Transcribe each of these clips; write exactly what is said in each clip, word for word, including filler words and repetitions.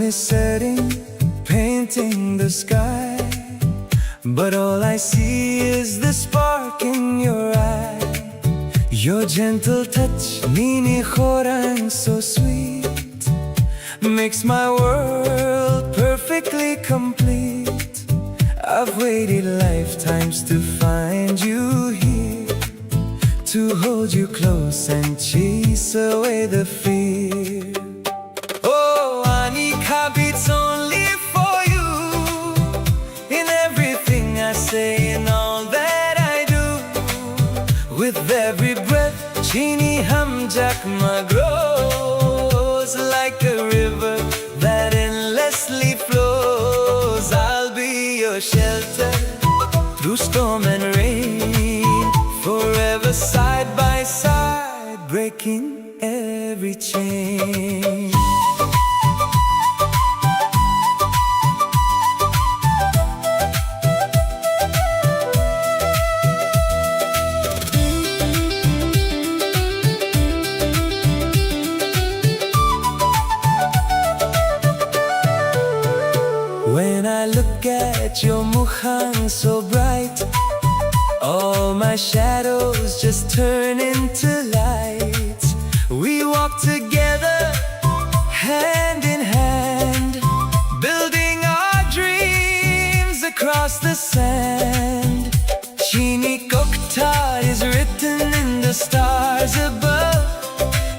is setting, painting the sky, but all I see is the spark in your eye. Your gentle touch, nini khorang, so sweet, makes my world perfectly complete. I've waited lifetimes to find you here, to hold you close and chase away the fear. Oh, ani kha beats only for you. In everything I say, in all that I do, with every breath, chini hamjakma grows like a river that endlessly flows. I'll be your shelter through storm and rain, forever side by side, breaking every chain. When I look at your mukhang so bright, all my shadows just turn into light. We walk together, hand in hand, building our dreams across the sand. Chini kokta is written in the stars above,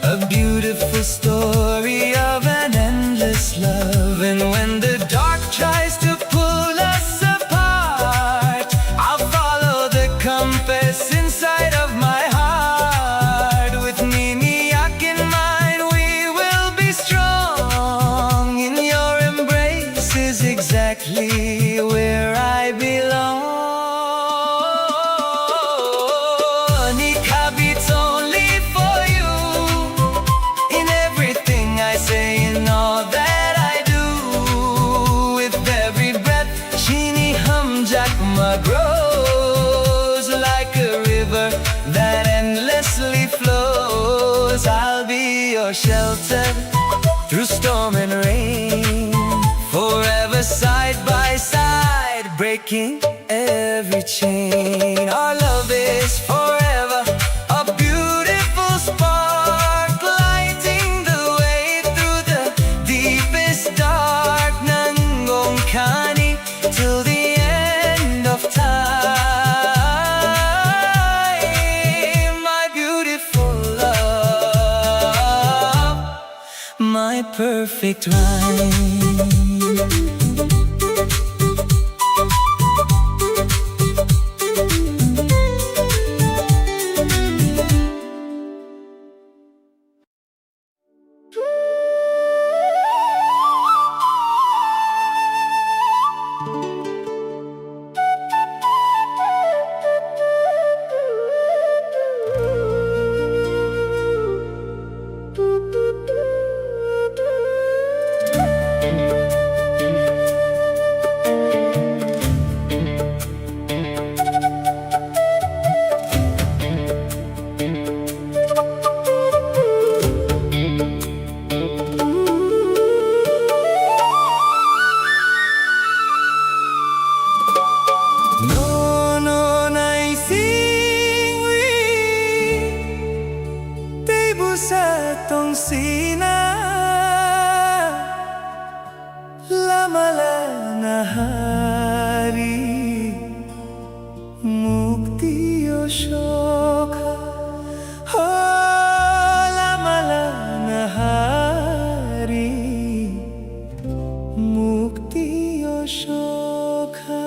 a beautiful story of an endless love. And when the dark tries to pull us apart, I'll follow the compass inside of my heart. With Nini Yak in mind, we will be strong. In your embrace is exactly where I belong. Nikha beats only for you. In everything I say, in all that I do, with every breath, Chini Hamjakma grows like a river that endlessly flows. I'll be your shelter through storm and rain, forever side by side, breaking every chain. Our love is forever, a beautiful spark lighting the way through the deepest dark. Nang ong kha ni till the end of time, my beautiful love, my perfect rhyme. Nono naisingwi tei bwsa tongsina, lama lana hari. Mukti o sokha, ho lama lana hari, mukti o sokha.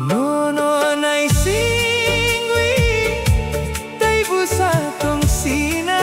Nono naisingwi tei bwsa tongsina,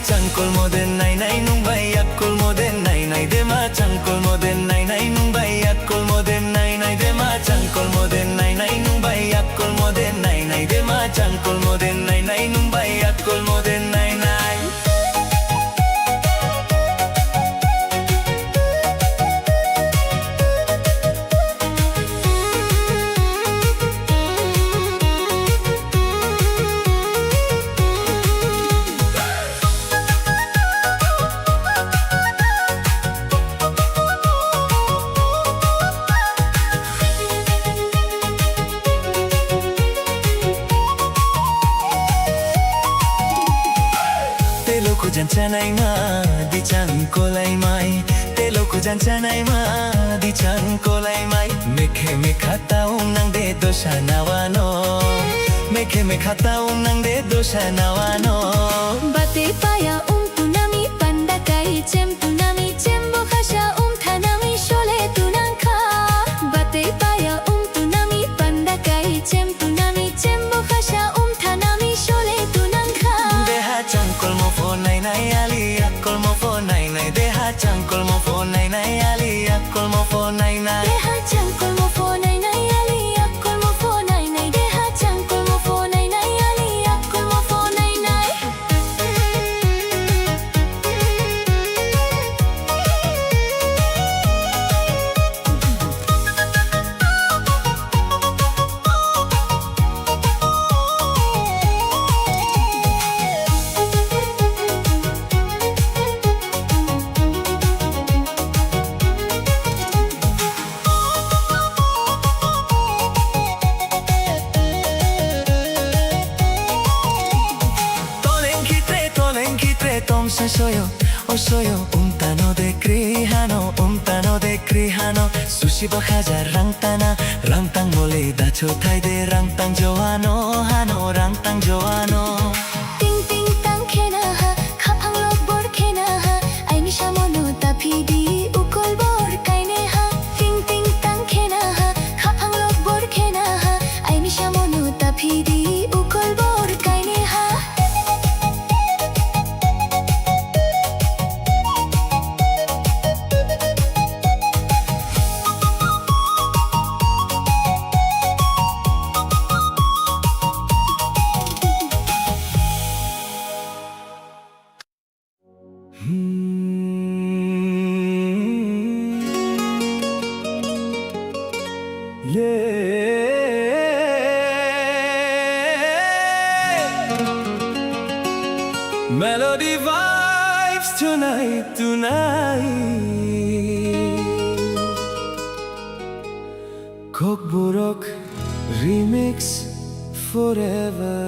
Changkol moden nai nai nung bai yakkol moden nai nai dema. Changkol moden nai nai nung bai yakkol moden nai nai dema. Changkol moden nai nai nung bai yakkol moden nai nai dema. Changkol moden nai nai nung bai yakkol moden nai nai. Tei luku jan chanai ma di chang kolai mai. Tei luku jan chanai ma di chang kolai mai. Mekhe mekha taung nang de dosa nawano. Mekhe mekha taung nang de dosa nawano. Batwi paya um tunami panda kai chem tunami chem bo khasa um thanami sole tunang kha. Batwi paya um tunami panda kai chem tunami chem bo khasa um thanami sole tunang kha. Deha changkol mo phone nai nai ali yakkol mo phone nai nai. Deha changkol mo phone nai nai ali yakkol mo phone nai nai. Deha changkol mo phone nai nai ali yakkol mo phone nai nai. Deha changkol mo phone nai nai ali yakkol mo phone nai nai. Toleng khitre, toleng khitre, tom se soyo, o soyo, umtano de kri hano, umtano de kri hano, sushi bo hajar rang tana, rang tang mole dacho thai de, rang tang joano hano, rang tang joano. Ting ting tang khena ha, khaphang lok bor khena ha, ai misa mono ta phi di, ukol bor kaine ha. Ting ting tang khena ha, khaphang lok bor khena ha, ai misa mono ta phi di, ukol bor kaine ha. Yeah. Melody vibes tonight, tonight. Kokborok remix forever.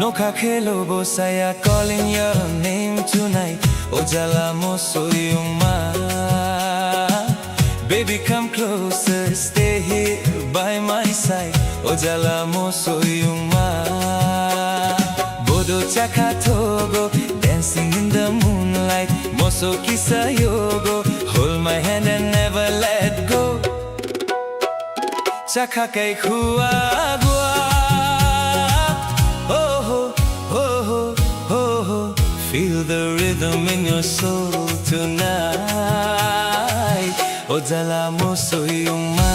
Nokha khelo bo saya calling your name tonight. O jala mo soyungma. Baby, come closer, stay here by my side. O jala mo soyungma. Bodo chakha thogo, dancing in the moonlight. Moso kisa yogo, hold my hand and never let go. Chakha kai khua gua. Oh ho, oh ho, oh ho. Feel the rhythm in your soul tonight. O jala mo soyungma.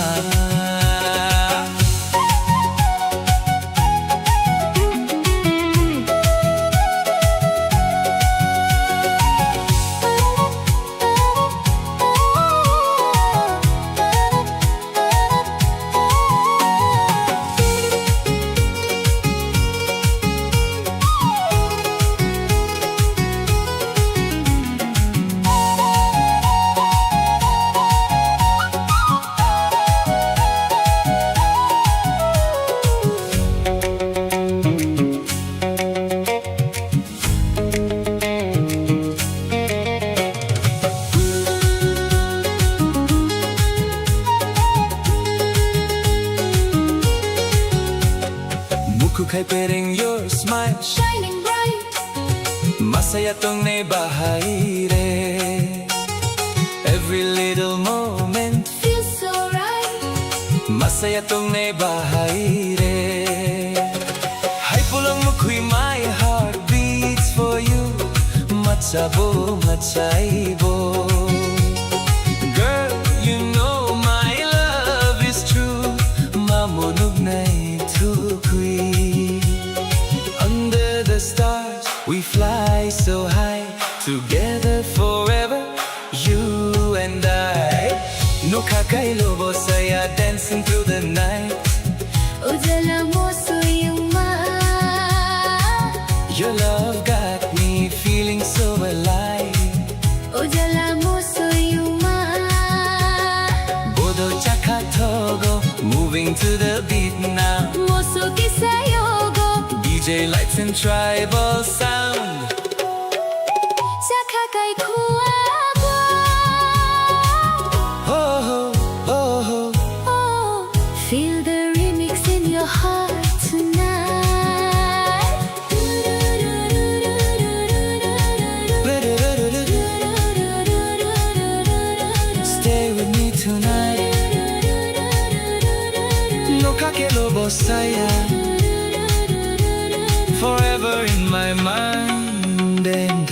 Khai pereng your smile shining bright. Masaya tongnai bahai re. Every little moment feels so right. Masaya tongnai bahai re. Hai pulang mukhui, my heart beats for you. Machabo, machaibo. Girl, you know my love is true. Mamonuk nai thukui. Under the stars, we fly so high. Together forever, you and I. Nokha kailo bosaya, dancing through the night. Ujala mosoyungma. Your love got me feeling so alive. Ujala mosoyungma. Bodo chakha thogo, moving to the beat now. Moso kisayogo. D J lights and tribal sound. Chakha kai khua bo. Oh, oh, oh. Oh, feel the remix in your heart tonight. Stay with me tonight. Nokha kailo bosaya. Forever in my mind and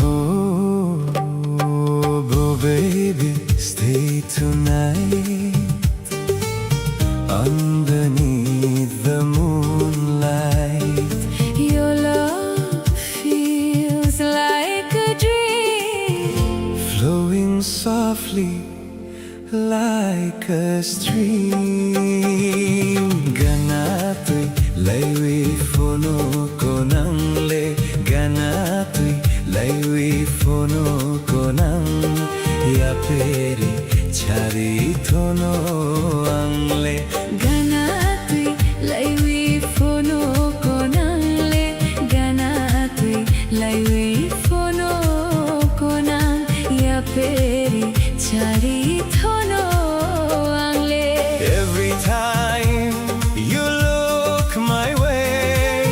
Oh, bro, baby, stay tonight. Underneath the moonlight, your love feels like a dream, flowing softly like a stream. Gana twi laiwi phono konang le, gana twi laiwi phono konang, yaperi chari thono ang le. Gana twi laiwi phono konang le, gana twi laiwi phono konang, yaperi chari thono ang le. Every time you look my way,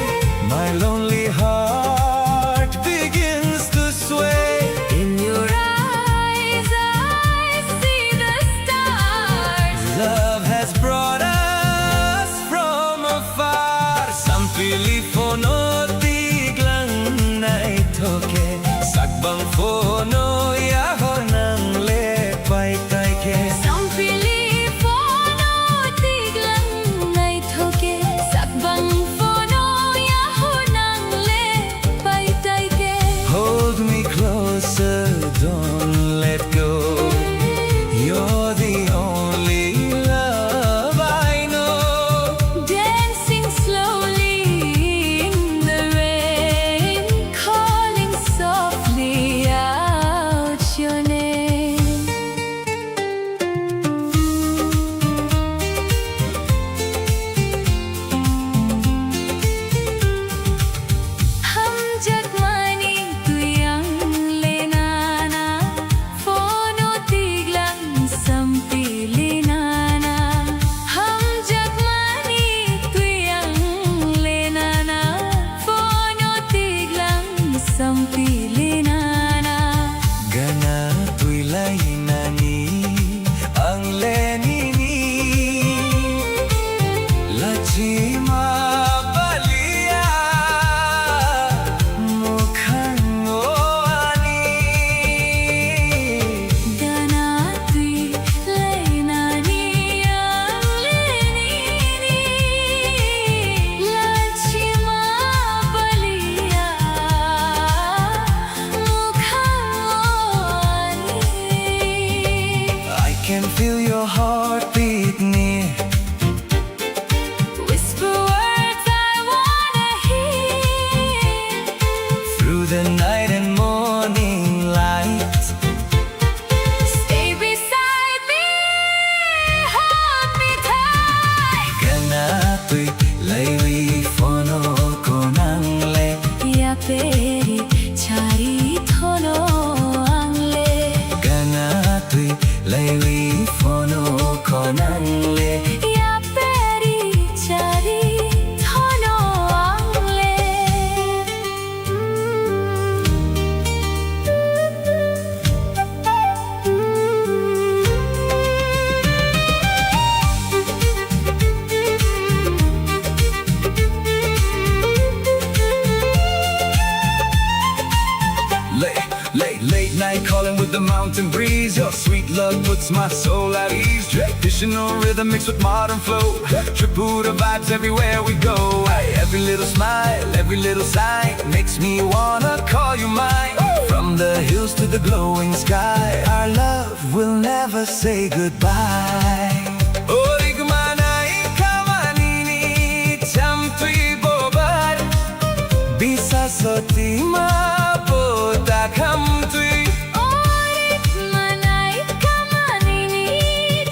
my lonely heart begins to sway. In your eyes, I see the stars. Love has brought us from afar. Sampili phono tiglang naithoke, sakbang phono yahonang le paitai khe. Sampili phono tiglang naithoke, sakbang phono yahonang le paitai khe. Hold me closer, don't let go. You're the only love I know. Dancing slowly in the rain, calling softly out your name. Hamjakmani twi ang le nana, phono tiglang sampili nana. Hamjakmani twi ang le nana, phono tiglang sampili nana. Gana twi lai nani ang le nini lachima palia mukhang o ani. Gana twi lai nani ang le nini lachima palia. Twi laiwi phono konang le. Yaperi chari thono ang le. Gana twi laiwi phono konang le. Yaperi chari thono ang le. Late, late, late night calling with the mountain breeze. Your sweet love puts my soul at ease. Traditional rhythm mixed with modern flow. Tripura vibes everywhere we go. Every little smile, every little sign makes me wanna call you mine. From the hills to the glowing sky, our love will never say goodbye. Orik manai kamanini chamtwi bobar. Bisa sotima bota khamtwi. Orik manai kamanini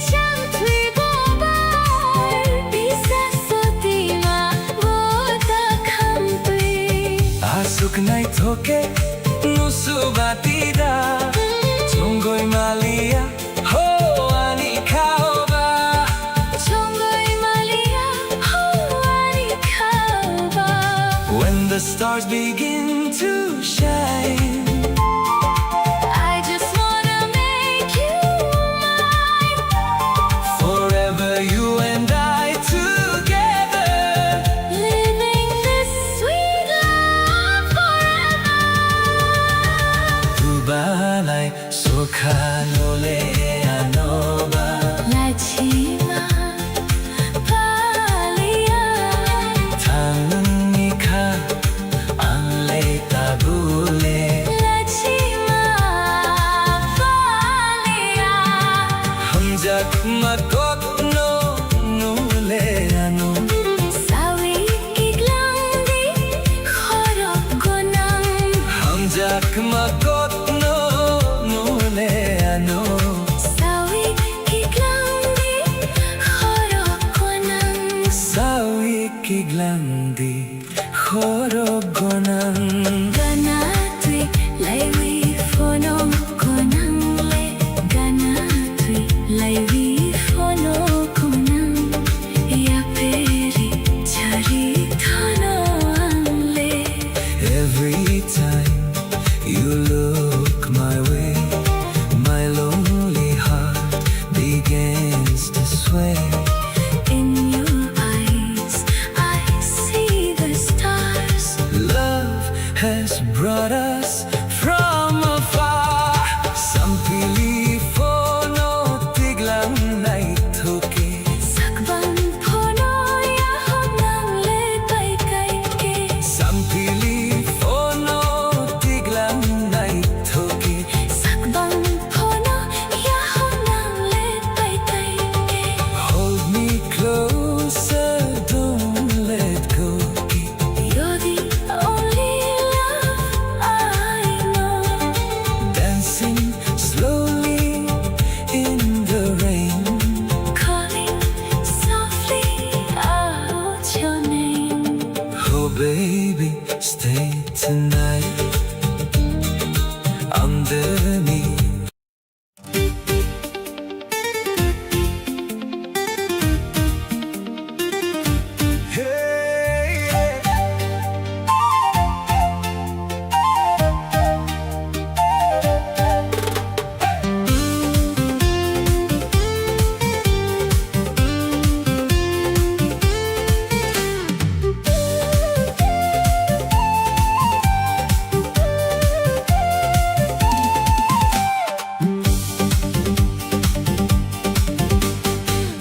chamtwi bobar. Bisa sotima bota khamtwi. Asuk naithoke nusu batida. Chongoi malia ho ani khaoba. Chongoi malia ho ani khaoba. When the stars begin to shine, I just wanna make you mine. Forever you and I together. Living this sweet love forever. Tubalai sokha nole anoba. Lachima palia. Thangni kha ang le tabule. Lachima palia. Hamjak ma kotno nule ano. Sawi kiklang di khorok gonang. Hamjak ma kotno nule ano. Sawi kiklang di khorok gonang. Sawi kiklang di khorok gonang. Gana twi laiwi phono konang le. Gana twi laiwi phono konang. Yaperi chari thono ang le. Every time you look my way, my lonely heart begins to sway. In your eyes, I see the stars. Love has brought us from afar. Sampili phono tiglang naithoke. Sakbang phono yahon nang le pai kai ke. Sampili phono tiglang naithoke. Sakbang phono yahon nang le pai kai ke. Hold me closer, don't let go. You're the only love I know. Dancing slowly in the rain. Calling softly out your name. Oh baby, stay tonight. Underneath.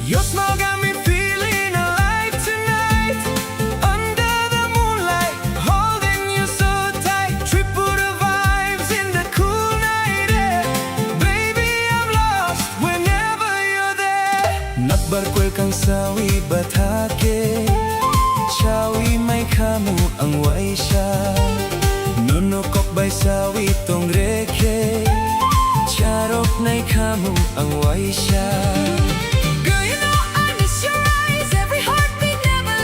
Your smile got me feeling alive tonight. Under the moonlight, holding you so tight. Tripura vibes in the cool night air. Baby, I'm lost whenever you're there. Nakbar kwel kang sawi bathake. Chawi mai khamu ang waisa. Nono kok bai sawi tong rekhe. Charok nai khamu ang waisa. Girl, you know I miss your eyes. Every heartbeat never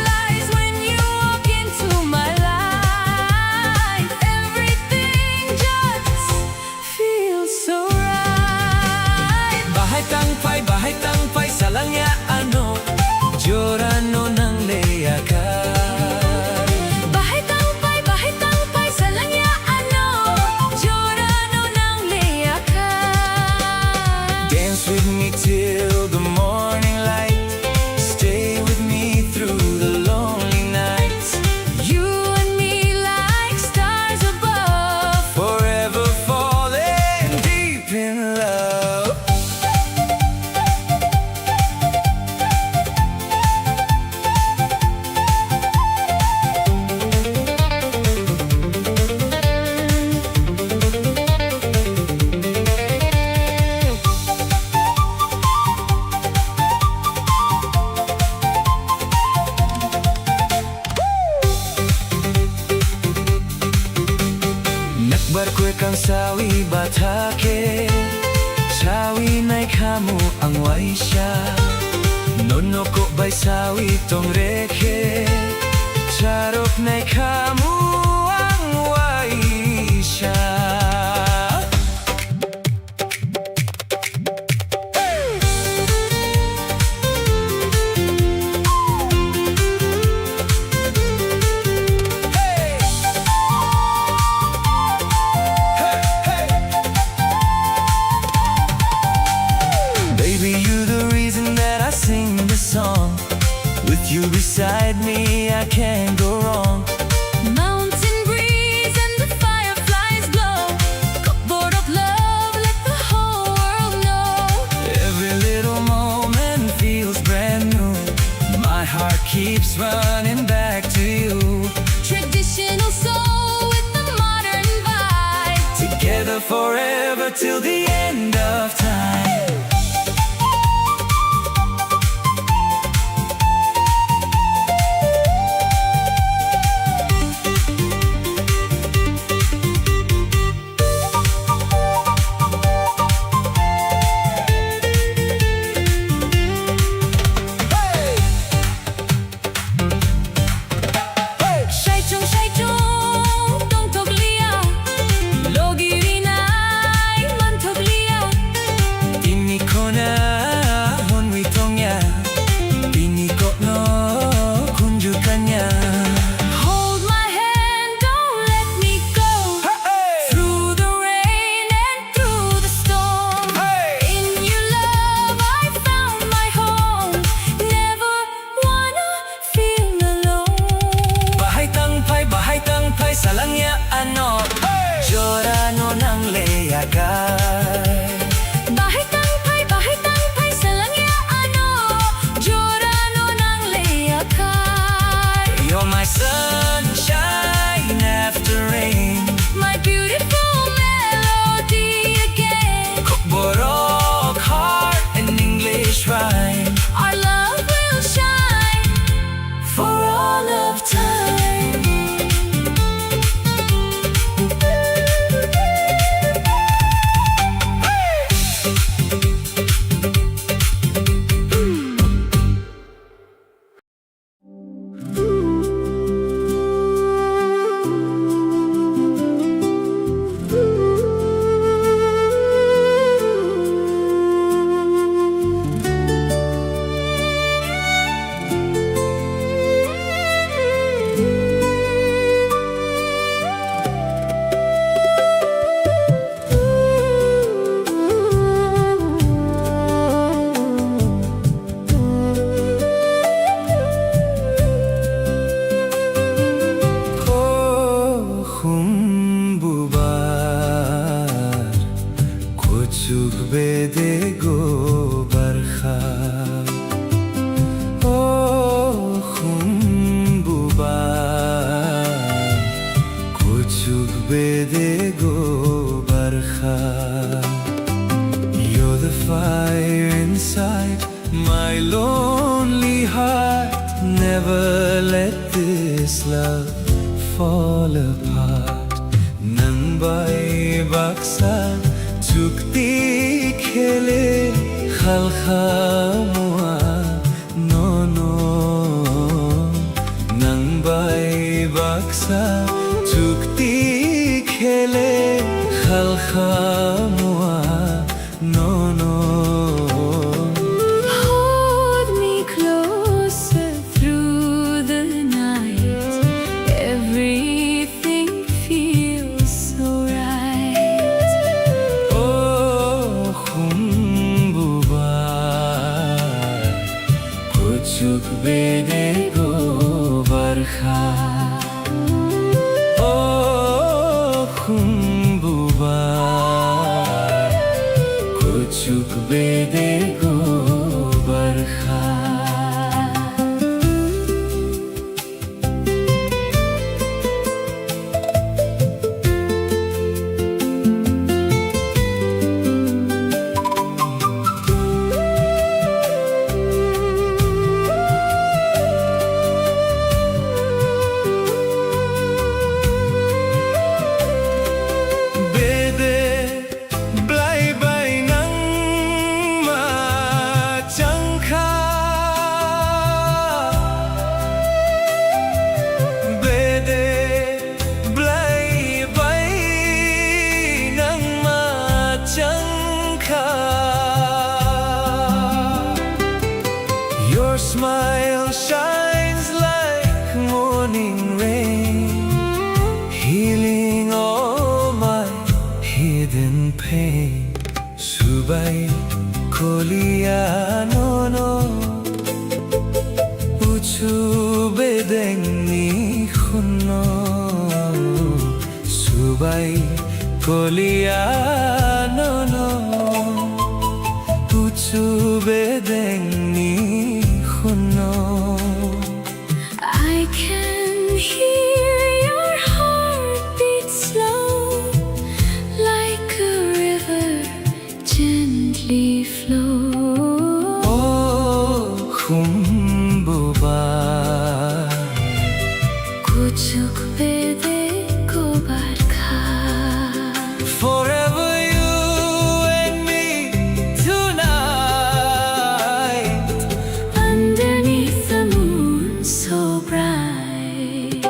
Kang sawi batha khe, sawi naikhamu ang waisa. Nono kok bai sawi tongre khe, charok naikhamu ang waisa. Baby, you the reason that I sing this song. With you beside me, I can't go wrong. Mountain breeze and the fireflies glow. Kok borok love, let the whole world know. Every little moment feels brand new. My heart keeps running back to you. Traditional soul with the modern vibe. Together forever till the end of time. Saichung saichung tongthokliya, logi rinai manthokliya. Tini khona hwnwi tongya, tini kokno khunju kanya. Hold my hand, don't let me go. Hey! Through the rain and through the storm. Hey! In your love I found my home. Never wanna feel alone. Bahai tang phai, bahai tang phai, salangya ano. Hey! Jora no nang le yakai. Bahai tang phai, bahai tang phai, salangya ano. Jora no nang le yakai. You're my sunshine after rain. My beautiful melody again. Kokborok heart, an English rhyme. Our love will shine for all of time. O khum bubar, kuchuk bedego barkha. O khum bubar, kuchuk bedego barkha. You're the fire inside my lonely heart. Never let this love fall apart. Nang bai baksa chukti khele khalkha mua. No, no, nang bai baksa chukti khele khalkha mua. No, no. Hold me closer through the night. Every Everything feels so right. O khum bubar, kuchuk bedego barkha. Goliano no, kuchu bedeng ni khuno. I can hear your heartbeat slow, like a river gently flow. O khumbuba, kuchuk bede kobar kha. Forever you and me tonight, underneath the moon so bright.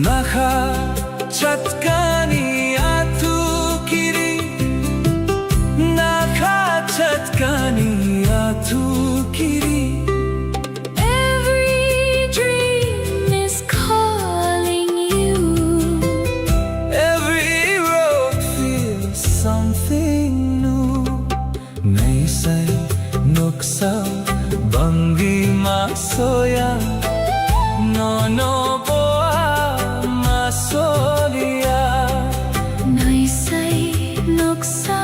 Nakha chatkani athu kiri, nakha chatkani athu kiri. Every dream is calling you. Every road feels something new. Naisai nuksa bangwi masoya, nono boa masolia. Naisai nuksa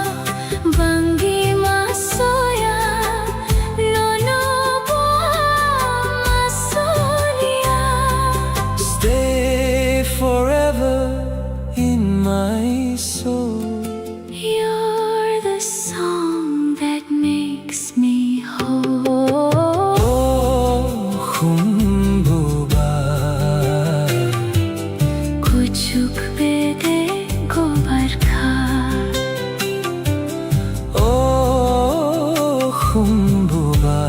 bangwi masoya, nono boa masolia. Stay forever in my soul. You're the song that makes me whole. O khumbuba, kuchuk bede gobar kha. O khumbuba,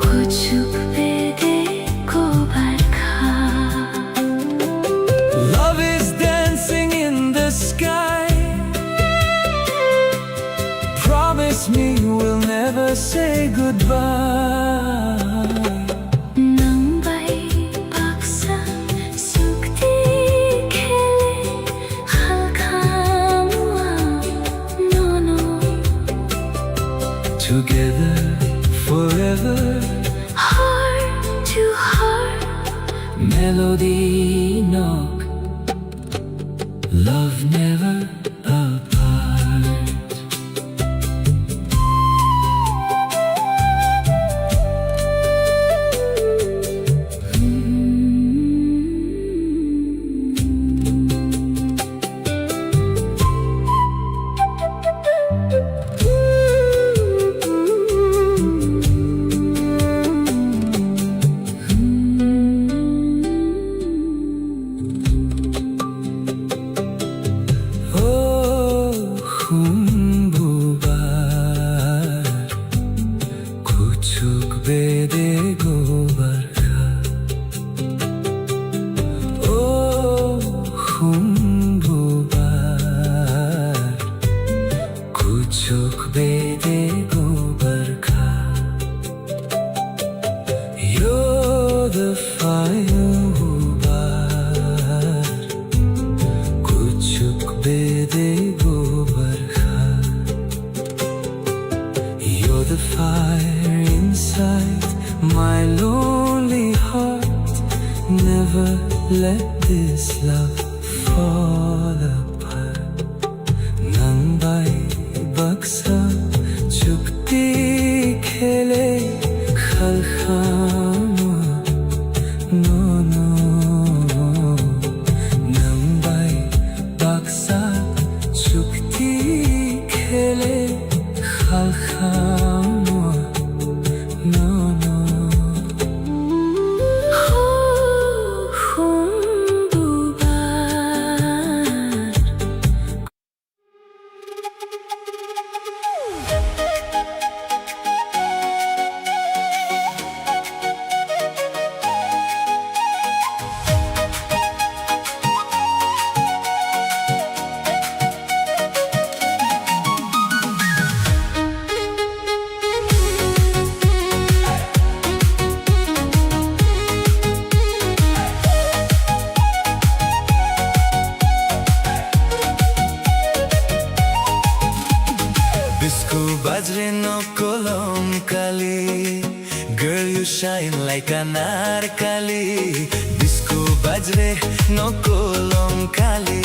kuchuk bede gobar kha. Love is dancing in the sky. Promise me we'll never say goodbye. Nwng bai baksa chukti khele khalkha mua nono. Together forever, heart to heart, melody nok, love never apart. O khumbuba, kuchuk bede gobar kha. O khumbuba, kuchuk bede gobar kha. You're the fire who bar, kuchuk bede gobar kha. You're the fire inside my lonely heart. Never let this love fall apart. Nwng bai baksa chukti khele khalkha mua nono. Nwng bai baksa chukti khele khalkha mua nono. Hu, khumbuba. Bajre no kolom kali, girl you shine like anarkali. Bisku bajre no kolom kali,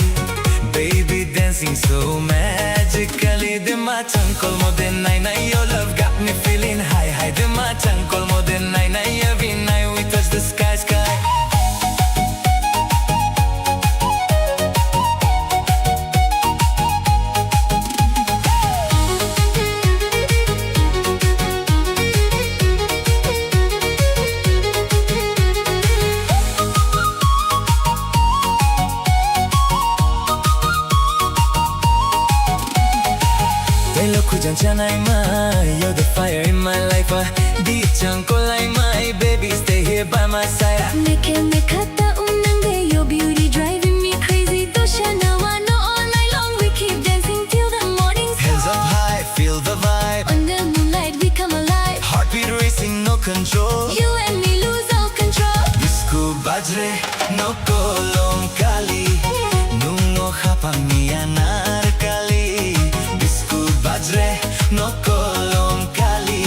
baby dancing so magically. Dema changkol mo de nai nai, your love got me feeling high high. Dema changkol mo de nai nai, every night we touch the sky sky. Telo khujan chanai mai, you're the fire in my life. Ah, di chang kolai mai, baby stay here by my side. Ah, mekhe mekha ta umnang de, your beauty driving me crazy. Dosha nawa no all night long, we keep dancing till the morning sky. Hands up high, feel the vibe. On the moonlight we come alive. Heartbeat racing, no control. You and me lose all control. Bisku bajre no kolom kali, nungo hapang ni anarkali. Bisku bajre no kolom kali,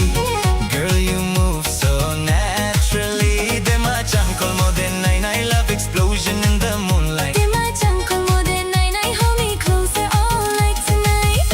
girl you move so naturally. Dema changkol mo de nai nai, love explosion in the moonlight. Dema changkol mo de nai nai, hold me closer all night tonight.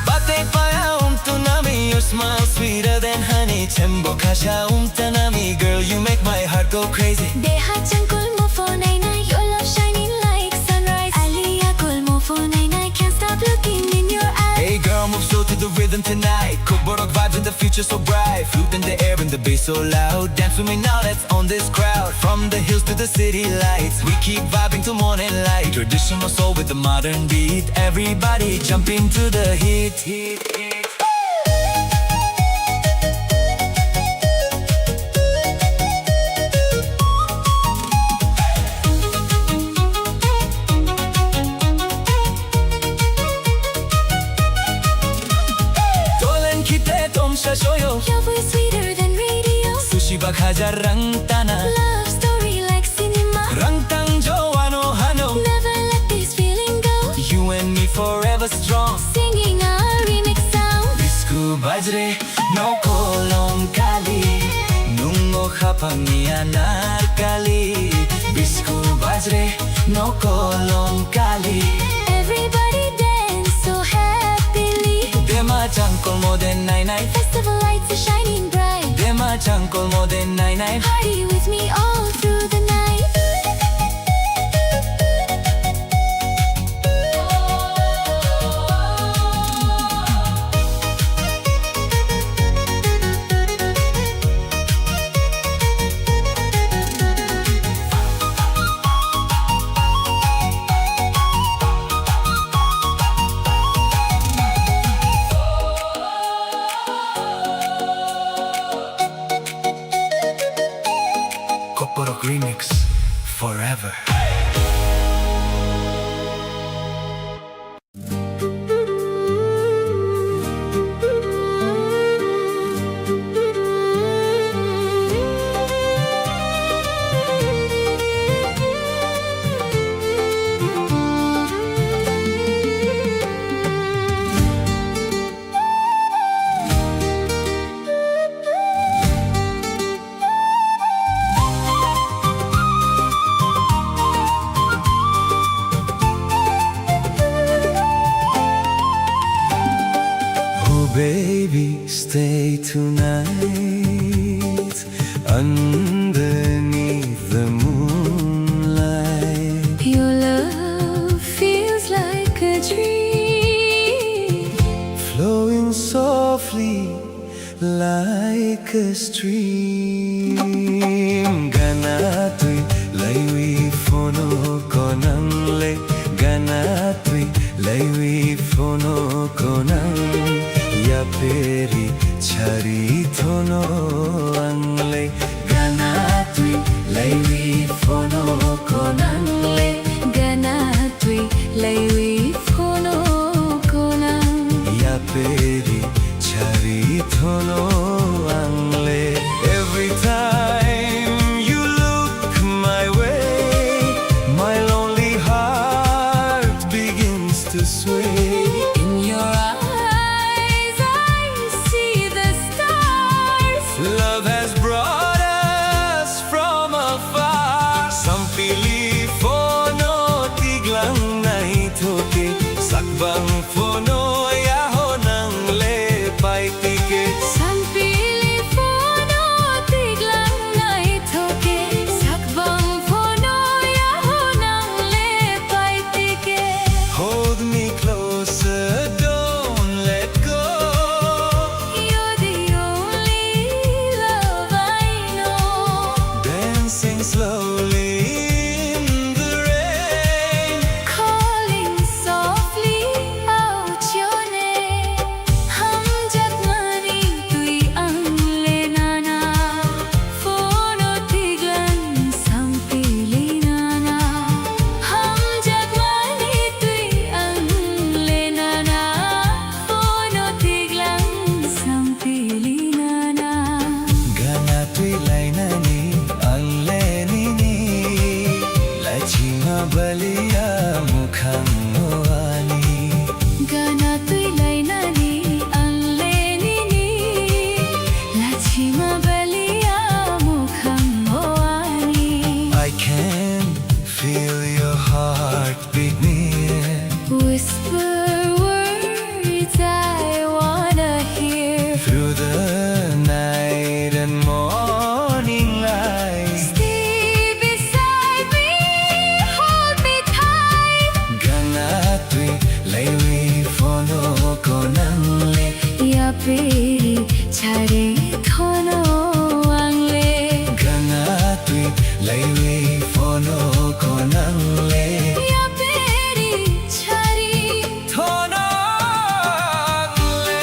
Batei paya um tunami, your smile sweeter than honey. Chembo khasha um tanami, girl you make my heart go crazy. Deha changkol mo phone ai nai, your love shining like sunrise. Alia kol mo phone ai nai, can't stop looking in your eyes. Hey girl, move slow to the rhythm tonight. Kokborok vibes in the future so bright. Flute in the air and the bass so loud. Dance with me now, let's own this crowd. From the hills to the city lights, we keep vibing till morning light. Traditional soul with the modern beat. Everybody jump into the heat. Tolen khite tomsa soyo. Your voice sweeter than radio. Sushi bak hajar rang tana. Love story like cinema. Rang tang jo ano hano. Never let this feeling go. You and me forever strong. Singing a remix sound. Bisku bajre no kolom kali, nungo hapang ni anarkali. Bisku bajre no kolom kali. Everybody dance so happily. Dema changkol mo de nai nai. Festival lights are shining bright. Dema changkol mo de nai nai. Party with me all through the night. Kokborok Remix forever. Oh baby, stay tonight underneath the moonlight. Your love feels like a dream, flowing softly like a stream. Ganatwi laiwi phono konang le, ganatwi laiwi phono konang. Yaperi Chari thono angle gana twi laiwi phono konangle gana twi laiwi phono konang yaperi chari thono angle. Every time you look my way, my lonely heart begins to sway. In your eyes, I see the stars. Love has brought us from afar. Sampili phono tiglang naithoke, sakbang phono yaho nangle paitike. Sampili phono tiglang naithoke, sakbang phono yaho nangle paitike. Hold me closer, don't let go. You're the only love I know. Dancing slowly in the rain. Calling softly out your name. Hamjakmani twi angle nana. Phono tiglang sampili nana. Hamjakmani twi angle nana. Phono tiglang sampili nana. Gana twi lainani angle nini. Lachima balia mukhang ani. Gana twi lainani angle nini. Lachima balia mukhang ani. I can feel your heart beat near. Whisper words I wanna hear. Through the night and morning light. Stay beside me, hold me tight. Gana twi laiwi phono konangle. Yaperi chari thono angle. Gana twi laiwi phono konangle. Yaperi chari thono angle.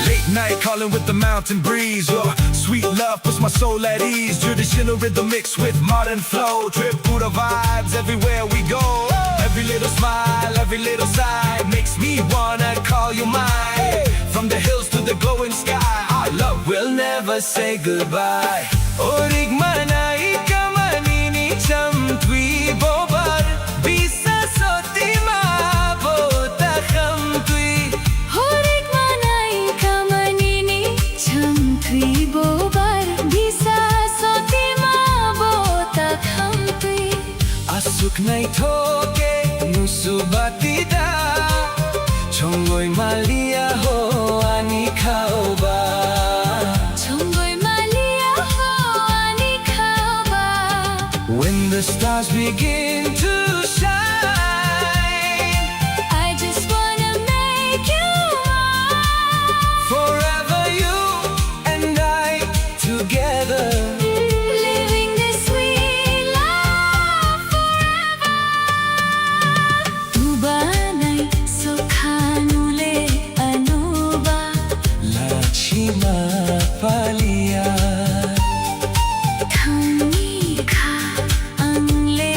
Late night calling with the mountain breeze. Your sweet love puts my soul at ease. Traditional rhythm mixed with modern flow. Tripura vibes everywhere we go. Every little smile, every little sigh makes me wanna call you mine. From the hills to the glowing sky, our love will never say goodbye. Orik manai kamanini chamtwi bobar, bisa sotima bota khamtwi. Horik manai kamanini chamtwi bobar, bisa sotima bota khamtwi. Aswk naithok khe nusu bati da, chongoi maliya ho ani khaoba. Chongoi maliya ho ani khaoba. When the stars begin to shine, I just wanna make you mine. Forever you and I together. Living this sweet love forever. Tubanai sokhanule anuba. Lachima palia. Thangni kha angle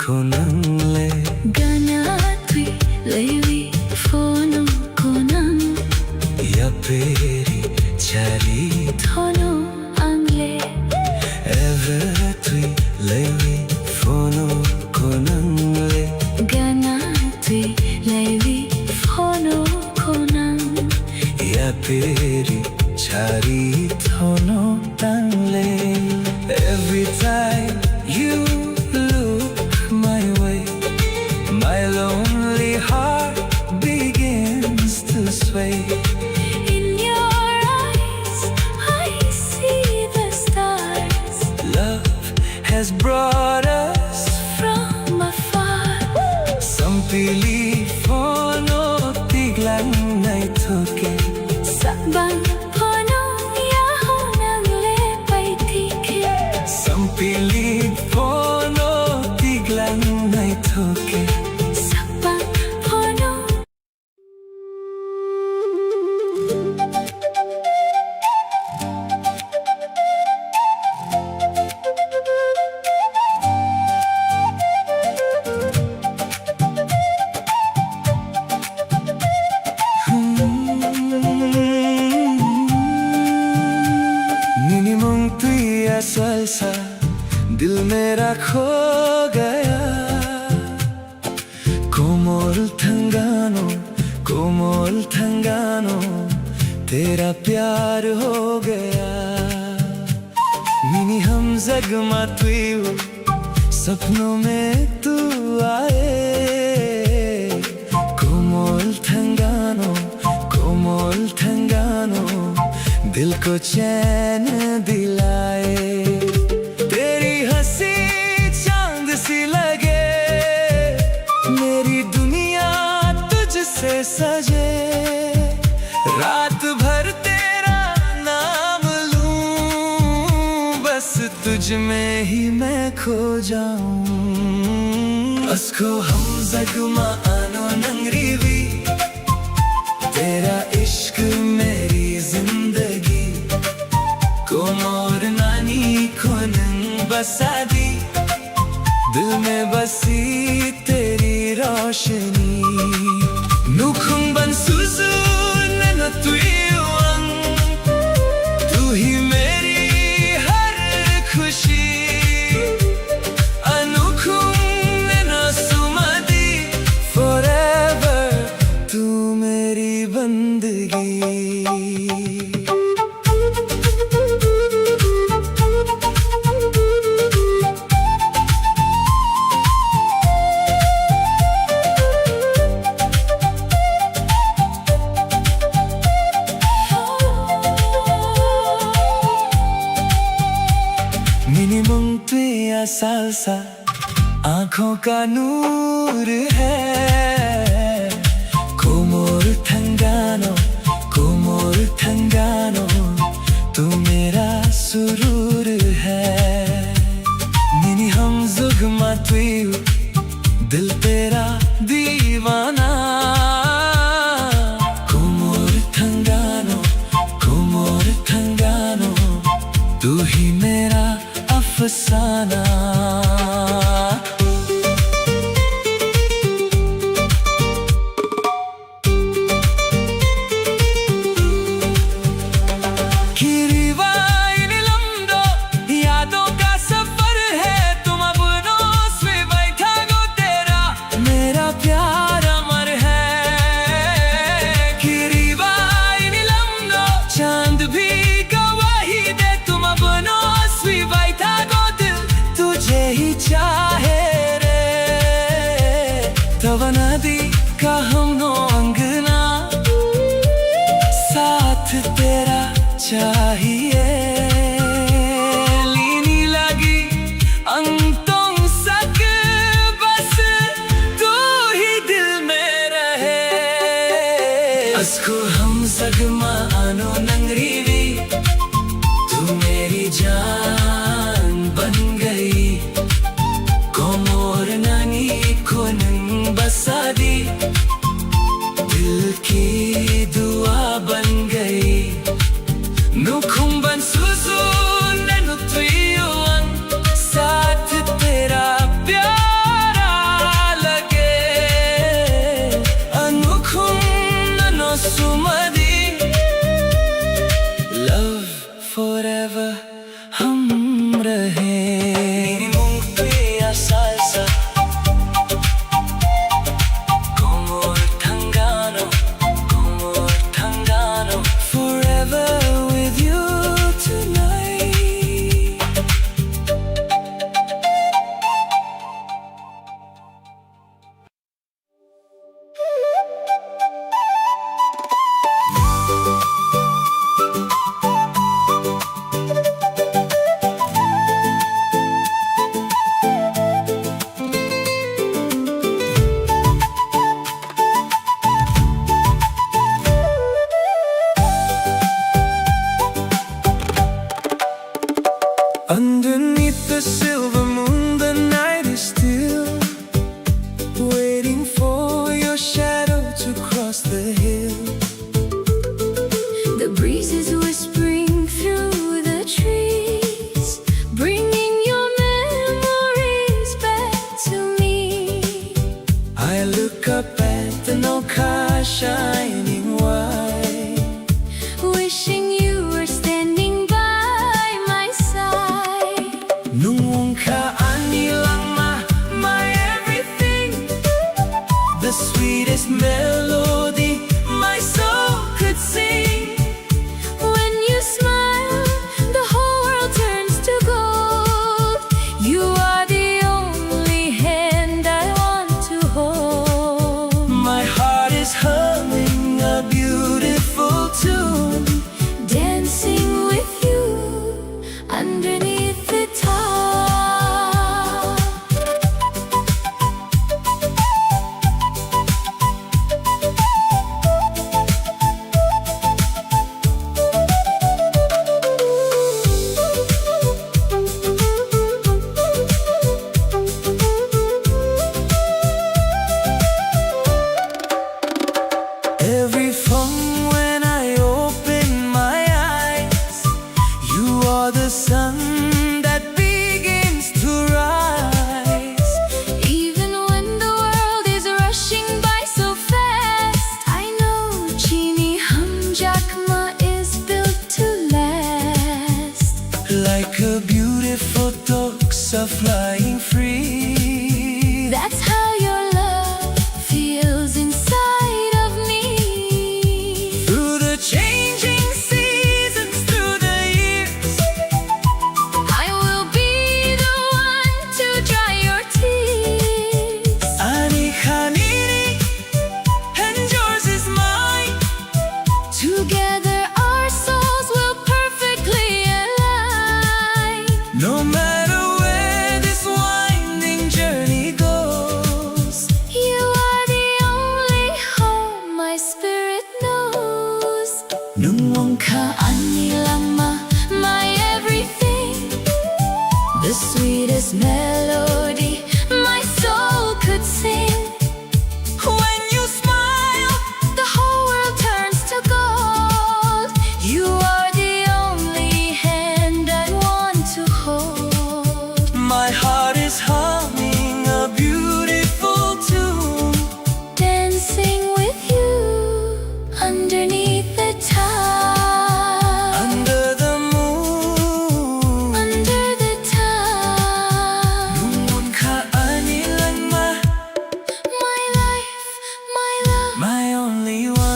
Konang le. Gana twi lewi phono konang. Yaperi chari thono ang le. Ever twi lewi phono konang le. Gana twi lewi phono konang. Yaperi chari thono tang le. Every time you look my way, my lonely heart begins to sway. In your eyes, I see the stars. Love has brought us from afar. Sampili phono tiglang nai thoke. Sabang phono yaho nang le pai tike. Sampili phono tiglang nai thoke. Sabang phono. Nini mung twi asal sa, dil mera kho gaya. Komol thangano, komol thangano, tera pyar ho gaya. Nini hamjagma twi o, sapno mein tu aaye. Komol thangano, komol thangano, dil ko chain dilaye. Teri hansi chand si lage, meri duniya tujhse saje. Raat bhar tera naam loon, bas tujh mein hi main kho jaun. Asko hamjagma ano nang riwi, tera ishq meri zindagi. Komor nani khonang basa di, dil mein basi teri roshni. Nukhung ban suzu nana twi wang, tu hi meri har khushi. Anukhung nana sumadi forever, tu meri bandagi. Nini mung twi asal sa, aankhon ka noor hai. Komor thangano, komor thangano, tu mera suroor hai. Nini hamjagma twi o, dil tera deewana. Komor thangano, komor thangano, tu hi mera afsana. Kiriba ini lamdo, yadon ka safar hai, tum apno se baitha go tera mera pyar amar hai. Kiriba ini lamdo, chand bhi gawahi de, tum apno se baitha go dil tujhe hi chahe re. Tawana di ka hamno angna, saath tera chahiye. Lini lagi ang tong sak, bas tu hi dil mein rahe. Asko hamjagma ano nang riwi, tu meri jaan ban gayi. Komor nani khonang basa di, dil ki dua ban gayi. Nukhung Wngkha ani langma, my everything. The sweetest melody my soul could sing. When you smile, the whole world turns to gold. You are the only hand I want to hold. My heart is humming a beautiful tune, dancing with you underneath the star. Every morning when I open my eyes, you are the sun that begins to rise. Even when the world is rushing by so fast, I know Chini Hamjakma is built to last. Like a beautiful doxa flying free. That's how your love feels inside of me. Through the changing seasons, through the years, I will be the one to dry your tears. Ani kha nini, and yours is mine. Together our souls will perfectly align. No matter where this winding journey goes, you are the only home my spirit knows. Nwng wngkha ani langma, my everything. The sweetest melody my soul could sing. When you smile, the whole world turns to gold. You are the only hand I want to hold. My heart is humming a beautiful tune, dancing with you underneath the star. Under the moon, under the star. Nwng wngkha ani langma, my life, my love, my only one.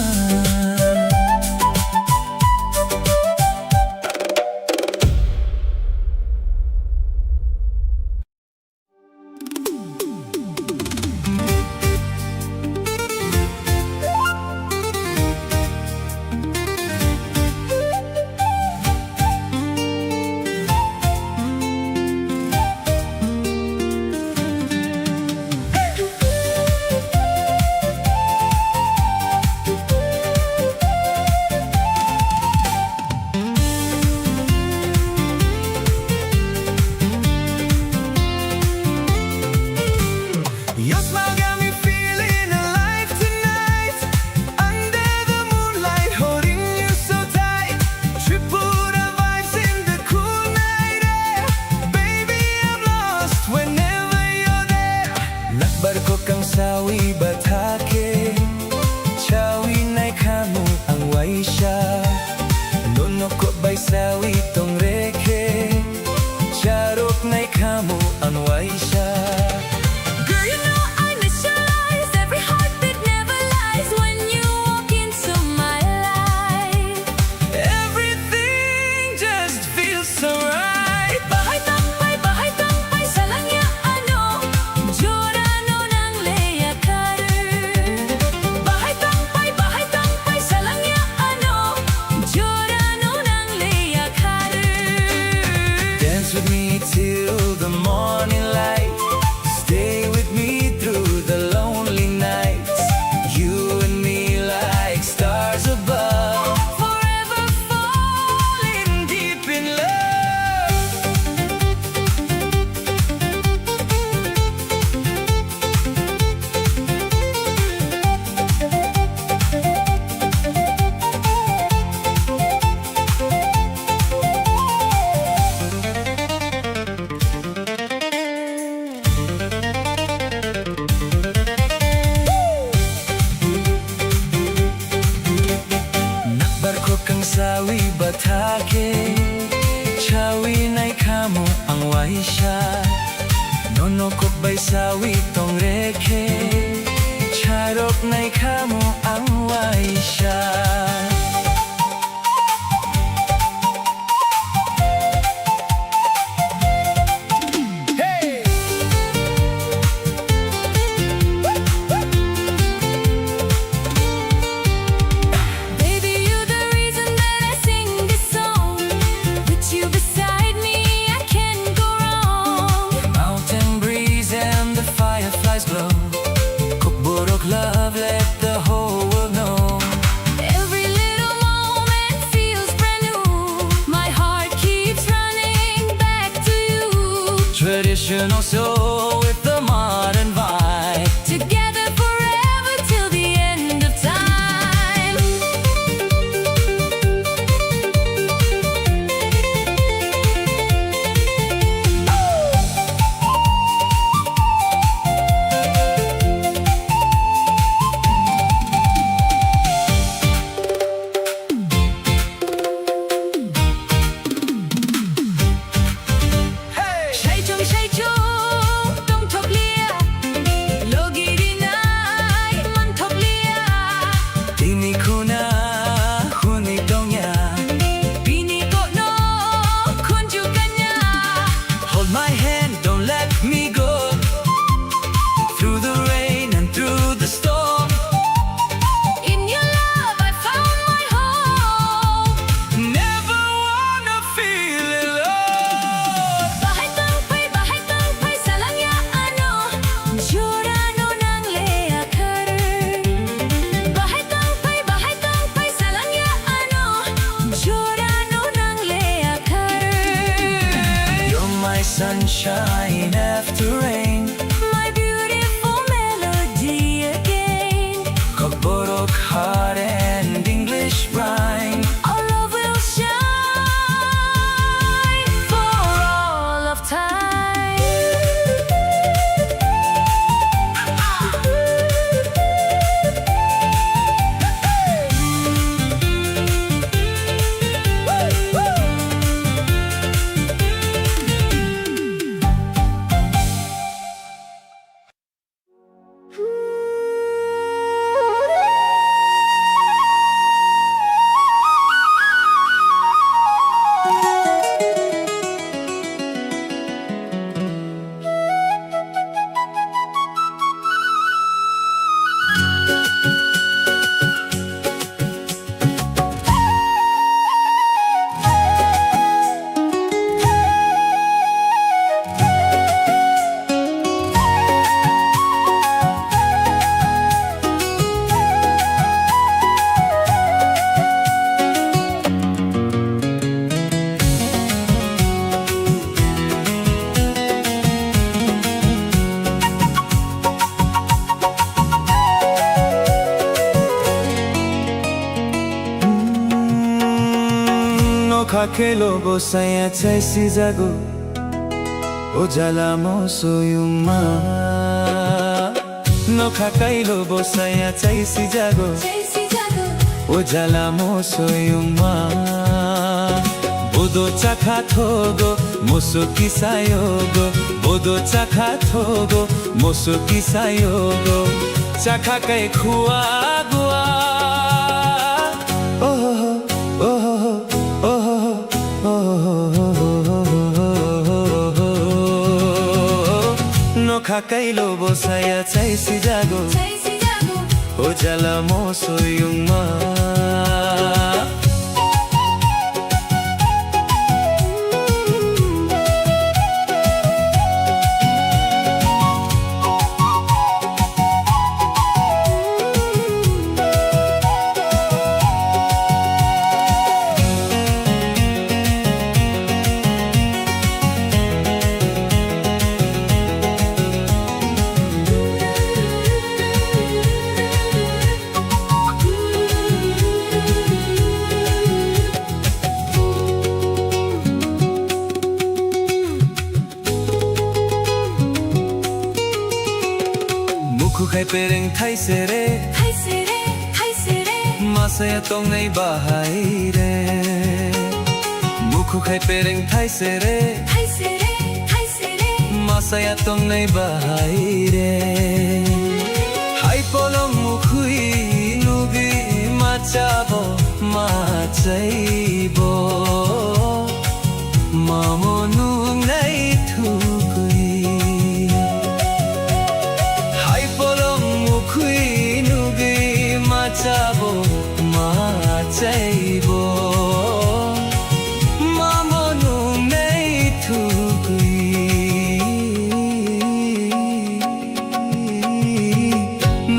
Yasma got me feeling alive tonight. Under the moonlight, holding you so tight. Tripura vibes in the cool night air. Baby, I'm lost whenever you're there. Nakbar ko kang sawi bathake. Chawi nai khamu ang waisa. Nono kok bai sawi tong rekhe. Charok nai khamu ang waisa. Girl, you know I mesmerize. Every heartbeat never lies when you walk into my life. Everything just feels so right. Bahai tangpai, bahai tangpai, salangya ano, jora no nang leya karu. Bahai tangpai, bahai tangpai, salangya ano, jora no nang leya karu. Dance with me till the morning light. Nono kok bai sawi tong rekhe, charok nai khamu ang waisa. Hey! Baby, you're the reason that I sing this song. With you beside me, I can't go wrong. Mountain breeze and the fireflies glow. Kokborok love, let the whole world know. Every little moment feels brand new. My heart keeps running back to you. Traditional soul with the modern vibe. Together forever till the end of time. Saichung saichung tongthokliya, logi rinai manthokliya. Tini khuna hwnwi tongya, bini kokno khunju kanya. Hold my hand, don't let me go. Through the rain and through the storm. In your love I found my home. Never wanna feel alone. Bahai tongphai, bahai tongphai, salangya ano. Jorano nangle akhar. Bahai tongphai, bahai tongphai, salangya ano. Jorano nangle akhar. You're my sunshine after rain. My beautiful melody again. Kokborok heart and English rhyme. Our love will shine for all of time. Nokha kelo bo saya chai sijago, o jala mo soyungma. Nokha kailo bo saya chai sijago. O jala mo soyungma. Bodo chakha thogo, moso kisayogo. Bodo chakha thogo, moso kisayogo. Chakha kai khua gua. Oh, oh, oh, oh, oh, oh. Nokha kailo bo saya chai sijago. O jala mo soyungma. Mukhu khai pereng thaisere, thaisere, thaisere. Masaya tongnai bahai re. Mukhu khai pereng thaisere, thaisere, thaisere. Ma Saya tongnai bahai re. Hai polong mukhwi nugwi machabo machaibo. Mamo nungnai thugwi. Hai polong mukhwi nugwi machabo machaibo. Mamo nungnai thugwi.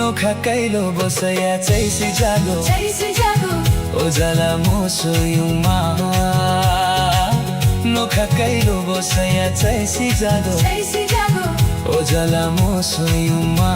Nokha kailo bosaya chaisi jago. Chaisi jago. O jala mosoyuma. Nokha kailo bosaya chaisi jago. Chaisi jago. O jala mosoyuma.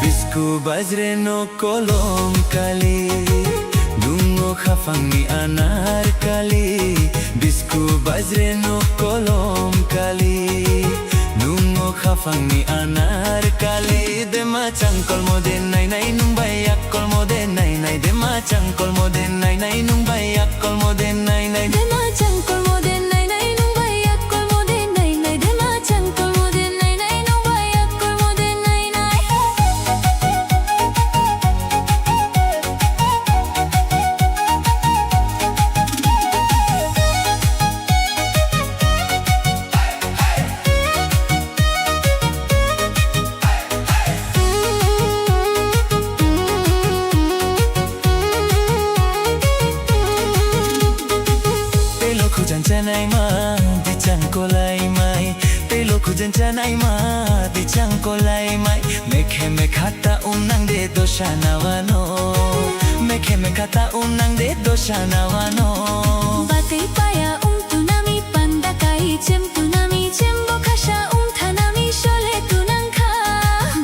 Bisku bajre no kolom kali, dungo khafangni anar kali. Bisku bajre no kolom kali, dungo khafangni anar kali. Dema changkol mode nai nai nung bai yak kol mode nai nai. Dema changkol mode nai nai nung bai yak kol mode nai nai. Dema changkol mode nai nai nung bai yak kol mode nai nai. Dema changkol mode nai nai nung bai yak kol mode nai nai. Tei lo khujan chanai ma, di chang kolai mai. Tei lo khujan chanai ma, di chang kolai mai. Mekhe mekha ta um nang de dosha na wano. Mekhe mekha ta um nang de dosha na wano. Batei paya um tunami panda kai chem tunami chem bo khasa um thanami shole tunang kha.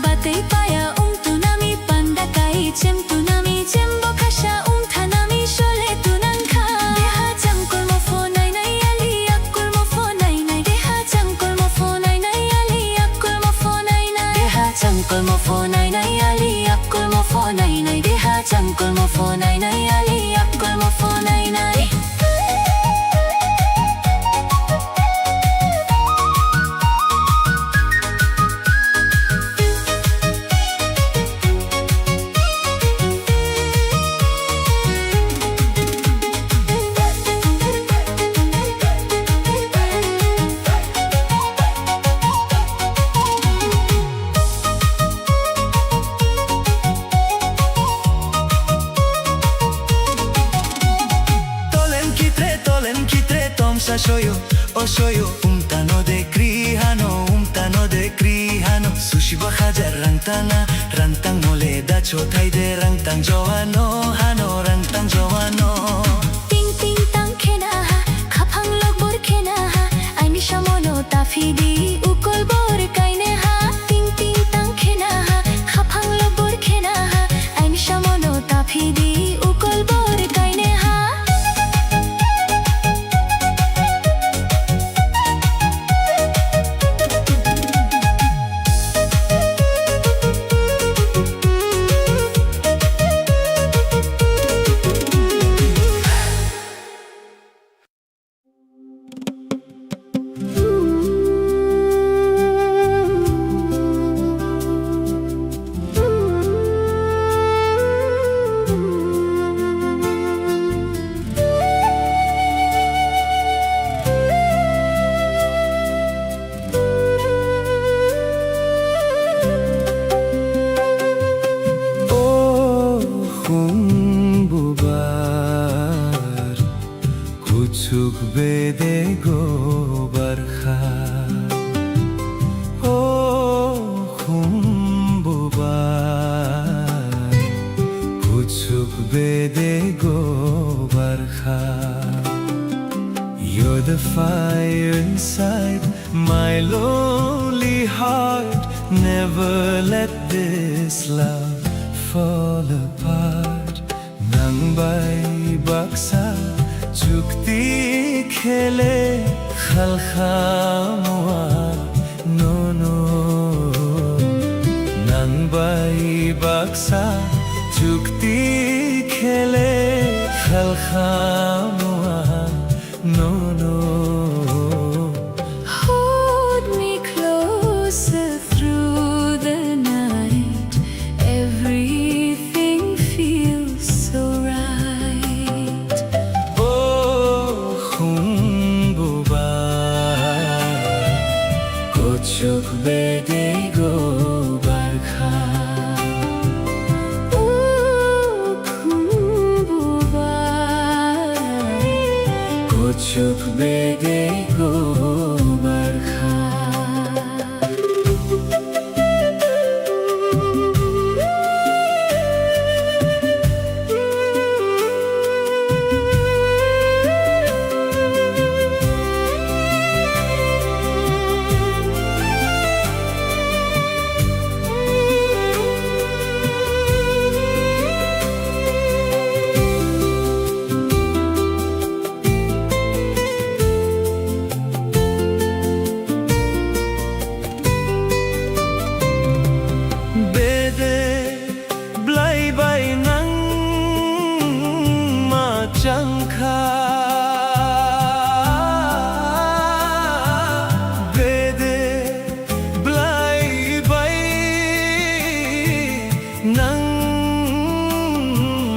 Batei paya um tunami panda kai chem tunami chem bo khasa um thanami shole tunang kha. Deha changkol mo pho nai nai ali yak kol mo pho nai nai. Deha changkol mo pho nai nai ali yak kol mo pho nai nai. Deha changkol mo pho nai nai ali yak kol mo pho nai nai. Deha changkol mo pho nai nai ali yak kol mo pho nai nai. Tolen kitre, tolen kitre, tomsa soyo, o soyo, umtano de kri hano, umtano de kri hano, sushi bo hajar rang tana, rang tang mole da chothai de, rang tang joano, hano, rang tang joano. Ting ting tang khena ha, khaphang lok bor khena ha, aini samono ta phidi, ukol bor kaine ha. Ting ting tang khena ha, khaphang lok bor khena ha, aini samono ta phidi, ukol bor kaine ha. The fire inside my lonely heart. Never let this love fall apart. Nang bai baksa chukti khele khalkha mua nono. Nang bai baksa chukti khele khalkha mua nono. Hold me closer through the night. Everything feels so right. O khumbubai, kuchuk bedego barkha. O khumbubai, kuchuk bedego barkha. Bede blai bai nang ma changkha. Bede blai bai nang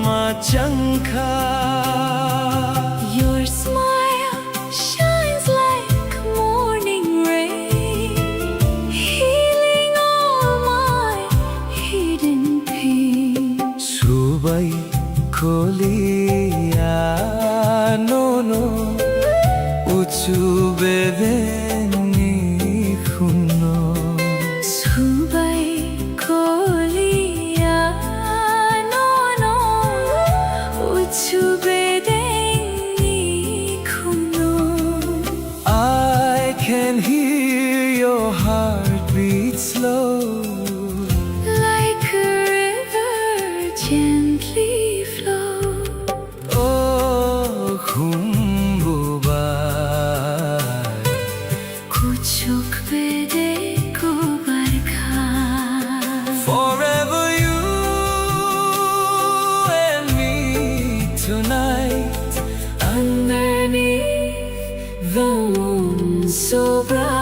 ma changkha. Your smile shines like morning rain, healing all my hidden pain. Subai kolia nono, uchu bedeni khuno. Subai kolia nono, uchu bedeni khuno. I can hear your heartbeat slow, like a river gently flow. O khumbubai, kuchuk bedego barkha. Forever you and me tonight, underneath the moon so bright.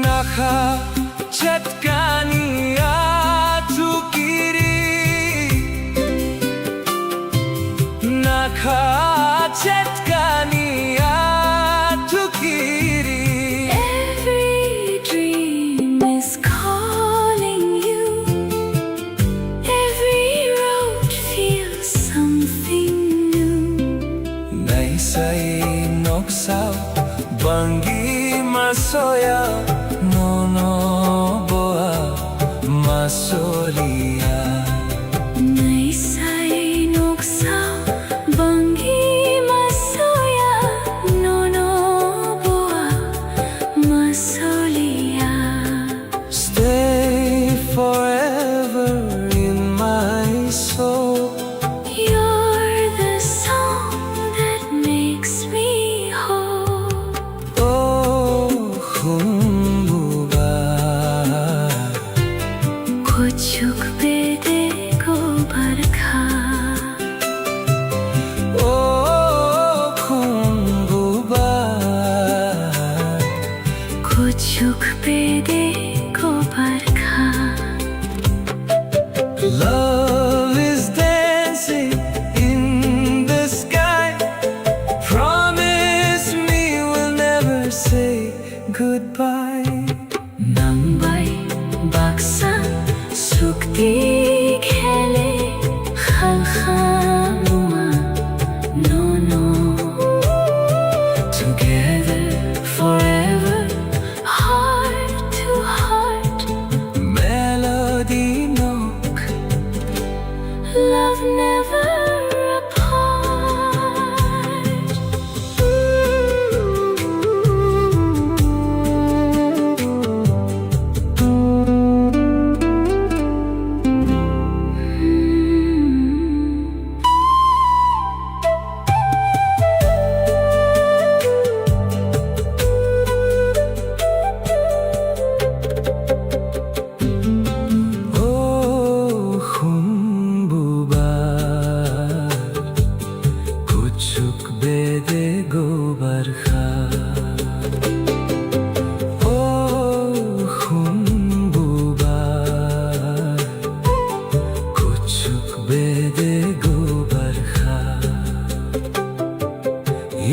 Nakha chetkani atukiri. Nakha chetkani atukiri. Every dream is calling you. Every road feels something new. Naisai noksa bangwi masoya, nono boa masolia. Naisai noksa bangwi masoya, nono boa masolia. Stay forever in my soul. You're the song that makes me whole. O khumbubai, kuchuk bedego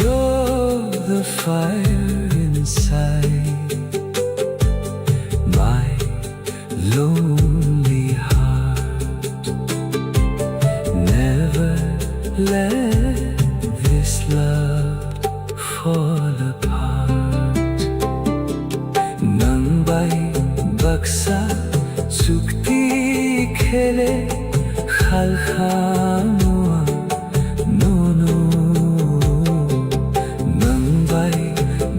You're the fire inside my lonely heart. Never let this love fall apart. Nwng bai baksa chukti khele khalkha mua nono. Nwng bai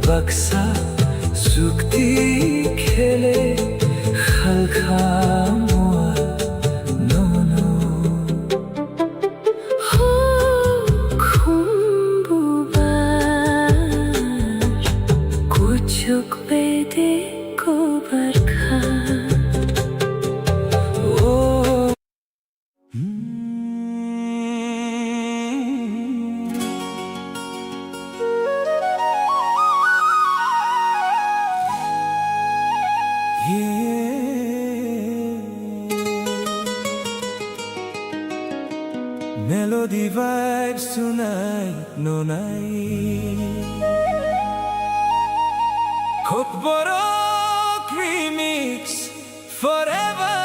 baksa chukti khele khalkha mua nono. Hukum bubar kuchuk bede kobar kha. Oh. Yeah. Melody vibes tonight, no night. Kokborok remix forever.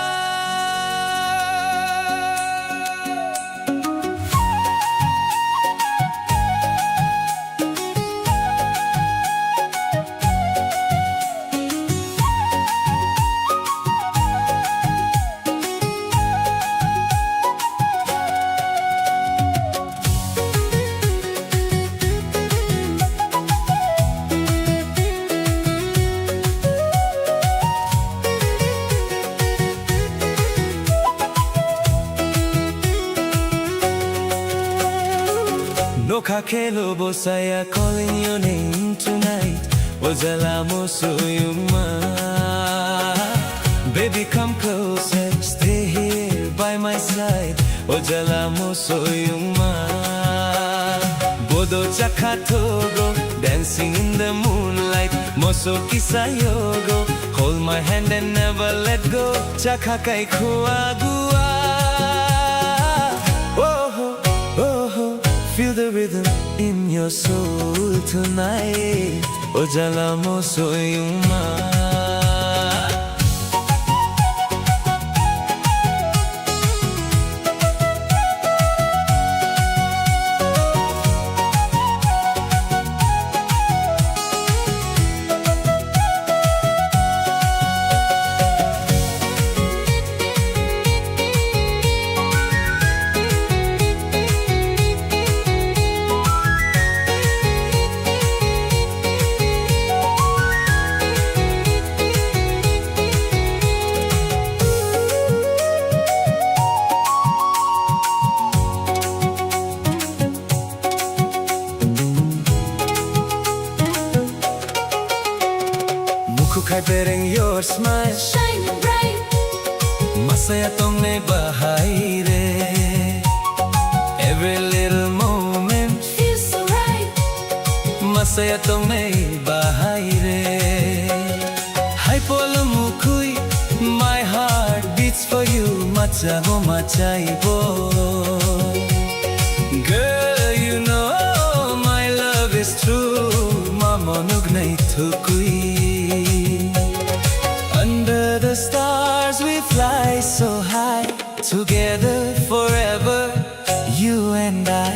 Nokha khelo bosaya, calling your name tonight. O jala mo soyungma. Baby, come closer, stay here by my side. O jala mo soyungma. Bodo chakha thogo, dancing in the moonlight. Moso kisa yogo, hold my hand and never let go. Chakha kai khua gua. Oh, oh, oh, feel the rhythm in your soul tonight. O jala mo soyungma. Mukhuk hai bereng your smile, shining bright. Masaya tongnai bahai re. Every little moment feels so right. Masaya tongnai bahai re. Hai polo mukhui, my heart beats for you. Macha mo machai bo. Girl, you know my love is true. Mamo nugnai thukui. Under the stars we fly so high. Together forever, you and I.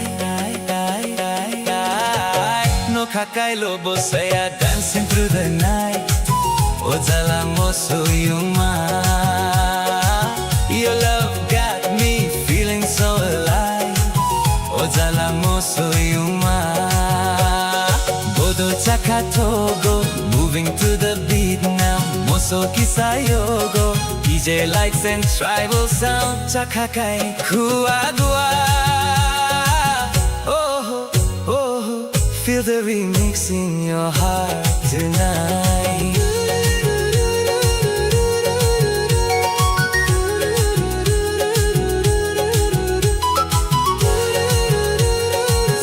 Nokha kailo bosaya, dancing through the night. O jala mo soyungma. Your love got me feeling so alive. O jala mo soyungma. Bodo chakha thogo, moving to the beat now. Moso kisa yogo, D J lights and tribal sound. Chakha kai khua dua. Oh, oh, feel the remix in your heart tonight.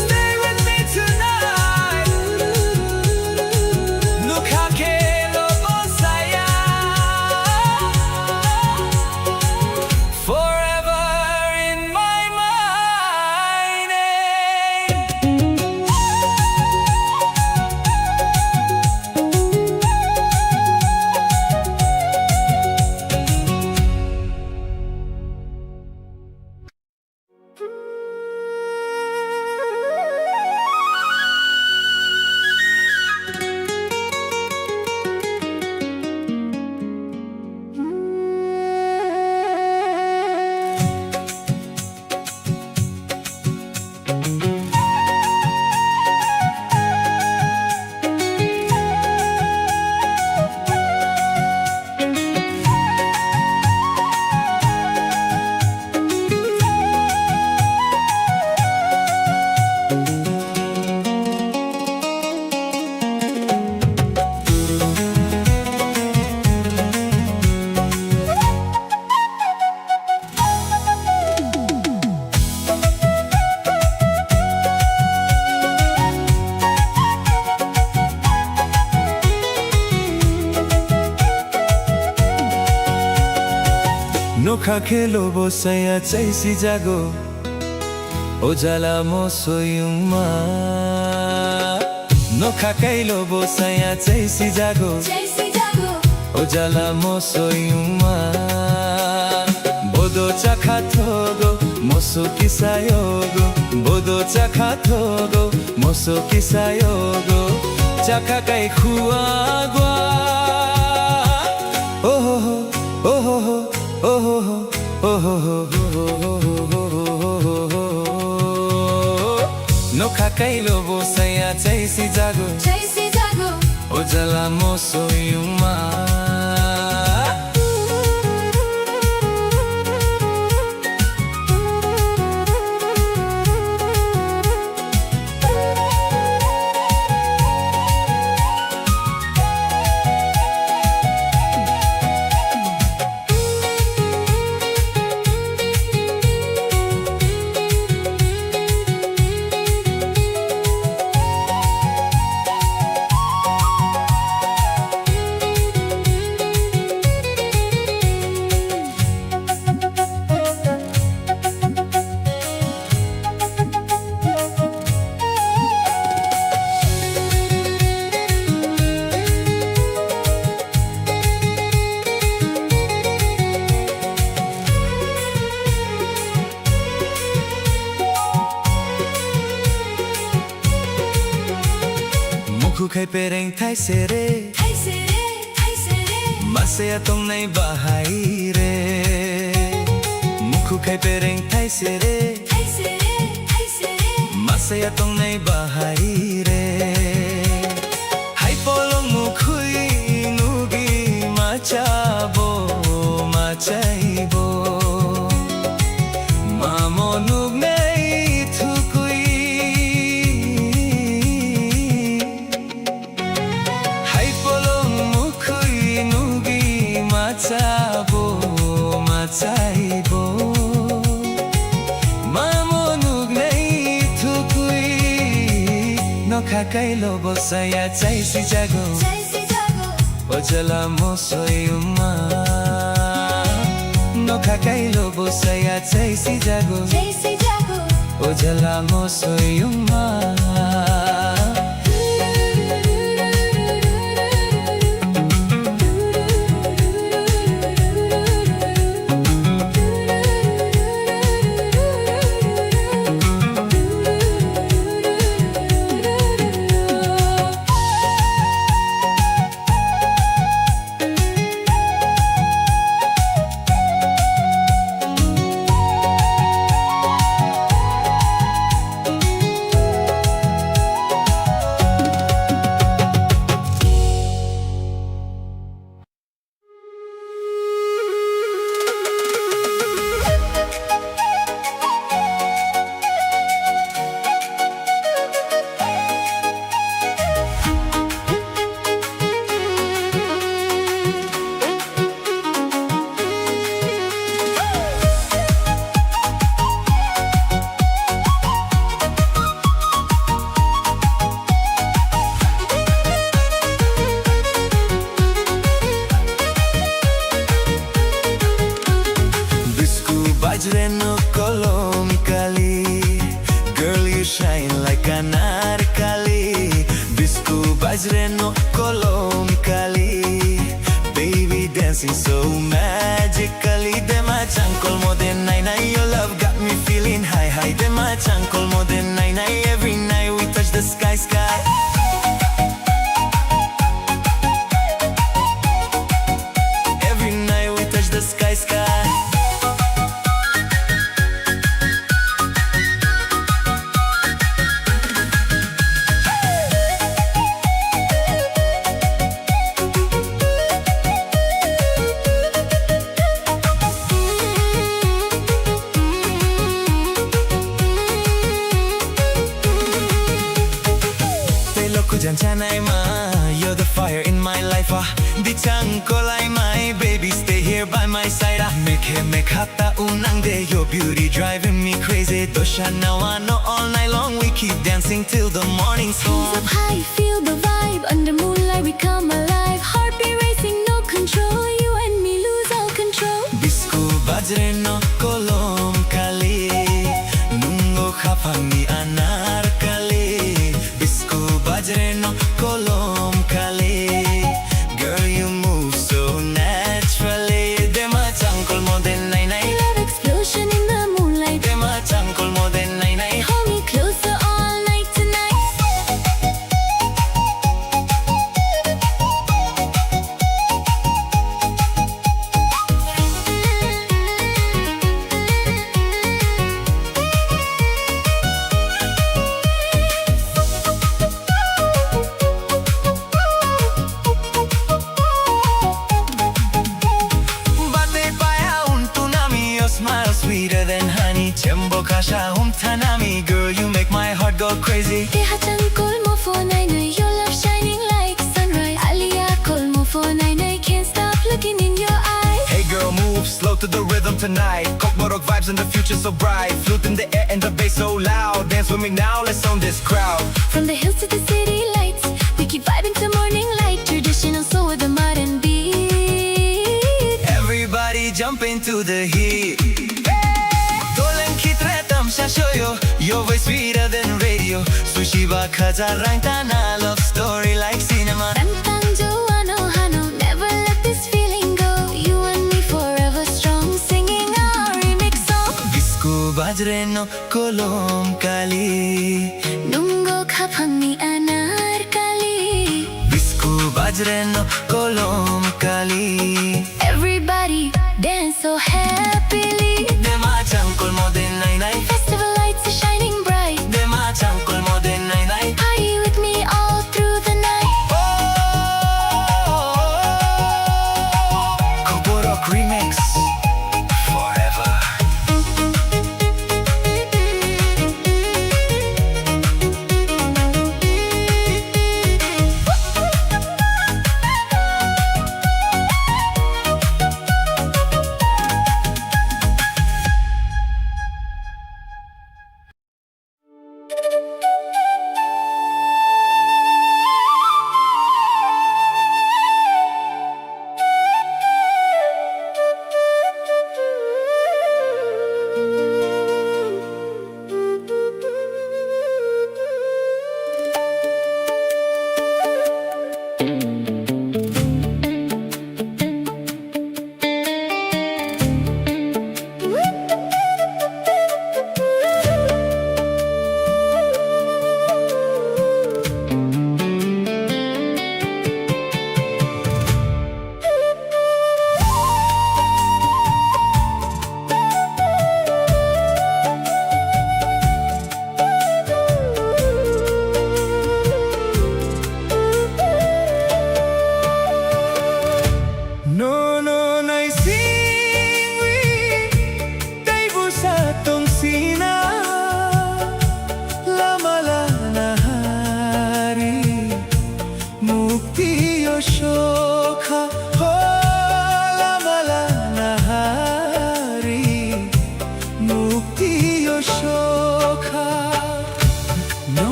Stay with me tonight. Nokha khelo bosaya. Forever in my mind. Kha khe lobo saya chai si jago, o jala mo soyungma. Nokha kailo bo saya chai si jago, chai si jago, o jala mo soyungma. Bodo chakha thogo, moso kisayogo. Bodo chakha thogo, moso kisayogo. Chakha kai khua gwa. Ohoho, ohoho, ohoho, ohoho. Nokha kailo bo saya chai si jago, chai si jago, o jala mo soyungma. Mukhu khai pereng thai sere, thai sere, thai sere. Masaya tongnai bahai re. Mukhu khai pereng thai sere, thai sere, thai sere. Masaya tongnai bahai re. Hai polong mukhui nugi machabo, machaibo. Mamo nugnai thukui. Hai polong mukhui nugi machabo, machaibo. Mamo nugnai thukui. Nokha kailo bo saya chai si jago, chai si jago, o jala mo soyungma. Nokha kailo bo saya chai si jago, chai si jago, o jala mo soyungma. Bisku bajre no kolom kali, girl, you shine like anarkali. Bisku bajre no kolom kali, baby dancing so magically. Dema changkol mo de nai nai, your love got me feeling high high. Dema changkol mo de nai nai, every night we touch the sky sky. Every night we touch the sky sky. Tei loku jan chanai ma, you're the fire in my life, ah. Di chang kolai my baby, stay here by my side, ah. Mekhe mekha ta unang de, your beauty driving me crazy. Dosha nawa no, all night long we keep dancing till the morning's Hands up high, feel the vibe. Under moonlight we come alive. Heartbeat racing, no control. You and me lose all control. Bisku bajre Reno kolom kali. Girl, you move so naturally. Dema changkol moden nai nai. Love explosion in the moonlight. Dema changkol moden nai nai. Hold me closer all night tonight. Bate paya un tunami, your smile sweeter than honey. Chembo kasha um tanami, girl, you make my heart go crazy. Te hachang kolmo phone I know your love shining like sunrise. Alia kolmo phone I know can't stop looking in your eyes. Hey girl, move slow to the rhythm tonight. Kokborok vibes in the future so bright. Flute in the air and the bass so loud. Dance with me now, let's own this crowd. From the hills to the city lights, we keep vibing till morning light. Traditional soul with a modern beat. Everybody jump into the heat. Dolen khitre tamsha shoyo, your voice sweeter than radio. Sushi ba khaza rang tana, love story like cinema. Tang tang jo ano hano, never let this feeling go. You and me forever strong, singing our remix song. Bisku bajre no kolom kali. Nungo khapangni anar kali. Bisku bajre no kolom kali. Everybody dance so happily. Dema changkol moden nai nai. Festival lights are shining bright. Dema changkol moden nai nai. Party with me all through the night. Oh, Kokborok remix. Forever.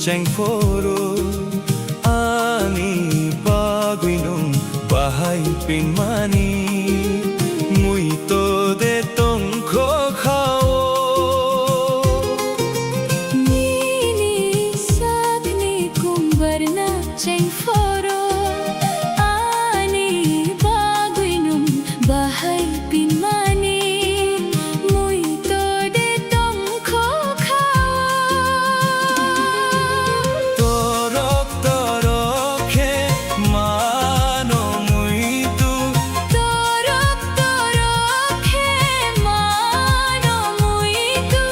chengphoro, ani bagwi nwng bahai pinmani, muito de tongkho kha-o. Nini sakni kumbarna chengphoro, ani bagwi nwng bahai pinmani, muito de tongkho kha-o. Torok torok khe mano muito. Torok torok khe mano muito.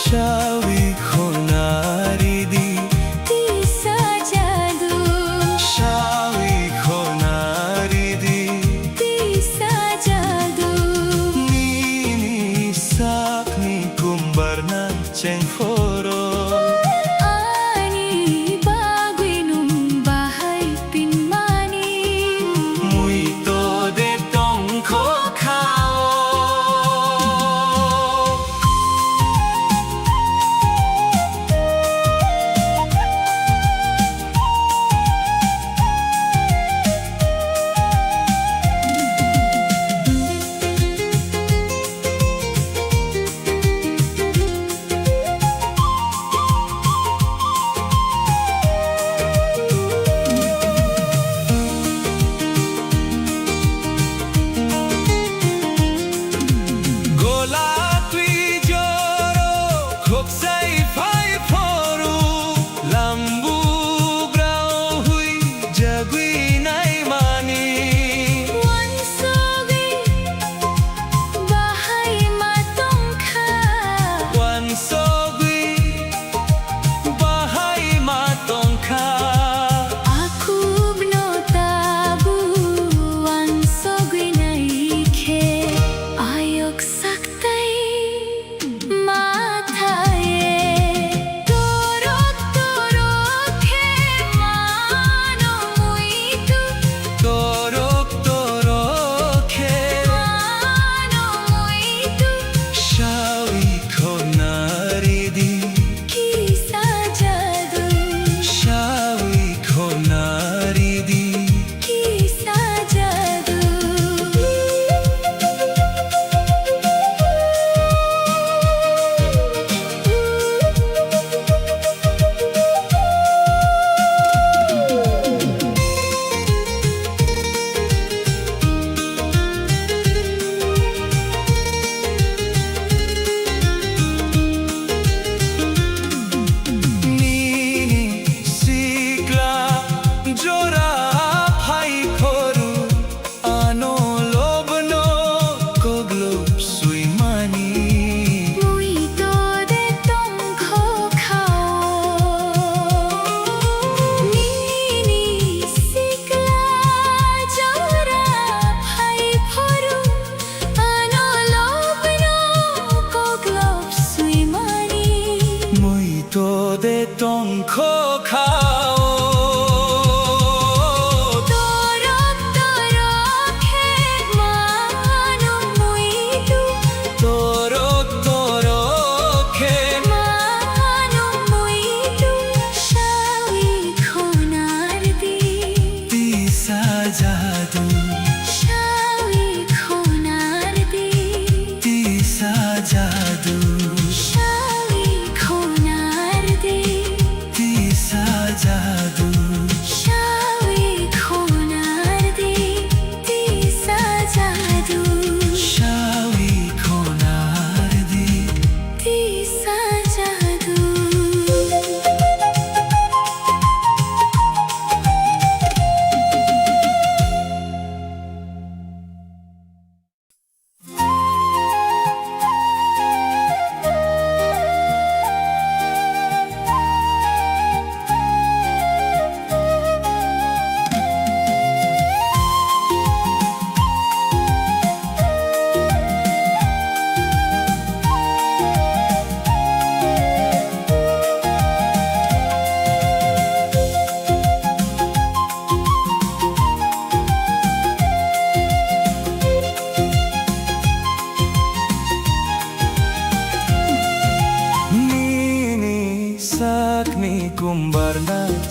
Sawi khonari di. Tisa jadu. Sawi khonari di. Tisa jadu. Nini sakni kumbarna chengphoro. Ani bagwi nwng bahai pinmani. Muito de tongkho kha-o. Gola twi joro khoksai phai phoro, lambu brao hui jagwi naimani. Wansogwi bahai ma tongkha. Wansogwi bahai ma tongkha. Akubno tabu wansogwi naikhe ayok saktai mathaye. Torok torok khe mano muito.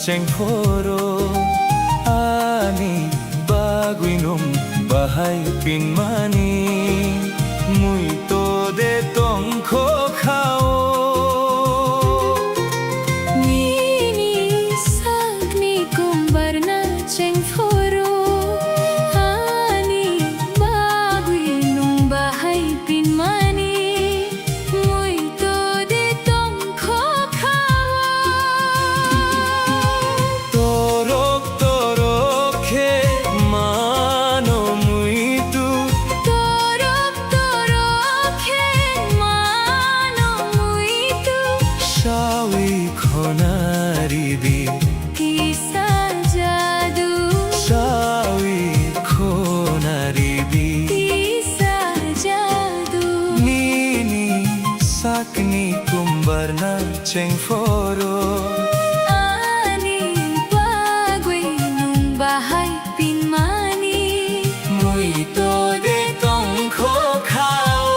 Chengphoro ani bagwi nwng bahai pinmani, muito de tongkho kha-o. Nini sakni kumbarna chengphoro ani bagwi nwng bahai pinmani, muito de tongkho kha-o. Torok torok khe mano muito. Torok torok khe mano muito. Sawi khonari di. Kisa jadu. Sawi khonari di. Kisa jadu. Nini sakni kumbarna chengphoro. Ani bagwi nwng bahai pinmani. Muito de tongkho kha-o.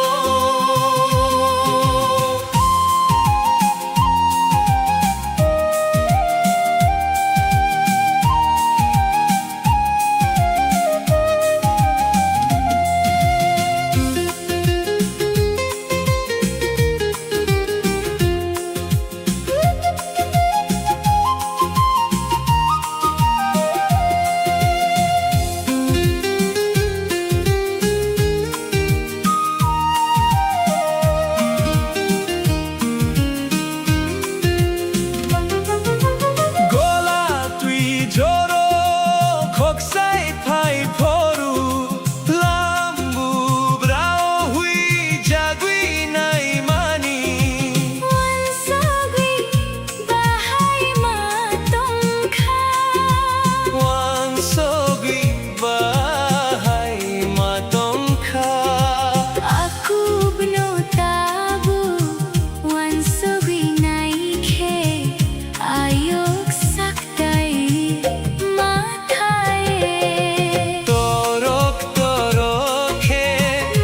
Gola twi joro khoksai phai phoro, lambu brao hui jagwi naimani. Wansugwi bahai ma tongkha. Wansugwi bahai ma tongkha. Akubno tabuk wansugwi naikhe ayuk sak tai ma thai. Torok torok khe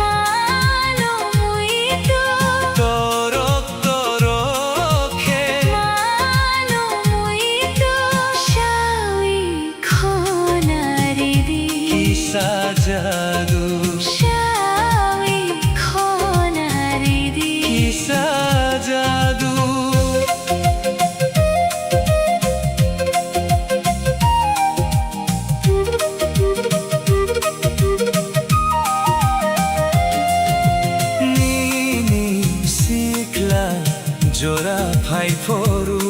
mano muito. Torok torok khe mano muito. Sawi khonari di. Kisa jadu. Sawi khonari di. Kisa jadu. Nini sikla jora phai phoro.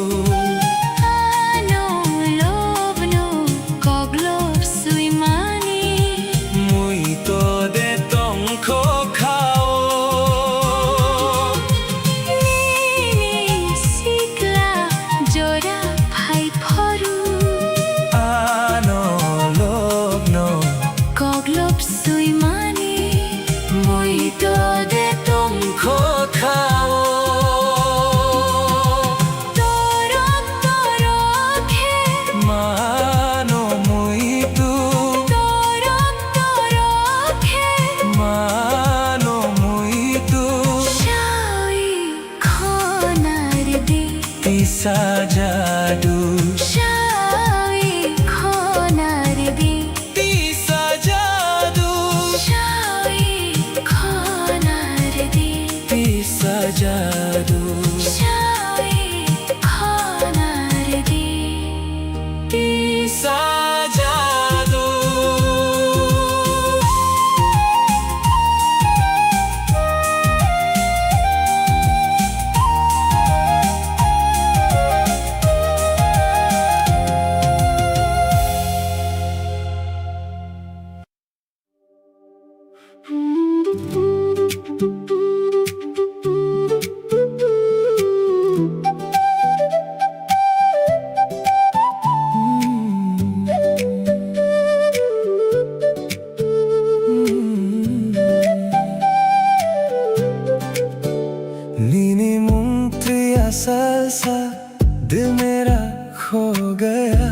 Ano lobno koklop swimani. Muito de tongkho kha-o. Nini sikla jora phai phoro. Ano lobno koklop swimani. Muito de tongkho kha-o. Torok torok khe mano muito. Torok torok khe mano muito. Sawi khonari di. Tisa jadu. Sawi khonari di. Tisa jadu. Sawi khonari di. Tisa jadu. Sawi khonari di. Tisa jadu. Nini mung twi asal sa dil mera kho gaya.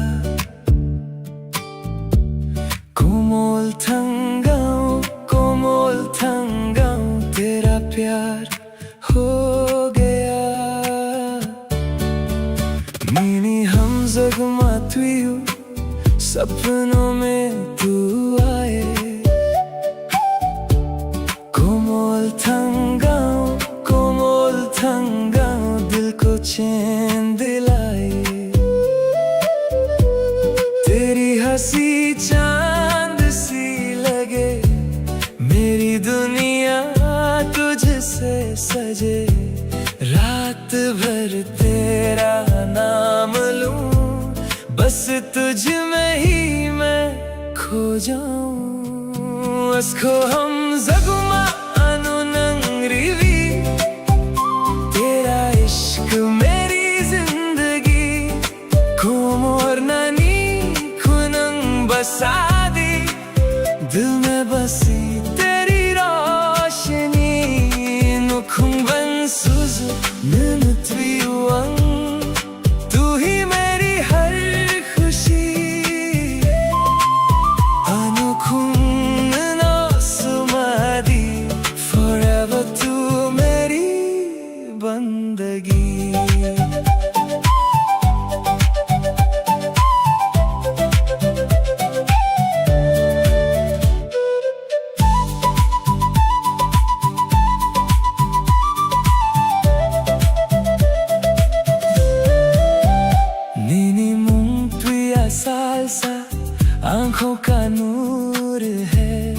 Komol thang gaon, komol thang gaon, tera pyar ho gaya. Nini hamjak ma सपनों में तू आए। कोमल थंगाओ, कोमल थंगाओ, दिल को चैन दिलाए। तेरी हंसी चांद सी लगे, मेरी दुनिया तुझसे सजे। रात भर तेरा नाम लूं, बस तुझ में ही मैं खो जाऊं। Asko hamzagma anu nang rivi, tera ishq meri zindagi. Komor nani khunang basa di, dil mein basi teri roshni. Nukhung ban suzu nunu twiwang, tu hi meri har khushi. Anukhung no sumadi, forever tu meri bandagi. Nini mung twi asal sa, aankhon ka noor hai.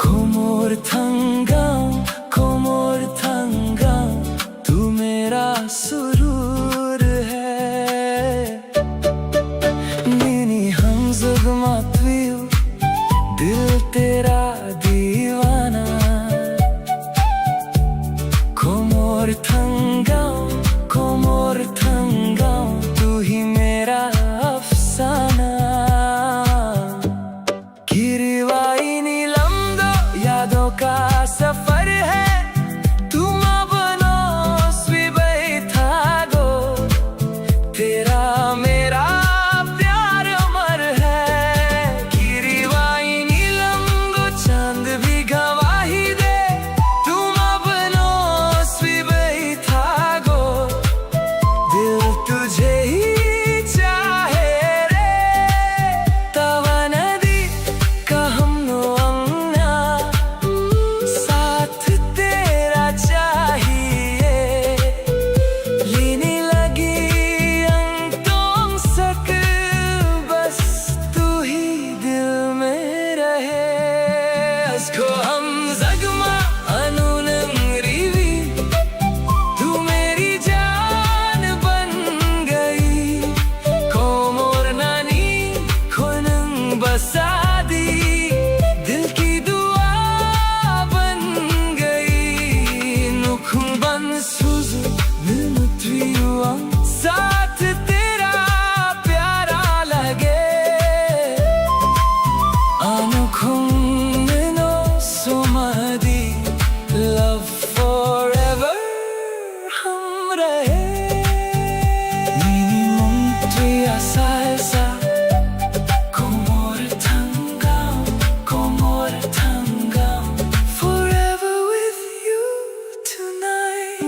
Komor thangam, komor thangam, tu mera surur hai. Nini hamzagma twiw, dil tera deewana. Komor thangam, komor thangam, tu hi mera afsana. Kiriwai nilam do yaadon ka safar hai, tum apno swi baithago, tera mera pyaar amar hai. Kiriwai nilam do chand bhi gawahi de, tum apno swi baithago. Dil tujhe hi chahe re, tawana di kaham no angna, saath tera chahiye. Lini lagi ang tongsak, bas tu hi dil mein rahe. Asko hamzagma anu nang rivi, tu meri jaan ban gayi. Komor nani khunang basa di, dil ki dua ban gayi. Nukhung ban suzu nunu twiwang, saath tera pyara lage. Anukhung no sumadi, love forever hum rahe. Nini mung twi asal sa, komor thangam, komor thangam, forever with you tonight.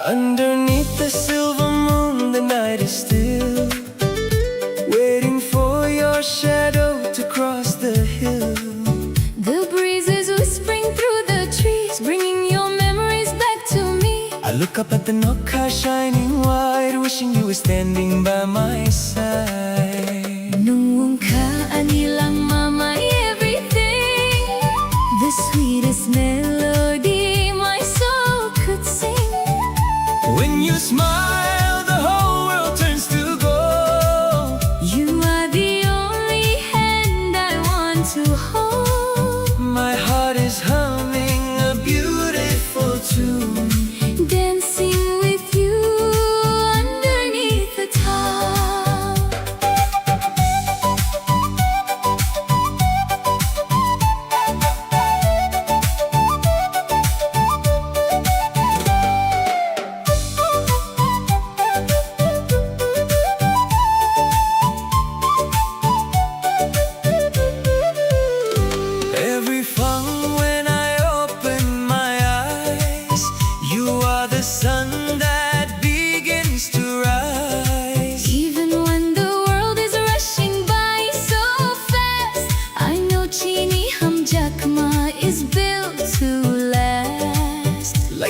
Underneath the silver moon, the night is still, waiting for your shadow to cross the hill. The breeze is whispering through the trees, bringing your memories back to me. I look up at the Nokha shining white, wishing you were standing by my side. Nwng wngkha ani langma, my everything. The sweetest melody my soul could sing. When you smile, the whole world turns to gold. You are the only hand I want to hold. My heart is humming a beautiful tune.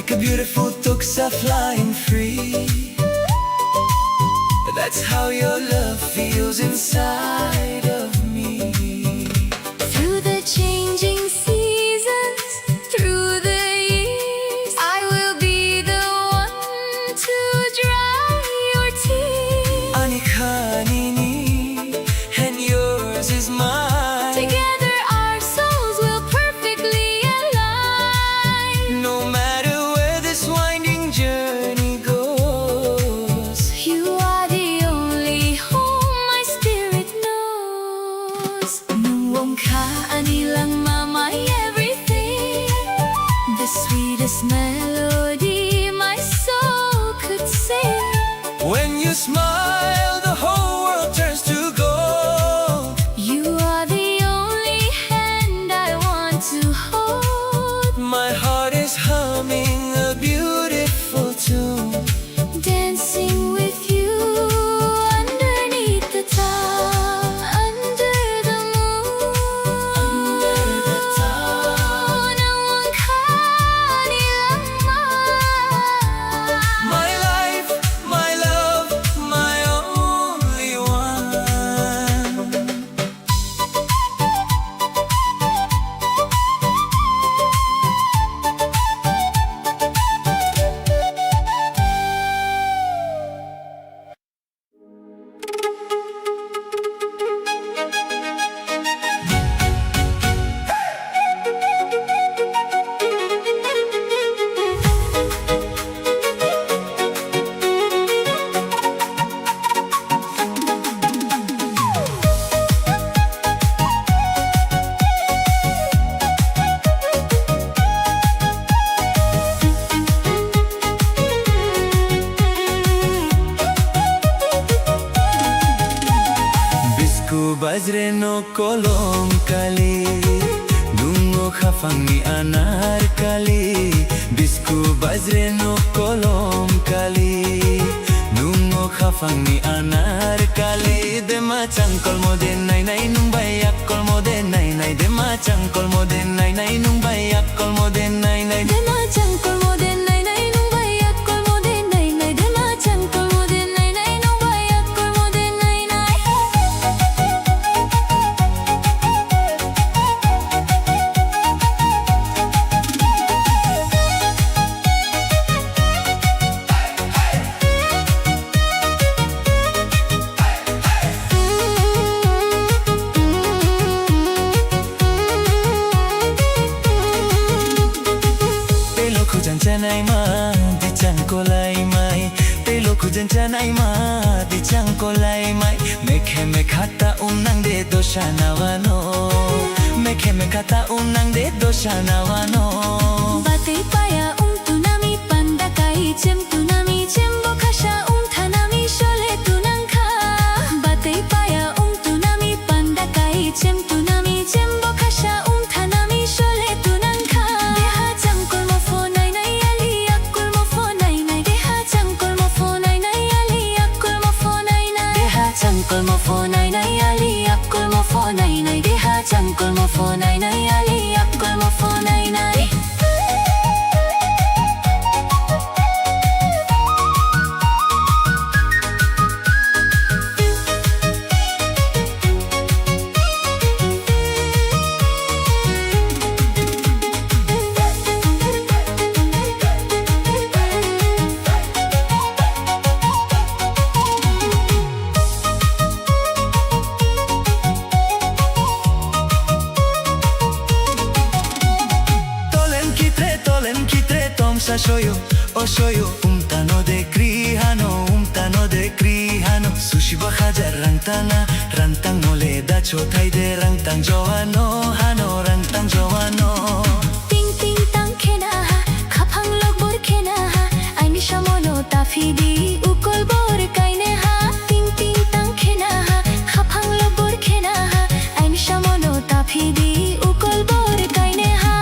Like a beautiful tuksa flying free. That's how your love feels inside of me. Through the changing seasons, through the years, I will be the one to dry your tears. Ani kha nini, and yours is mine. Together our souls will perfectly align. No matter where this winding journey goes, you are the only home my spirit knows. Nwng wngkha ani langma, my everything. The sweetest melody my soul could sing. When you smile, the whole world turns to gold. You are the only hand I want to hold. My heart is humming a beautiful tune. Dancing with you underneath the star, under the moon. Under the star. Nwng wngkha ani langma. My life, my love, my only one. Bisku bajre no kolom kali, dungo khafangni anar kali. Bisku bajre no kolom kali, dungo khafangni anar kali. Dema changkolmo de nai nai, nwng bai yakkolmo de nai nai. Dema changkolmo de nai nai, nwng bai yakkolmo de nai nai. Dema changkolmo de nai nai, nwng bai yakkolmo de nai nai. Dema changkolmo de nai nai, nwng bai yakkolmo de nai nai. Tei lo khujang chanai ma, di chang kolai mai. Tei lo khujang chanai ma, di chang kolai mai. Mekhe mekha ta um nang de dosa na wano. Mekhe mekha ta um nang de dosa na wano. Batwi paya um tunami panda kai chem tunami chem bo khasa um thanami sole tunang kha. Batwi paya um tunami panda kai chem tunami chem bo khasa um thanami sole tunang kha. Deha changkolmo pho nai nai ali yakkolmo pho nai nai. Deha changkolmo pho nai nai ali yakkolmo pho nai nai. Deha changkolmo pho nai nai ali yakkolmo pho nai nai. Deha changkolmo pho nai nai ali yakkolmo pho nai nai. Tolen kitre, tolen kitre, tomsa soyo, o soyo. Umtano de kri hano, umtano de kri hano. Susi ba hajar rang tana, rang tang mole da chothai de, rang tang joano hano, rang tang joano. Ting ting tang khena ha, khaphang lok bor khena ha, aini samono taphidi ukol bor kaine ha. Ting ting tang khena ha, khaphang lok bor khena ha, aini samono taphidi ukol bor kaine ha.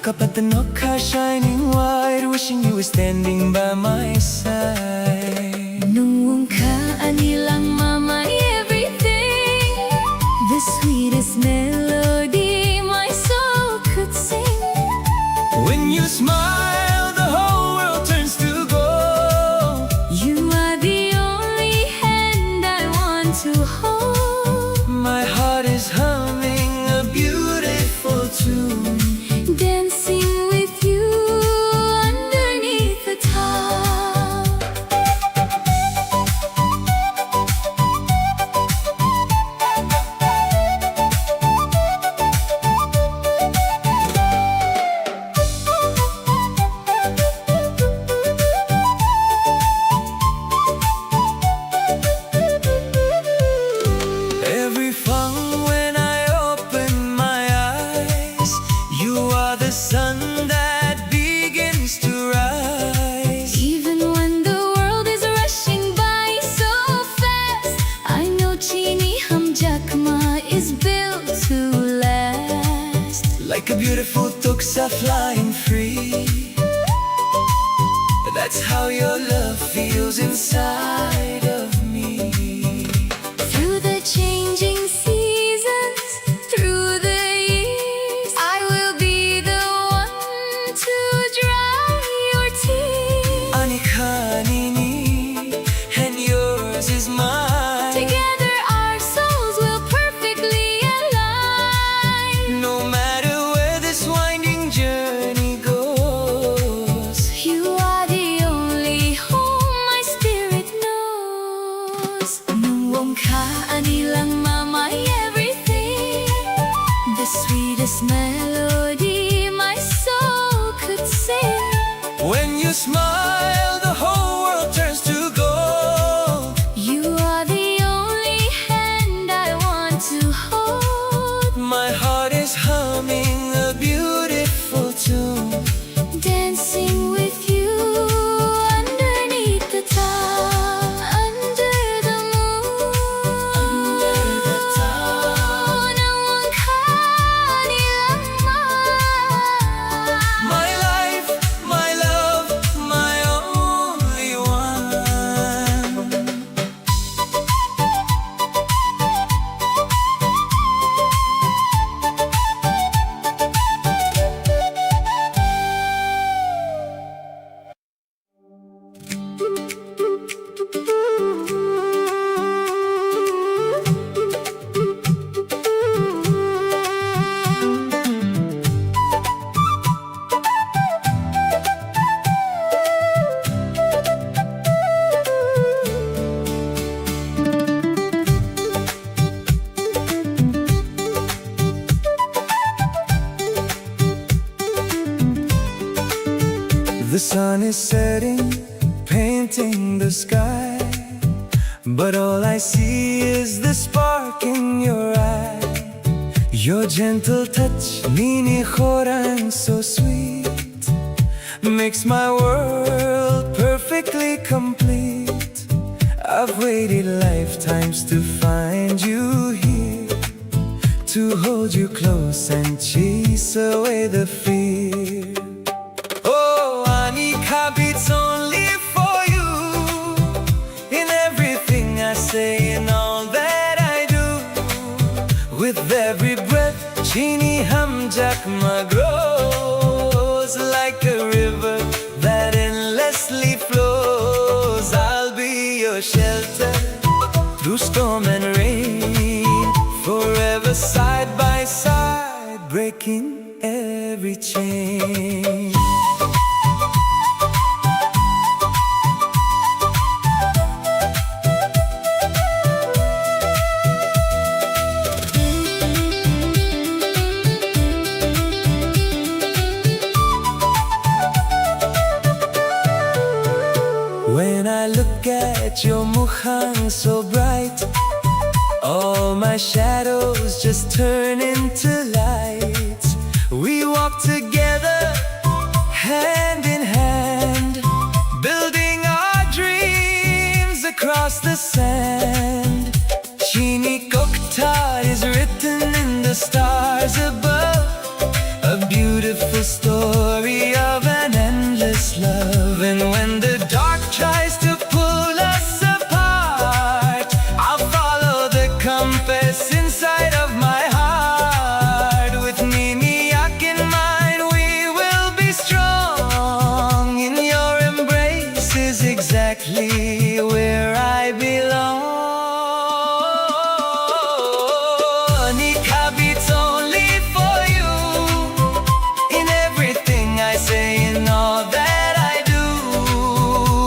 Kapat nokha shining white, wishing you were standing by my side. Nwng wngkha ani langma, my everything. The sweetest melody my soul could sing. When you smile, the whole world turns to gold. You are the only hand I want to hold. My heart is humming a beautiful tune, dancing with you underneath the star. Every fang when I open my eyes, you are the sun that begins to rise. Even when the world is rushing by so fast, I know Chini Hamjakma is built to last. Like a beautiful tuksa flying free, that's how your love feels inside of me. Through the changing seasons, through the years, I will be the one to dry your tears. Ani kha nini, and yours is mine. Together our souls will perfectly align. No matter where this winding journey goes, you are the only home my spirit knows. Nwng wngkha ani langma, my everything. The sweetest melody my soul could sing. When you smile, the whole world turns to gold. You are the only hand I want to hold. My heart is humming a beautiful tune, dancing with you underneath the star, under the moon. Under the star. My life, my love, my only one. The sun is setting, painting the sky, but all I see is the spark in your eye. Your gentle touch, nini khorang so sweet, makes my world perfectly complete. I've waited lifetimes to find you here, to hold you close and chase away the fear. Oh, ani kha beats only for you. In everything I say, in all that I do, with every breath, Chini Hamjakma grows like a river that endlessly flows. I'll be your shelter through storm and rain, forever side by side, breaking every chain. When I look at your mukhang so bright, all my shadows just turn into lights. We walk together, hand in hand, building our dreams across the sand. Chini Kokthar is written in the stars above, a beautiful story Compass inside of my heart. With Nini Yak in mind, we will be strong. In your embrace is exactly where I belong. Nikab, it's only for you. In everything I say, in all that I do,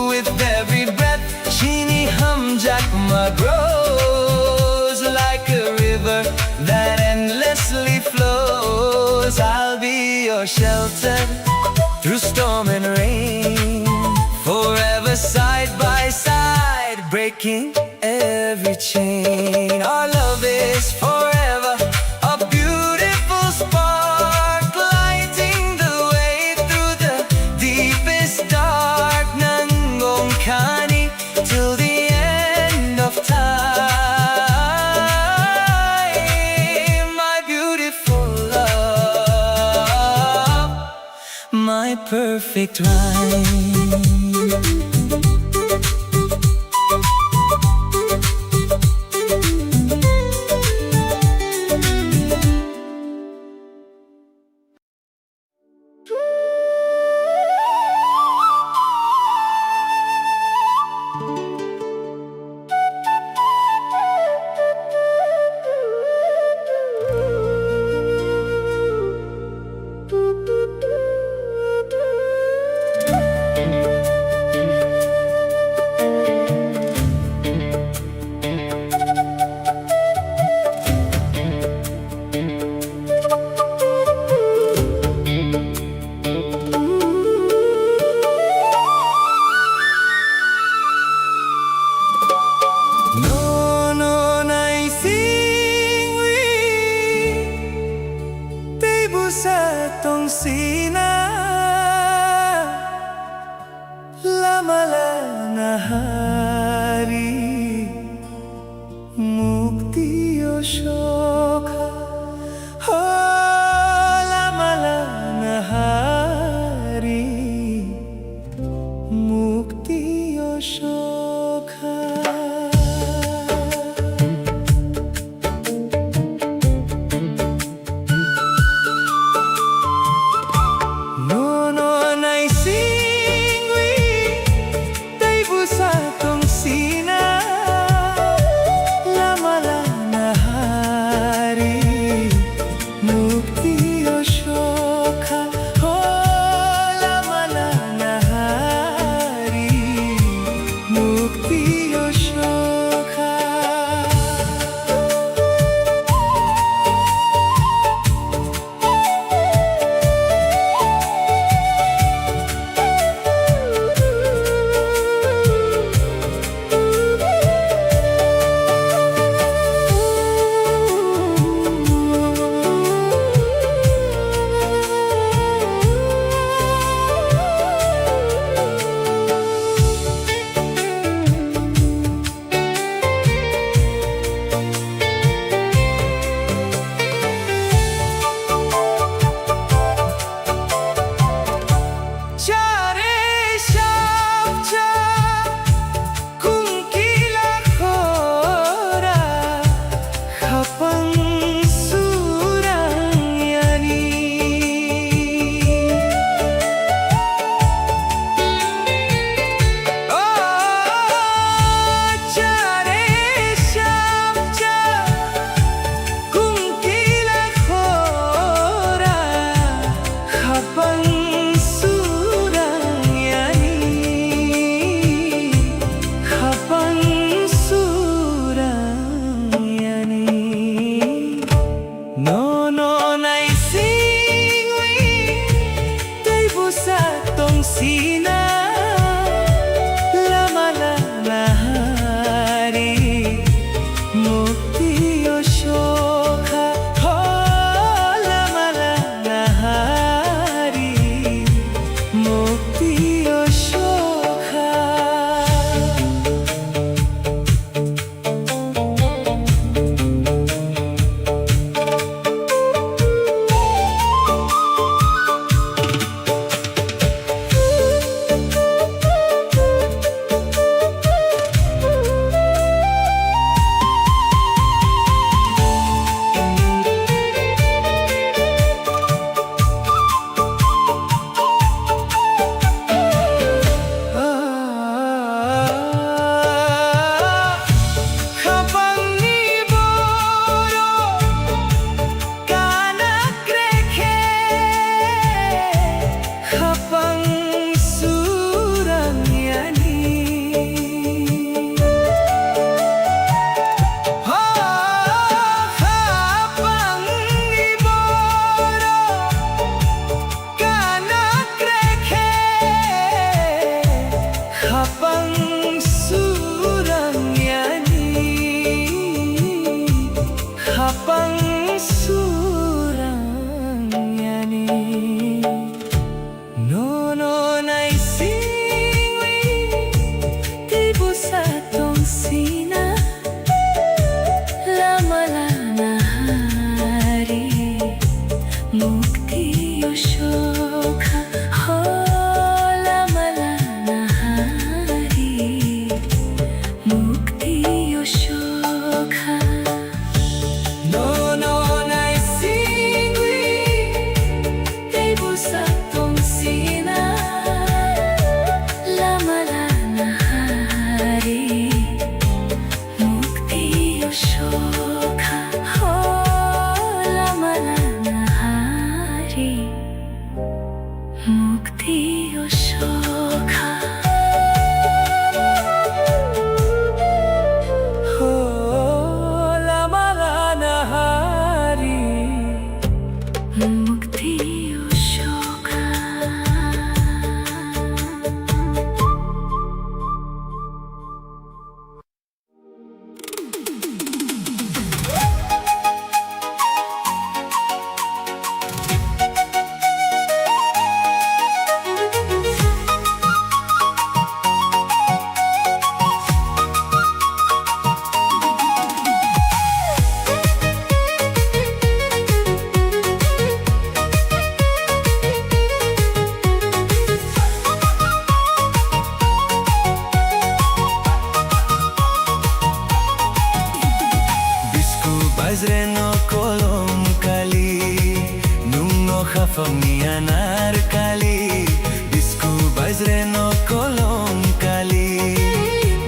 with every breath, Shini Hamjakma grows like a river that endlessly flows. I'll be your shelter through storm and rain, forever side by side, breaking every chain. Our love is forever, a beautiful spark, lighting the way through the deepest dark. Nangong khani till the end of time, my beautiful love, my perfect rhyme. Nono naisingwi tei bwsa tongsina, lama lana hari mukti o sokha. Ho, lama lana hari mukti o sokha. Nono naisingwi tei bwsa tongsina, lama lana hari mukti o sokha. Ho, lama lana hari mukti o sokha. Bajreno kolom kali, nungno khapangni anar kali. Bisku bajreno kolom kali,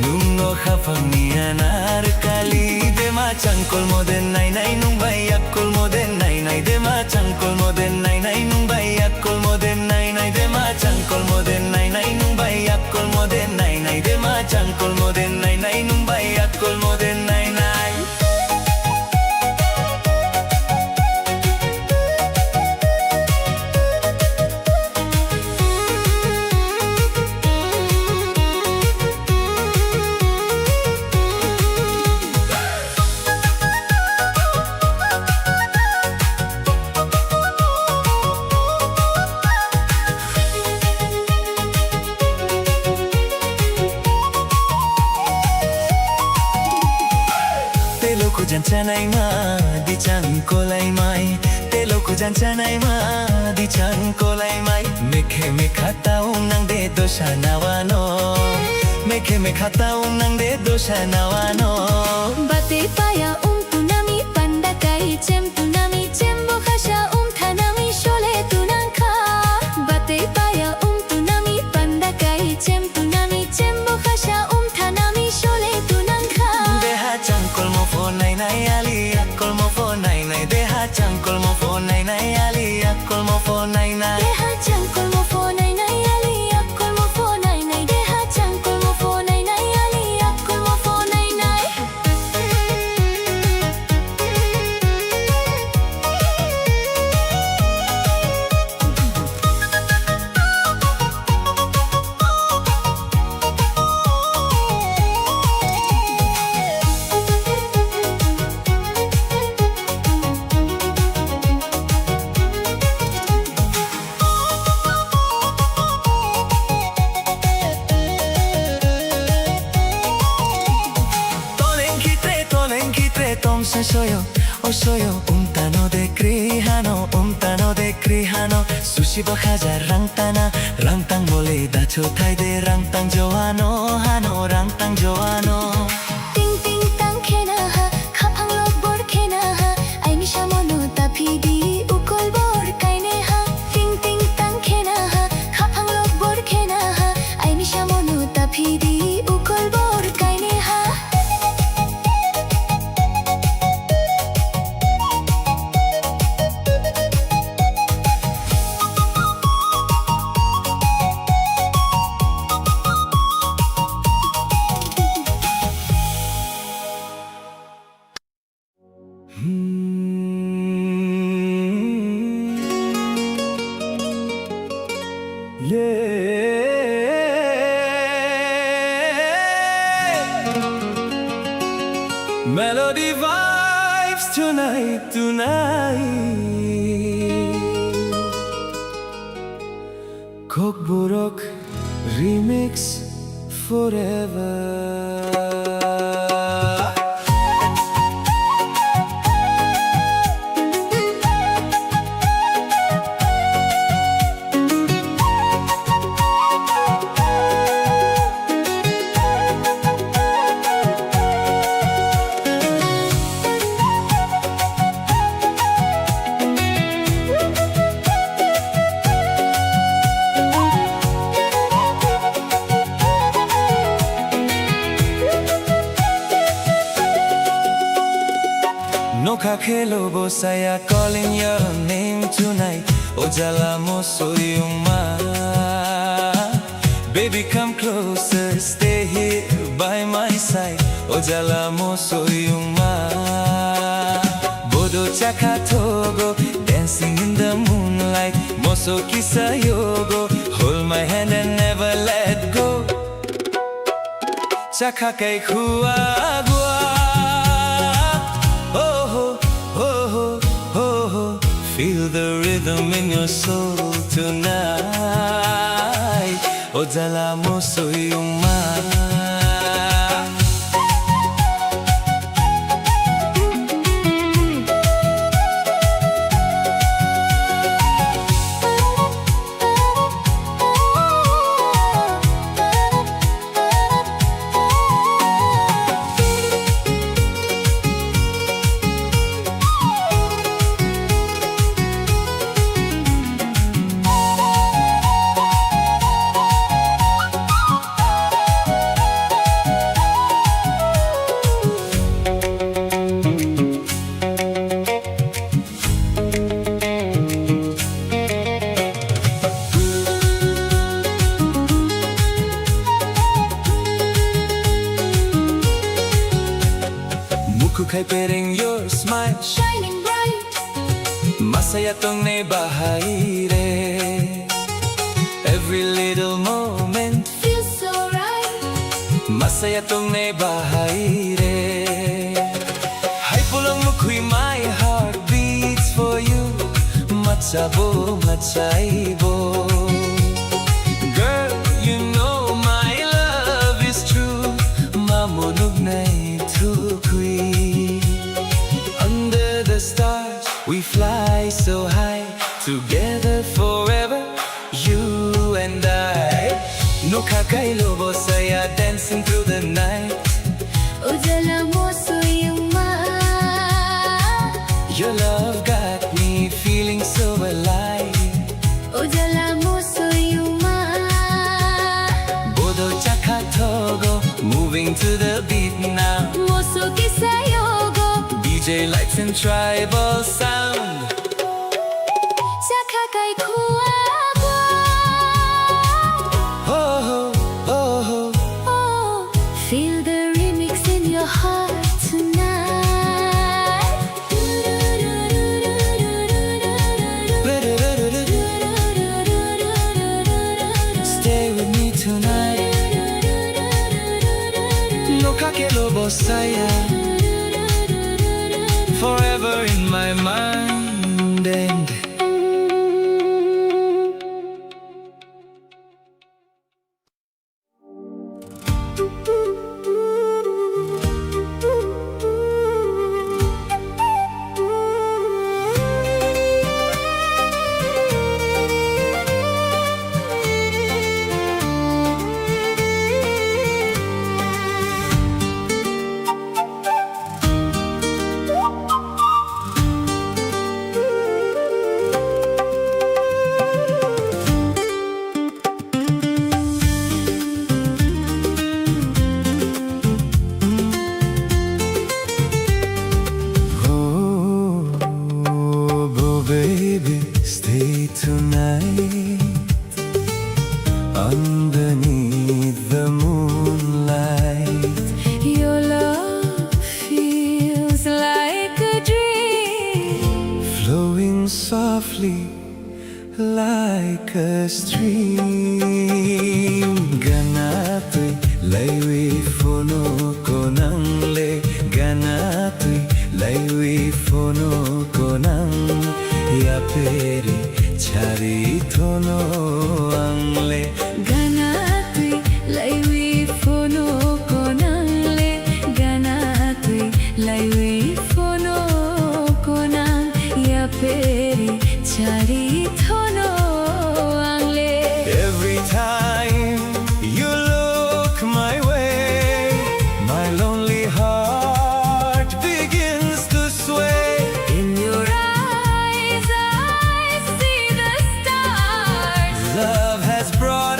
nungno khapangni anar kali. Dema changkol moden nai nai nung bai yak kol moden nai nai. Dema changkol moden nai nai nung bai yak kol moden nai nai. Dema changkol moden nai nai nung bai yak kol moden nai nai. Dema changkol moden nai nai nung bai yak kol moden nai nai. Telo kujan chanai ma, di chang kolai mai. Telo kujan chanai ma, di chang kolai mai. Mekhe mekha taung nang de dosa nawano. Mekhe mekha taung nang de dosa nawano. Bate paya um tunami panda kai chem tunami chem bo khasa um thanami shole tunang kha. Bate paya um tunami panda kai chem tunami chem bo khasa um thanami shole tunang kha. Deha changkol mo phone nai nai ali akol mo phone nai nai. Deha changkol mo phone nai nai ali akol mo phone nai nai. Deha changkol mo phone nai nai ali akol mo phone nai nai. Deha changkol mo phone nai nai ali akol mo phone nai nai. Toleng khitre, toleng khitre, tong se soyo, o soyo, umtano de kri hano, umtano de kri hano, sushi bo hajar rang tana, rang tang bole dacho thai de, rang tang joano, hano, rang tang joano. Ting ting tang khena ha, khaphang lok bor khena ha, aini samono ta phidi ukol bor kaine ha. Ting ting tang khena ha, khaphang lok bor khena ha, aini samono ta phidi ukol bor kaine ha. Hmm. Yeah. Melody vibes tonight, tonight. Kokborok remix forever. Nokha khelo bo saya calling your name tonight. O jala mo soyungma. Baby, come closer, stay here by my side. O jala mo soyungma. Bodo chakha thogo, dancing in the moonlight. Moso kisa yogo, hold my hand and never let go. Chakha kai khua gua. Oh ho, oh ho, oh ho. Feel the rhythm in your soul tonight. O jala mo soyungma. Smile shining bright. Masaya tongnai bahai re. Every little moment feels so right. Masaya tongnai bahai re. Hai polong mukhui, my heart beats for you. Machabo machaibo. Girl, you know my love is true. Mamonuk nai thukwi. Under the stars, we fly so high. Together forever, you and I. Nokha kailo bosaya, dancing through the night. Ujala mosoyuma. Your love got me feeling so alive. Ujala mosoyuma. Bodo chakha thogo, moving to the beat now. Moso kisa yogo. D J lights and tribal sound. Chakha kai khua bo. Oh, oh, oh, oh. Feel the remix in your heart tonight. Stay with me tonight. Nokha kelo bosaya. Forever in my mind and Oh, baby, stay tonight. Underneath the moonlight, your love feels like a dream, flowing softly like a stream. Ganatwi laiwi phono konangle, ganatwi laiwi phono konang, yaperi chari thono angle. Ganatwi laiwi phono konangle, ganatwi laiwi phono konang, yaperi chari thono angle. Every time you look my way, my lonely heart begins to sway. In your eyes, I see the stars. Love has brought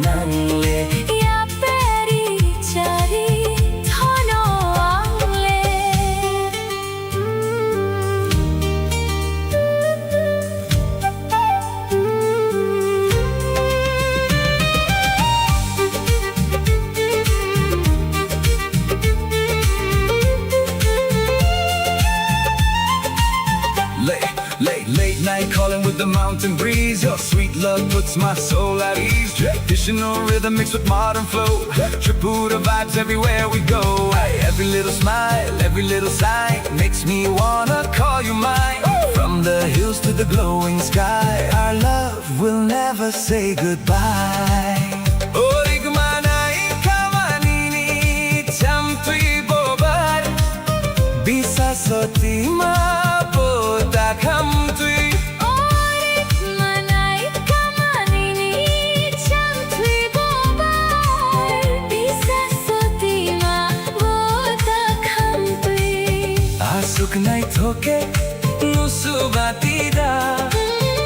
Nangle yaperi chari thono angle. Late, late, late night calling with the mountain breeze. Your sweet love puts my soul at ease. Traditional rhythm mixed with modern flow. Tripura vibes everywhere we go. Hey, every little smile, every little sign makes me wanna call you mine. From the hills to the glowing sky, our love will never say goodbye. Orik manai kamanini chamtui bobar, bisa sotima bota khamtui. Orik manai kamanini chamtui bobar, bisa sotima bota khamtui. Asuk nai thoke nusu batida,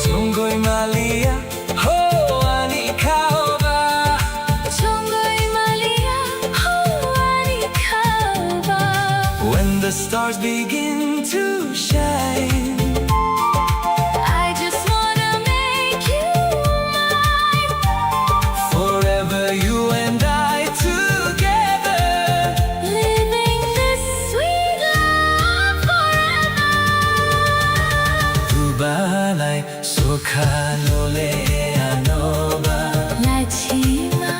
chungoi malia. Ho ani khaoba. Chongoi malia, ho ani khaoba. When the stars begin to shine, I just wanna make you mine. Forever you and I together. Living this sweet love forever. Dubalai Sokha nole anoba. Lachima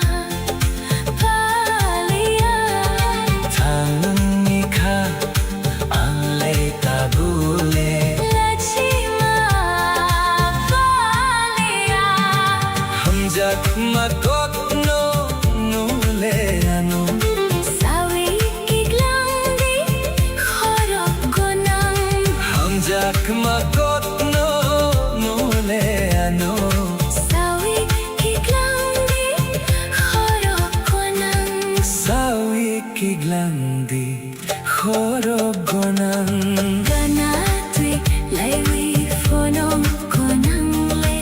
palia. Thanwng ni kha ang le tabule. Lachima palia. Hamjak ma kok no nule ano. Sawi kiklang di khorok gonang. Hamjak ma kok no nule ano. Sawi kiklang di khorok gonang. Sawi kiklang di khorok gonang. Gana twi laiwi phono gonang le.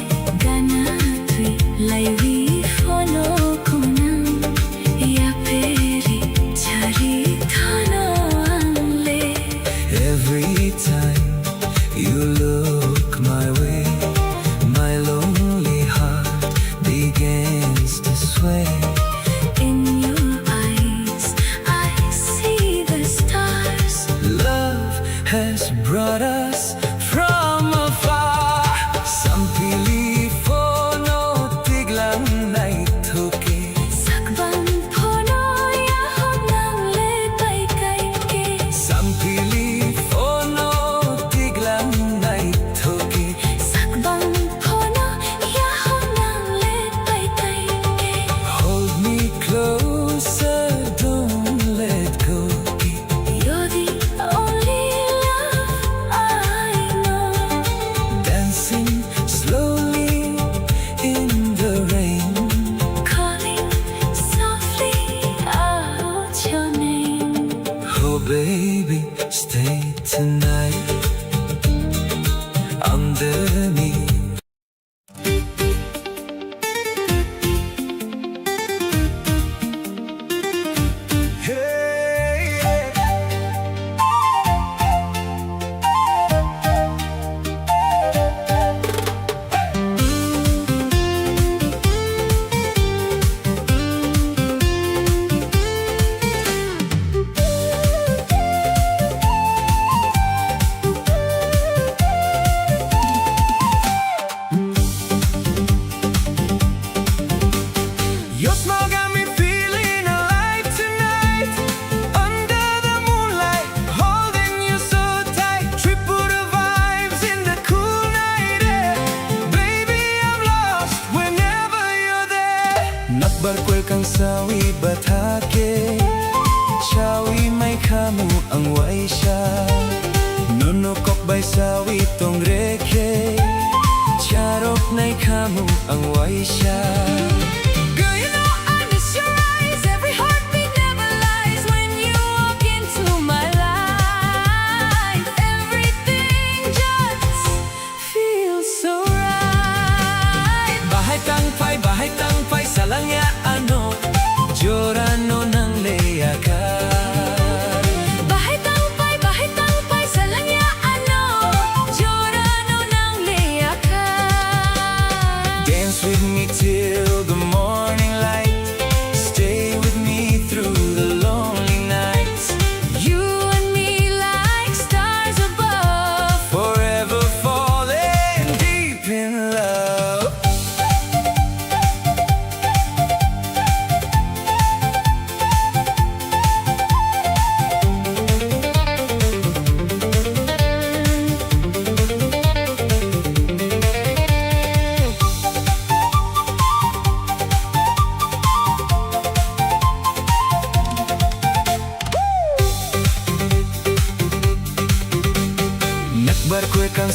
Gana twi laiwi phono gonang. Yaperi chari thono ang le. Every time you look my way, my lonely heart begins to sway. In your eyes, I see the stars. Love has brought us from afar. Sampili phono tiglang nai thoke. Sakbang phono yahok nang le pai kai ke. Sampili phono tiglang nai thoke. Sakbang phono yahok nang le pai kai ke. Hold me closer, don't let go. You're the only love I know. Dancing slowly in the rain. Calling softly out your name. Oh baby, stay tonight underneath. Your smile got me feeling alive tonight. Under the moonlight, holding you so tight. Tripura vibes in the cool night air. Baby, I'm lost whenever you're there. Nakbar kwel kang sawi bathake. Chawi mai khamu ang waisa. Nono kok bai sawi tong rekhe. Charok nai khamu ang waisa. Girl, you know I miss your eyes. Every heartbeat never lies when you walk into my life. Everything just feels so right. Bahai tang phai, bahai tang phai, salangya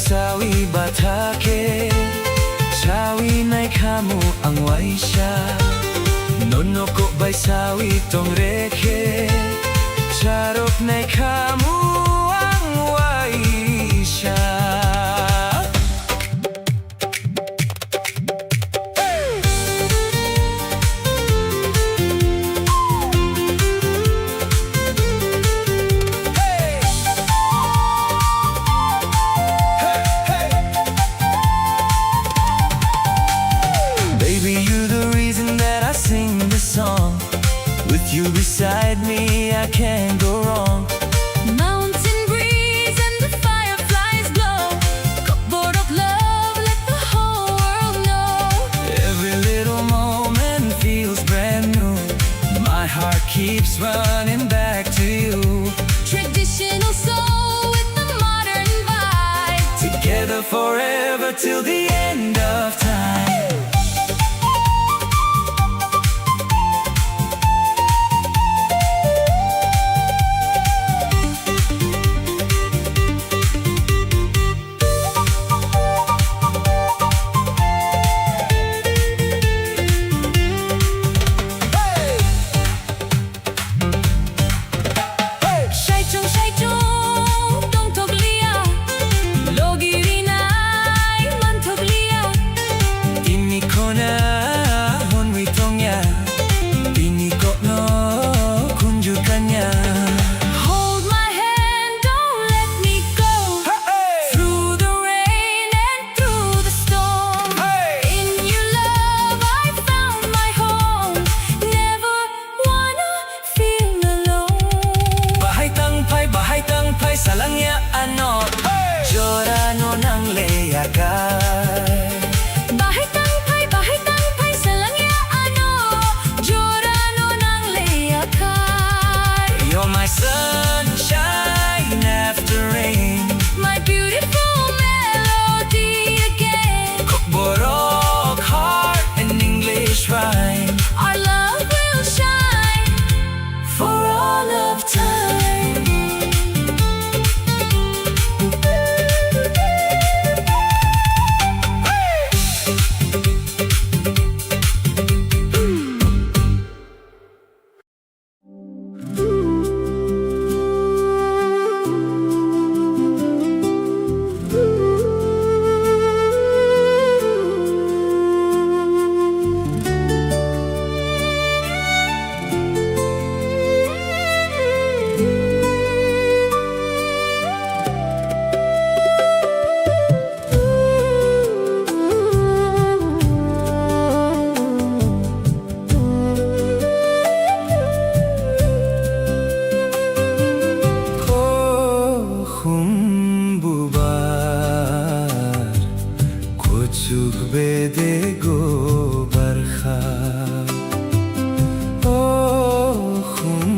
Sawi batha khe, sawi naikhamu ang waisa. Nono kok bai sawi tongre khe, charok naikhamu ang waisa. Baby, you the reason that I sing this song. With you beside me, I can't go wrong. Mountain breeze and the fireflies glow. Kokborok love, let the whole world know. Every little moment feels brand new. My heart keeps running back to you. Traditional soul with the modern vibe. Together forever till the end of time. Saichung saichung tongthokliya, logi rinai manthokliya. Tini khona hwnwi tongya, tini kokno khunju kanya. Hold my hand, don't let me go. Hey! Through the rain and through the storm. Hey! In your love I found my home. Never wanna feel alone. Bahai tang phai, bahai tang phai, salangya ano. Hey! Jora no nang le yakai. Bahai tang phai, bahai tang phai, salangya ano. Jora no nang le yakai. You're my sunshine after rain. My beautiful melody again. Kokborok heart and English rhyme. Our love will shine for all of time. O khum bubar, kuchuk bedego barkha. O khum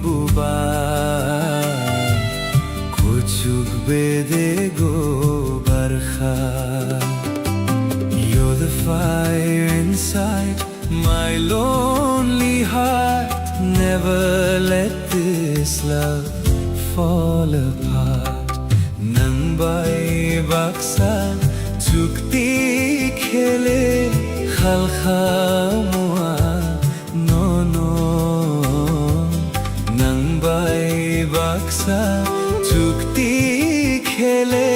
bubar, kuchuk bedego barkha. You're the fire inside my lonely heart. Never let this love fall apart. Nang bai baksa chukti khele khalkha mua nono. Nang bai baksa chukti khele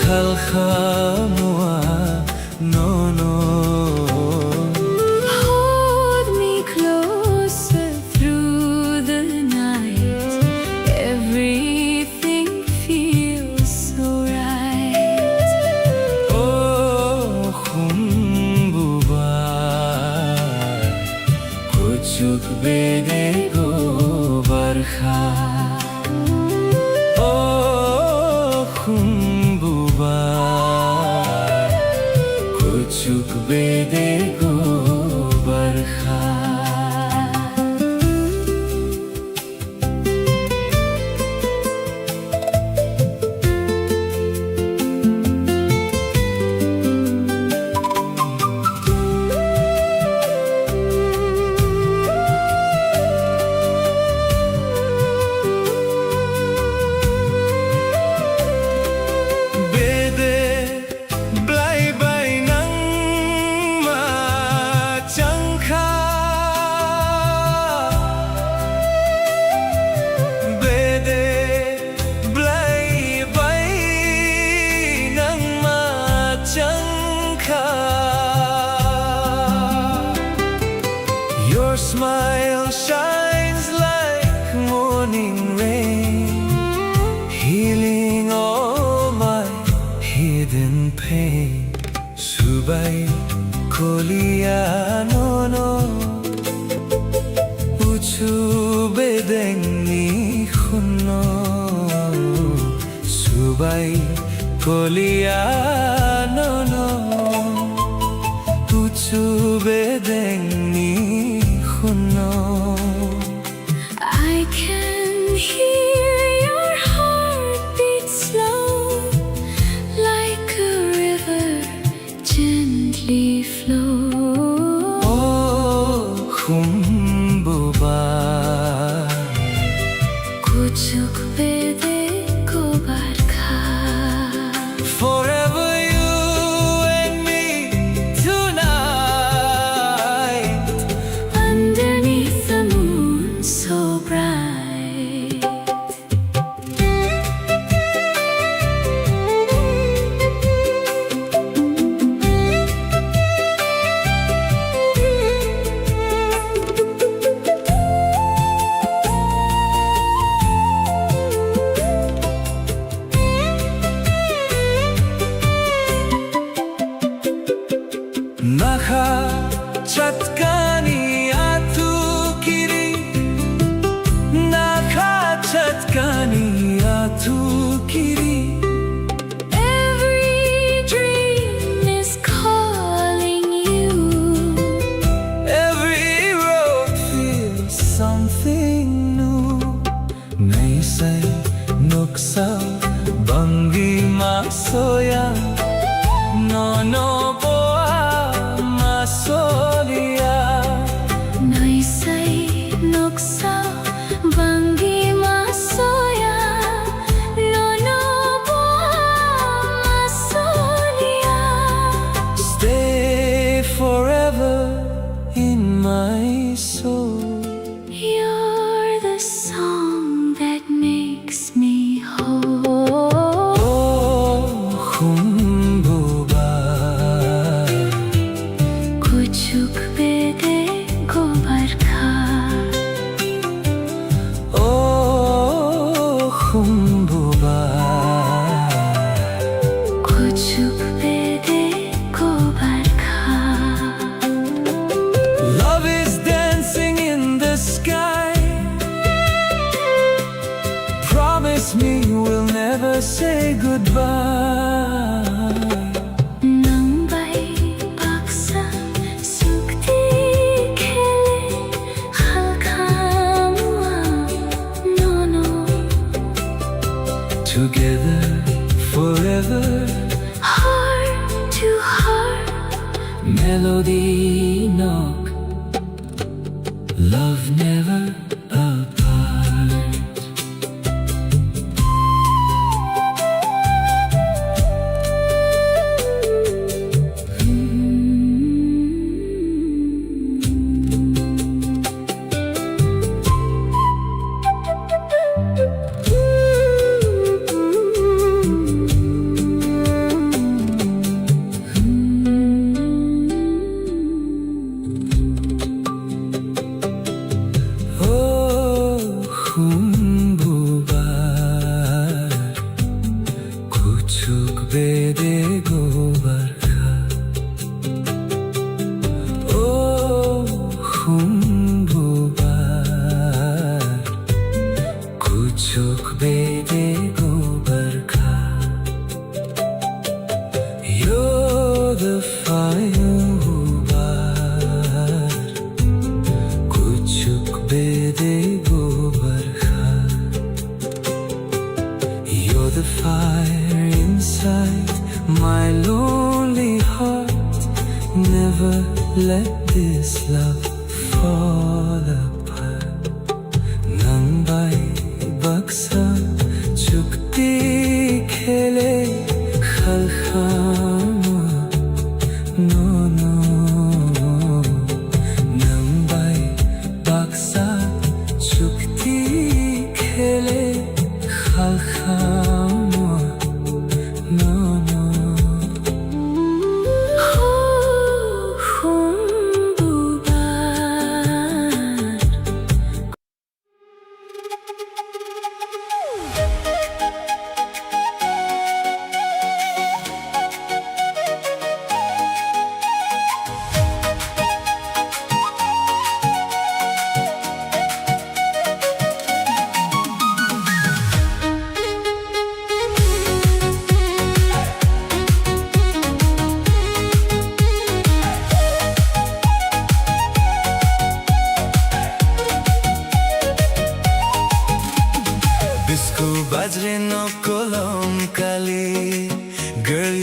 khalkha mua nono. Hold me closer through the night. Everything feels so right. O khum bubar, kuchuk bedego barkha. O khum bubar, kuchuk bedego barkha. Smile shines like morning rain, healing all my hidden pain. Subai kolia nono, uchu bedengni khuno. Subai kolia nono, uchu bedengni khuno. I can hear your heartbeat slow, like a river gently flow. O khumbuba, kuchuk bede gobar kha. Forever you and me tonight, underneath the moon so bright. Nakha chatkani atu kiri, nakha chatkani atu kiri. Every dream is calling you. Every road feels something new. Naisai noksa bangwi masoya, nono boa masolia. Naisai noksa bangwi masoya, nono boa masolia. Stay forever in my soul. You're the song that makes me whole. O khumbuba, kuchuk bede gobar kha. O khumbuba, kuchuk bede gobar kha. Love is dancing in the sky. Promise me we'll never say goodbye. Nang bai baksa sukti khele halkha mua nono. Together forever. Heart to heart. Melody nok. Love never apart. O khumbuba, kuchuk bede gobar kha. O khumbuba, kuchuk bede gobar kha. You're the fire who bar, kuchuk bede gobar kha. You're the fire inside my lonely heart. Never let this love fall apart. Nang bai baksa chukti khele khalkhama nono. Nang bai baksa chukti khele khalkhama nono. Hu, hu, buba.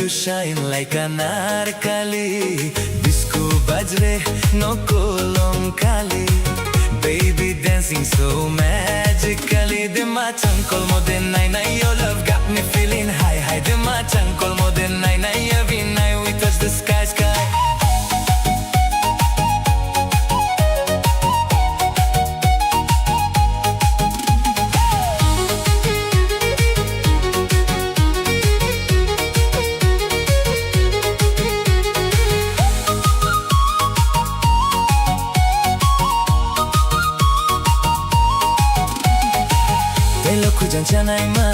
You shine like anarkali, bisku bajre no kolom kali. Baby dancing so magically. Dema changkol mode nai nai, your love got me feeling high high. Dema changkol mode nai nai, every night we touch the sky sky. Telo kujang chanai ma,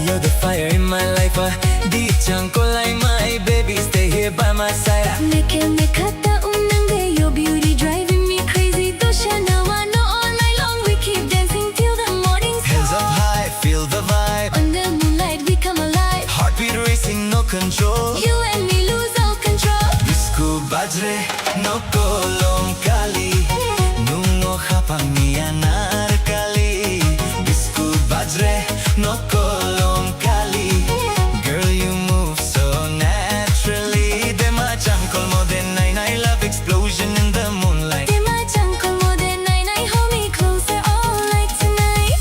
you're the fire in my life, ah. Di chang kolai mai, baby, stay here by my side, ah. Meke mekata unang de, your beauty driving me crazy. Doshana wano all night long, we keep dancing till the morning star. Hands up high, feel the vibe. Under moonlight, we come alive. Heartbeat racing, no control. You and me lose all control. Bisku bajre, no kolom kali. Nungo hapang ni anarkali. Bisku bajre, no kolom kali. Girl, you move so naturally. Dema changkol mode nai nai, love explosion in the moonlight. Dema changkol mode nai nai, hold me closer all night tonight.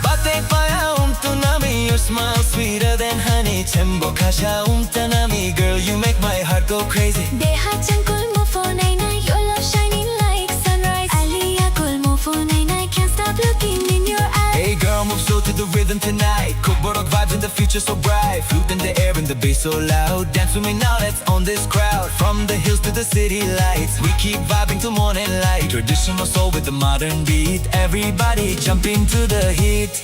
Bate paya um tunami, your smile sweeter than honey. Chembo kasha um tanami, girl, you make my heart go crazy. Deha changkol mo phone ai nai, your love shining like sunrise. Aliya kol mo phone ai nai, can't stop looking in your eyes. Hey girl, move slow to the rhythm tonight. Kokborok vibes in the future so bright. Flute in the air and the bass so loud. Dance with me now, let's own this crowd. From the hills to the city lights, we keep vibing till morning light. Traditional soul with the modern beat. Everybody jump into the heat.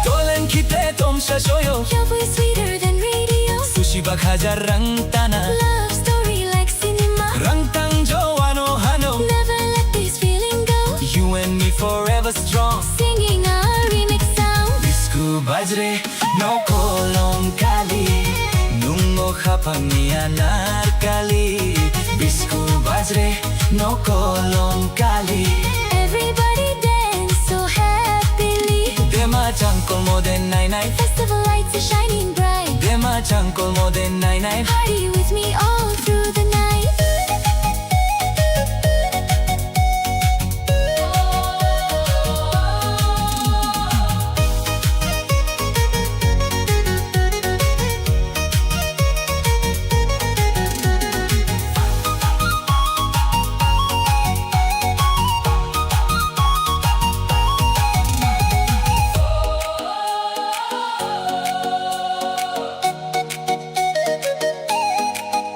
Tolen kite tomsa soyo. Your voice sweeter than radio. Sushi bak hajar rang tana. Love story like cinema. Rang tang jo ano hano. Never let this feeling go. You and me forever strong. Singing a remix sound. Bisku bajre no kolom kali. Nungo hapang ni anarkali. Bisku bajre no kolom kali. Everybody dance so happily. Dema changkol mode nai nai. Festival lights are shining bright. Dema changkol mode nai nai. Party with me all through the night.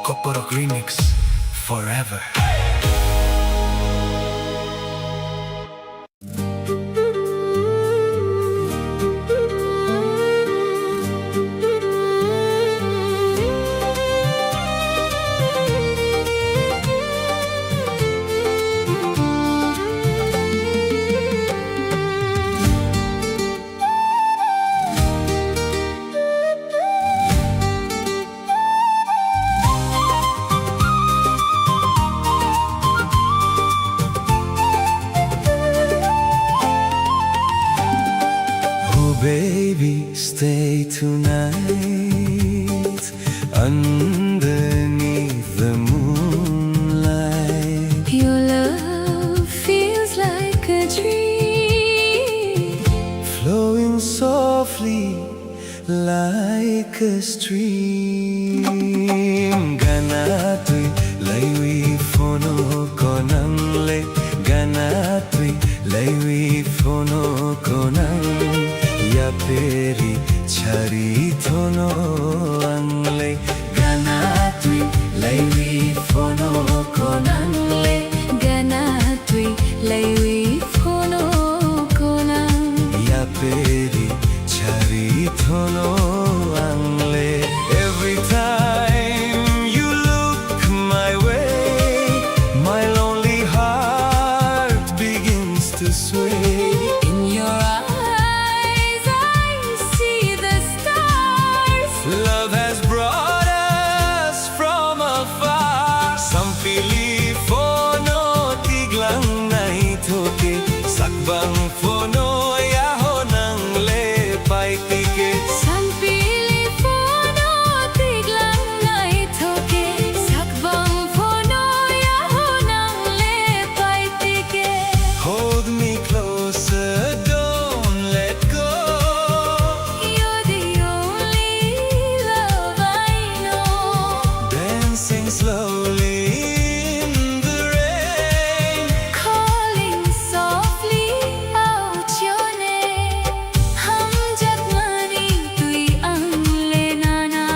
Kokborok Remix forever. Laiwi phono konang le. Gana twi laiwi phono konang. Yaperi chari thono ang le. Every time you look my way, my lonely heart begins to sway. In your eyes, I see the stars. Love has brought us from afar. Sampili phono tiglang naithoke, sakbang phono yaho nang le paitike. Sampili phono tiglang naithoke, sakbang phono yaho nang le paitike. Hold me closer, don't let go. You're the only love I know. Dancing slowly in the rain. Calling softly out your name. Hamjakmani twi ang le nana.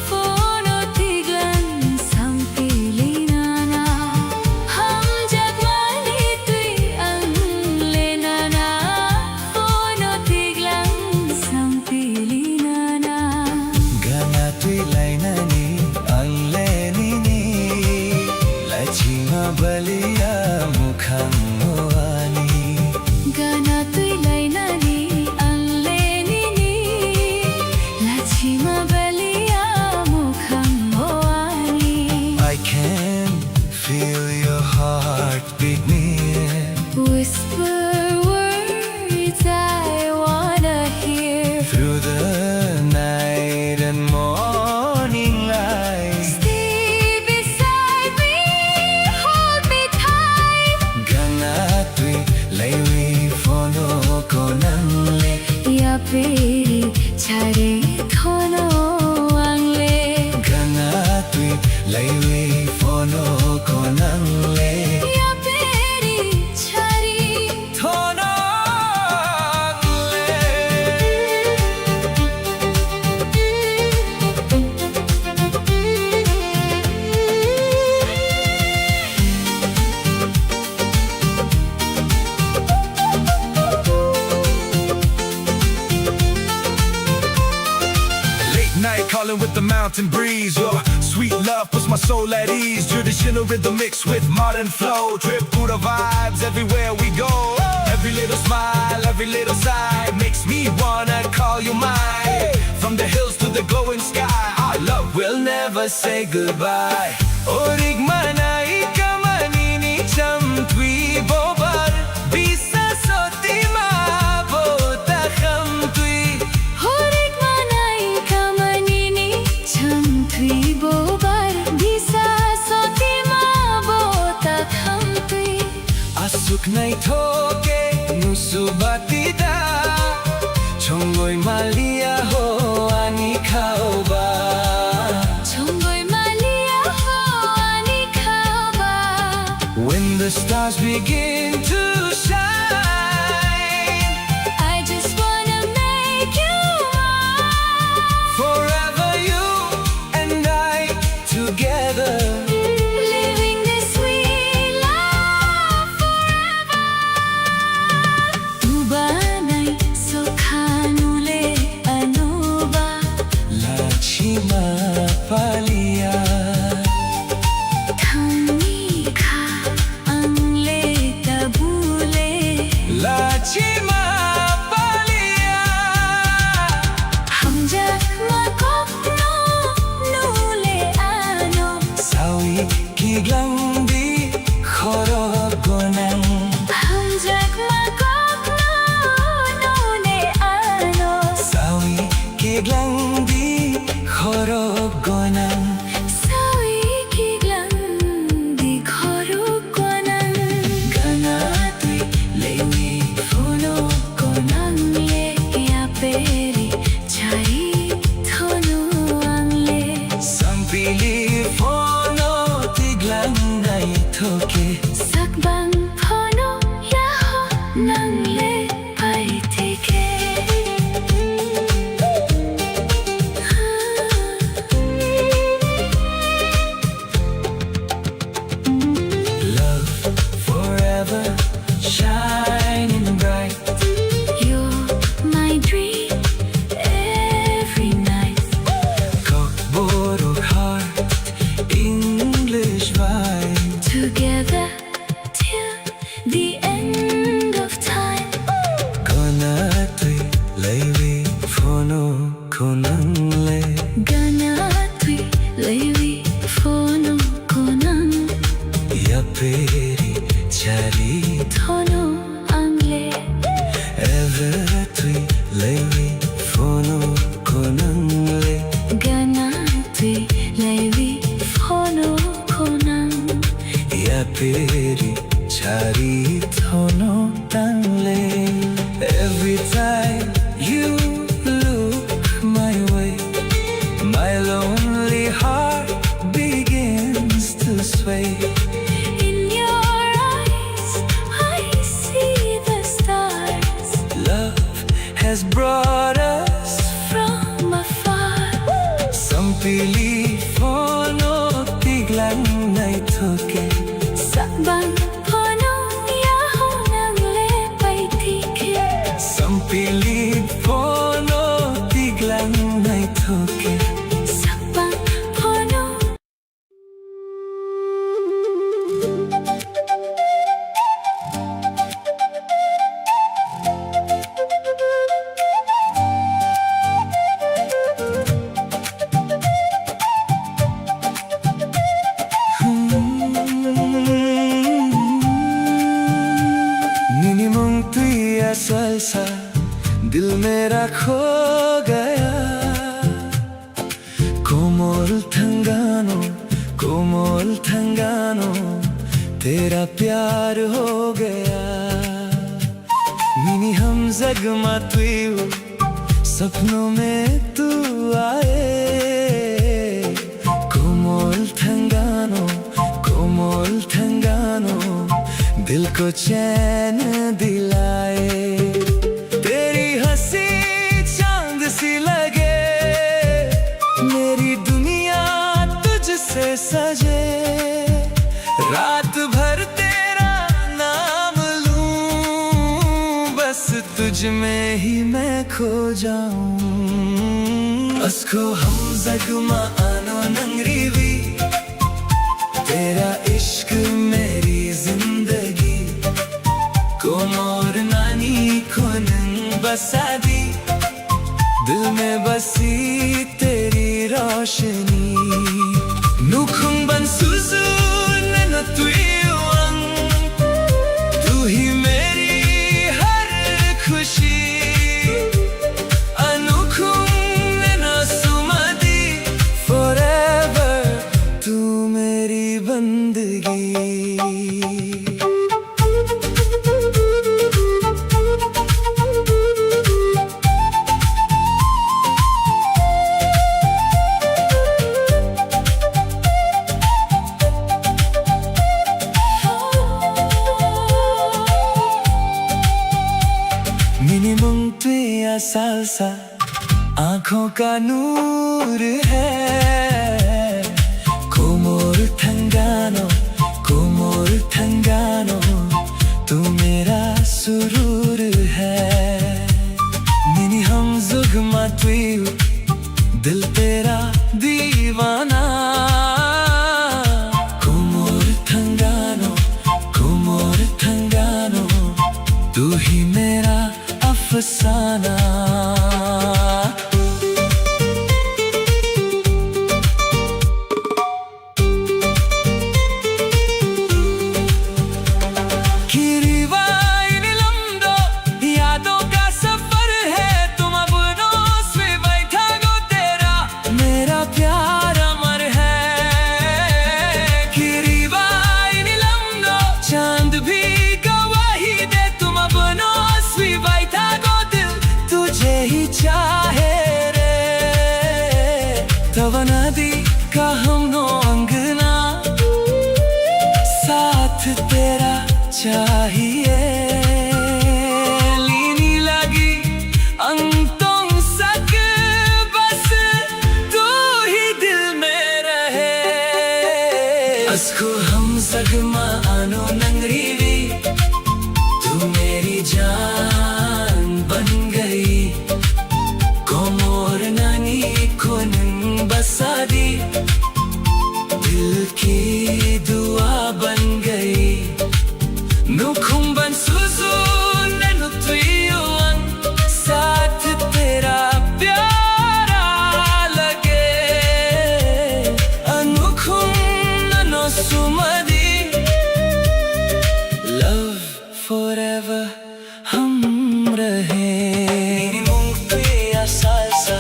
Phono tiglang sampili nana. Hamjakmani twi ang le nana. Phono tiglang sampili nana. Gana twi lainani ang le nini. Lachima balia mukhang ani. Gana twi lainani ang le nini. Lachima balia mukhang ani. I can feel your heart begin. Whisper words I wanna hear. Through the night and morning light. Stay beside me, hold me tight. Gana twi laiwi phono konang le. Yaperi chari thono ang le. Gana twi laiwi phono konang le. Yaperi chari thono ang le. Late night calling with the mountain breeze. Your sweet love puts my soul at ease. Traditional rhythm mixed with modern flow. Tripura vibes everywhere we go. Every little smile, every little sigh makes me wanna call you mine. From the hills to the glowing sky, our love will never say goodbye. Orik manai kamanini chamtwi bobar. Bisa sotima bota khamtwi. Horik manai kamanini chamtwi bobar. Bisa sotima bota khamtwi. Aswk naithoke nusu batida. Chongoi malia ho ani khaoba. Chongoi malia ho ani khaoba. When the stars begin to shine, I just wanna make you mine. Forever you and I together. Living this sweet love forever. Tubanai sokhanule anoba. Lachima palia. Thangni kha ang le tabule. Lachima palia. Hamjakma kokno nule ano. Sawi kiglang di khorok gonang. Hamjakma kokno nule ano. Sawi kiglang di khorok gonang. Sawi kiglang di khorok gonang. Gana twi lewi phono konang le yaperi chai thono ang le. Sampili phono tiglang naithoke. Sakbang phono yaho nang le paitike. Phono khonang. Ya peri chari thono tangle. Every time you look my way, my lonely heart begins to sway. In your eyes, I see the stars. Love has brought us from afar. Sampili phono tiglang nai thoke. Sakbang phono yaho nangle pai thike. Sampili phono tiglang nai thoke. Sakbang phono Nini mung twi asal sa, dil mera kho gaya. Komol thangano, komol thangano, tera pyar ho gaya. Nini hamjagma twiu, sapno mein tu aaye. Komol thangano, komol thangano, dil ko chain dilaye. Teri hansi chand si lage, meri duniya tujhse saje. Raat bhar tera naam loon, bas tujh mein hi main kho jaun. Asko hamjagma ano nang riwi, tera ishq meri zindagi. Komor nani khonung basa di, dil mein basi teri roshni. Nukhung ban suzu nano twiu ang, tu hi meri har khushi. Anukhung nano suma di, forever tu meri bandagi. Nini mung twi asal sa, aankhon ka noor hai. Komor thangano, komor thangano, tu mera surur hai. Nini hamjagma twiu, dil tera deewana. Komor thangano, komor thangano, tu hi mera afsana. Kiriwai ni lamdo, yaadon ka safar hai, tum apno se baitha go tera, mera pyar amar hai. Kiriwai ni lamdo, chand bhi gawahi de, tum apno se baitha go dil tujhe hi chahe re. Tawana di ka hamno angna, saath tera chahiye. Lini lagi ang tong sak, bas tu hi dil mein rahe. Asko hamjagma ano nang riwi, tu meri jaan ban gayi. Komor nani khonung basa di, dil ki dua ban gayi. Nukhung ban suzu nano twiu ang, saath tera pyar lage. Anukhung nano suma di, love forever hum rahe. Nini mung twi asal sa,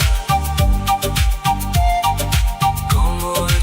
komor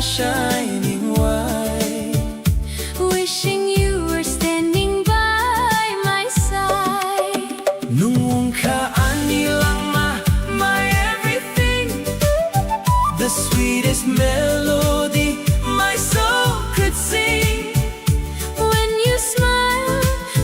shining white. Wishing you were standing by my side. Nwng wngkha ani langma, my everything. The sweetest melody my soul could sing. When you smile,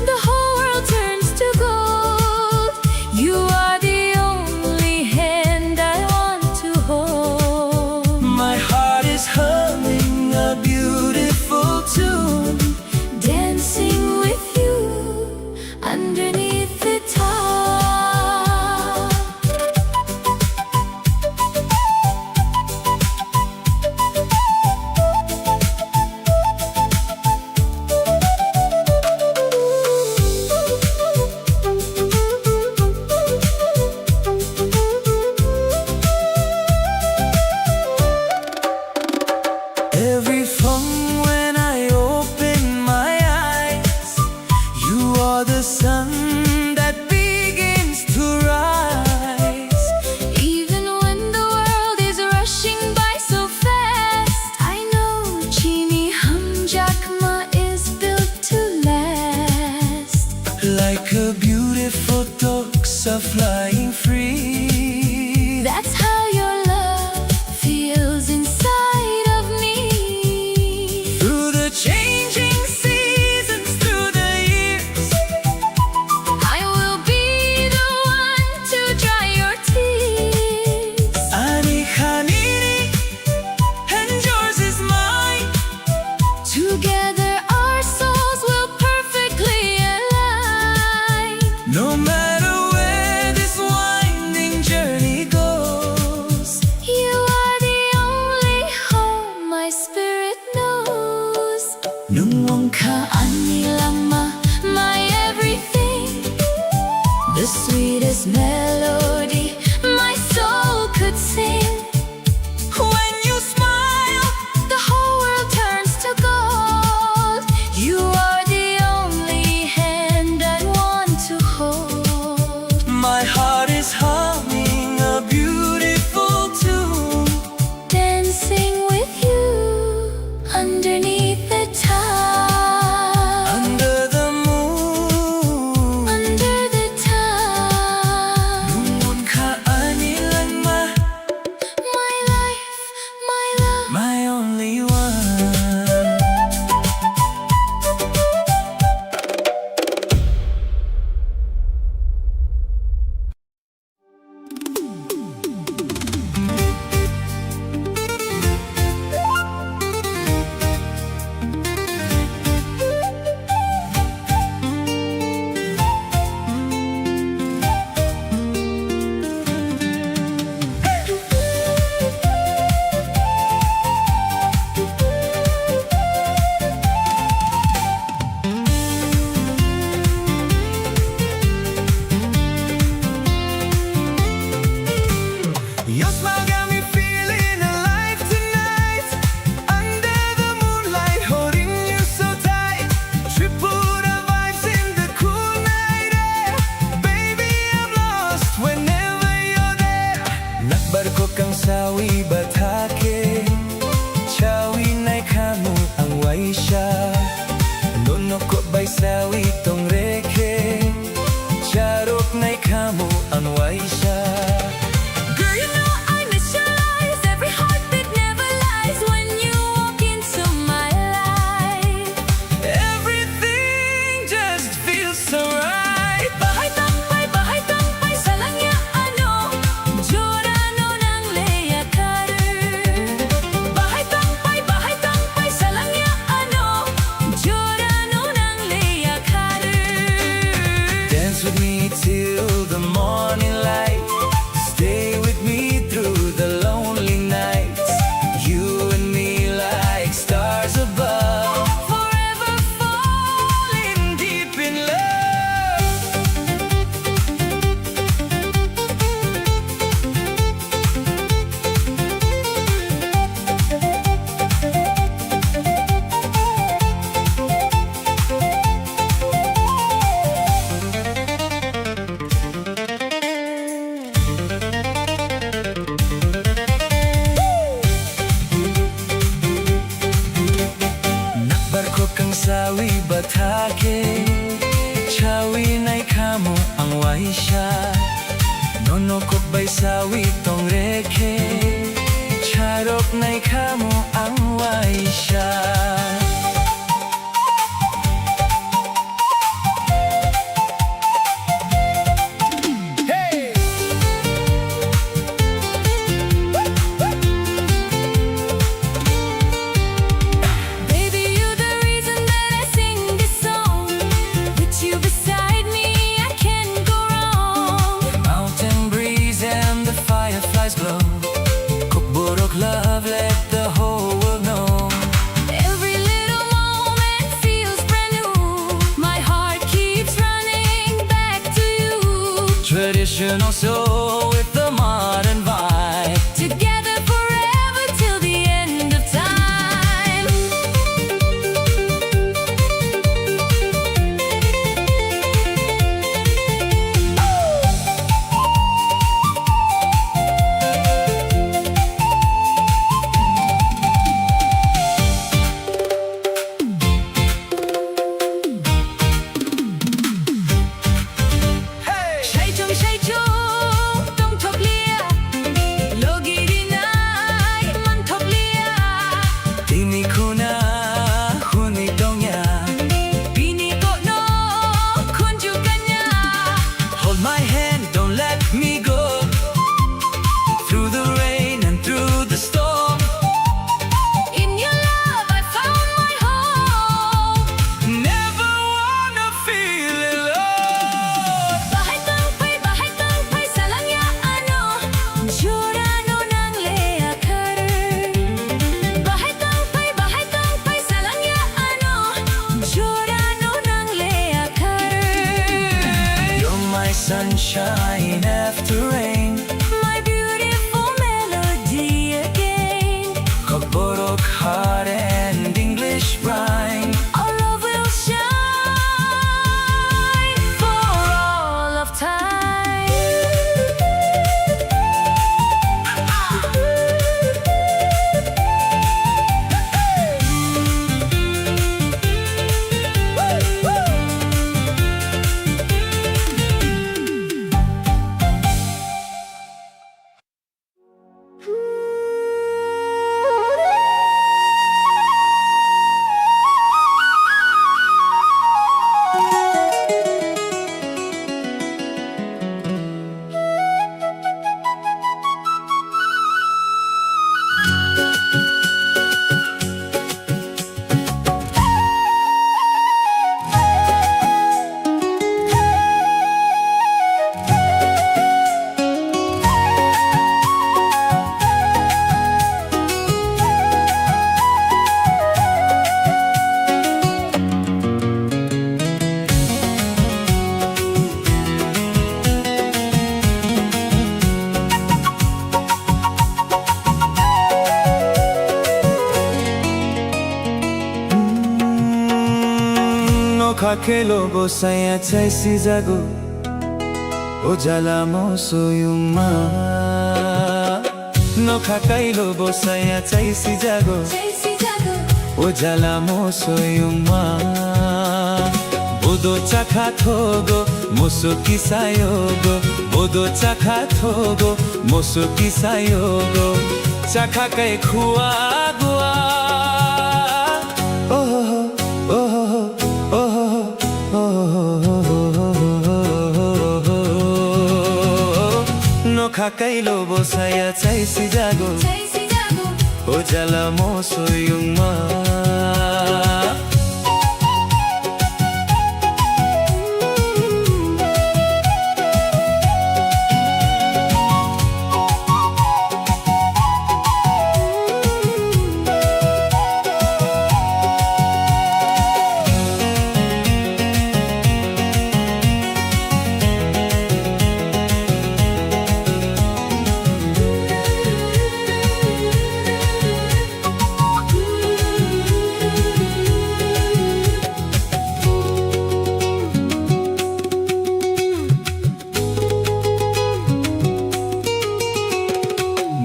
the whole world turns to gold. You are the only hand I want to hold. My heart is humming a beautiful tune, dancing with you underneath the star. Every phone when I open my eyes, you are the sun that begins to rise. Even when the world is rushing by so fast, I know chini hamjakma is built to last. Like a beautiful toxa flying free. That's how your love feels inside of me. Through the changing seasons, through the years, I will be the one to dry your tears. Ani kha nini and yours is mine. Together our souls will perfectly align. No matter where this winding journey goes, you are the only home my spirit knows. Nwng wngkha ani langma, my everything. The sweetest melody my soul could sing. When you smile, the whole world turns to gold. You are the only hand I want to hold. My heart is humming a beautiful tune, dancing with you underneath the star. Sawi bathake, chawi naikhamu ang waisa. Nono kok bai sawi tongrekhe, charok naikhamu ang waisa. Hey! Baby, you're the reason that I sing this song. With you beside me, I can't go wrong. Mountain breeze and the fireflies glow. Kokborok love, let the whole world know. Every little moment feels brand new. My heart keeps running back to you. Traditional soul with the modern vibe. Together forever till the end of time. Saichung saichung tongthokliya, logi rinai manthokliya. Tini khuna hwnwi tongya, bini kokno khunju kanya. Hold my hand, don't let me go. Through the rain and through the storm. In your love I found my home. Never wanna feel alone. Bahai tongphai, bahai tongphai salangya ano. Jorano nangle akhar. Bahai tongphai, bahai tongphai salangya ano. Jorano nangle akhar. You're my sunshine after rain. My beautiful melody again. Kokborok heart and English rhyme. Our love will shine for all of time. Nokha kelo bo saya chai sijago, o jala mo soyungma. Nokha kailo bo saya chai sijago, o jala mo soyungma. Bodo chakha thogo, moso kisayogo. Bodo chakha thogo, moso kisayogo. Chakha kai khua gua. Oh, oh, oh, oh, oh. Nokha kailo bo saya chai sijago. O jala mo soyungma.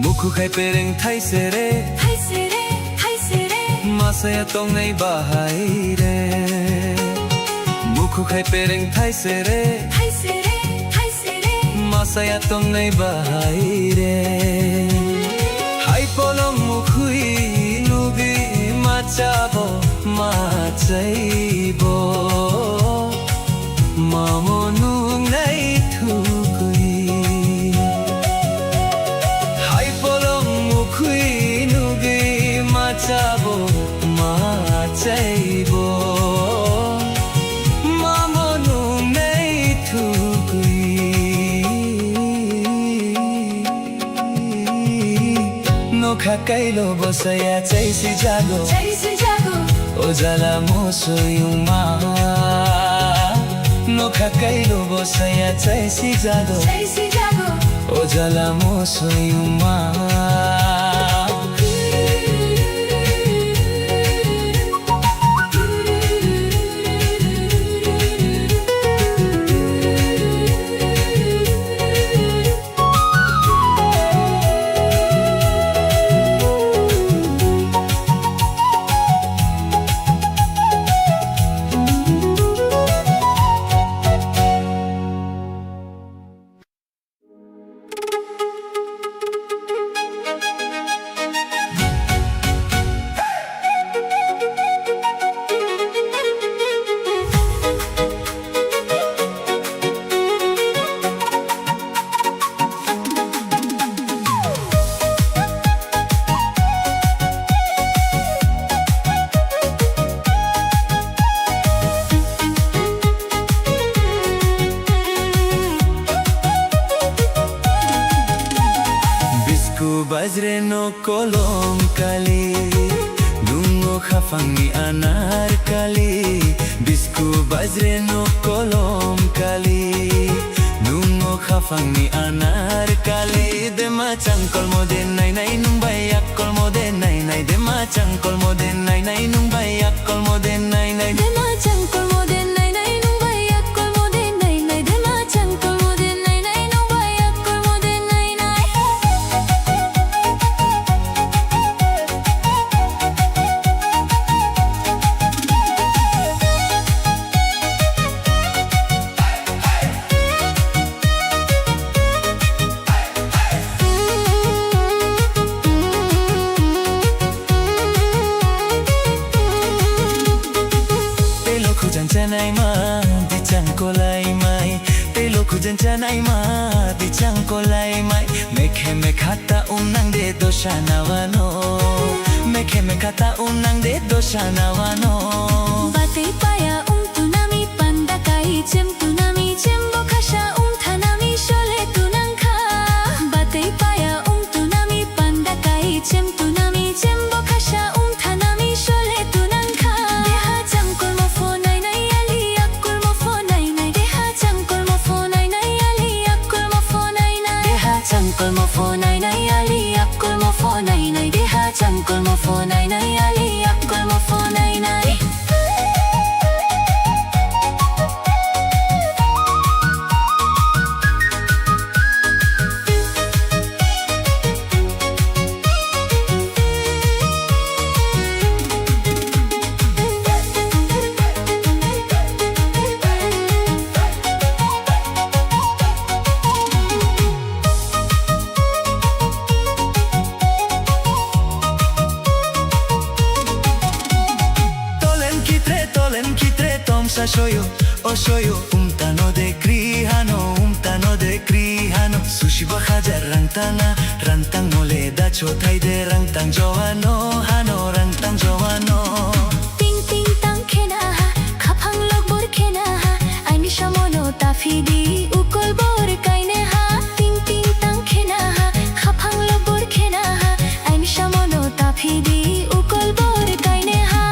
Mukhu khai pereng thaisere, thaisere, thaisere. Masaya tongnai bahai re. Khukhai pereng thaisere, thaisere, thaisere. Masaya tongnai bahai re. Hai polong mukhui nugwi machabo, machaibo. Mamo nungnai thugwi. Hai polong mukhui nugwi machabo, machaibo. Mamo nungnai thugwi. Nokha kailo bosaya chaisi jago. Chaisi jago. O jala musuyuma. Nokha kailo bosaya chaisi jago. Chaisi jago. O jala musuyuma. Bisku bajre no kolom kali, nungo khafangni anar kali. Bisku bajre no kolom kali, nungo khafangni anar kali. Dema changkolmo de nai nai, nung bai yakkolmo de nai nai. Dema changkolmo de nai nai, nung bai yakkolmo de nai nai. Dema changkolmo de nai nai, nung bai yakkolmo de nai nai. Dema changkolmo de nai nai, nung bai yakkolmo de nai nai. Tei lokhu jan chanai ma, di chang kolai mai. Tei lokhu jan chanai ma, di chang kolai mai. Mekhe mekha ta um nang de dosa nawano. Mekhe mekha ta um nang de dosa nawano. Batwi paya um tunami panda kai chem tunami chem bo khasa um thanami sole tunang kha. Batwi paya um tunami panda kai chem tunami chem bo khasa um thanami sole tunang kha. Deha changkolmo pho nai nai ali yakkolmo pho nai nai. Deha changkolmo pho nai nai ali yakkolmo pho nai nai. Deha changkolmo pho nai nai ali yakkolmo pho nai nai. Deha changkolmo pho nai nai ali yakkolmo pho nai nai. Tolen kitre, tolen kitre, tomsa soyo, o soyo, umtano de kri hano, umtano de kri hano, sushi ba hajar rang tana, rang tang mole da chothai de, rang tang joano hano, rang tang joano. Ting ting tang khena ha, khaphang lokbor khena ha, aini samono taphidi ukol bor kaine ha. Ting ting tang khena ha, khaphang lokbor khena ha, aini samono taphidi ukol bor kaine ha.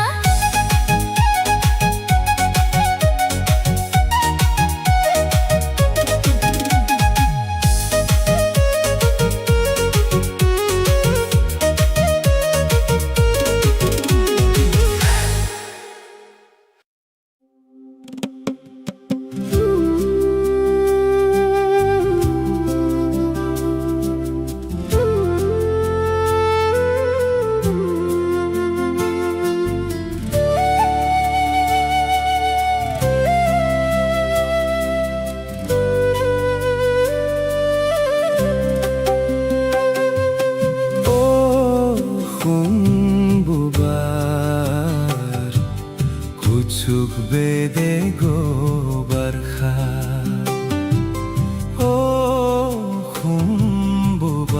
Kuchuk bedego barkha, o khumbubai.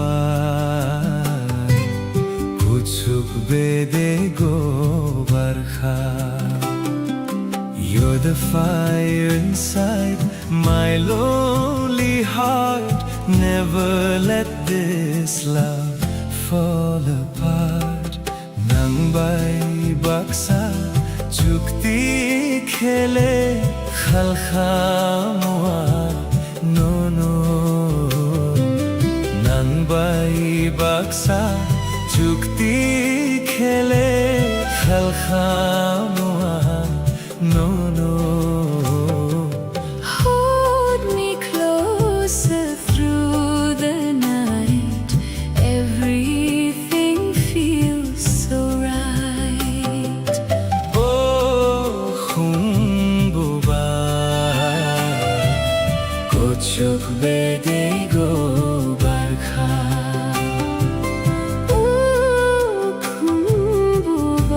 Kuchuk bedego barkha. You're the fire inside my lonely heart. Never let this love fall apart. Nang bai baksa chukti khele khalkha mua nono. Nang bai baksa chukti khele khalkha mua nono. Hold me closer through the night. Everything feels so right. O khumbubai, kuchuk bedego barkha. O khumbubai,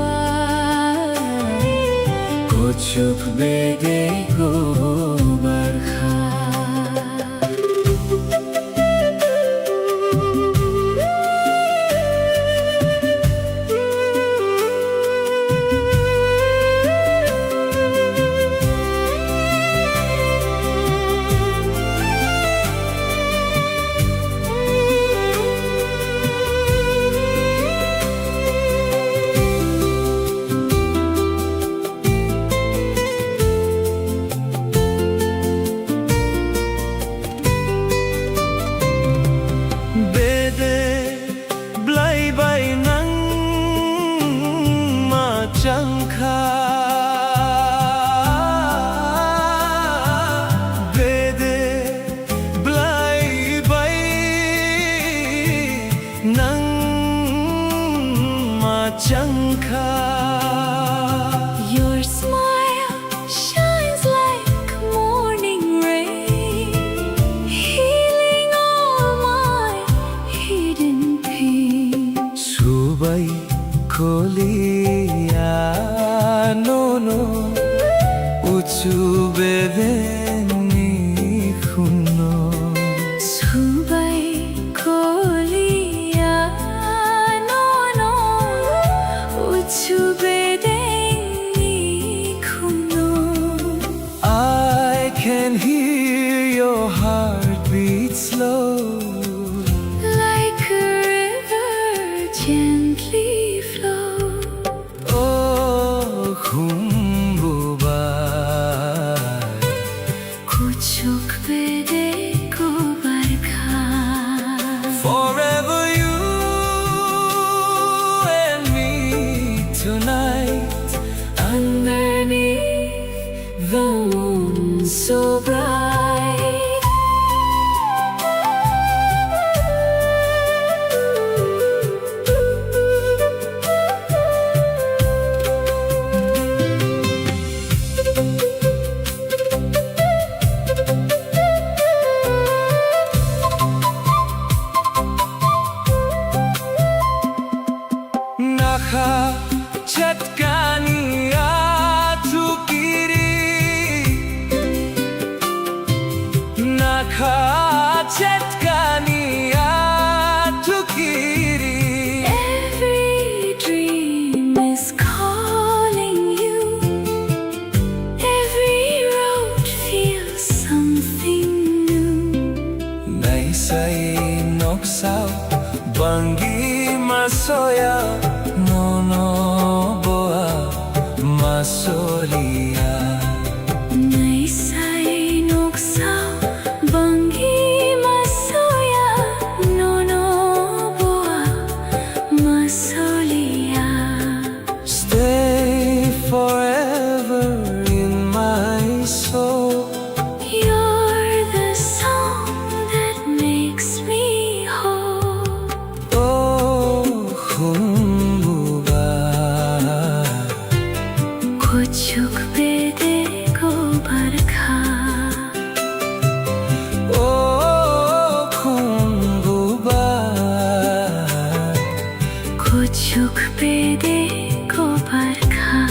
kuchuk bedego barkha. Bede blai bai nang ma changkha. Bede blai bai nang ma changkha. Your smile shines like morning rain, healing all my hidden pain. Subai kolia nono, uchu bedeni khuno. Subai kolia nono, uchu bedeni khuno. I can hear your heartbeat slow, like a river gently flow. O khumbubai, kuchuk bedego barkha. Forever you and me tonight, underneath the moon so bright. Nakha chetkani athukiri, nakha chetkani athukiri. Every dream is calling you. Every road feels something new. Naisai noksao bangwi masoya, nono boa masoliya. Naisai noksao bangwi masoya, nono boa masoliya. Stay forever in my soul. You're the song that makes me whole. O khumbubai, kuchuk bedego barkha. O khumbubai, kuchuk bedego barkha.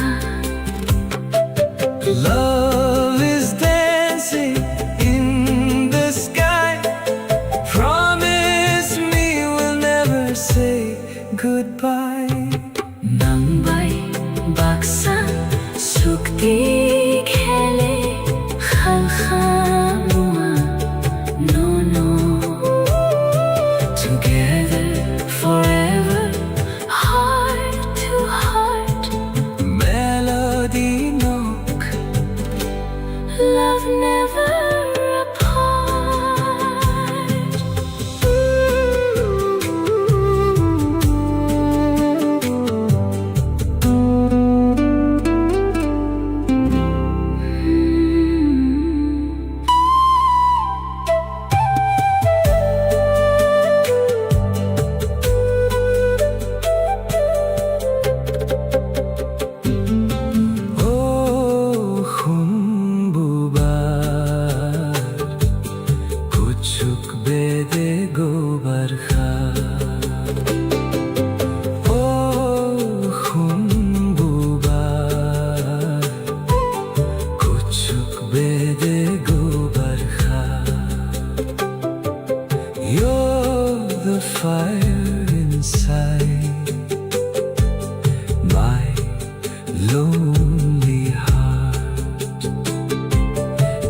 Lonely heart,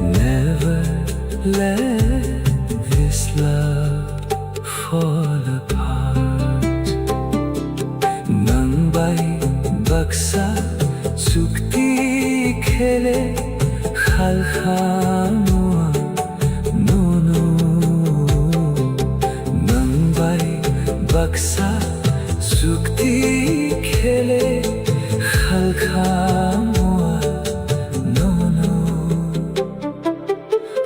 never let this love fall apart. Nwng bai baksa chukti khele khalkha mua nono. Nwng bai baksa chukti khele khalkha mua nono.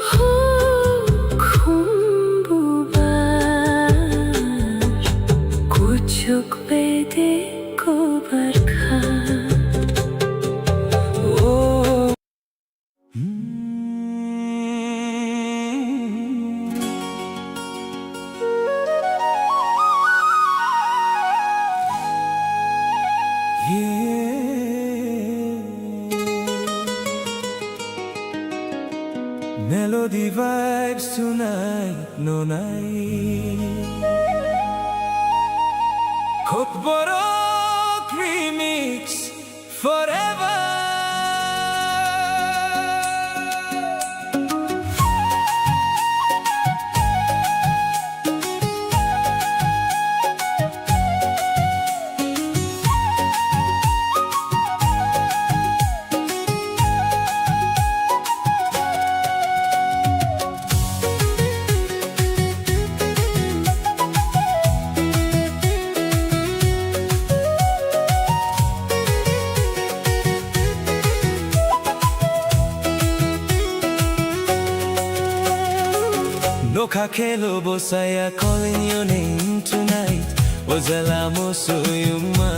Hukhum bubar kuchuk bede kobar kha. Oh. Yeah. Melody vibes tonight, no night. Kokborok remix forever. Nokha khelo bosaya, calling your name tonight. Ojala mo soyungma.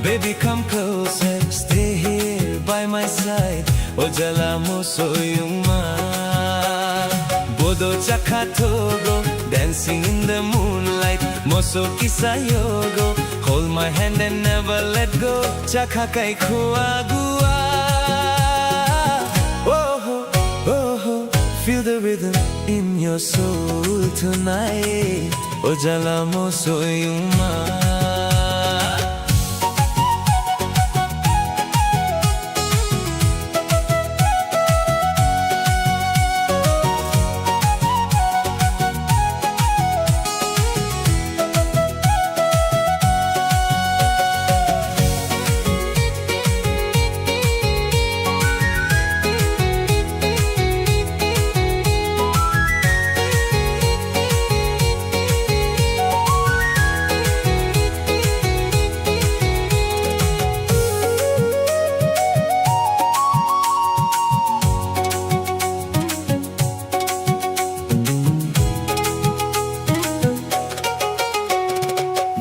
Baby, come closer, stay here by my side. Ojala mo soyungma. Bodo chakha thogo, dancing in the moonlight. Moso kisa yogo, hold my hand and never let go. Chakha kai khua gua. Oh, oh, oh, feel the rhythm in your soul tonight. Ojala mo soyungma.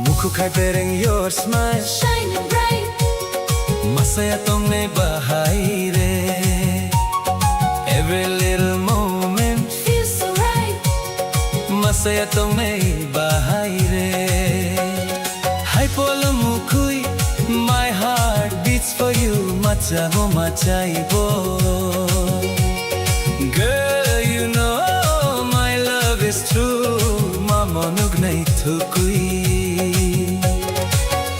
Mukhuk hai bereng your smile, shining bright. Masaya tongnai bahai re. Every little moment feels so right. Masaya tongnai bahai re. Hai polo mukhui, my heart beats for you. Macha bo machai bo. Girl, you know my love is true. Mamo nugnai thukui.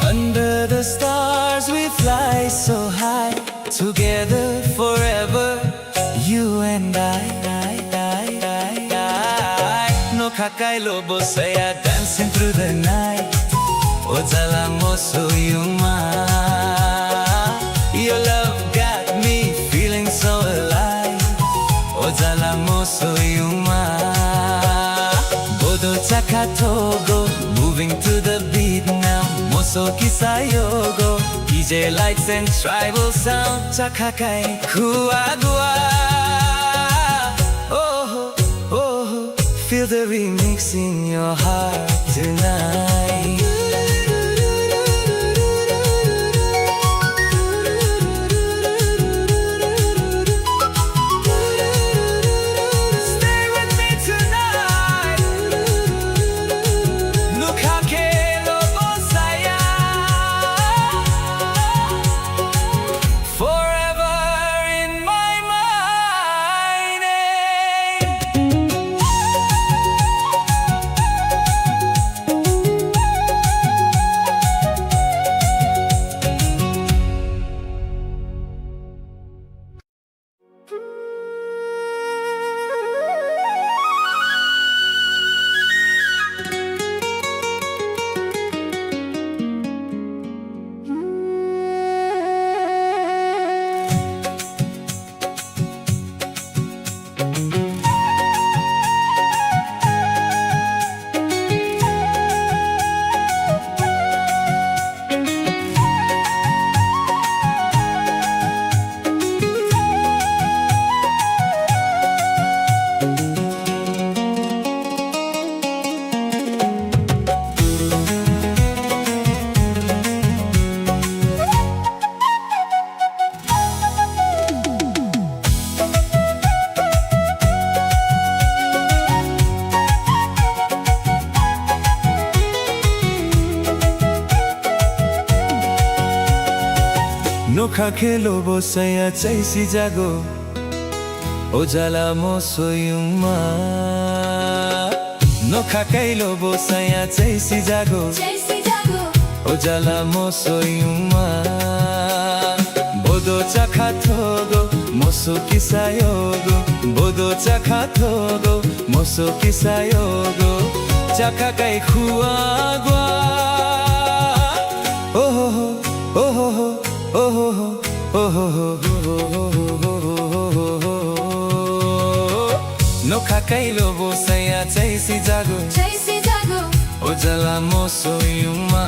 Under the stars we fly so high. Together forever, you and I. Nokha kailo bosaya, dancing through the night. Ojala mo soyungma. Your love got me feeling so alive. Ojala mo soyungma. Bodo chakha thogo, moving to the beat now. Moso kisa yogo, D J lights and tribal sound. Chakha kai khua gua. Oh, oh, feel the remix in your heart tonight. Stay with me tonight. Nokha khelo bosaya. Forever in my mind. Nokha khe lobo saya chai si jago, o jala mo soyungma. Nokha kai lobo saya chai si jago, o jala mo soyungma. Bodo chakha thogo, moso kisayogo. Bodo chakha thogo, moso kisayogo. Chakha kai khuagwa. Ohoho, ohoho, ohoho, ohoho. Nokha kai lobo saya chai si jago, chai si jago. O jala mo soyungma.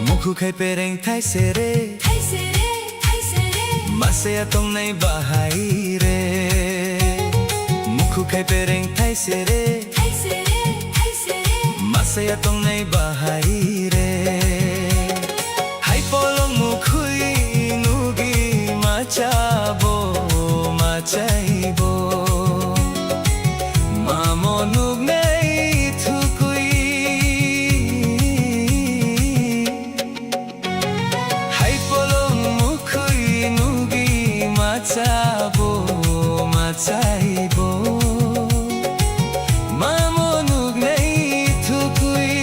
Mukhu khai pereng thai sere, thai sere, thai sere. Masaya tongnai bahai re. Mukhu khai pereng thai sere, thai sere, thai sere. Masaya tongnai bahai re. Hai polong mukhui nugi machabo, machaibo. Mamo nugnai thukui. Hai polong mukhui nugi machabo, machaibo. Mamo nugnai thukui.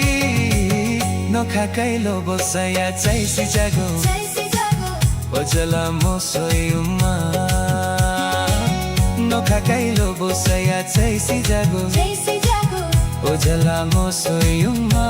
Nokha kailo bosaya chai si jago. Chai si jago. O jala mo soyuma. Nokha kailo bosaya chai si jago. Chai si jago. O jala mo soyuma.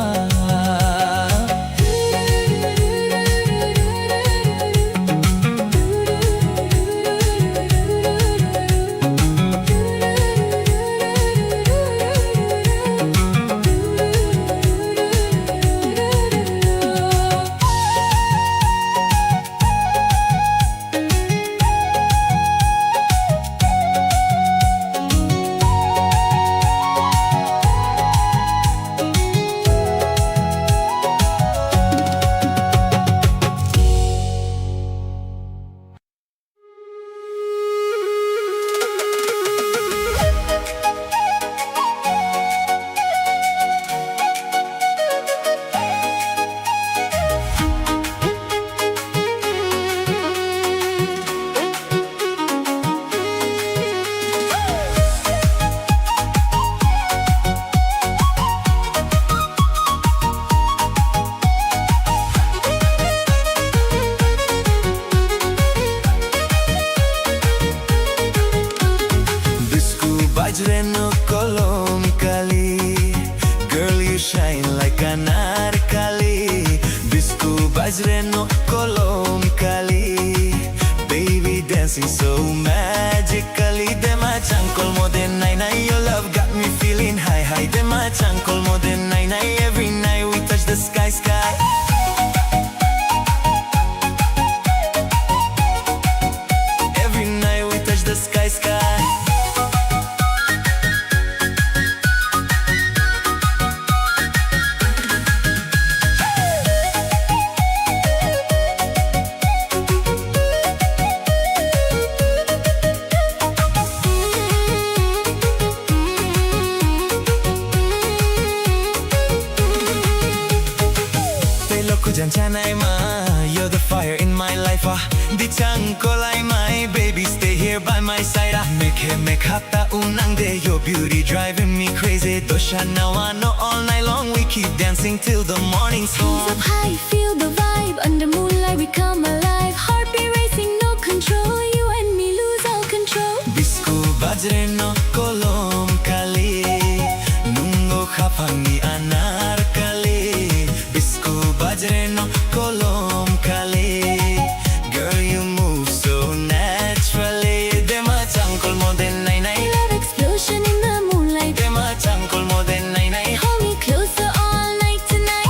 Disco bajre no kolom kali. Girl, you shine like anarkali. Disco bajre no kolom kali. Baby dancing so magically. Dema changkol mo de nai nai, your love got me feeling high high. Dema changkol mo de nai nai, every night we touch the sky sky. Every night we touch the sky sky. Tei lokho jan chanai ma, you're the fire in my life, ah. Di changkol ai mai, baby, stay here by my side, ah. Mekhe mekhap ta unang de, your beauty driving me crazy. Dosha nawa no all night long, we keep dancing till the morning sun. Hands up high, feel the vibe, under moonlight we come alive. Heartbeat racing, no control, you and me lose all control. Disco Bajreno kolom kali, nungo khapangni anar kali, bisku bajreno kolom kali. Girl, you move so naturally. Dema changkol moden nai nai. Love explosion in the moonlight. Dema changkol moden nai nai. Hold me closer all night tonight.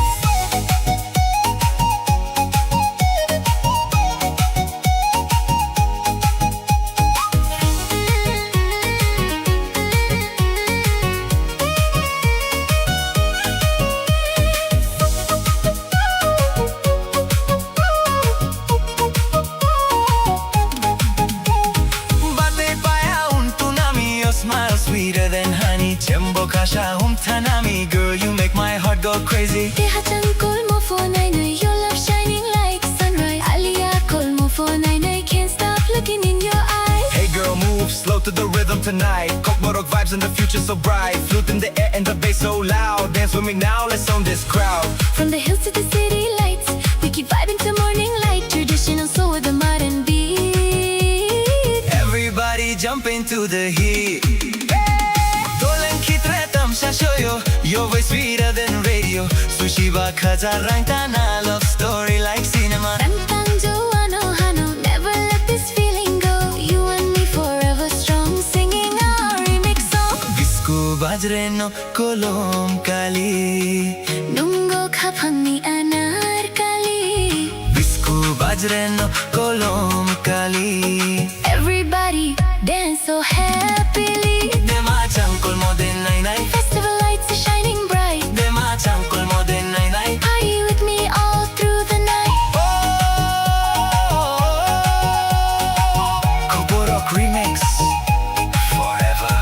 Bate paya un tunami, your smile sweeter than honey. Chembo kasha um tanami, girl, you make my heart go crazy. Teha chang kolmo phone I know, your love shining like sunrise. Alia kolmo phone I know, can't stop looking in your eyes. Hey girl, move slow to the rhythm tonight. Kokborok vibes and the future so bright. Flute in the air and the bass so loud. Dance with me now, let's own this crowd. From the hills to the city lights, we keep vibing till morning light. Traditional soul with a modern beat. Everybody jump into the heat. Dolen khitre tamsha shoyo, your voice sweeter than radio. Sushi ba khaza rang tana, love story like cinema. Tang tang jo ano hano, never let this feeling go. You and me forever strong, singing our remix song. Bisku bajreno kolom kali. Nungo khapangni anar kali. Bisku bajreno kolom kali. Everybody dance so happily. Dema changkol moden nai nai. Festival lights are shining bright. Dema changkol moden nai nai. Party with me all through the night. Oh, Koborok remix forever.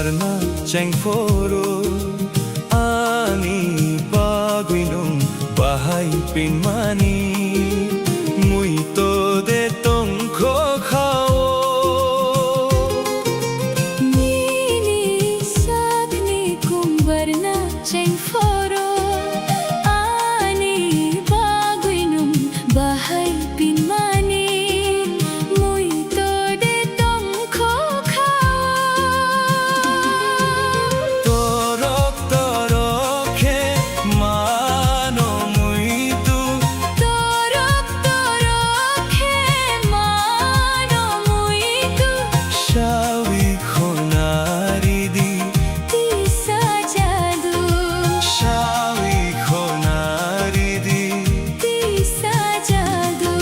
Chengphoro ani bagwi nwng bahai pinmani, muito de tongkho khao. Nini sakni kumbarna chengphoro ani bagwi nwng bahai pinmani, muito de tongkho khao. Torok torok khe mano muito. Torok torok khe mano muito. Sawi khonari di. Tisa jadu. Sawi khonari di. Tisa jadu.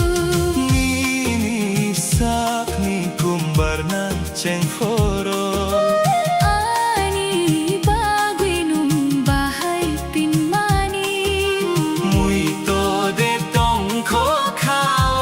Nini sakni kumbarna chengphoro. Ani bagwi nwng bahai pinmani. Muito de tongkho khao.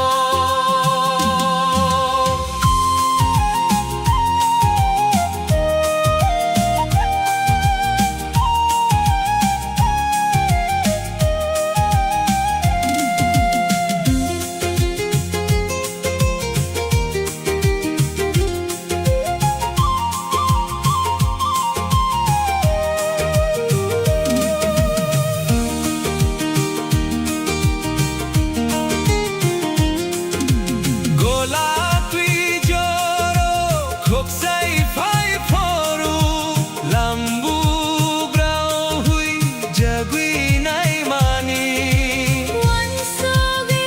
Gola twi joro khoksai phai phoro, lambu brao hui jagwi naimani. Wansogwi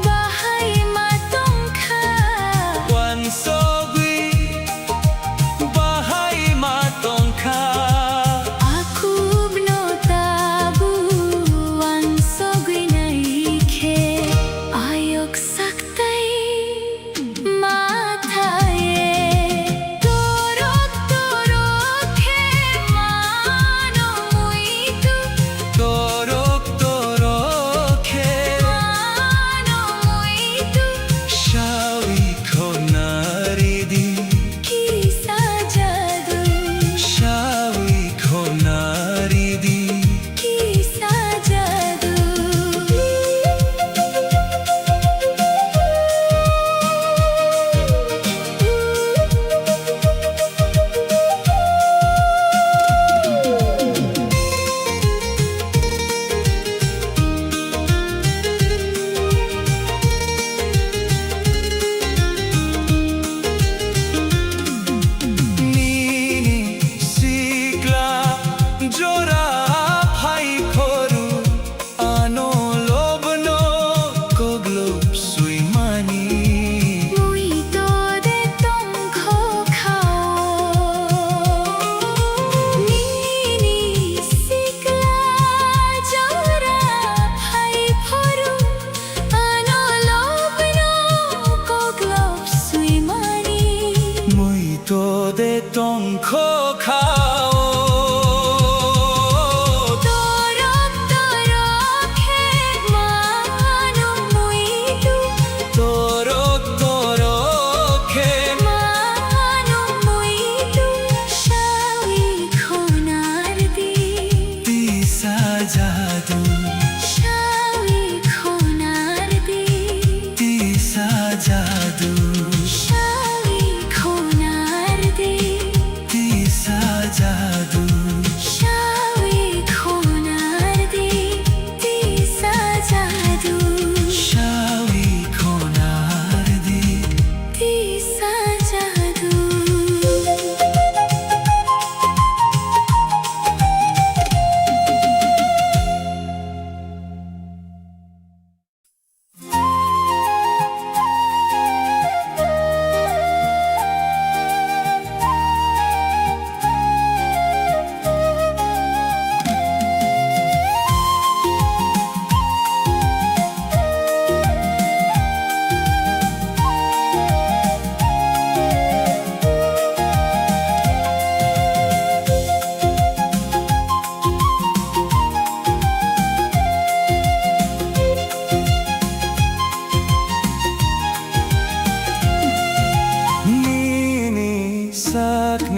bahai ma tongkha. Wansogwi bahai ma tongkha. Akubno tabu wansogwi naikhe ayok saktai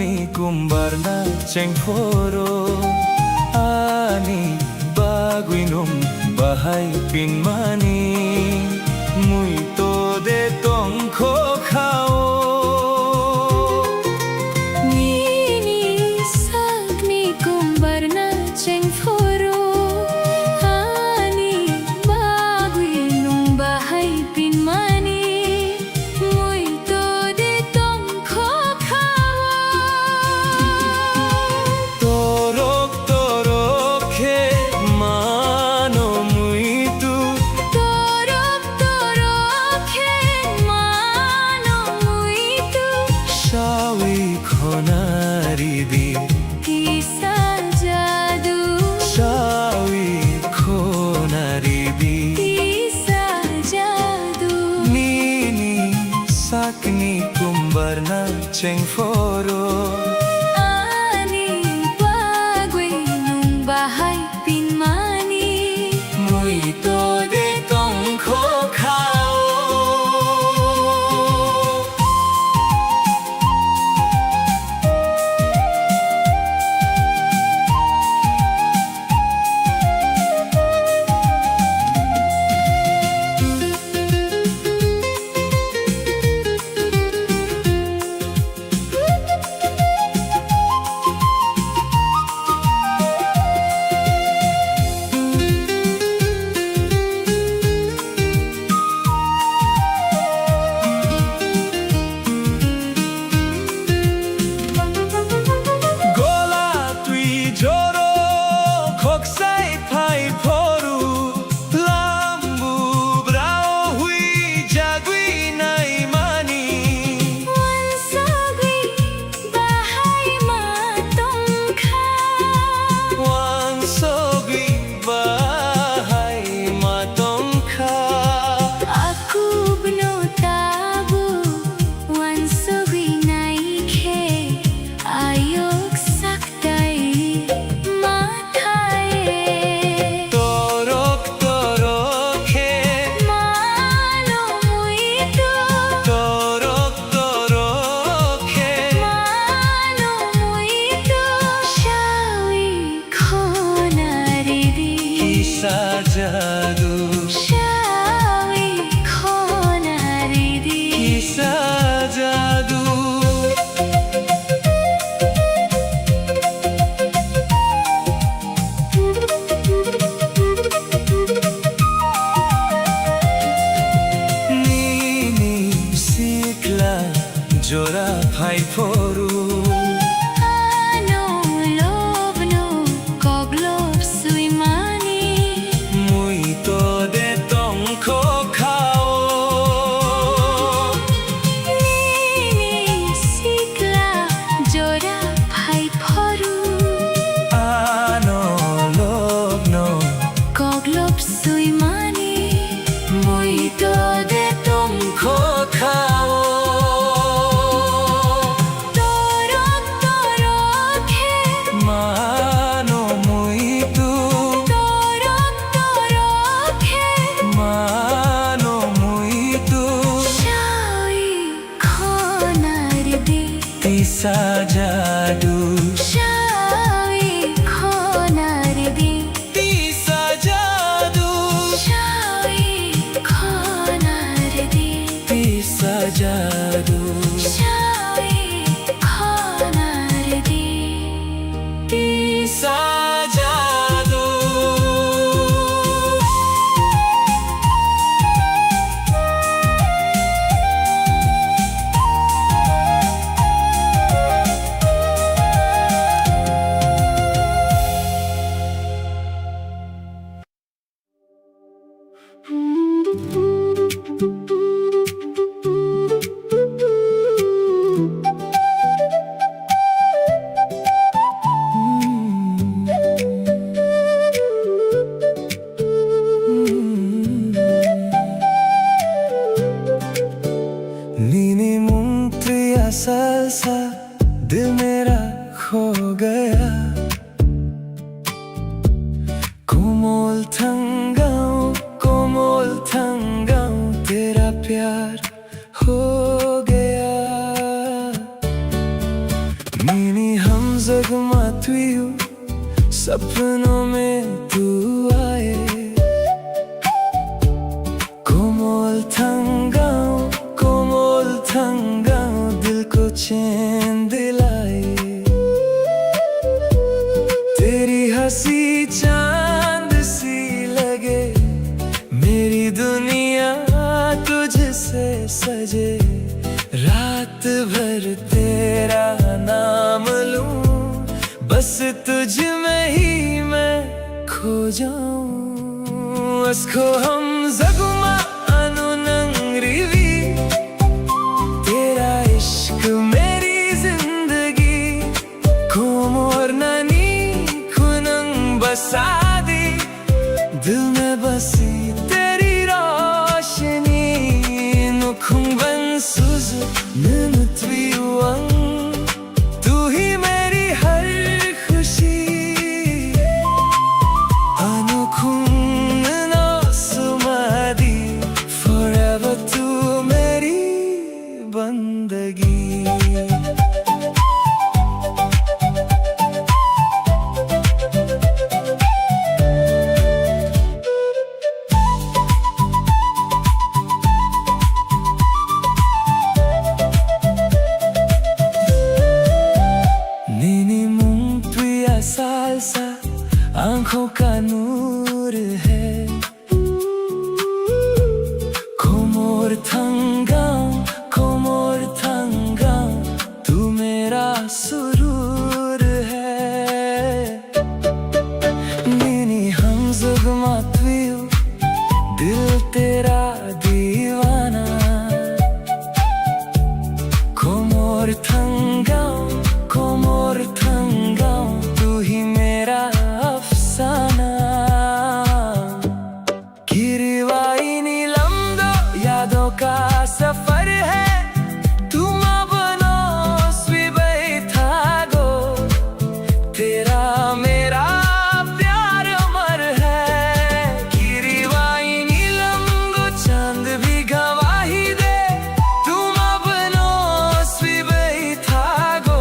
Ni kumbarna chengphoro, ani bagwi nwng bahai pinmani, mui to de tongkho khao. Nini sakni kumbarna chengphoro, ani bagwi nwng bahai pinmani, mui to de tongkho khao. Torok torok khe mano muitu. Torok torok khe mano muitu. Sawi khonari di. Kisa jadu. Sawi khonari di. Kisa jadu. Nini sakni kumbarna chengphoro. Ani bagwi nwng bahai pinmani. Mui to de tongkho khao. Gola twi joro khoksai phai phoru, lambu brao hui jagwi naimani. Wansogwi bahai ma tongkha. Wansogwi bahai ma tongkha. Akubno tabuk wansogwi naikhe ayok sak tai ma thai. Torok torok khe mano muitu. Torok torok khe mano muitu. Sawi khonari di. Kisa jadu. Sawi khonari di. Kisa jadu. Nini sikla jora phai phoru. Ano lobno koklop swimani. Mui to de tongkho khao. Nini sikla jora phai phoru. Ano lobno koklop swimani. Mui to de tongkho khao. Torok torok khe mano muitu. Torok torok khe mano muitu. Sawi khonari di. Tisa jadu. Sawi khonari di. Tisa jadu. Sawi khonari di. Tisa jadu. Sawi khonari di. Tisa jadu. Nini mung twi asal sa, dil mera kho gaya. Komol thang gaon, komol thang gaon, tera pyar ho gaya. Nini hamjwk ma twio, sapno mein tu aaye. Komol thangao, komol thangao, dil ko cheen dilaye. Teri hansi chaand si lage, meri duniya tujhse saje. Raat bhar tera naam loon, bas tujh mein hi main kho jaun. Asko hamjwk ma ano nangriwi, tera ishq meri zindagi. Komor nani khunang basadi, dil mein basi teri roshni. Nukhung ban suzu nunu twiwang, tu hi meri har khushi. Ano khung no sumadi, forever tu meri bandagi. Nini mung twi asal sa, aankhon ka noor hai. Komor thangao, komor thangao, tu mera surur hai. Nini hamjwk ma twio, dil tera deewana. Komor thangao, komor thangao, tu hi mera afsana. Kiriwai ni lamdo yaadon ka safar hai, tum apno swi bai thago, tera mera pyar amar hai. Kiriwai ni lamdo chaand bhi gawahi de, tum apno swi bai thago,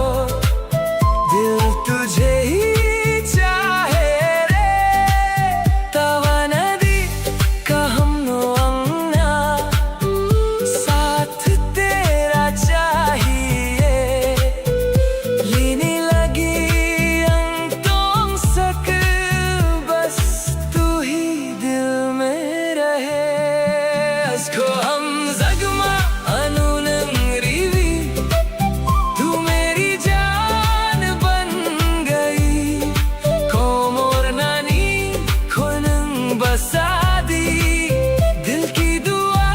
dil tujhe hi chahe re. Tawa nadi ka hamno angna, saath tera chahiye. Lini lagi ang tongsak, bas tu hi dil mein rahe. Asko hamjwk ma ano nangriwi, tu meri jaan ban gayi. Komor nani khunang basadi, dil ki dua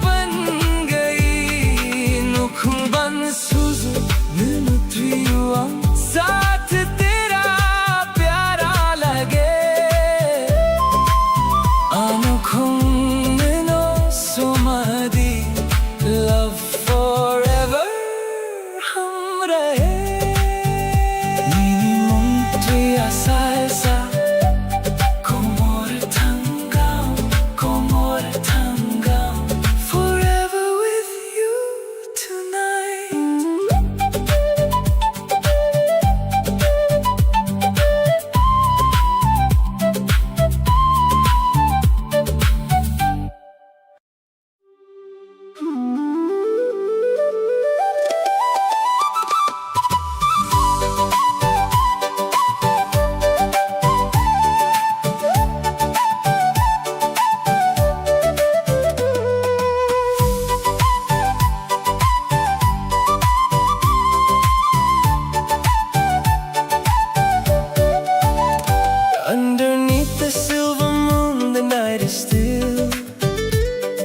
ban gayi. Nukhung ban suzu nunu twiwang, saath tera pyara lage. Ano khung no sumadi, love forever hum rahe. Nini mung twi asal sa, komor thangao, komor thangao, forever with you tonight. Underneath the silver moon, the night is still,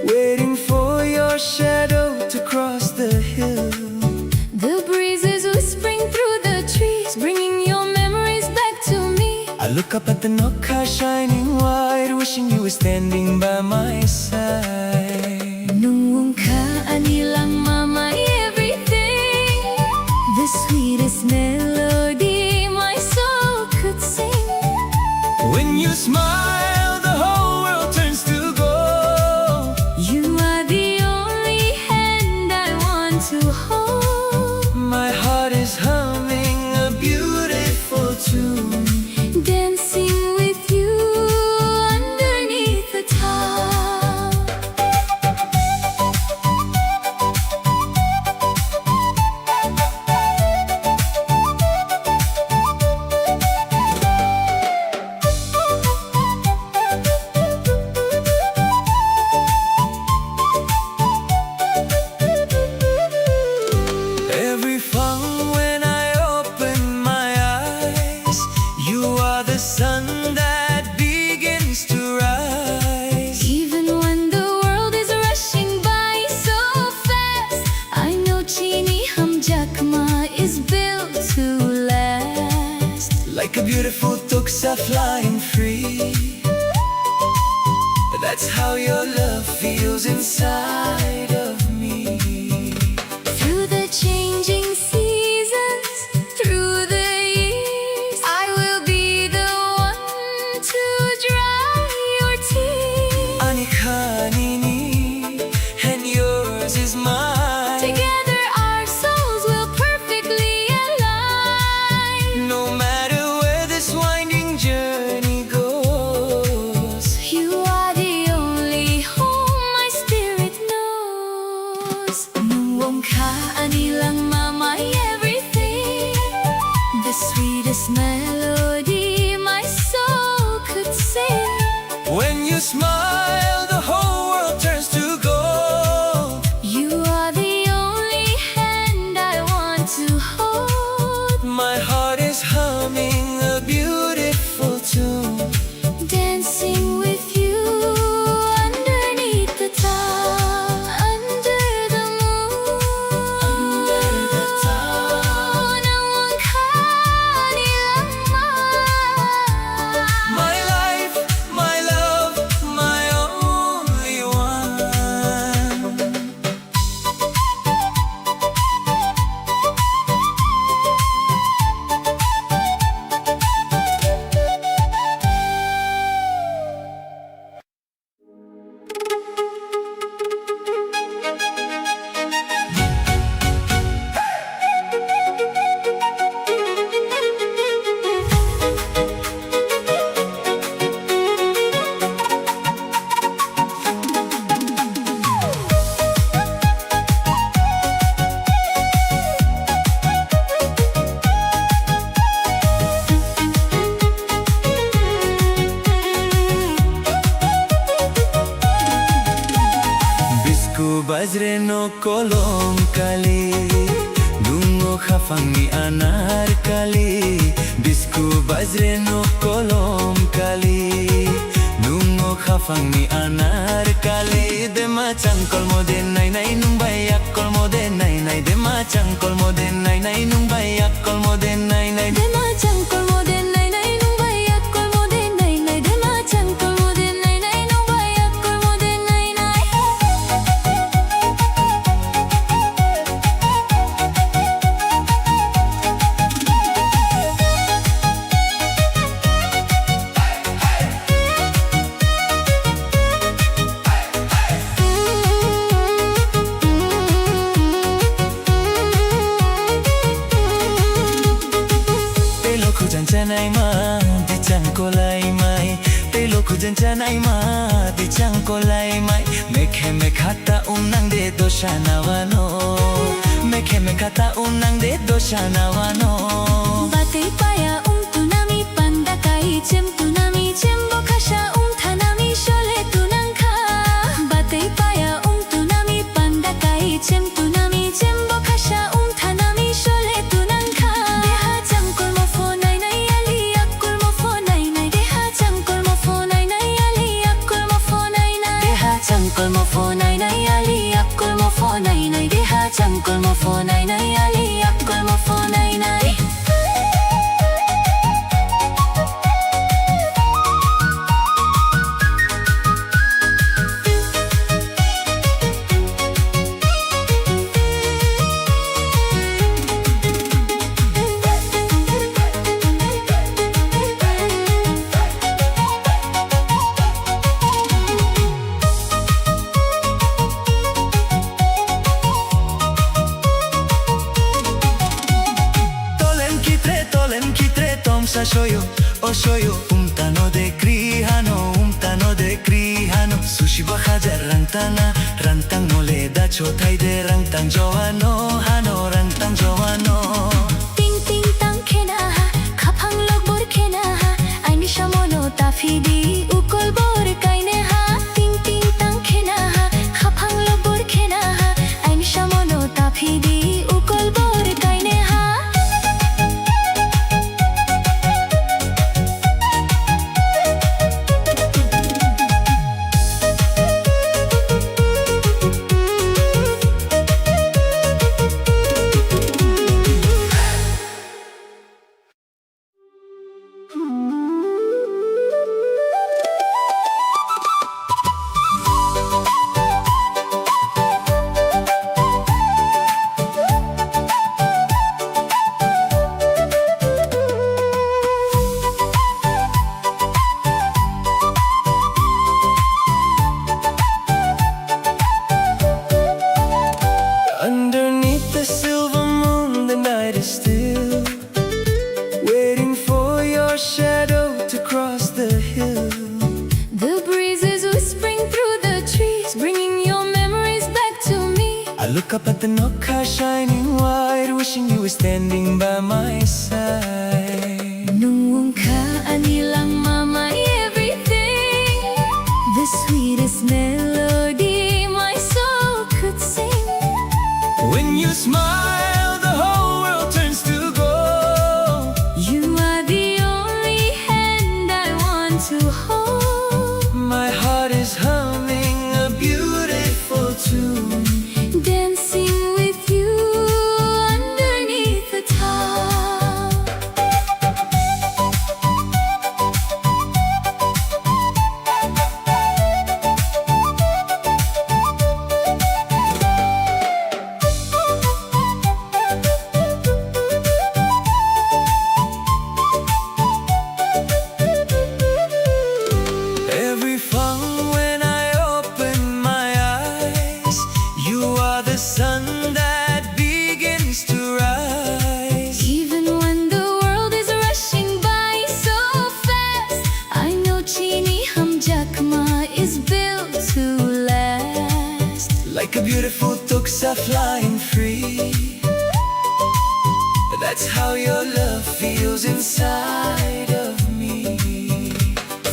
waiting for your shadow to cross the hill. The breeze is whispering through the trees, bringing your memories back to me. I look up at the Nokkha shining white, wishing you were standing by my side. Nwng wngkha ani langma, my everything, the sweetest melody my soul could sing. When you smile, the whole world turns to gold. You are the only hand I want to hold. My heart is hungry Beautiful tuksa flying free. That's how your love feels inside of me. Through the changing seasons, through the years, I will be the one to dry your tears. Ani kha nini, and yours is mine. Together our souls will perfectly align. No matter where this winding journey goes, you are the only home my spirit knows. Nwng wngkha ani langma, my everything. The sweetest melody my soul could sing. When you smile, the whole world turns to gold. You are the only hand I want to hold. My heart is humming a beautiful tune. Dancing with you underneath the star, under the moon, under the star. Nwng wngkha ani langma. My life, my love, my only one. Bisku bajre no kolom kali, nungo khafangni anar kali. Bisku bajre no kolom kali, nungo khafangni anar kali. Dema changkolmo de nai nai, nung bai yakkolmo de nai nai. Dema changkolmo de nai nai, nung bai yakkolmo de nai nai. Dema changkolmo de nai nai, nung bai yakkolmo de nai nai. Dema changkolmo de nai nai, nung bai yakkolmo de nai nai. Tei lo khujang chanai ma, di chang kolai mai. Tei lo khujang chanai ma, di chang kolai mai. Mekhe mekha ta um nang de dosa na wano. Mekhe mekha ta um nang de dosa na wano. Batwi paya um tunami panda kai chem tunami chem bo khasa um thanami sole tunang kha. Batwi paya um tunami panda kai chem tunami chem bo khasa um thanami sole tunang kha. Deha changkolmo pho nai nai ali yakkolmo pho nai nai. Deha changkolmo pho nai nai ali yakkolmo pho nai nai. Deha changkolmo pho nai nai ali yakkolmo pho nai nai. Deha changkolmo pho nai nai ali yakkolmo pho nai nai. Tolem kitre, tolem kitre, tomsa soyo, o soyo, umtano de kri hano, umtano de kri hano, susi bo hajar rang tana, rang tang mole da chothai de, rang tang jowano, hano, rang tang jowano. Ting ting tang khena ha, khaphang lok bor khena ha, aini samono ta phidi, ukol bor kaine ha. Ting ting tang khena ha, khaphang lok bor khena ha, aini samono ta phidi, ukol bor kaine ha. But the nokha shining wide, wishing you were standing by my side. Nwng wngkha ani langma, my everything, the sweetest melody my soul could sing. When you smile, the whole world turns to gold. You are the only hand I want to hold. My heart is humming a beautiful tune, dancing with you underneath the star. Every fun when I open my eyes, you are the sun that begins to rise. Even when the world is rushing by so fast, I know Chini Hamjakma is built to last. Like a beautiful tuksa flying free, that's how your love feels inside of me.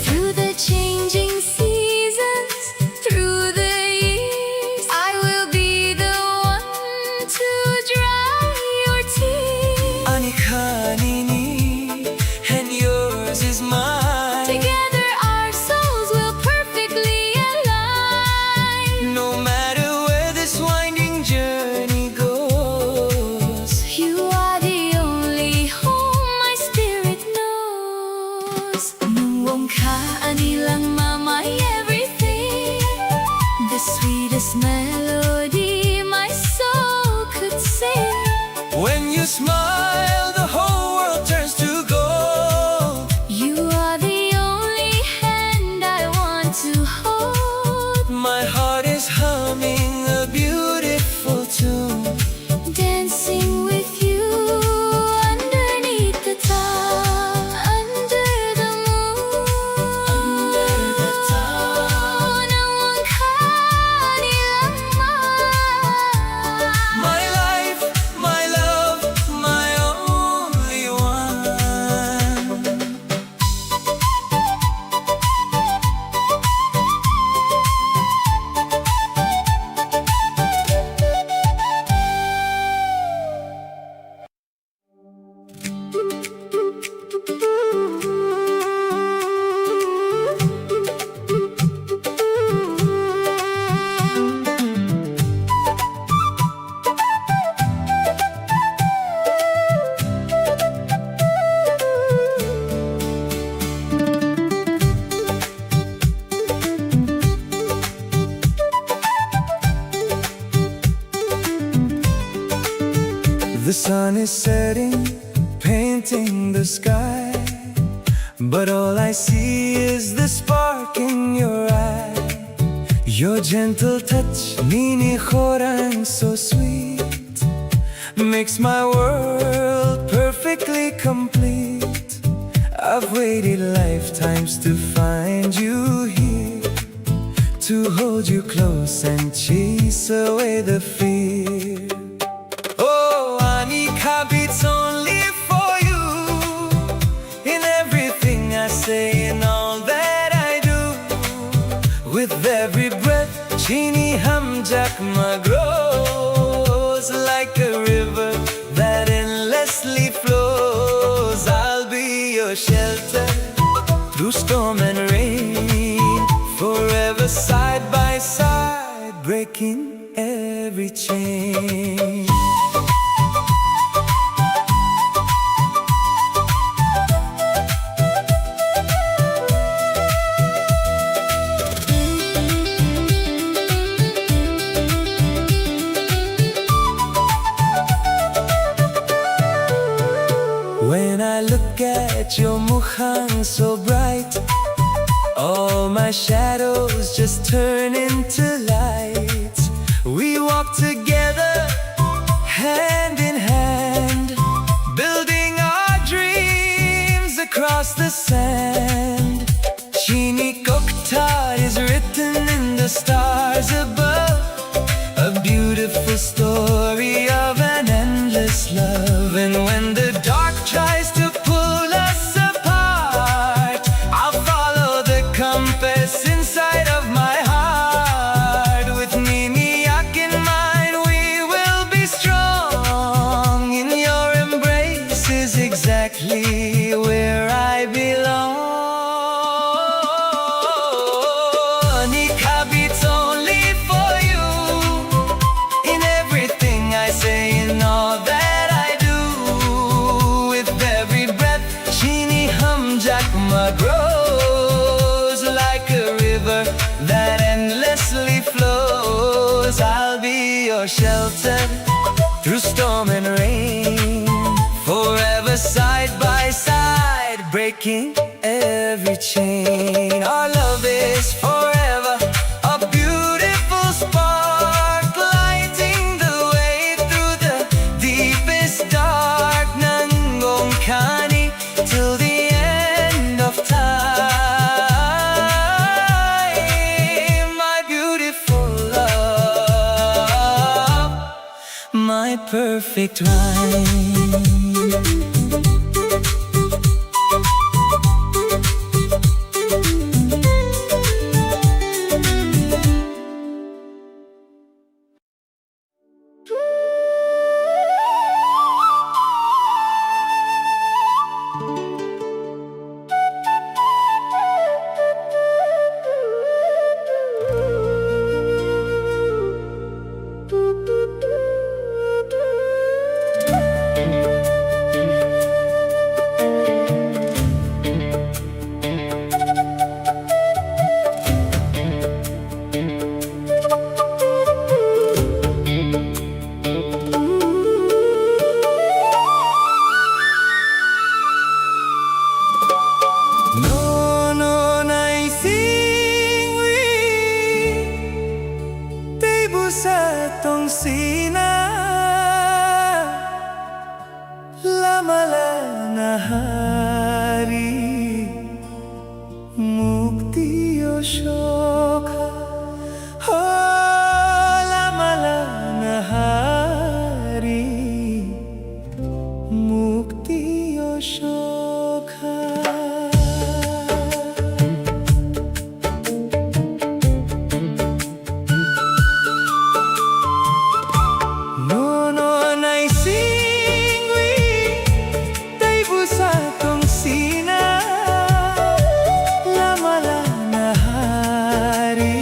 Through the changing seasons, through the years, I will be the one to dry your tears. Ani kha nini, and yours is mine. Together our souls will perfectly align. No matter where this winding journey goes, you are the only home my spirit knows. Nwng wngkha ani langma, my everything, the sweetest melody my soul could sing. When you smile, the whole world turns to gold. You are the only hand I want to hold. My heart is humming a beautiful tune, dancing with you underneath the star, under the moon. Under the star. My life, my love, my only one. The sun is setting, painting the sky, but all I see is the spark in your eye. Your gentle touch, nini khorang so sweet, makes my world perfectly complete. I've waited lifetimes to find you here, to hold you close and chase away the fear. Oh, ani kha beats only for you. In everything I say, in all that I do, with every breath, Chini Hamjakma grows like a river that endlessly flows. I'll be your shelter through storm and rain, forever side by side, breaking every chain. When I look at your mukhang so bright, all my shadows just turn into light. We walk together, hand in hand, building our dreams across the sand. Chini Kokthar is written in the stars above, a beautiful story Through storm and rain, forever side by side, breaking every chain. Our love is forever, a beautiful spark, lighting the way through the deepest dark. Nang ong kha ni till the end of time, my beautiful love, my perfect rhyme. Nono naisingwi tei bwsa tongsina, lama lana hari muktio sokha. Ho, lama lana hari muktio sokha. Nono naisingwi tei bwsa tongsina, lama lana hari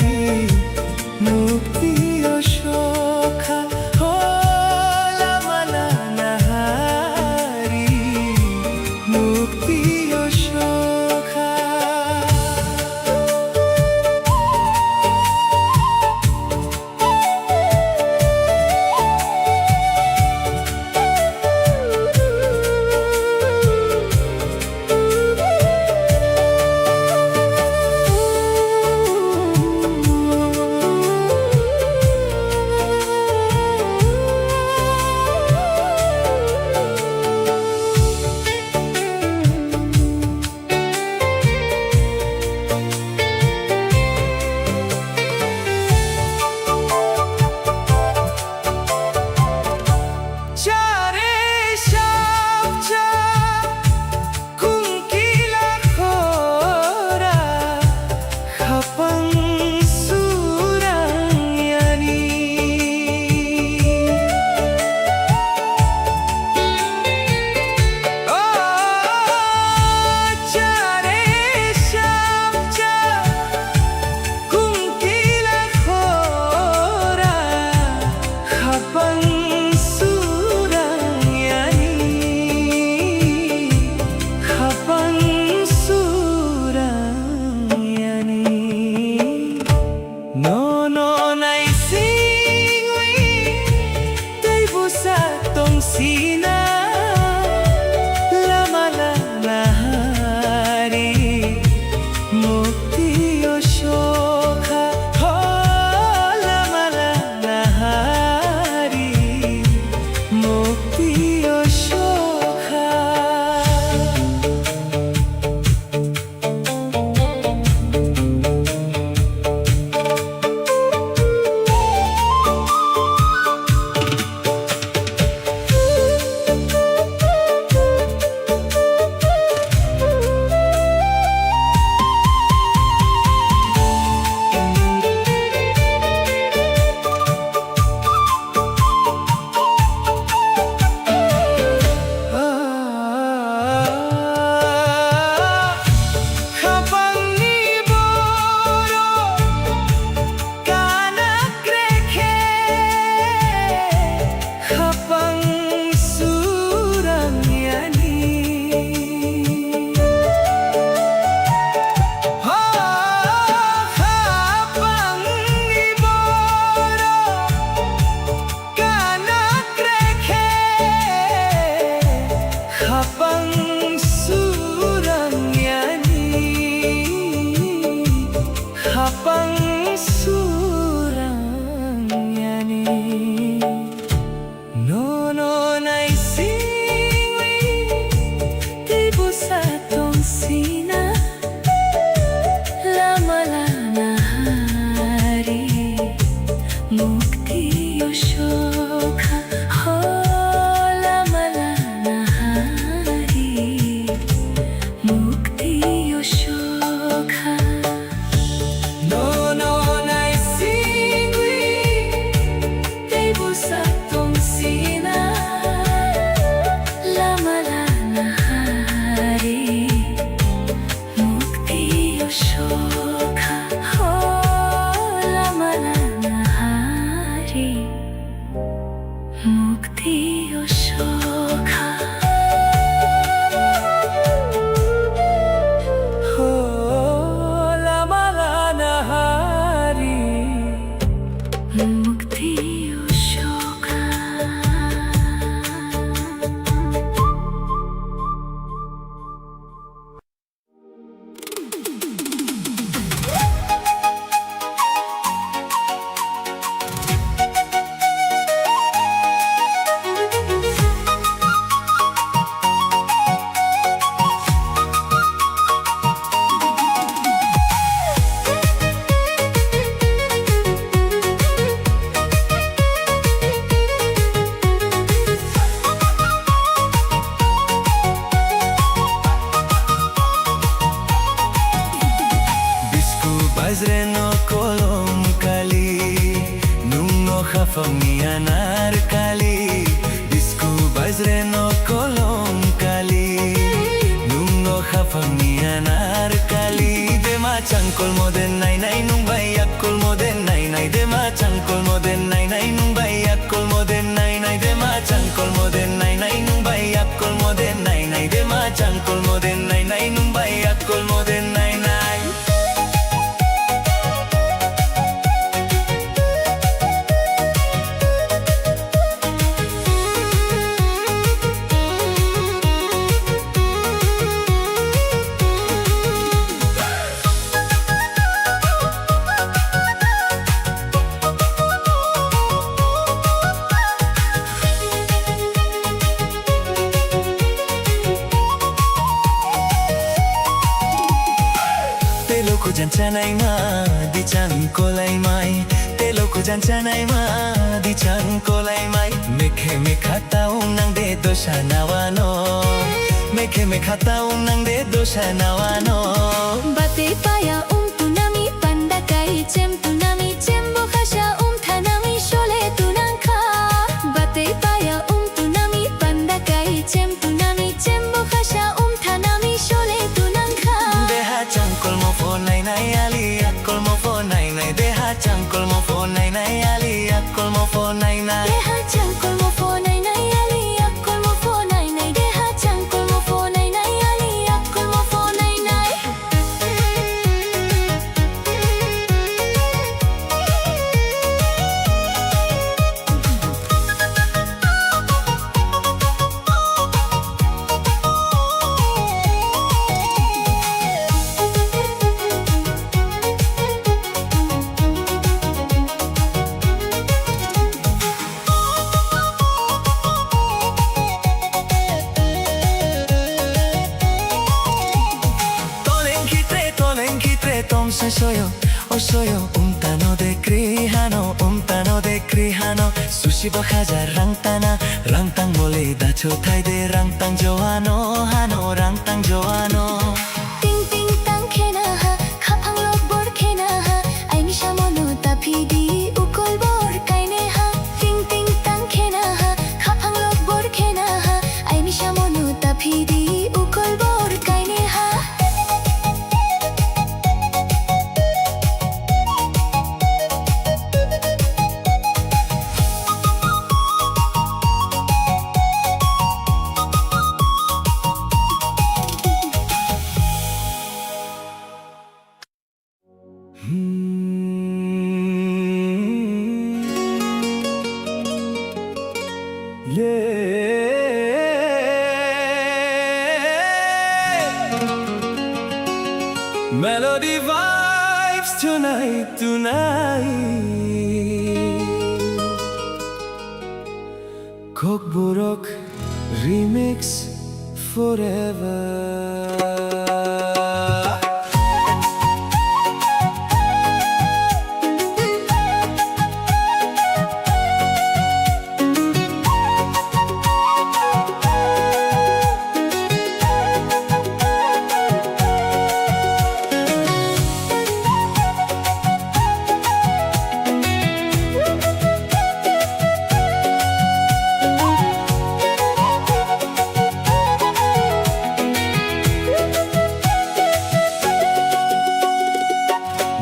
muktio sokha. Ho, lama lana hari muktio sokha. Chare shapcha kungkila khora khapang surang yani. O chare shapcha kungkila khora khapang surang yani, khapang surang yani. Nono naisingwi tei bwsa tongsina, lama lana hari muktio sokha. Ho, lama lana hari muktio sokha. Mukti o sokha. Ho, lama lana hari. Mukti o sokha. Bisku bajre no kolom kali, nung no khafang ni anar kali. Bisku bajre no kolom kali, nung no khafang ni anar kali. Dema changkol moden nai nai nung bai yak kol moden nai nai. Dema changkol moden nai nai nung bai yak kol moden nai nai. Dema changkol moden nai nai nung bai yak kol moden nai nai. Dema changkol moden nai nai nung bai yak kol moden nai nai. Telo kujan chanai ma, di chang kolai mai. Telo kujan chanai ma, di chang kolai mai. Mekhe mekha taung nang de dosa nawano. Mekhe mekha taung nang de dosa nawano. Bate paya um tunami panda kai chem tunami chem bo khasa um thanami sole tunang kha. Bate paya um tunami panda kai chem tunami chem bo khasa um thanami sole tunang kha. Deha changkol mo phone nai nai ali akol mo phone nai nai. Deha changkol mo phone nai nai ali akol mo phone nai nai. Deha changkol mo phone nai nai ali akol mo phone nai nai. Deha changkol mo phone nai nai ali akol mo phone nai nai. Toleng khitre, toleng khitre, tong se soyo, o soyo, umtano de kri hano, umtano de kri hano, sushi bo hajar rang tana, rang tang bole dacho thai de, rang tang jo hano, hano, rang tang jo hano. Ting ting tang khena ha, khaphang lok bor khena ha, ai misa mono ta phidi ukol bor kaine ha. Ting ting tang khena ha, khaphang lok bor khena ha, ai misa mono ta phidi ukol bor kaine ha. Melody vibes tonight, tonight. Kokborok remix forever.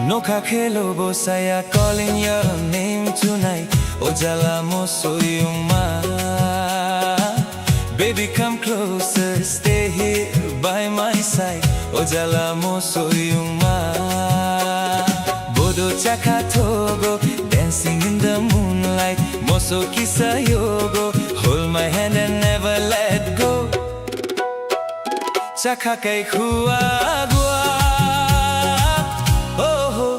Nokha khelo bo saya calling your name tonight. O jala mo soyungma, baby, come closer, stay here by my side. O jala mo soyungma, bodo chakha thogo, dancing in the moonlight. Moso kisa yogo, hold my hand and never let go. Chakha kai khua gua. Oh ho,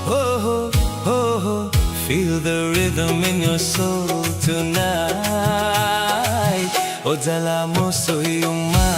oh ho, oh ho. Feel the rhythm in your soul tonight. O jala mo soyungma.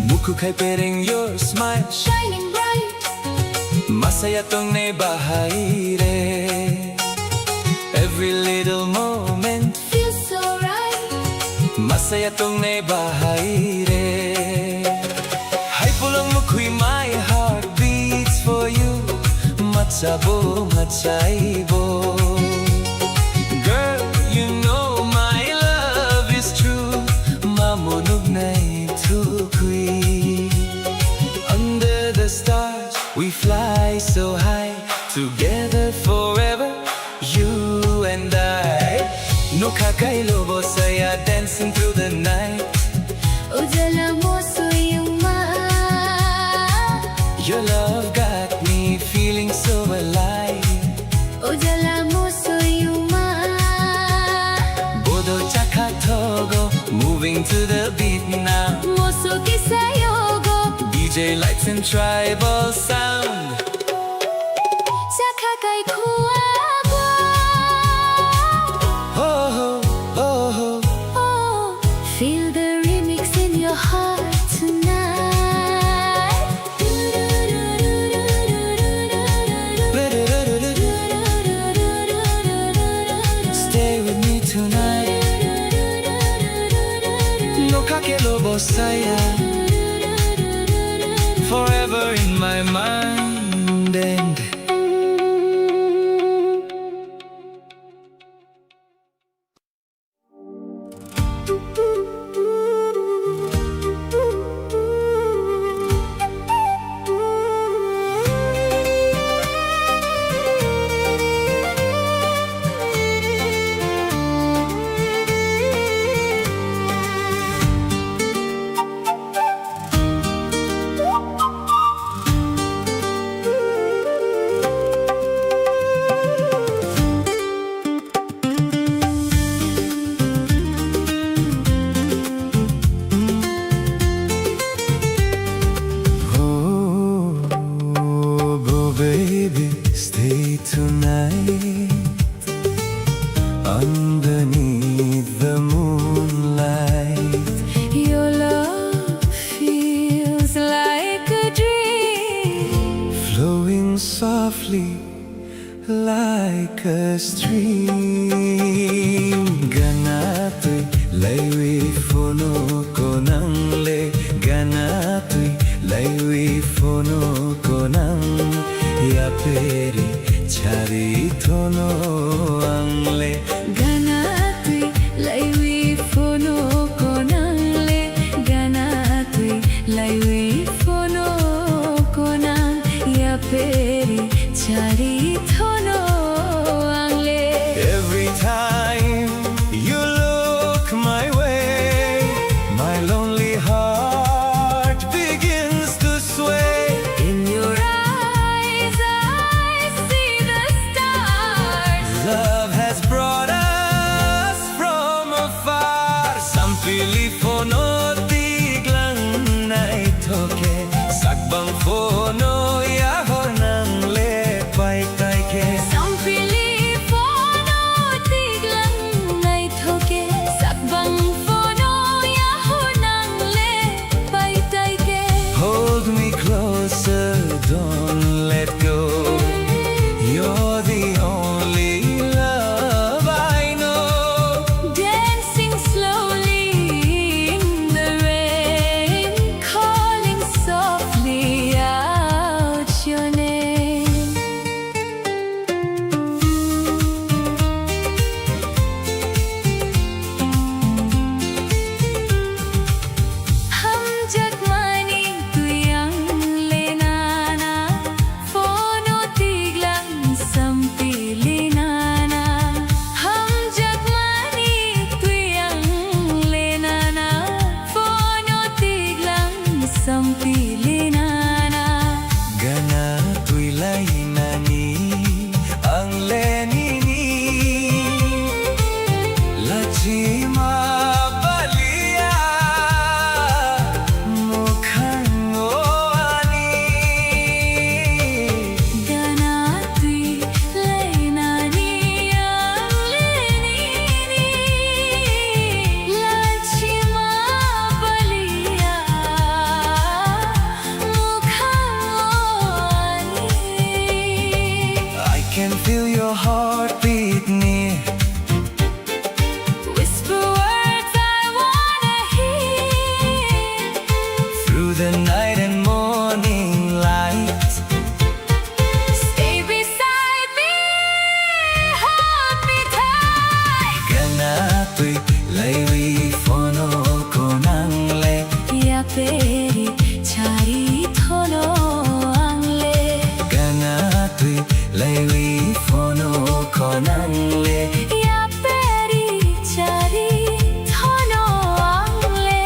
Mukhu khai pereng your smile shining bright. Masaya tongnai bahai re. Every little moment feels so right. Masaya tongnai bahai re. Hai pulong mukhui, my heart beats for you. Machabo, machaibo. Girl, you know my love is true. Mamo nugnai thukui. Under the stars, we fly so high. Together forever, you and I. Nokha kailo bosaya, dancing through the night. O jala mo soyungma. Your love got me feeling so alive. O jala mo soyungma. Bodo chakha thogo, moving to the beat now. Moso kisa yogo. D J lights and tribal sound. Chakha kai khua gua. Oh, oh, oh, oh. Oh, feel the remix in your heart tonight. Stay with me tonight. Nokha kelo bosaya. Forever in my mind and Oh, baby, stay tonight. Underneath the moonlight, your love feels like a dream, flowing softly like a stream. Gana twi laiwi phono konang le, gana twi laiwi phono konang, yaperi chari thono ang le. Gana twi laiwi phono konang le, gana twi laiwi phono konang, yaperi chari thono ang le. Every time you look my way, my lonely heart begins to sway. In your eyes, I see the stars. le, yaperi chari thono ang le.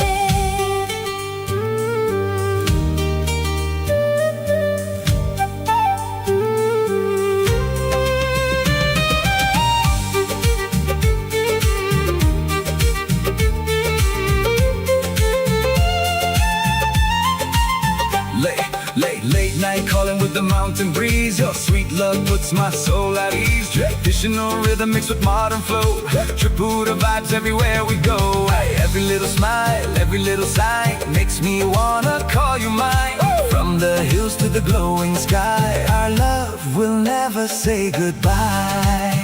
Late, late, late night calling with the mountain breeze. Your sweet love puts my soul at ease. Traditional rhythm mixed with modern flow. Tripura vibes everywhere we go. Every little smile, every little sign makes me wanna call you mine. From the hills to the glowing sky, our love will never say goodbye.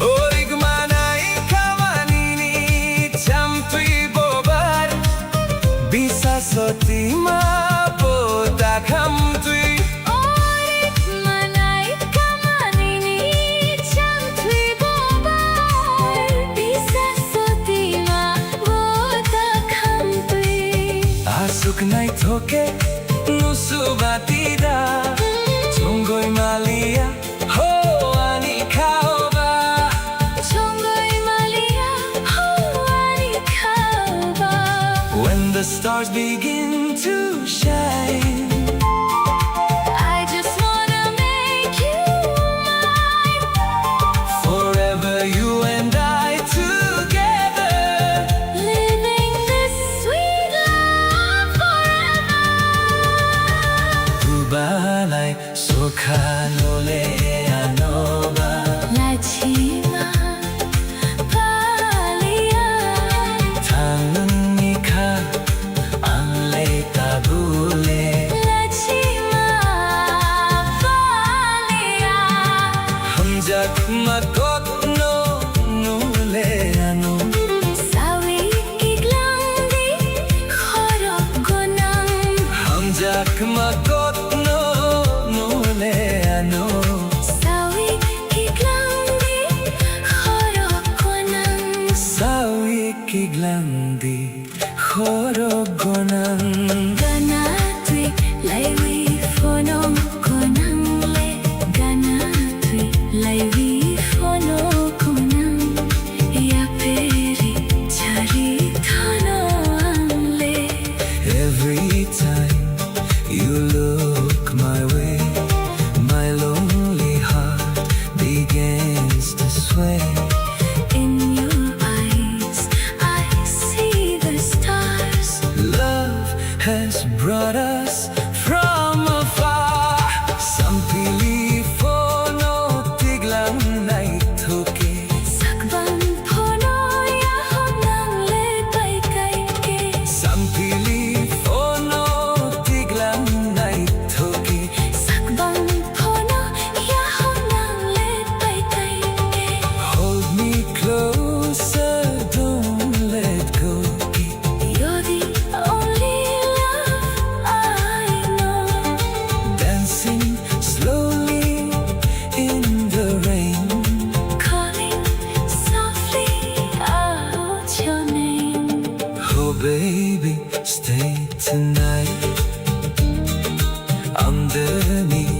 Orik manai kamanini chamtui bobar, bisa sotima bota khamtui. Orik manai kamanini chamtui bobar, bisa sotima bota khamtui. Asuk naithoke nusu batida, chongoi malia, ho ani khaoba. Chongoi malia, ho ani khaoba. When the stars begin to shine, I just wanna make you mine. Forever you and I together, living this sweet love forever. Kubalai sokha nole anoba. Lachima palia. Thangni kha ang le tabule. Lachima palia. Hamjakma kotno nule ano. Sawi kiklangdi khorok gonang. Hamjakma kotno nule ano. Sawi kiklangdi khorok gonang. Sawi kiklangdi khorok gonang. Gana twi laiwi phono gonang le. Gana twi laiwi phono gonang. Yaperi chari thono ang le. Every time you look my way, my lonely heart begins to sway. In your eyes, I see the stars. Love has brought us from afar. Sampili phono tiglang naithoke. Sakbang phono yahon nang le pai kai ke. Sampili phono tiglang naithoke. Sakbang phono yahon nang le pai kai ke. Hold me closer, don't let go ke. You're the only love I know. Dancing slowly in the rain. Calling softly out your name. Oh baby, stay tonight. I'm the need.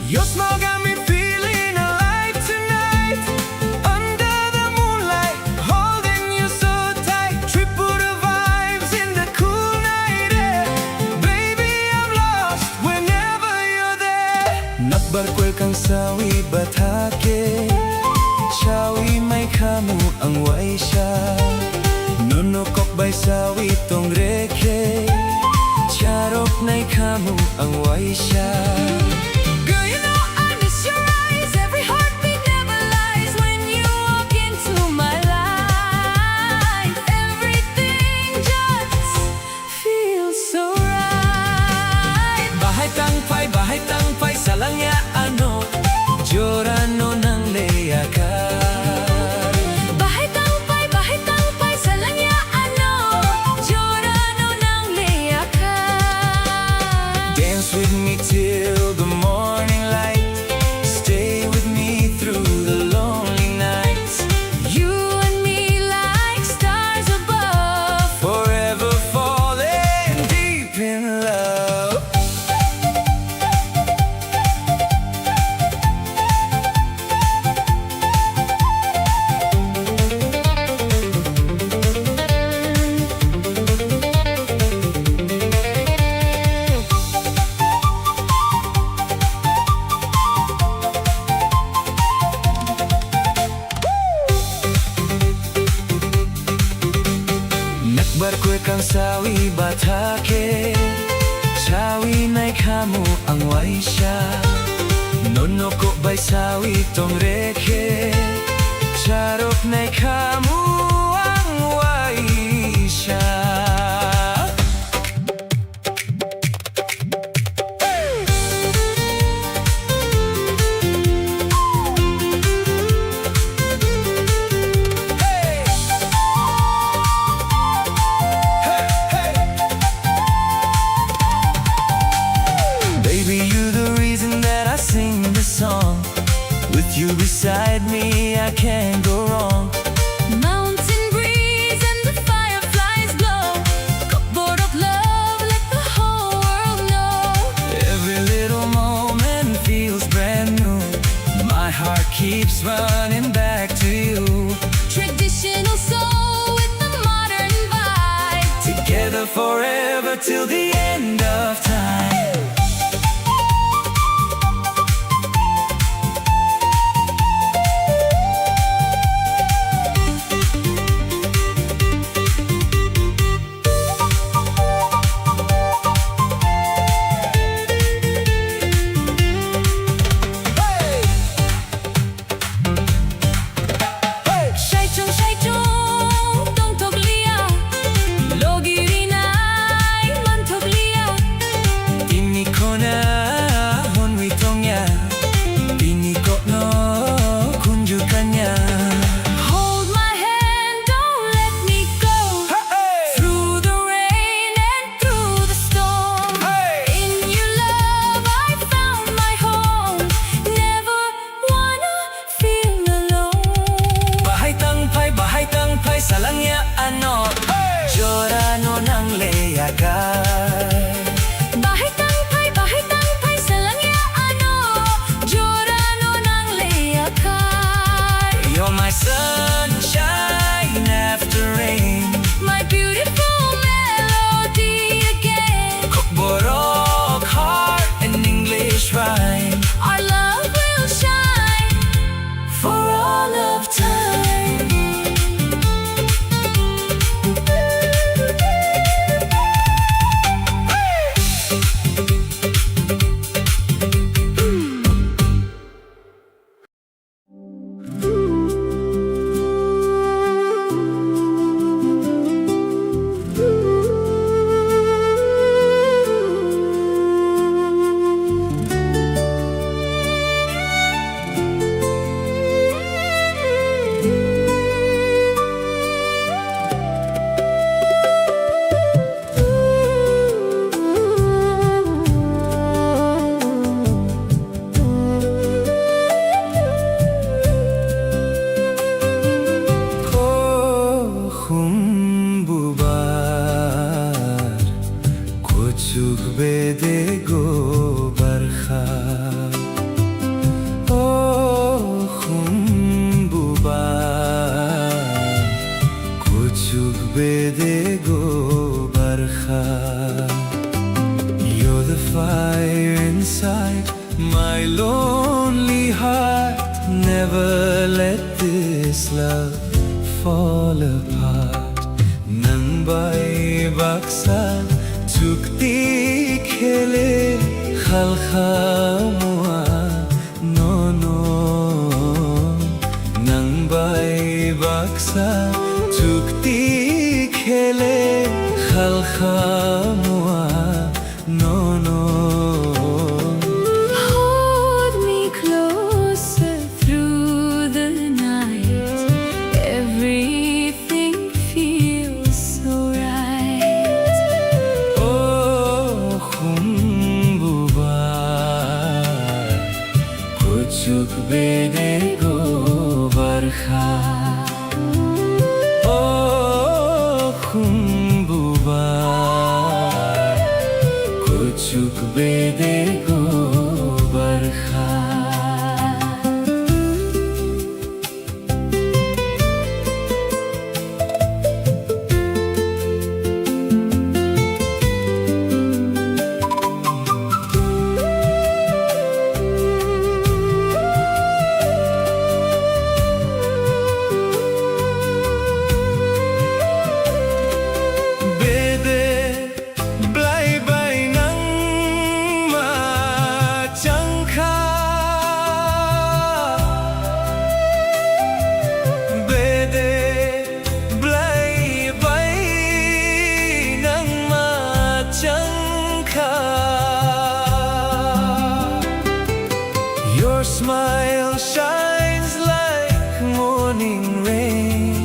Your smile got me feeling alive tonight. Under the moonlight, holding you so tight. Tripura vibes in the cool night air. Baby, I'm lost whenever you're there. Nakbar kwrwkang sawi bathake, sawi mai khamu ang waisa. Nono kok bai sawi tongre khe, charok nai khamu ang waisa. Girl, you know I miss your eyes. Every heartbeat never lies when you walk into my life. Everything just feels so right. Bahai tang phai, bahai tang phai, salang ya ano. Kang sawi batha khe, sawi naikhamu ang waisa. Nono kok bai sawi tongre khe, charok naikhamu ang waisa. Baby, you the reason that I sing this song. With you beside me, I can't go wrong. Mountain breeze and the fireflies glow. Kok borok love, let the whole world know. Every little moment feels brand new. My heart keeps running back to you. Traditional soul with the modern vibe. Together forever till the end of time. Saichung saichung tongthokliya, logi rinai manthokliya. Tini khona hwnwi tongya, tini kokno khunju kanya. Hold my hand, don't let me go. Hey! Through the rain and through the storm. Hey! In your love I found my home. Never wanna feel alone. Bahai tang phai, bahai tang phai, salangya ano. Hey! Jora no nang le ya ka. Bahai tang phai, bahai tang phai, salangya ano. Jora no nang le ya ka. You're my sunshine after rain. My beautiful melody again. Kokborok heart, an English rhyme. Our love will shine for all of time. O khum bubar, kuchuk bedego barkha. O khum bubar, kuchuk bedego barkha. You're the fire inside my lonely heart. Never let this love fall apart. Nang bai baksa chukti khele khalkha mua. No, no, nang bai baksa chukti khele khalkha mua. No, no. Hold me closer through the night. Every Everything feels so right. O khum bubar, kuchuk bedego barkha. O khum bubar, kuchuk bedego barkha. Smile shines like morning rain,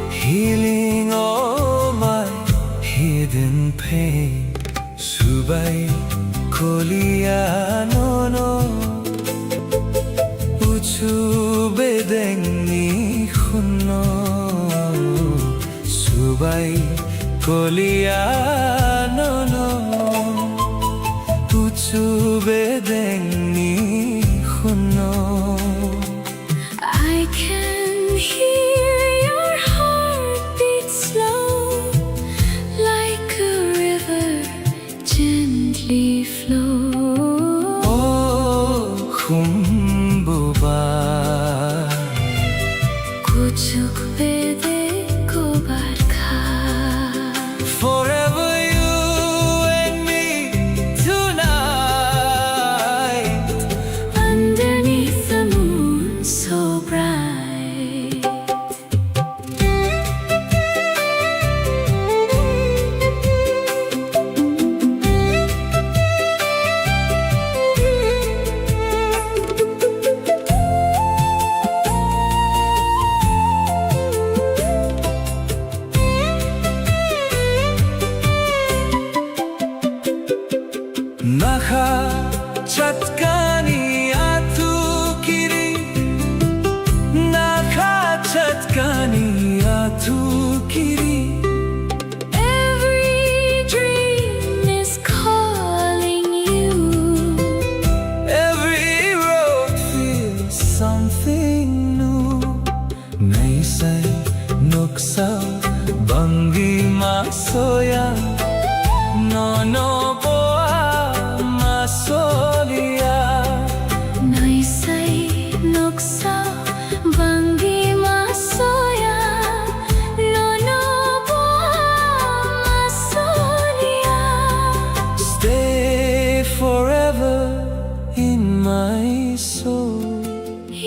healing all my hidden pain. Subai kolia nono, uchu bedengni khuno. Subai kolia nono, uchu bedengni khuno. I can hear your heartbeat slow, like a river gently flow. O khumbuba, kuchuk bede kobar kha. Forever you and me tonight, underneath the moon so bright. Nakha chatkani atu kiri, nakha chatkani atu kiri. Every dream is calling you. Every road feels something new. Naisai nuksa bangwi masoya, nono boa masolia. Naisai nuksa bangwi masoya, nono boa masolia. Stay forever in my soul.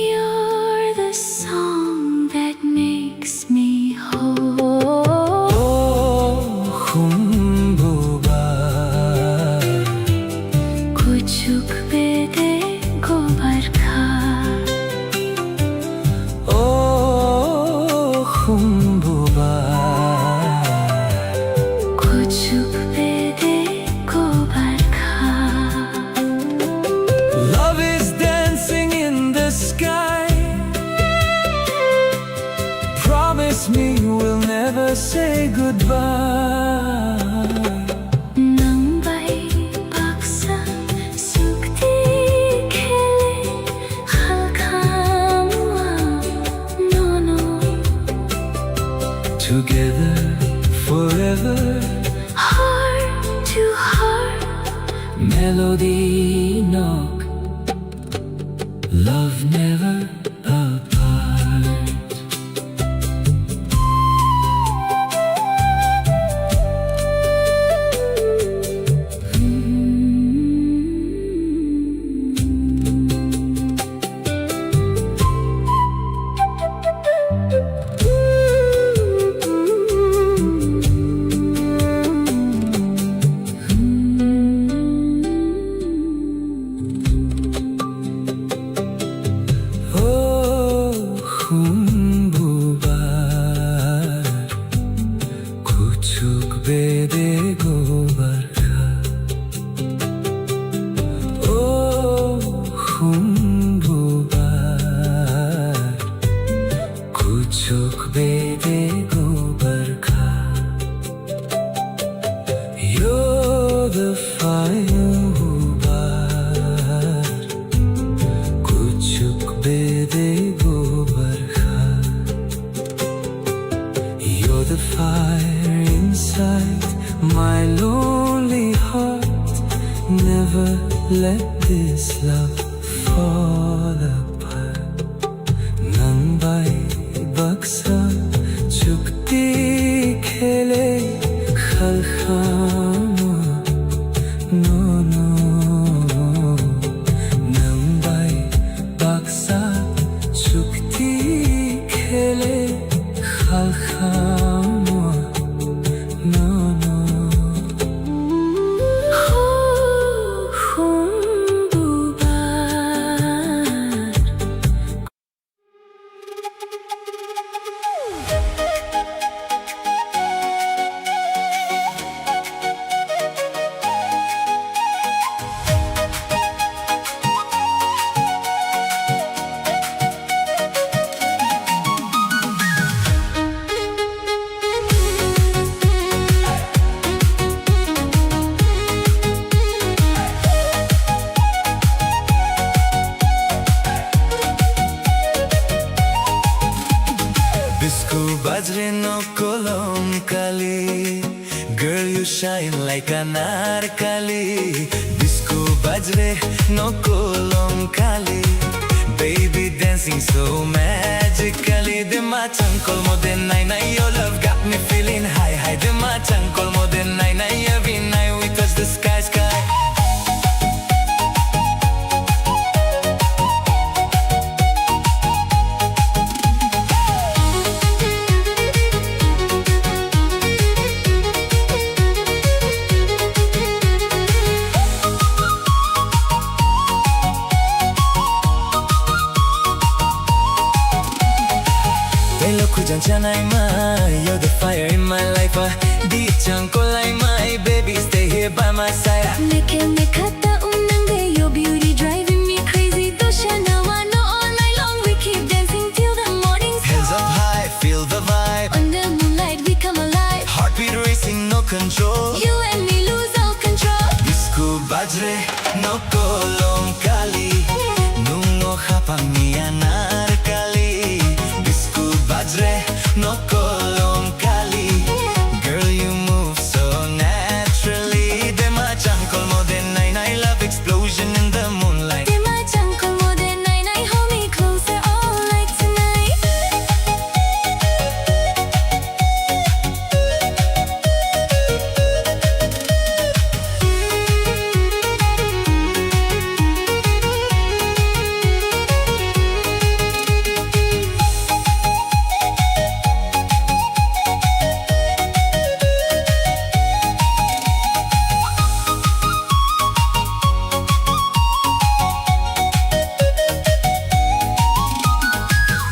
You're the song that makes me whole. O khumbuba, kuchuk bede kobar kha. O khumbuba, kuchuk bede kobar kha. Love is dancing in the sky. Promise me we'll never say goodbye. Nang bai baksa sukti khele halkha mua nono. Together forever. Heart to heart. Melody nok. Love never apart. Kanar kali, bisku bajre, no kolom kali. Baby dancing so magically. Dema changkol mo de nai nai, your love got me feeling high high. Dema changkol mo de nai nai, every night we touch the sky sky. Telo kujang chanai mai, you're the fire in my life, ah. Di chang kolai mai, baby, stay here by my side, ah. Mekhe mekha ta unang de, your beauty driving me crazy. Dosha na wano all night long, we keep dancing till the morning star. Hands up high, feel the vibe. On the moonlight, we come alive. Heartbeat racing, no control. You and me lose all control. Bisku bajre, no kolom kali. Nungo hapang ni anar kali. Bisku bajre, no kolom kali. Girl, you move so naturally. Dema changkol mo de nai nai, love explosion in the moonlight. Dema changkol mo de nai nai, hold me closer all night tonight.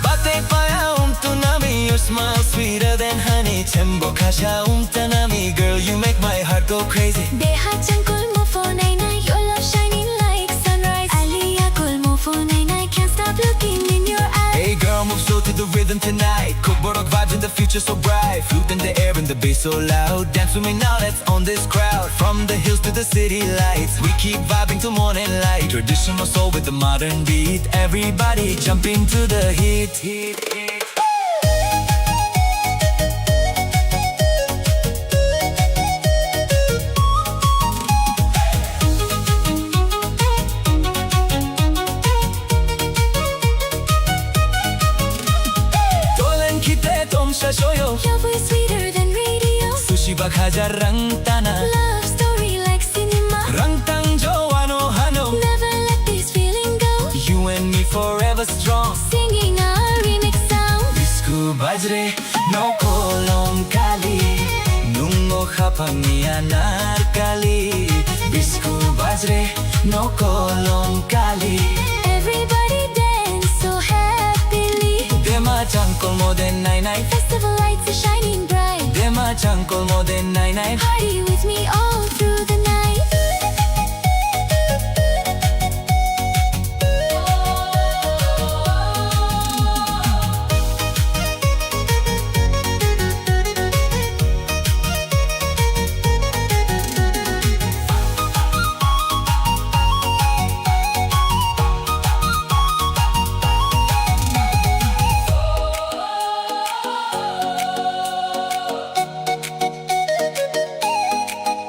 Bate paya umtunami, your smile sweeter than honey. Chembo kasha umtanami, girl, you make my heart go crazy. Deha changkol mo phone nai nai, your love shining like sunrise. Aliya kol mo phone nai nai, can't stop looking in your eyes. Hey girl, move slow to the rhythm tonight. Kokborok vibes in the future so bright. Flute in the air and the bass so loud. Dance with me now, let's own this crowd. From the hills to the city lights, we keep vibing till morning light. Traditional soul with the modern beat. Everybody jump into the heat. Tolen khite tomsa soyo. Your voice sweeter than radio. Sushi bak hajar rang tana. Love story like cinema. Rang tang jo ano hano. Never let this feeling go. You and me forever strong. Singing a remix sound. Bisku bajre, no kolom kali. Nungo hapang ni anar kali. Bisku bajre, no kolom kali. Everybody dance so happily. Dema changkol mo de nai nai. Festival lights are shining bright. Dema changkol mo de nai nai. Party with me all through the night.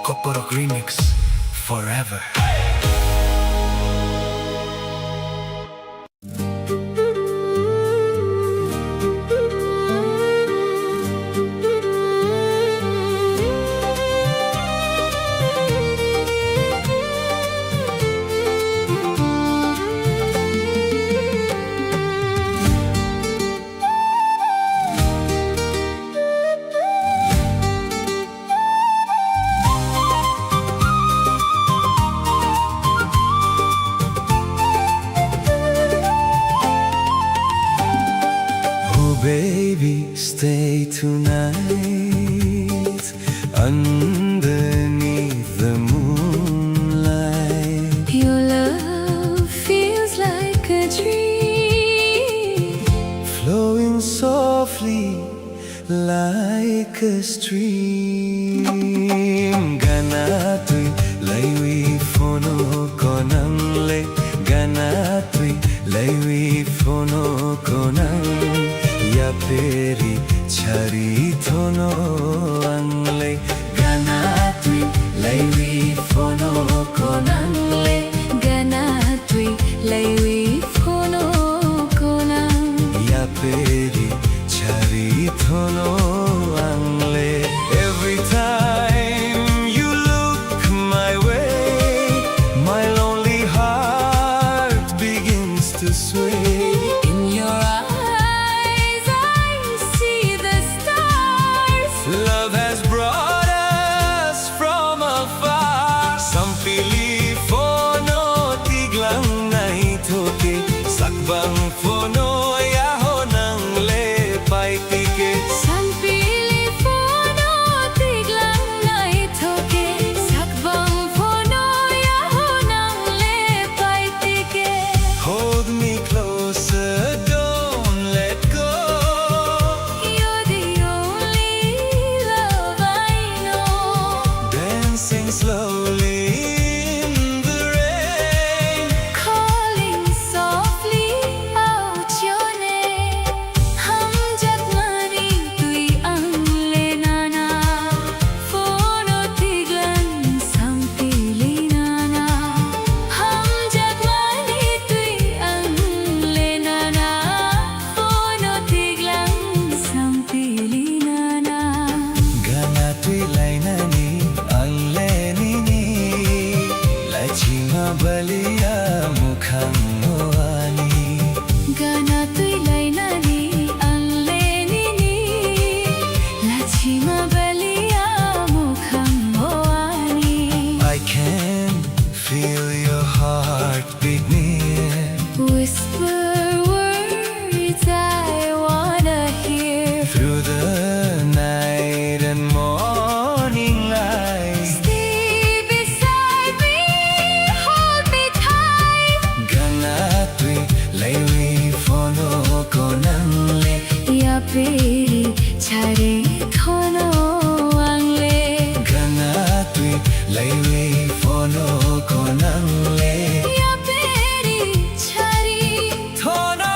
Koporok Remix forever. Oh baby, stay tonight underneath the moonlight. Your love feels like a dream, flowing softly like a stream. Gana twi laiwi phono konang le, gana twi laiwi phono konang. Yaperi chari thono ang le, gana twi In your eyes, I see the stars. Love has brought us from afar. Sampili phono tiglang naithoke, sakbang phono yaho nang le paitike. Sampili phono tiglang naithoke, sakbang phono yaho nang le paitike. Hold me closer, don't let go. You're the only love I know. Dancing slowly in the rain. Calling softly out your name. Hamjakmani twi ang le nana. Phono tiglang sampili nana. Hamjakmani twi ang le nana. Phono tiglang sampili nana. Gana twi lainani ang le nini. Lachima balia mukhang o ani. Gana twi lainani ang le nini. Lachima balia mukhang o ani. I can feel your heartbeat near. Whisper words I wanna hear. Through the night and morning light. Stay beside me, hold me tight. Gana twi laiwi phono konang le. Yapiri chari thono ang le. Gana twi laiwi phono konang le. Yapiri chari thono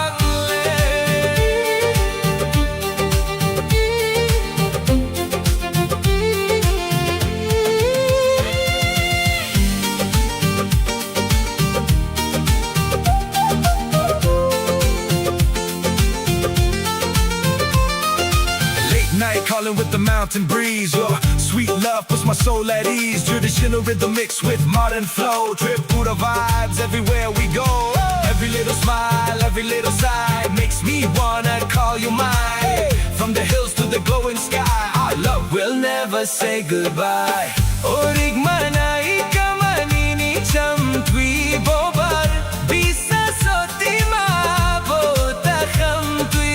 ang le. Late night calling with the mountain breeze. Your sweet love puts my soul at ease. Traditional rhythm mixed with modern flow. Tripura vibes everywhere we go. Every little smile, every little sigh makes me wanna call you mine. From the hills to the glowing sky, our love will never say goodbye. Orik manai kamanini chamtwi bobar, bisa sotima bota khamtwi.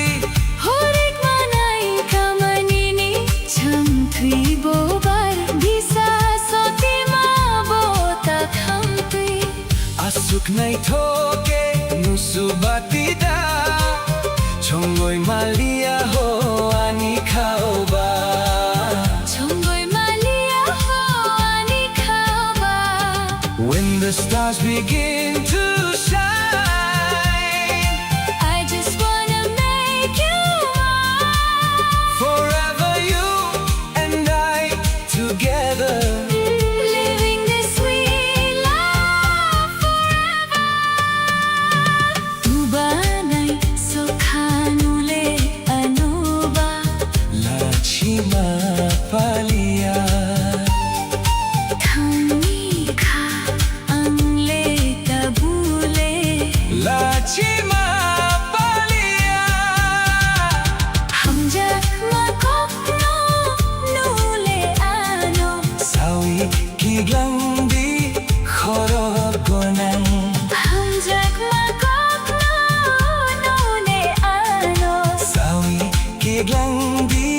Orik manai kamanini chamtwi bobar, bisa sotima bota khamtwi. Aswk naithok khe nusu bati da, chongoi maliya ho ani khaoba. Chongoi maliya ho ani khaoba. When the stars begin to shine, I just wanna make you mine. Forever you and I together. Living this sweet love forever. Tubanai sokhanu le anuba. Lachima palia. Thangni kha ang le tabule. Lachima palia. Hamjakma kokno nule ano. Sawi kiglang di khorok gonang. Hamjakma kokno nule ano. Sawi kiglang di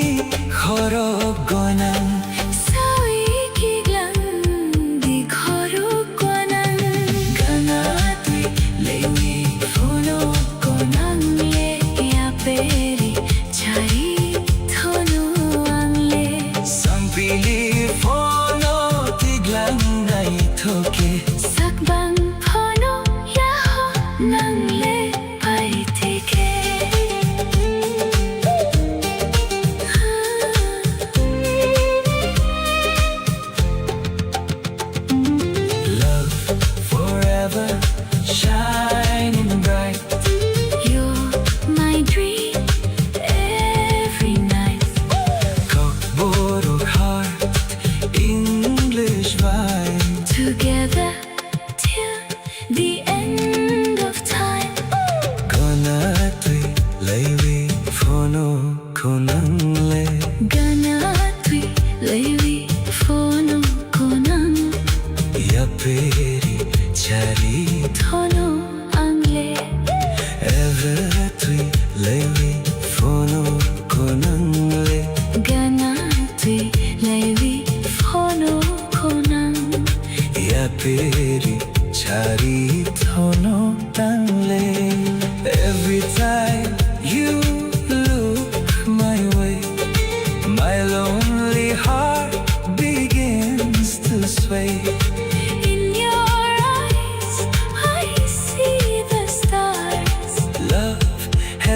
khorok gonang. Sawi kiglang di khorok gonang. Gana twi lewi phono konang le yaperi chari thono ang le. Sampili phono tiglang naithoke. Sakbang phono yaho nang le paitike. Love forever, shining bright. You're my dream every night. Kokborok heart, English vibe. Together till the end of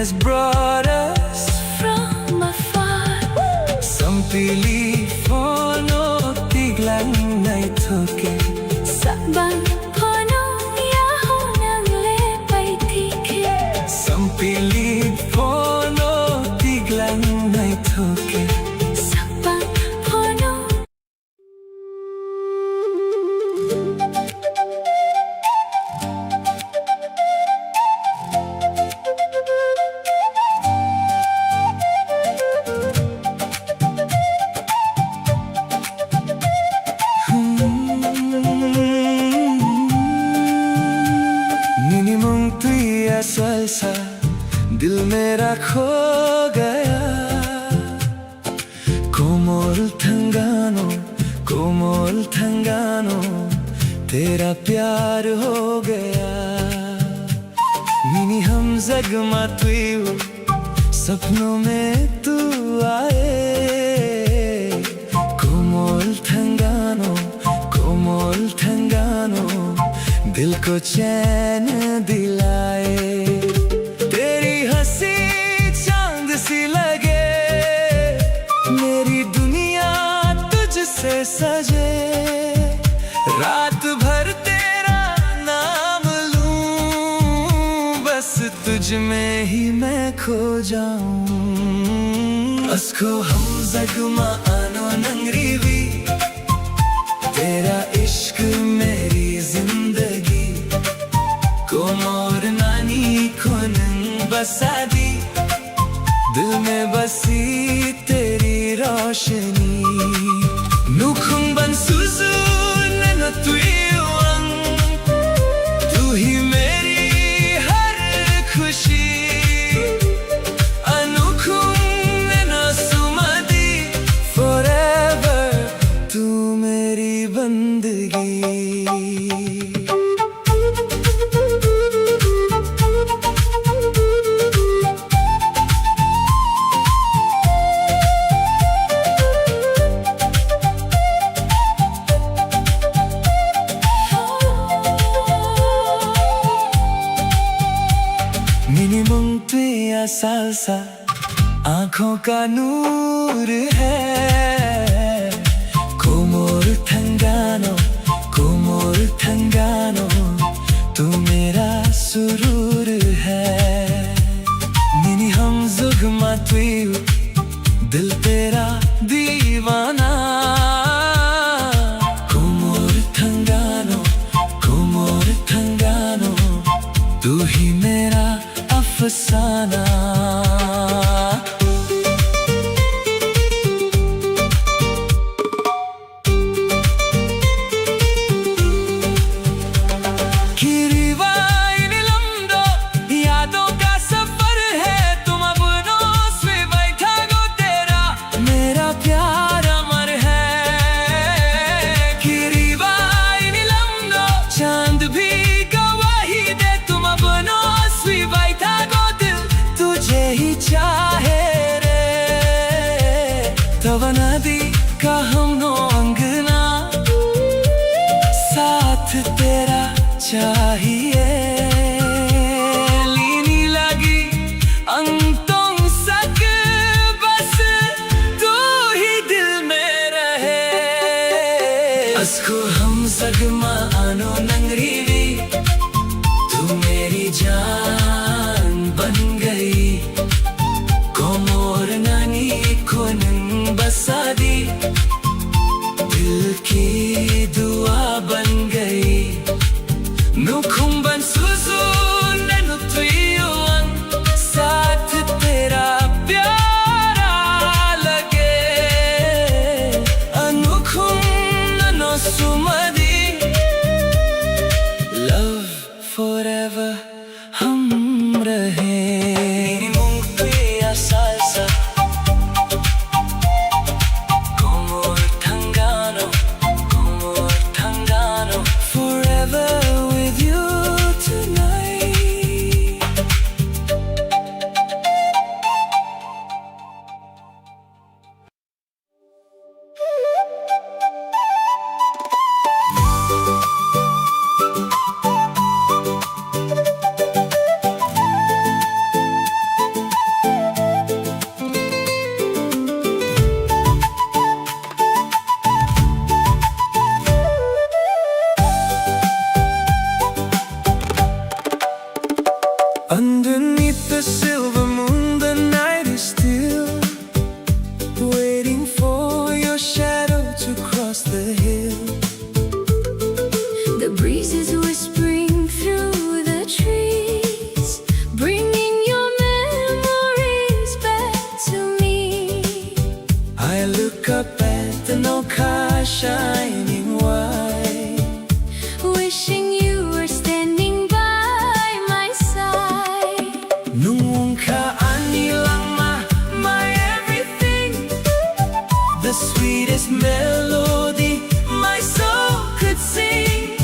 As brothers from afar. Sampili phono tiglang naithoke. Sakbang phono yaho nangle paithike. Sampili phono tiglang naithoke. Sakbang phono Nini mung twi asal sa, dil mera kho gaya. Komol thangano, komol thangano, tera pyar ho gaya. Nini hamzagma twiu, sapno mein tu aaye. Komol thangano, komol thangano, dil ko chain dilaye. Teri hansi chand si lage, meri duniya tujhse saje. Raat bhar tera naam loon, bas tujh mein hi main kho jaun. Asko hamzagma ano nangriwi, tera ishq meri zindagi. Komor nani khonung basa di, dil mein basi teri roshni. Nukhung ban suzu nano twiwang, tu hi meri har khushi. Anukhung nano sumadi, forever tu meri bandagi. Nini mung twi asal sa, aankhon ka noor hai. Komor thangano, komor thangano, tu mera suroor hai. Nini hamzagma twiu, dil tera deewana. Komor thangano, komor thangano, tu hi mera afsana. Kiriwai ni lamdo, yadon ka safar hai, tum apno se baithago tera mera pyar amar hai. Kiriwai ni lamdo, chand bhi gawahi de, tum apno se baithago, dil tujhe hi chahe re. Tawana di ka hamno angna, saath tera chahiye. Lini lagi ang tongsak, bas tu hi dil mein rahe. Asko hamzagma ano nangriwi, tu meri jaan ban gayi. Komor nani khonung basa di, dil ki dua ban gayi. Nukhung ban suzu nano twiwang, saath tera pyara lage. Anukhung nano sumadi, love forever hum rahe. Nini mung twi asal sa, komor thangano, komor thangano, forever with you tonight. Underneath the silver moon, the night is still, waiting for your shadow to cross the hill. The breeze is whispering through the trees, bringing your memories back to me. I look up at the Noka shining white, wishing you were standing by my side. Nwng wngkha ani langma, my everything, the sweetest melody my soul could sing.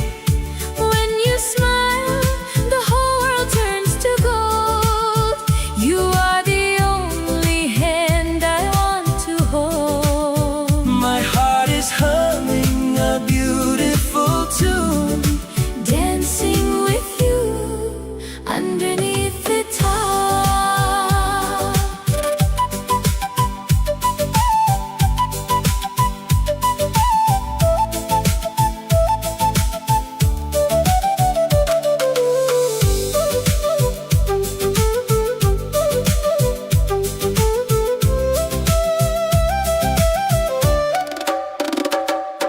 When you smile, the whole world turns to gold. You are the only hand I want to hold. My heart is humming a beautiful tune, dancing with you underneath the star.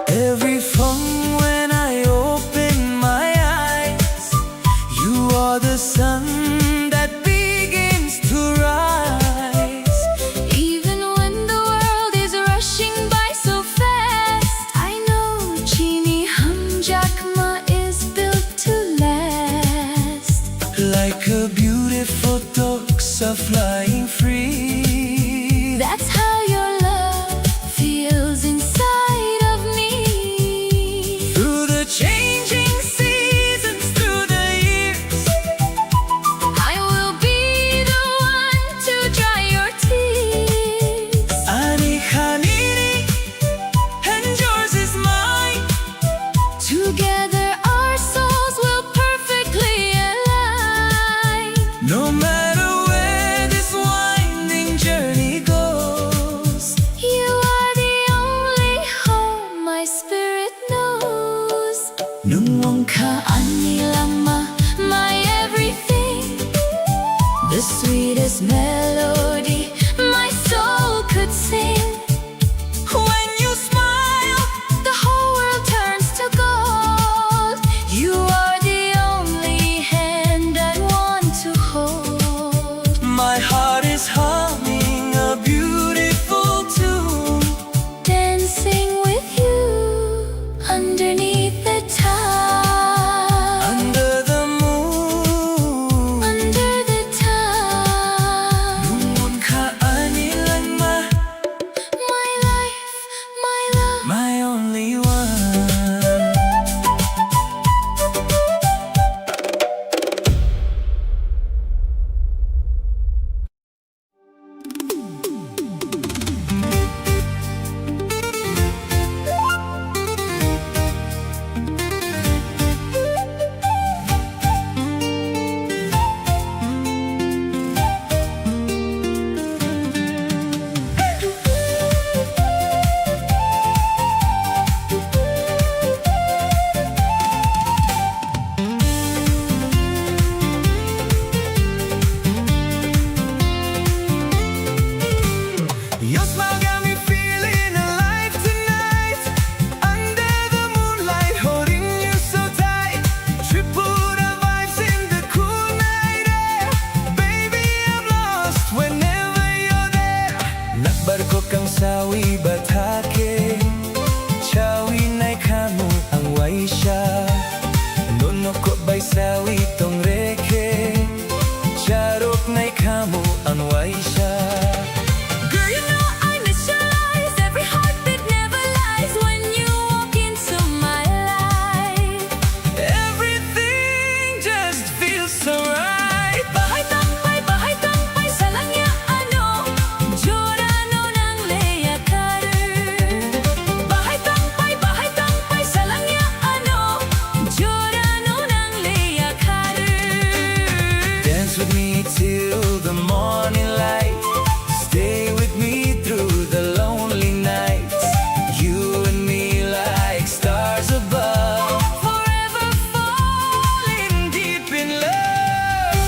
Every phone when I open my eyes, you are the sun that begins to rise. Even when the world is rushing by so fast, I know chini hamjakma is built to last. Like a beautiful toxa flying free. That's how your love feels inside of me. Through the changing seasons, through the years, I will be the one to dry your tears. Ani kha nini and yours is mine. Together our souls will perfectly align. No matter where this winding journey goes, you are the only home my spirit knows. Nwng wngkha ani langma, my everything, the sweetest melody my soul could sing. When you smile, the whole world turns to gold. You are the only hand I want to hold. My heart is humming a beautiful tune, dancing with you underneath the star. Under the moon, under the star. Nwng wngkha ani langma, my life, my love, my only one. Your smile got me feeling alive tonight. Under the moonlight, holding you so tight. Tripura vibes in the cool night air. Baby, I'm lost whenever you're there. Nakbar ko kang sawi bathake. Chawi nai khamu ang waisa. Nono kok bai sawi tong rekhe. Charok nai khamu ang waisa. Girl, you know I mesmerize. Every heartbeat never lies when you walk into my life. Everything just feels so right. Bahai tangpai, bahai tangpai, salang ya ano. Jora no nang le ya karu. Bahai tangpai, bahai tangpai, salang ya ano. Jora no nang le ya karu. Dance with me till the morning light. Stay with me through the lonely nights. You and me like stars above. Forever falling deep in love.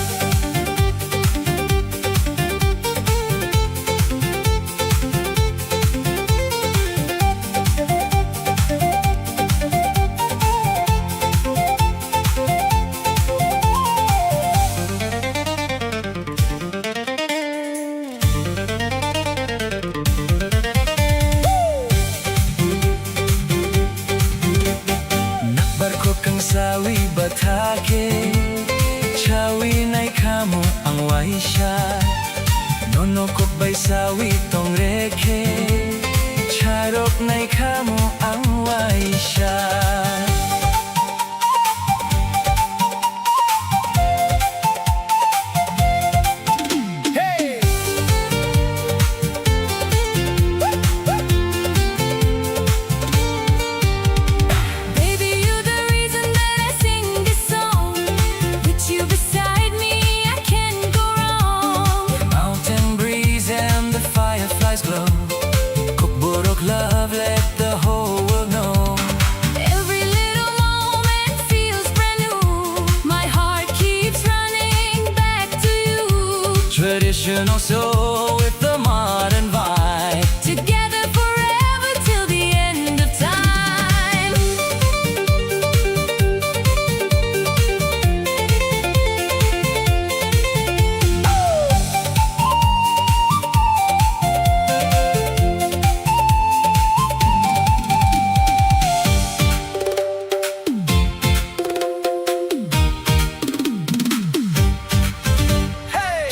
Waisa, nono kok bai sawi tong rekhe, charok nai khamu ang waisa. Hey! Baby, you're the reason that I sing this song. With you beside me, I can't go wrong. Mountain breeze and the fireflies glow. Kokborok love, let the whole world know. Every little moment feels brand new. My heart keeps running back to you. Traditional soul with the modern vibe. Together forever till the end of time.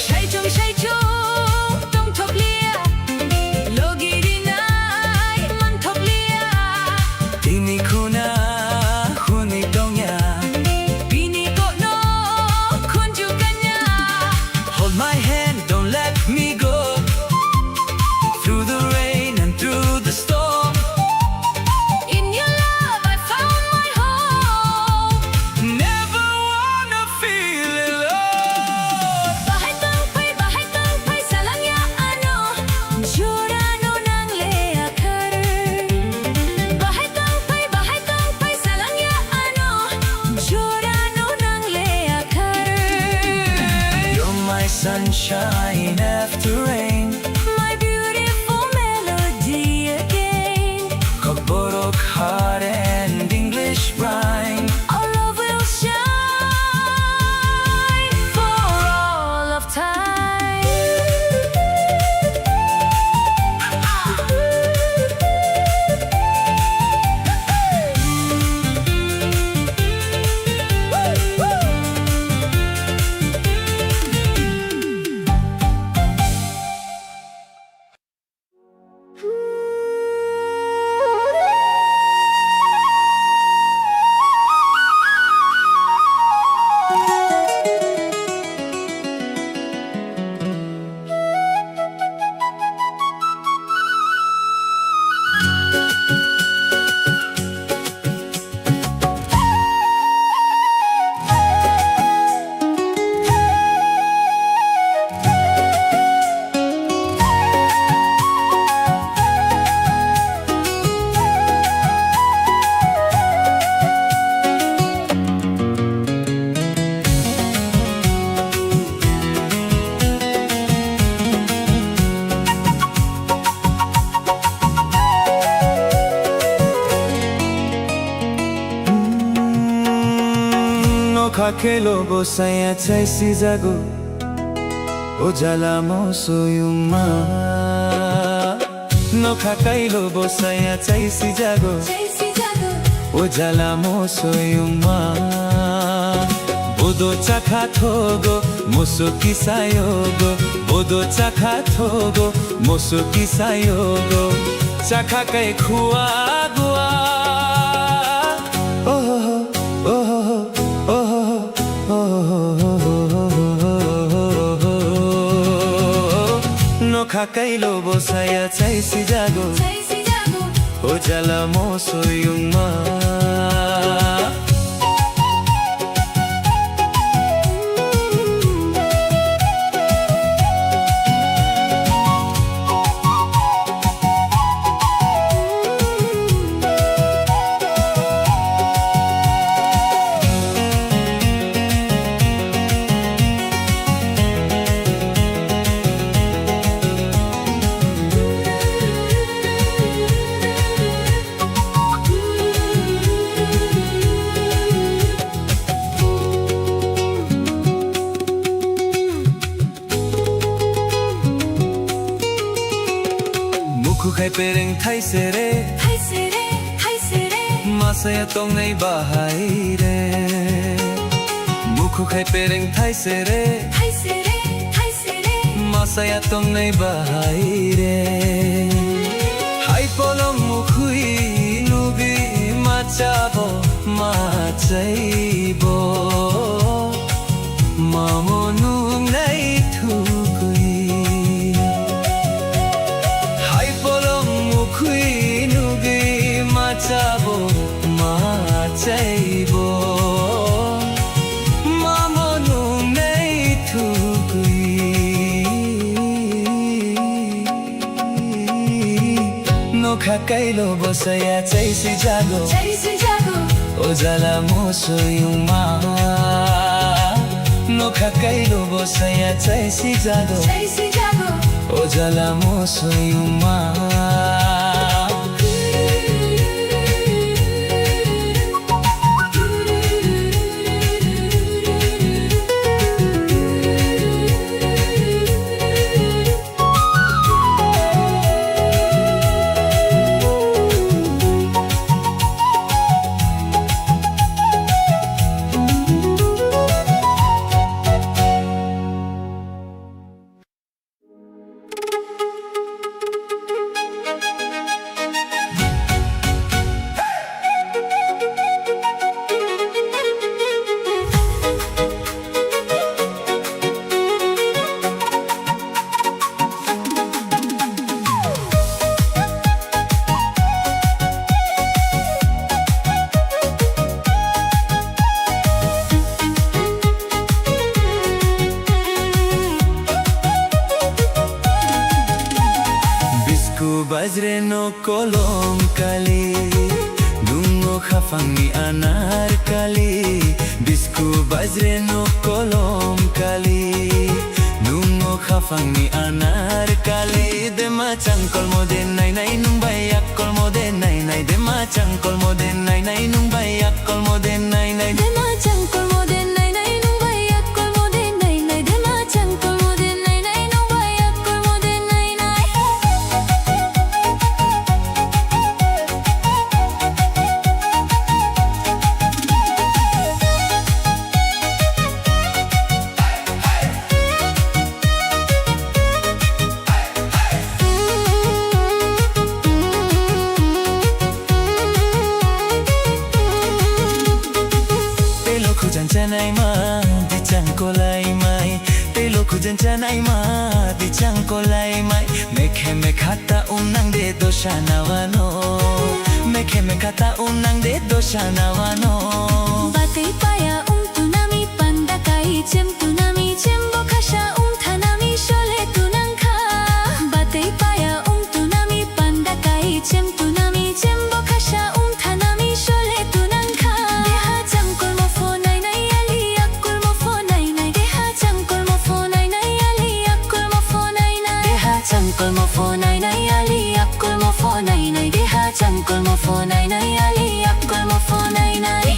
Saichung saichung tongthokliya, logi rinai manthokliya. Tini khuna khunui tongya, bini kokno khunju kanya. Hold my hand, don't let me go. Through the rain and through the storm. In your love I found my home. Never wanna feel alone. Bahai tongphai, bahai tongphai, salangya ano. Jora no nangle akhar. Bahai tongphai, bahai tongphai, salangya ano. Jora no nangle akhar. You're my sunshine after rain. My beautiful melody again. Kokborok heart and English rhyme. Our love will shine for all of time. Nokha kelo bo saya chai sijago, o jala mo soyungma. Nokha kailo bo saya chai sijago, o jala mo soyungma. Bodo chakha thogo, moso kisayogo. Bodo chakha thogo, moso kisayogo. Chakha kai khua gua. Oh, oh, oh, oh, oh, oh. Nokha kailo bo saya chai sijago, o jala mo soyungma. Mukhu khai pereng thaisere, thaisere, thaisere. Masaya tongnai bahai re. Mukhu khai pereng thaisere, thaisere. Masaya tongnai bahai re. Hai polong mukhwi nugwi machabo machaibo. Mamo nungnai thugwi. Hai polong mukhwi nugwi machabo machaibo. Mamo nungnai thugwi. Nokha kailo bosaya chaisi jago. Chaisi jago. O jala mosoyuma. Nokha kailo bosaya chaisi jago. Chaisi jago. O jala mosoyuma. Bisku bajre no kolom kali, nungo khafangni anar kali. Bisku bajre no kolom kali, nungo khafangni anar kali. Dema changkolmo de nai nai nung bai yakkolmo de nai nai. Dema changkolmo de nai nai nung bai yakkolmo de nai nai. Dema changkolmo de nai nai nung bai yakkolmo de nai nai. Dema changkolmo de nai nai nung bai yakkolmo de nai nai. Tei lokhu jan chanai ma, di chang kolai mai. Tei lokhu jan chanai ma, di chang kolai mai. Mekhe mekha ta um nang de dosha na wano. Mekhe mekha ta um nang de dosha na wano. Batwi paya um tunami panda kai chem tunami chem bo khasa um thanami sole tunang kha. Batwi paya um tunami panda kai chem tunami chem bo khasa um thanami sole tunang kha. Deha changkolmo pho nai nai ali yakkolmo pho nai nai. Deha changkolmo pho nai nai ali yakkolmo pho nai nai. Deha changkolmo pho nai nai ali yakkolmo pho nai nai. Deha changkolmo pho nai nai ali yakkolmo pho nai nai.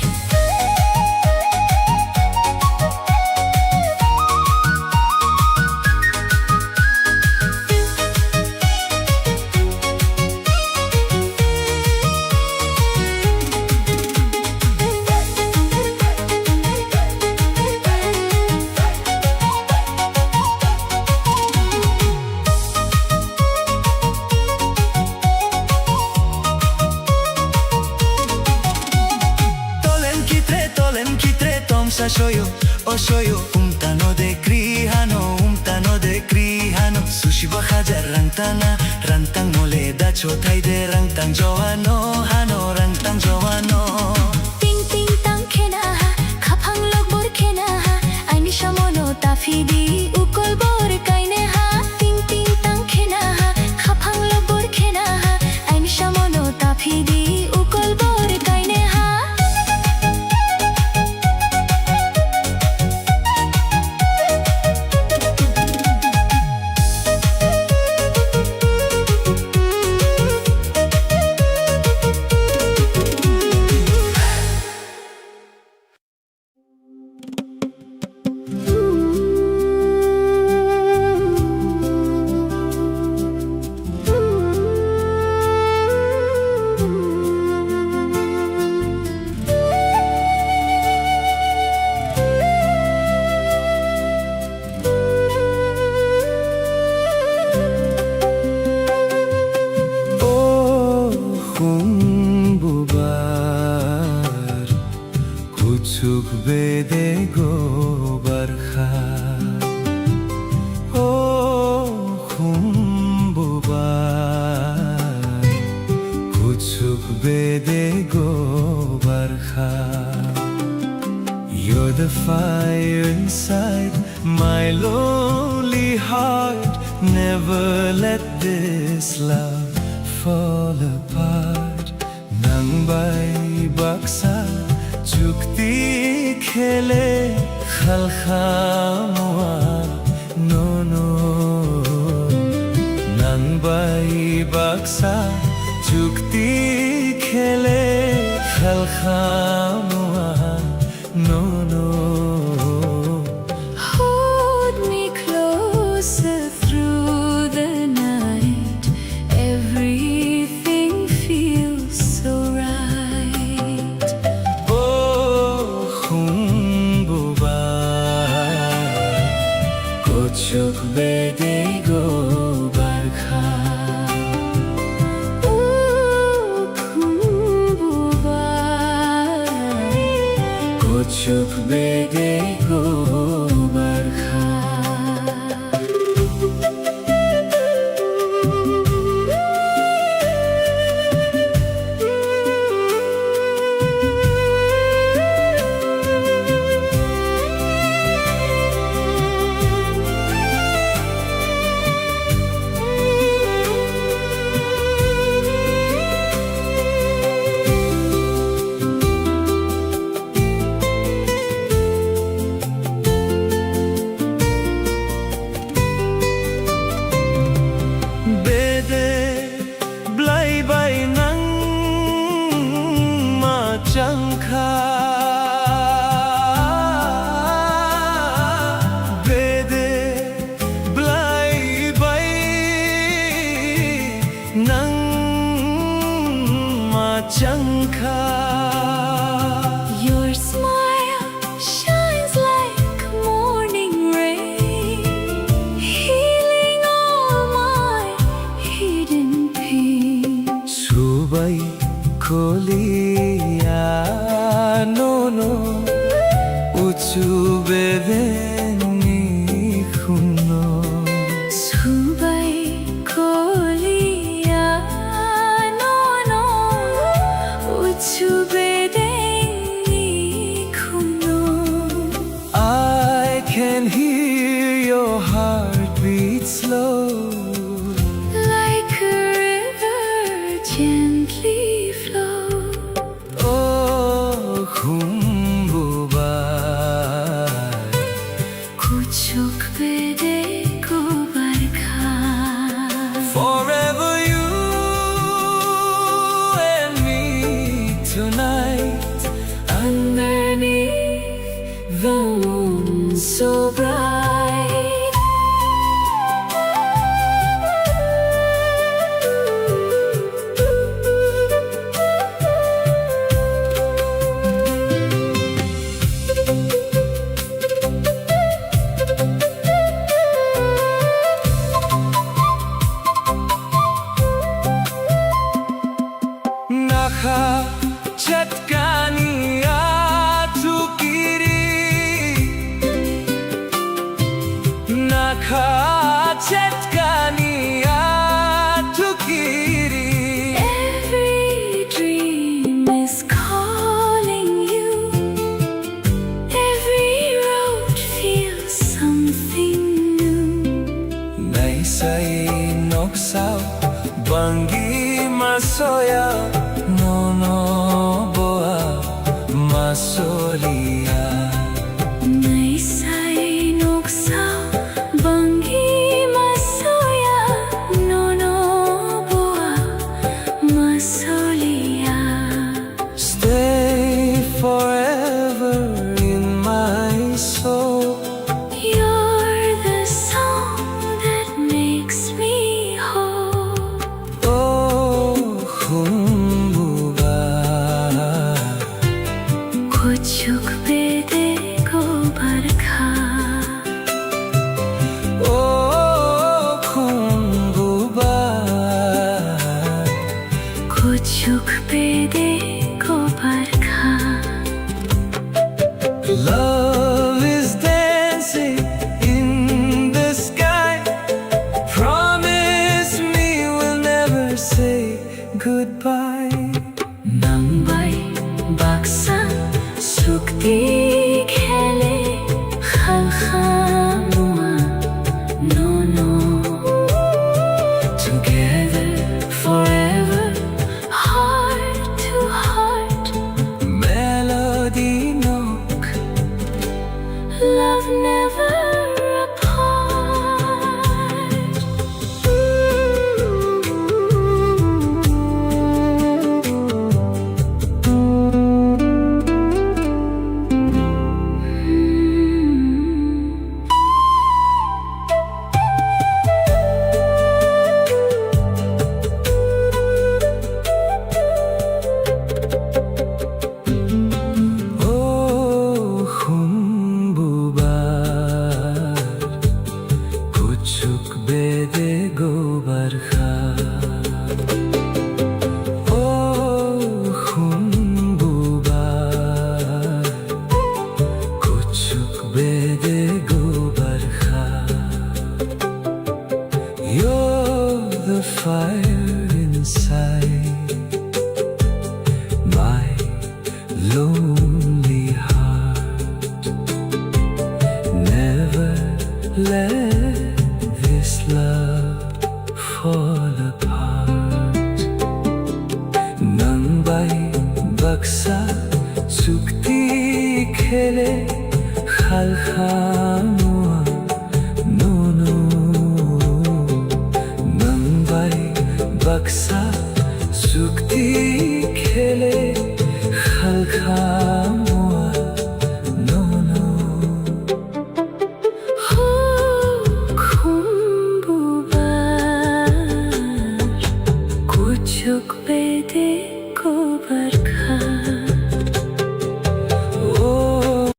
Tolen kitre, tolen kitre, tomsa soyo, o soyo, umtano de kri hano, umtano de kri hano, sushi bo hajar rang tana, rang tang mole da chothai de, rang tang jowano, hano, rang tang jowano. Ting ting tang khena ha, khaphang lokbor khena ha, aini samono taphidi, ukol bor kaine ha. Ting ting tang khena ha, khaphang lokbor khena ha, aini samono taphidi, ukol bor kaine ha. By your side, my lonely heart, never let this love fall apart. Nang bai baksa chukti khele khalkha mua nono. Nang bai baksa chukti khele khalkha mua nono. Hold me closer through the night. Everything feels so right. O khumbubai, kuchuk bedego barkha. O khumbubai, kuchuk bedego barkha. Bede blai bai nang ma changkha. Bede blai bai nang ma changkha. Your smile shines like morning rain, healing all my hidden pain. Subai koliya nono, uchu bedeni khumno. Subai koliya nono, uchu bedeni khumno. I can hear your heartbeat slow, like a river gently flow. O khumbubai, kuchuk bedego barkha. Forever you and me tonight, underneath the moon so bright. Nakha chetkani athukiri. Nakha chetkani athukiri. Every dream is calling you. Every road feels something new. Naisai noksao bangwi masoya, nono boa masoliya. Naisai noksao bangwi masoya, nono boa masoliya. Stay forever in my soul. You're the song that makes me whole. O khumbubai, kuchuk Fire inside my lonely heart. Never let this love fall apart. Nang bai baksa chukti khele khalkha mua nono. Nang bai baksa chukti khele khalkha mua nono. Hukhum bubar kuchuk bede kobar kha. Oh.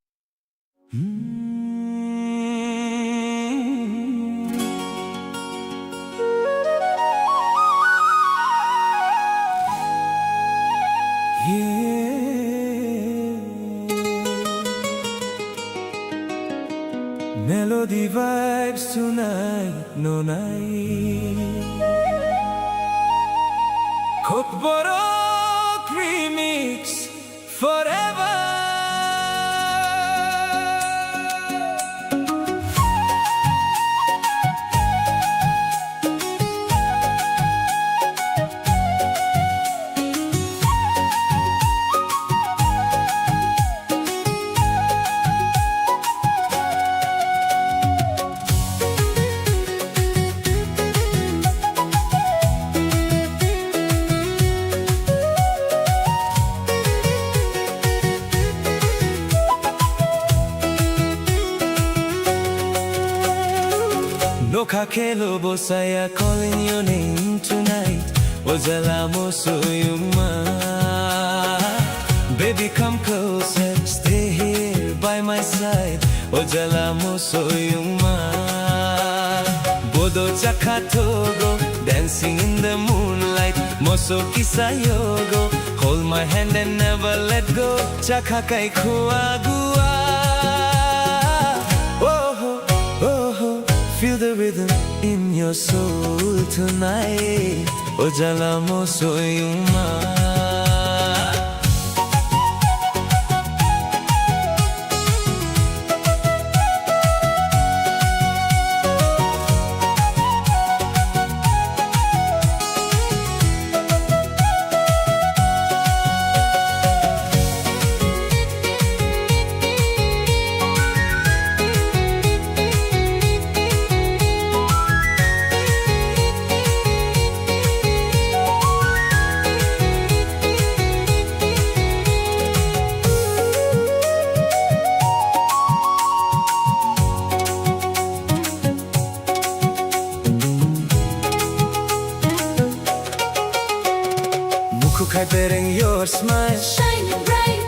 Yeah. Melody vibes tonight, no night. Kokborok remix forever. Nokha khelo bosaya, calling your name tonight. O jala mo soyungma. Baby, come closer, stay here by my side. O jala mo soyungma. Bodo chakha thogo, dancing in the moonlight. Moso kisa yogo, hold my hand and never let go. Chakha kai khua gua. Oh, oh, oh, feel the rhythm in your soul tonight. O jala mo soyungma. Mukhuk hai bereng your smile. Shining bright.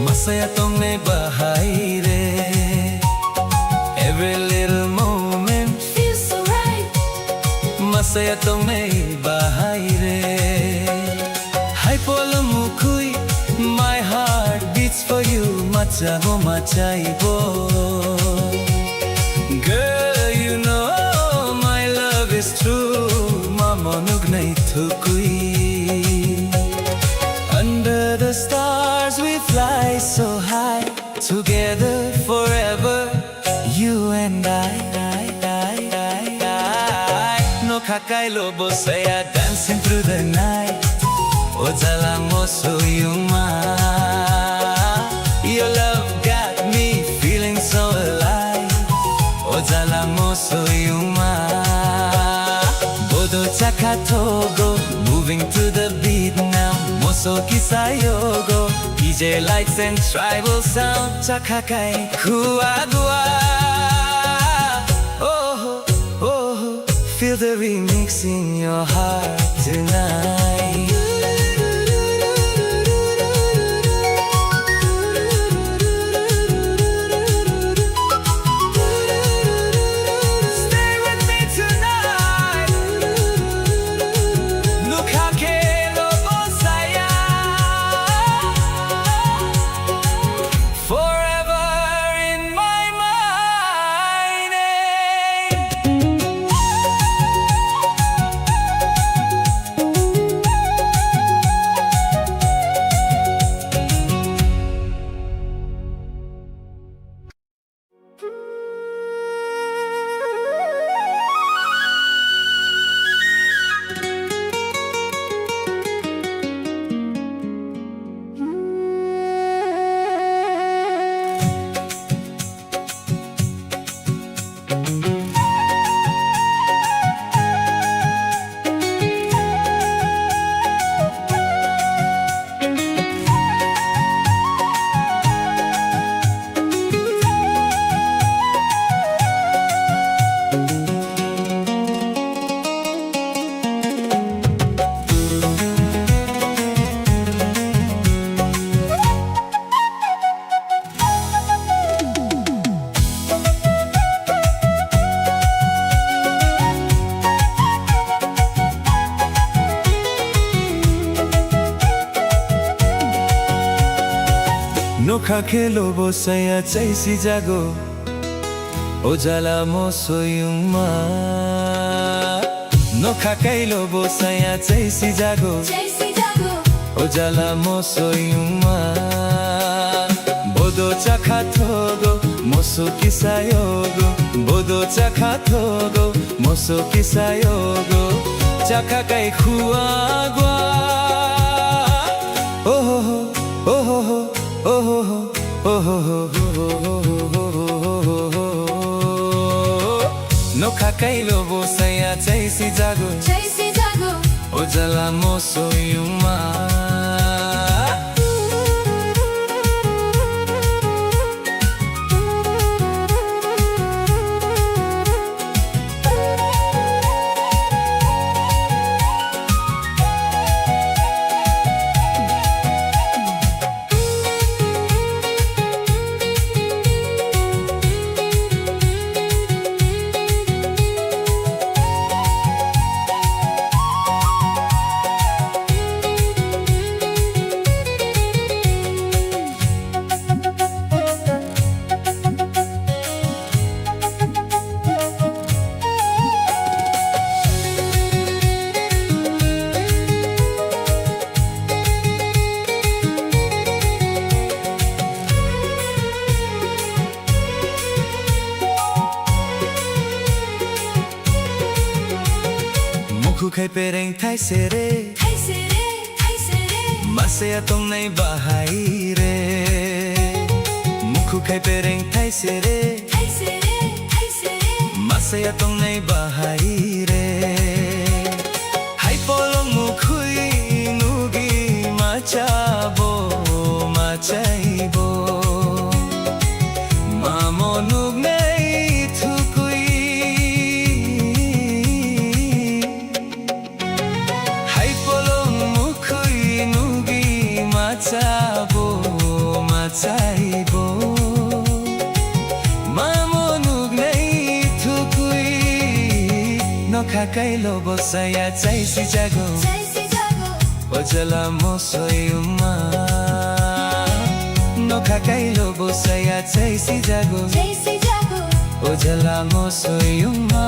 Masaya tongnai bahai re. Every little moment feels so right. Masaya tongnai bahai re. Hai polo mukhui, my heart beats for you, machago machaibo. Girl, you know my love is true, mamo nugnai thukui. Under the stars we fly so high, together forever. You and I, I, I, I, I. Nokha kailo bosaya, dancing through the night. O jala mo soyungma. Your love got me feeling so alive. O jala mo soyungma. Bodo chakha thogo, moving to the beat now. Moso kisa yogo, D J lights and tribal sound. Chakha kai khua dua. Oh, oh, feel the remix in your heart tonight. Stay with me tonight. Nokha kailo bosaya. Forever in my mind. Kha khe lobo saya chai si jago, o jala mo soyungma. Nokha kailo bo saya chai si jago, chai si jago, o jala mo soyungma. Bodo chakha thogo, moso kisayogo. Bodo chakha thogo, moso kisayogo. Chakha kai khuagwa. Ohoho, ohoho, ohoho, ohoho. Nokha kailo bo saya chai si jago, chai si jago, o jala mo soyungma. Mukhu khai pereng thai sere, thai sere, thai sere. Masaya tongnai bahai re. Mukhu khai pereng thai sere, thai sere, thai sere. Masaya tongnai bahai re. Hai polong mukhui nugi machabo, machaibo. Mamo nugnai thukui. Hai polong mukhui nugi machabo, machaibo. Mamo nugnai thukui. Nokha kailo bo saya chai si jago, chai si jago, o jala mo soyungma. Nokha kailo bo saya chai si jago, chai si jago, o jala mo soyungma.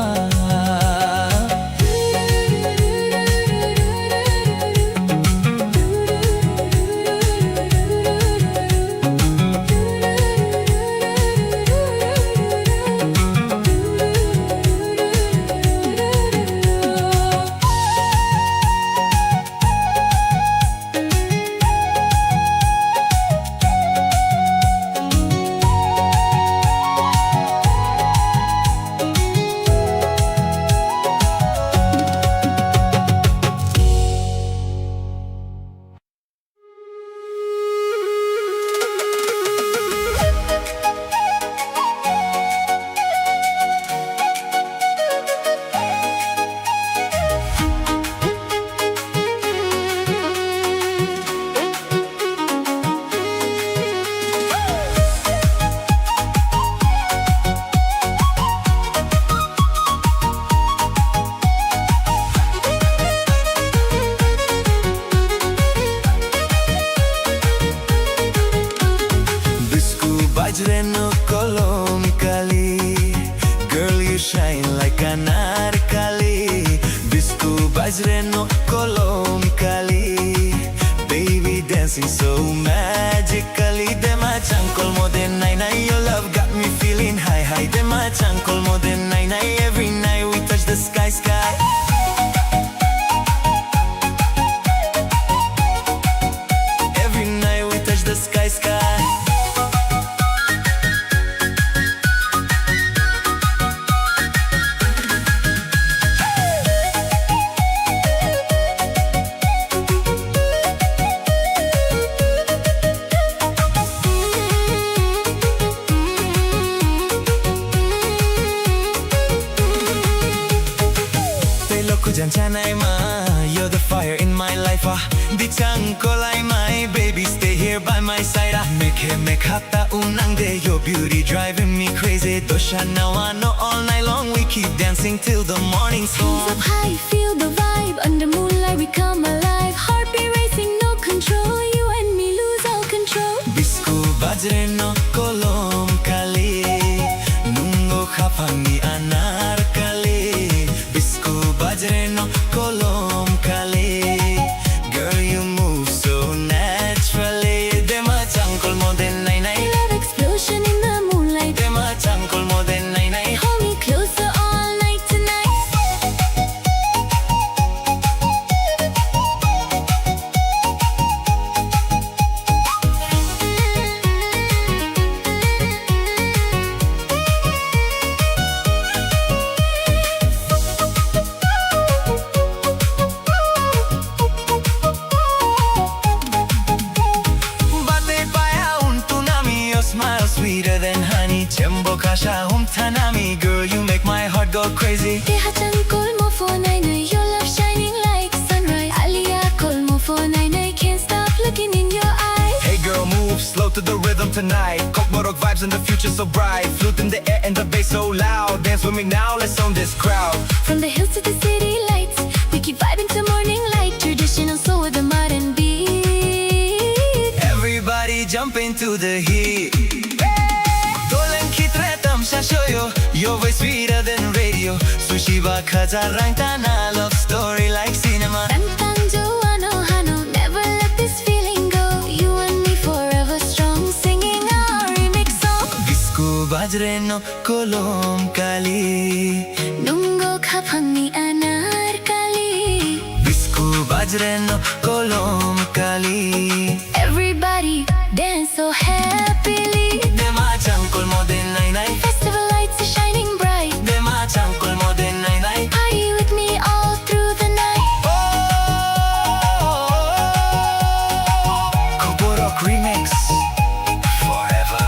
Bisku bajre no kolom kali, girl you shine like anarkali. Bisku bajre no kolom kali, baby dancing so magically. Dema changkol mo de nai nai, your love got me feeling high high. Dema changkol mo de nai nai, every night we touch the sky sky. Every night we touch the sky sky. Tei lokhu jan chanai ma, you're the fire in my life, ah. Di changkolai my baby, stay here by my side, ah. Mekhe mekha ta unang de, your beauty driving me crazy. Dosha nawa no, all night long we keep dancing till the morning sun. Hands up high, feel the vibe. Under moonlight we come alive. Heartbeat racing, no control. You and me lose all control. Bisku baj Bajreno kolom kali, nungo khapangni anar kali, bisku bajreno kolom kali. Girl, you move so naturally. Dema changkol moden nai nai. Love explosion in the moonlight. Dema changkol moden nai nai. Hold me closer all night tonight. Bate paya un tunami, your smile sweeter than honey. Chembo kasha um tanami, girl, you make my heart go crazy. Deha changkol mofo nai nai, your love shining like sunrise. Alia kol mofo nai nai, can't stop looking in your eyes. Hey girl, move slow to the rhythm tonight. Kokborok vibes and the future so bright. Flute in the air and the bass so loud. Dance with me now, let's own this crowd. From the hills to the city lights, we keep vibing till morning light. Traditional soul with a modern beat. Everybody jump into the heat. Dolen khitre tamsha shoyo, your voice sweeter than radio. Sushi ba khaza rang tana, love story like cinema. Tang tang jo ano hano, never let this feeling go. You and me forever strong, singing our remix song. Bisku bajreno kolom kali. Nungo khapangni anar kali. Bisku bajreno kolom kali. Everybody dance so happily. Dema changkol moden nai nai. Festival lights are shining bright. Dema changkol moden nai nai. Party with me all through the night. Oh, Kokborok remix forever.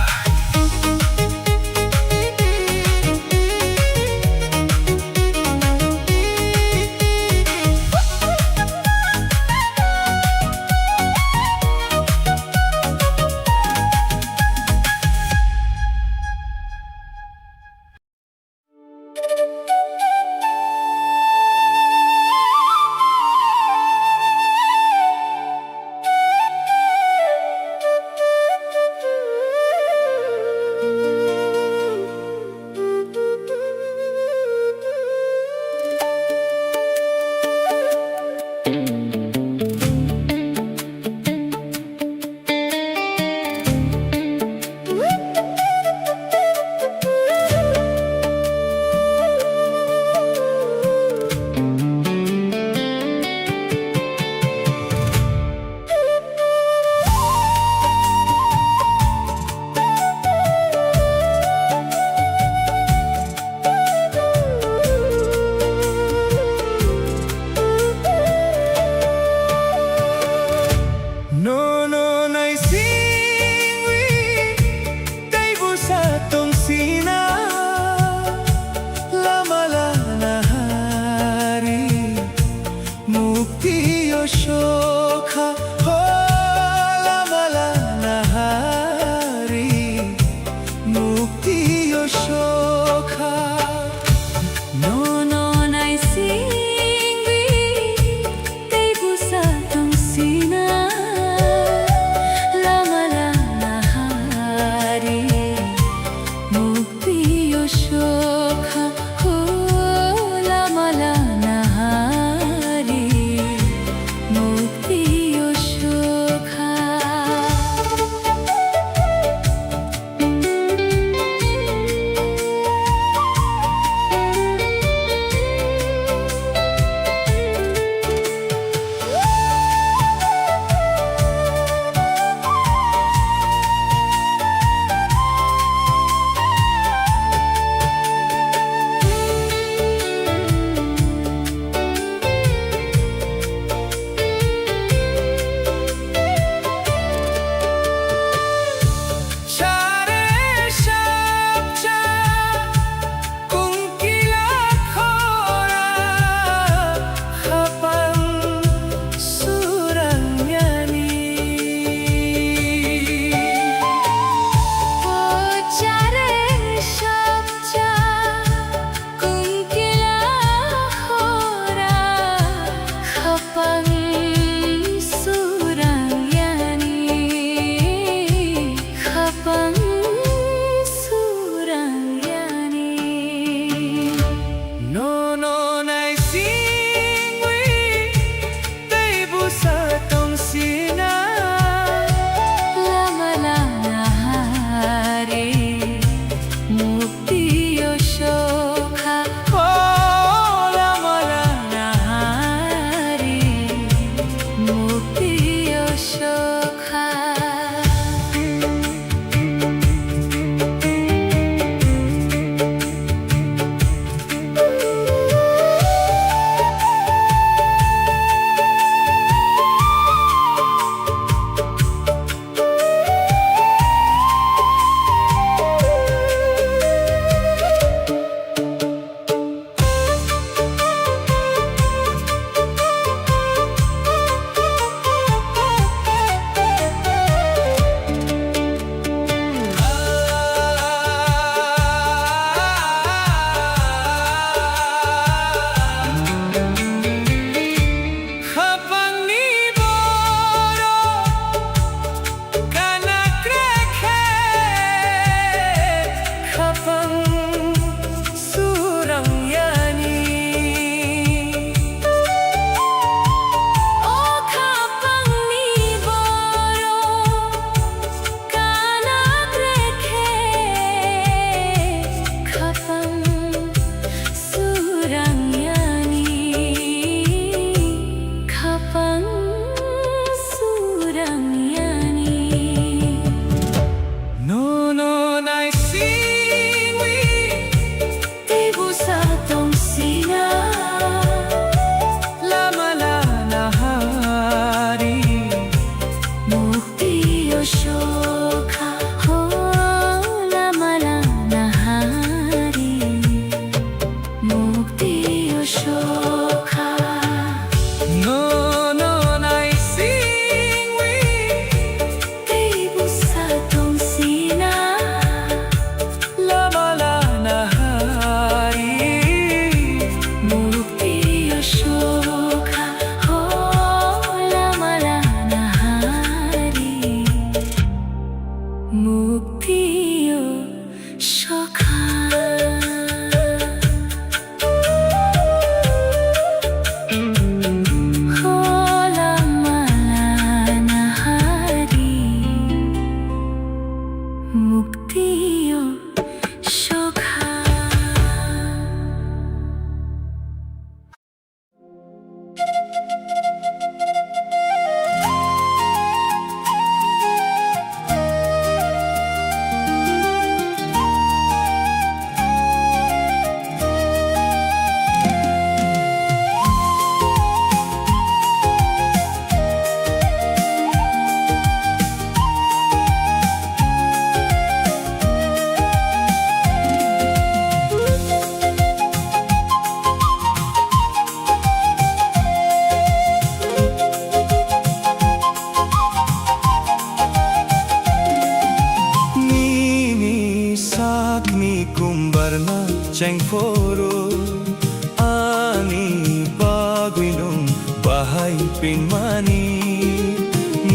Pinmani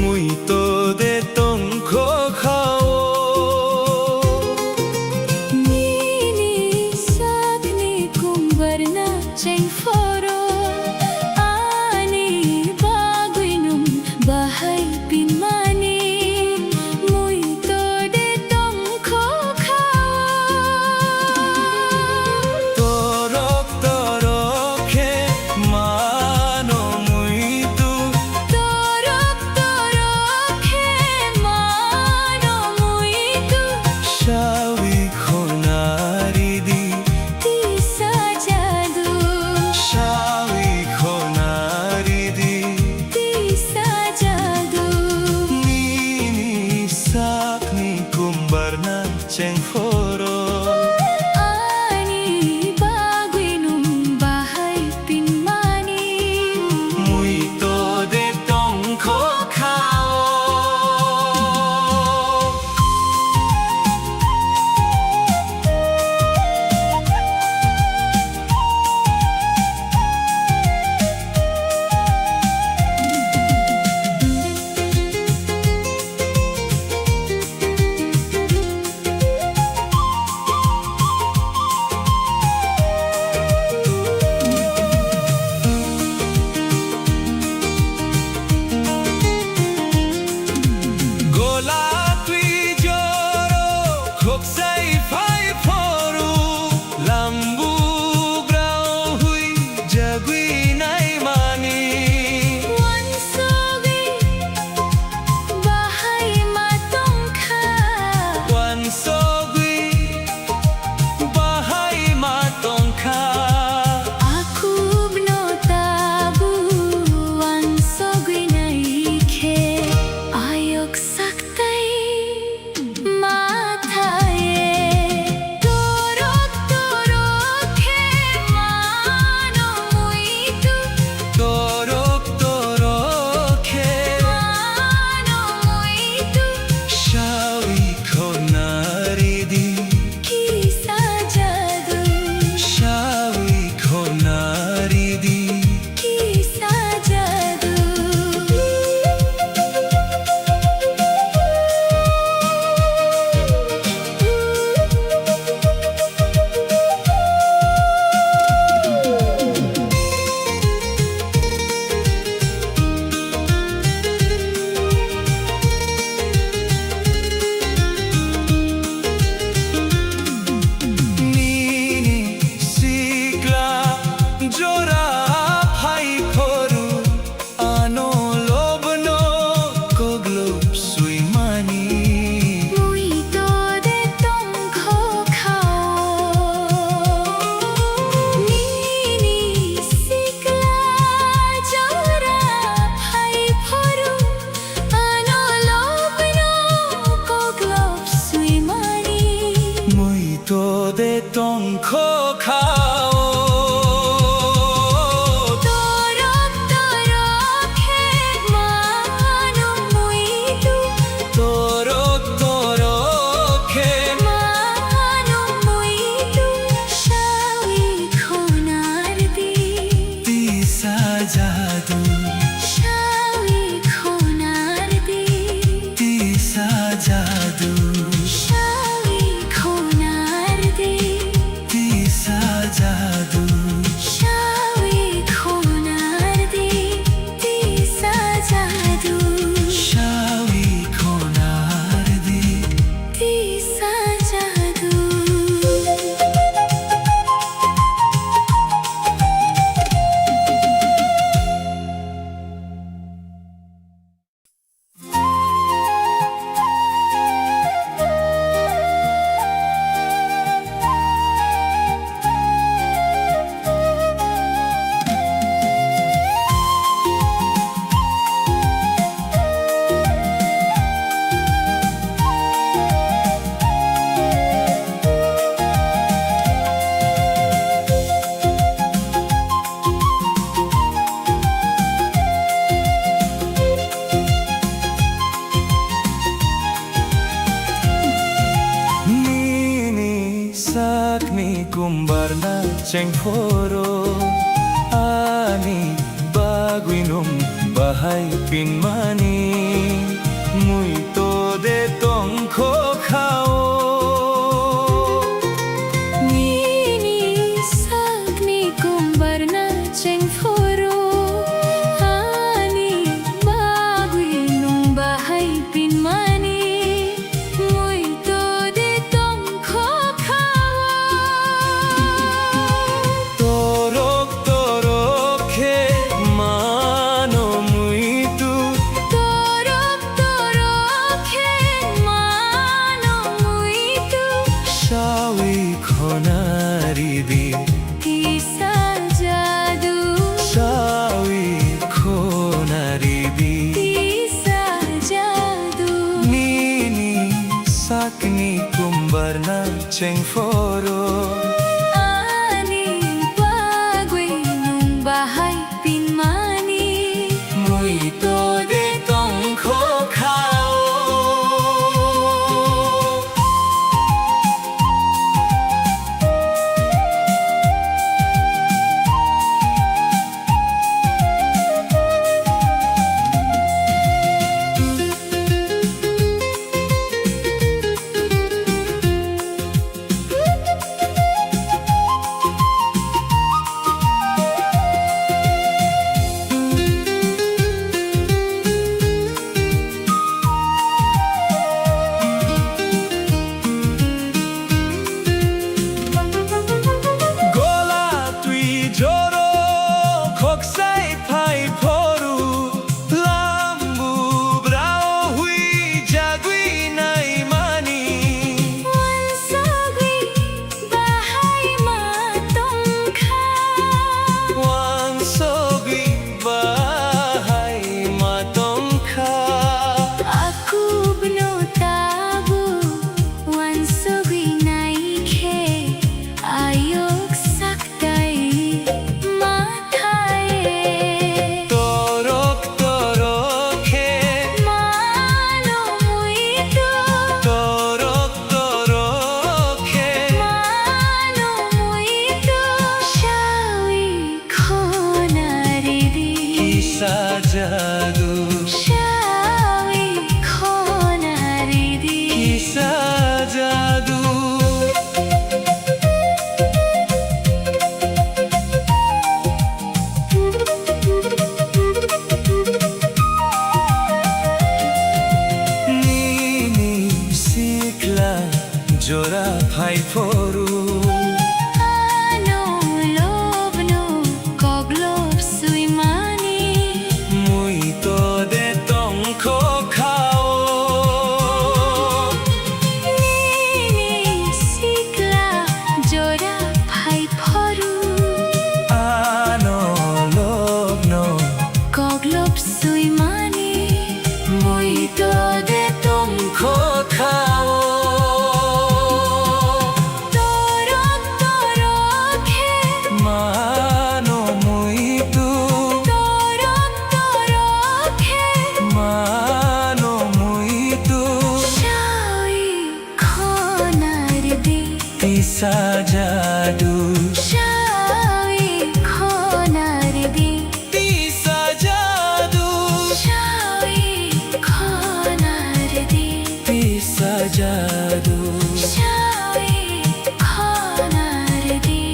muitu de tongkho khao. Nini sakni kumbarna chengphoro, ani bagwi nwng bahai pinmani muitu de tongkho khao. Torok torok khe mano muitu. Torok torok khe mano muitu. Sawi khonari di. Tisa jadu. Sawi khonari di. Tisa jadu. Nini sakni kumbarna chengphoro. Ani bagwi nwng bahai pinmani. Muitu de tongkho khao. Gola twi joro khoksai phai phoro. Lambugrao hui jagwi naimani. Wansugwi bahai ma tongkha. Wansugwi bahai ma tongkha. Akubno tabu wansugwi naikhe ayok sak tai mathaye. Torok torok khe mano muitu. Torok torok khe mano muitu. Sawi khonari di. Kisa jadu. Sawi khonari di. Kisa jadu. Nini sikla jora phai phoro, ano lobno koglop swimani. Muitu de tongkho khao. Nini sikla jora phai phoro, ano lobno koglop swimani. Muitu de tongkho khao. Torok torok khe mano muitu. Torok torok khe mano muitu. Sawi khonari di. Tisa jadu. Sawi khonari di. Tisa jadu. Sawi khonari di. Tisa jadu. Sawi khonari di. Tisa jadu. Sawi khonari di. Tisa jadu. Nini sakni kumbarna chengphoro, ani bagwi nwng Bahai pinmani muitu de tongkho khao. Nini sakni kumbarna chengphuru, ani bagwi nwng bahai pinmani muitu de tongkho khao. Torok torok khe mano muitu. Torok torok khe mano muitu. Sawi khona ridi. Kisa jadu. Sawi khona ridi. Kisa jadu. Nini sakni kumbarna chengphuru. Ani bagwi nwng bahai pinmani muitu de tongkho khao. Gola twi joro khoksai phai phoru. Lambu brao hui jagwi naimani. Wansugwi bahai ma tongkha. Wansugwi bahai ma tongkha. Akubno tabu wansugwi naikhe ayuk sak tai ma thai. Torok torok khe mano muitu. Torok torok khe mano muitu. Sawi khona ridi. Kisa jadu. Sawi khona ridi. Kisa jadu. Nini sikla jora phai phoru. Ano lobno koklop swimani. Muitu de tongkho khao. Nini sikla jora phai phoru. Ano lobno koklop swimani. Muitu de tongkho khao. Torok torok khe mano muitu. Torok torok khe mano muitu. Sawi khona ridi. Tisa jadu. Sawi khona ridi. Tisa jadu. Sawi khona ridi. Tisa jadu. Sawi khona ridi.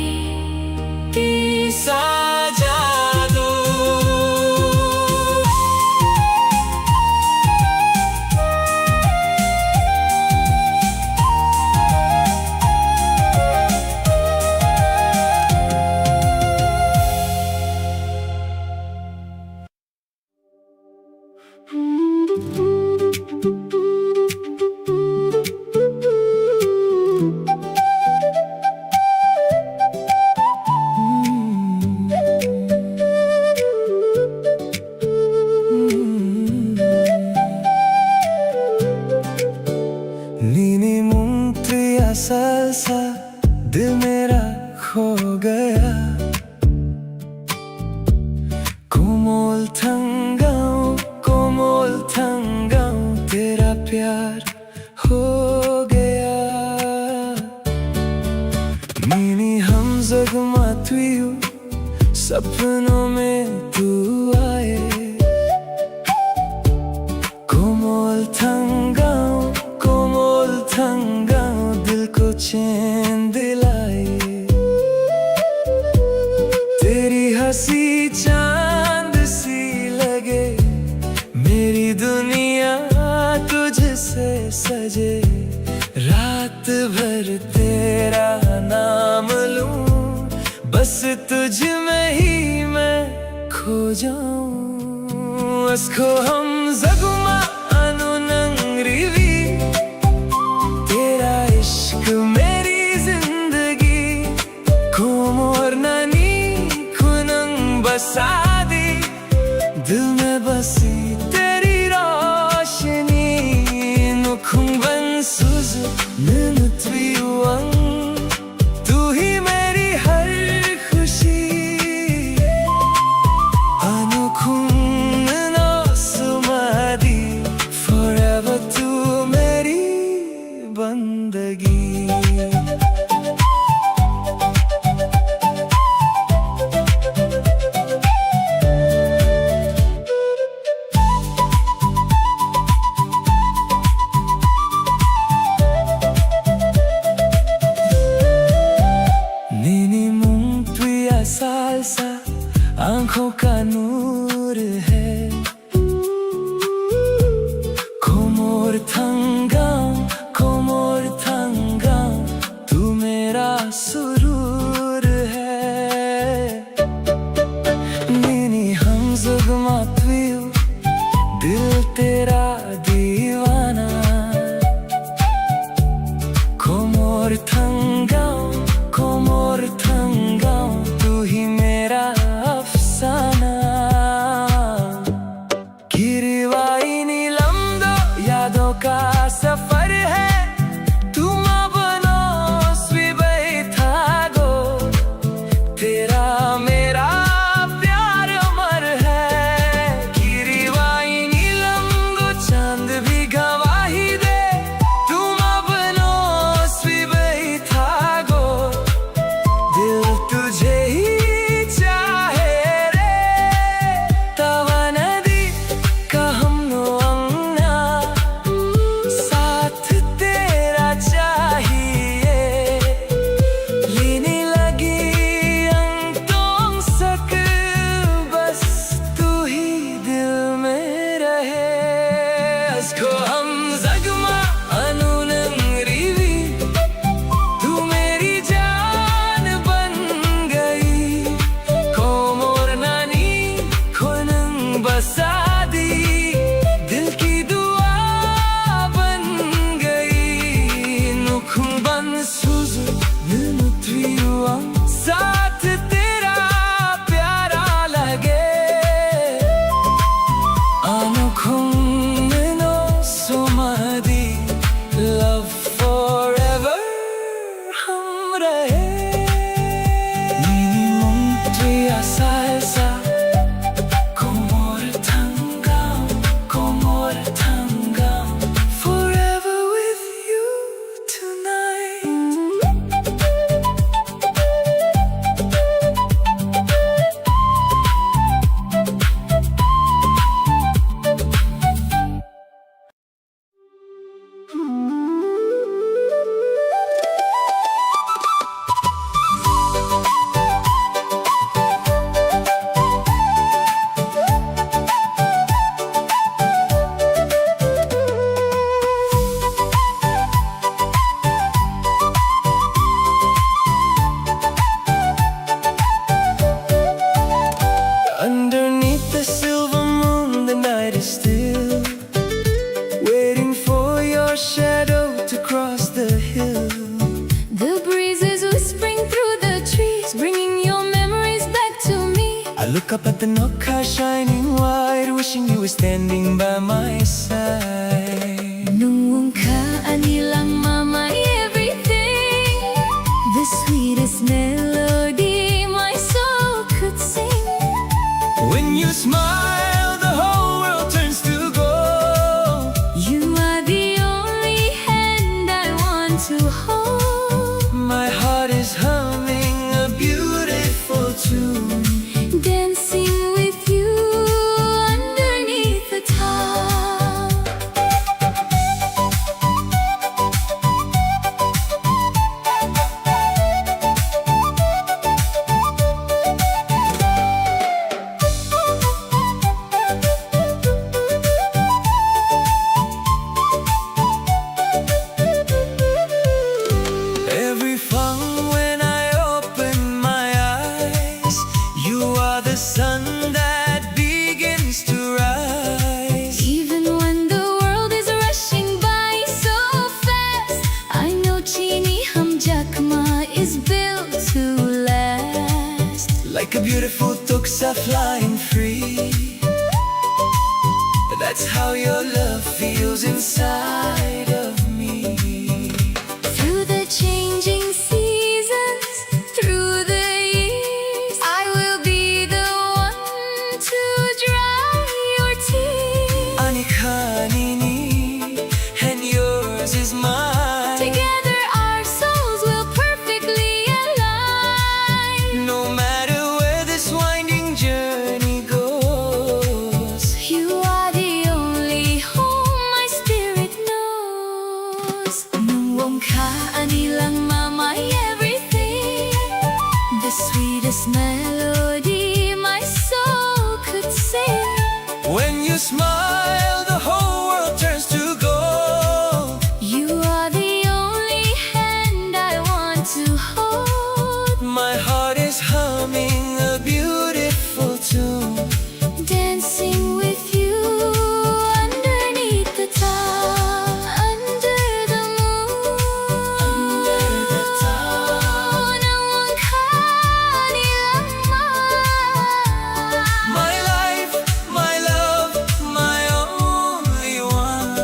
Tisa jadu. Nini mung twi asal sa dil mera kho gaya. Komol thang gaon, komol thang gaon, tera pyar ho gaya. Nini hamjak ma twiu, sapno mein tu aaye. चैन दिलाए। तेरी हंसी चांद सी लगे, मेरी दुनिया तुझसे सजे। रात भर तेरा नाम लूं, बस तुझ में ही मैं खो जाऊं। Asko hamzagma anu nang rivi, tera ishq meri zindagi. Komor nani khunang basa di, dil mein basi teri roshni. Nukhung ban suz nunu twiwang, tu hi meri har khushi. Anukhung nunu sumadi, forever tu meri bandagi. Nini mung twi asal sa, aankhon ka noor hai. Komor thangam, komor thangam, tu mera surur hai. Nini hamzagma twiw, dil tera diwana. Komor thangam, komor thangam, tu hi mera afsana. Kiriwai nilam do yaadon ka safar hai, tum apno swi baithago, tera mera pyar amar hai. Kiriwai nilam do chand bhi gawahi de, tum apno swi baithago. Dil tujhe hi chahe re, tawana di kaham no angna, saath tera chahiye, lini lagi ang tongsak, bas tu hi dil mein rahe. Asko hamzagma anu nang rivi, tu meri jaan ban gayi. Komor nani khunang basa di, dil ki dua ban gayi. Nukhung ban suz nunu twiwang, saath tera pyara lage. Anukhung nunu sumadi, love forever hum rahe. Nini mung twi asal sa, komor thangam, komor thangam, forever with you tonight. Underneath the silver moon, the night is still, waiting for your shadow to cross the hill. The breeze is whispering through the trees, bringing your memories back to me. I look up at the Nokha shining white, wishing you were standing by my side. Nwng wngkha ani langma, my everything, the sweetest melody my soul could sing. When you smile, the whole world turns to gold. You are the only hand I want to hold. My heart is humming a beautiful tune, dancing with you underneath the star. Like a beautiful tuksa flying free. That's how your love feels inside of me. Through the changing seasons, through the years, I will be the one to dry your tears. Ani kha nini, and yours is mine. Together our souls will perfectly align. No matter where this winding journey goes, you are the only home my spirit knows. Nwng wngkha ani langma, my everything. The sweetest melody my soul could sing. When you smile, the whole world turns to gold. You are the only hand I want to hold. My heart is humming a beautiful tune. Dancing with you underneath the star, under the moon, under the star. Nwng wngkha ani langma. My life, my love, my only one.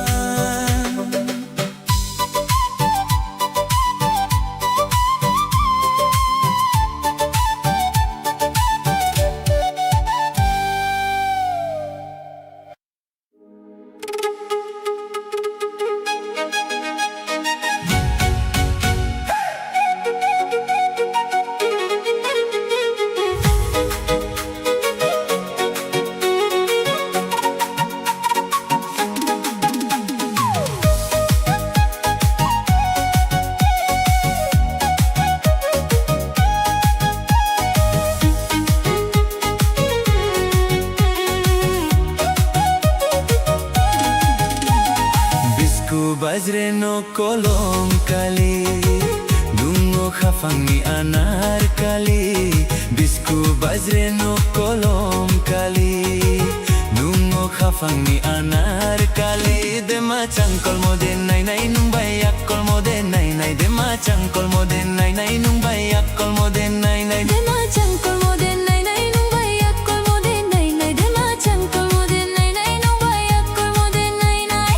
Bisku bajre no kolom kali, dungo khafangni anar kali. Bisku bajre no kolom kali, dungo khafangni anar kali. Dema changkolmo de nai nai, nwng bai yakkolmo de nai nai. Dema changkolmo de nai nai, nwng bai yakkolmo de nai nai. Dema changkolmo de nai nai, nwng bai yakkolmo de nai nai. Dema changkolmo de nai nai, nwng bai yakkolmo de nai nai.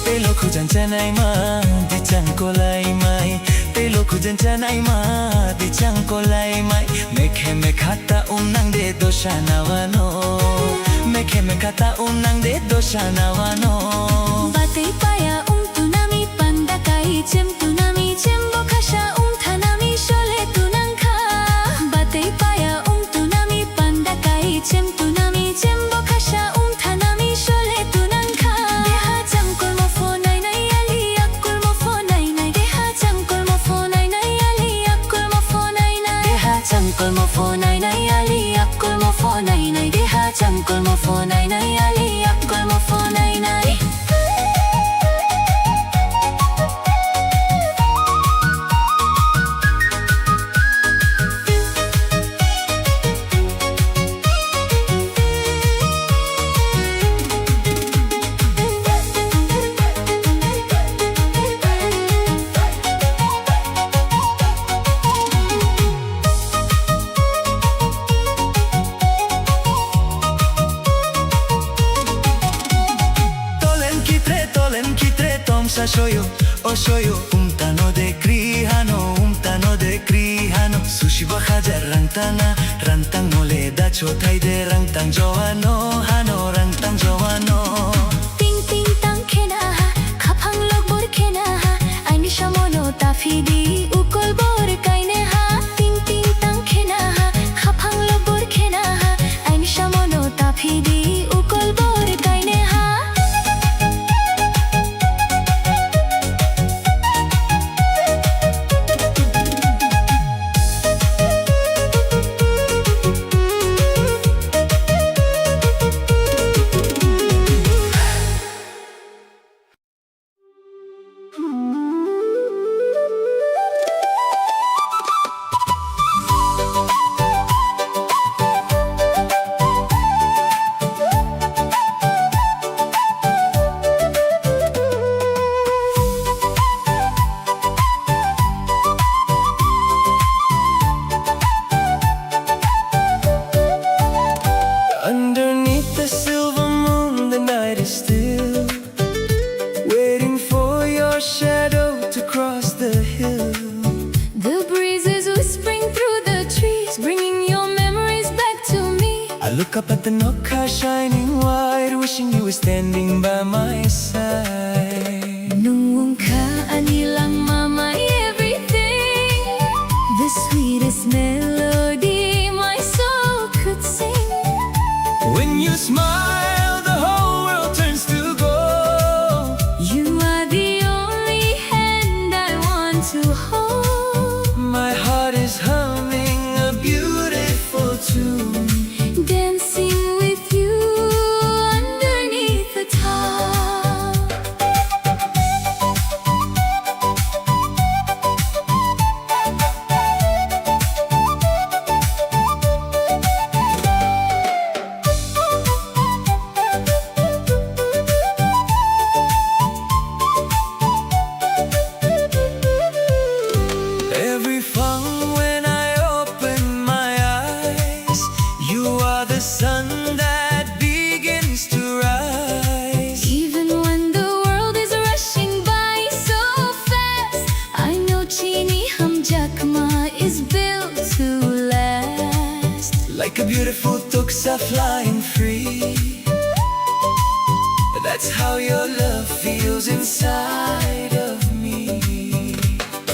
Tei lo khujan chanai ma, di chang kolai mai. Tei lo khujan chanai ma, di chang kolai mai. Mekhe mekha ta um nang de dosa na wano. Mekhe mekha ta um nang de dosa na wano. Batwi paya um tunami panda kai chem tunami chem bo khasa um thanami sole tunang kha. Batwi paya um tunami panda kai chem tunami chem bo khasa um thanami sole tunang kha. Deha changkolmo pho nai nai ali yakkolmo pho nai nai. Deha changkolmo pho nai nai ali yakkolmo pho nai nai. Deha changkolmo pho nai nai ali yakkolmo pho nai nai. Deha changkolmo pho nai nai ali yakkolmo pho nai nai. Tolen kitre, tolen kitre, tomsa soyo, o soyo, umtano de kri hano, umtano de kri hano, susi ba hajar rang tana, rang tang mole da chothai de, rang tang jowano, hano, rang tang jowano. Ting ting tang khena ha, khaphang lok bor khena ha, aini samono taphidi, ukol bor kaine ha. Ting ting tang khena ha, khaphang lok bor khena ha, aini samono taphidi, ukol bor kaine ha. Underneath the silver moon, the night is still, waiting for your shadow to cross the hill. The breeze is whispering through the trees, bringing your memories back to me. I look up at the Nokha shining white, wishing you were standing by my side. Nwng wngkha ani langma, my everything. The sweetest melody my soul could sing. When you smile, the whole world turns to gold. You are the only hand I want to hold. My heart is humming a beautiful tune, dancing with you underneath the star. Every fang when I open my eyes, you are the sun that begins to rise. Even when the world is rushing by so fast, I know Chini Hamjakma is built to last. Like a beautiful tuksa flying free, that's how your love feels inside of me.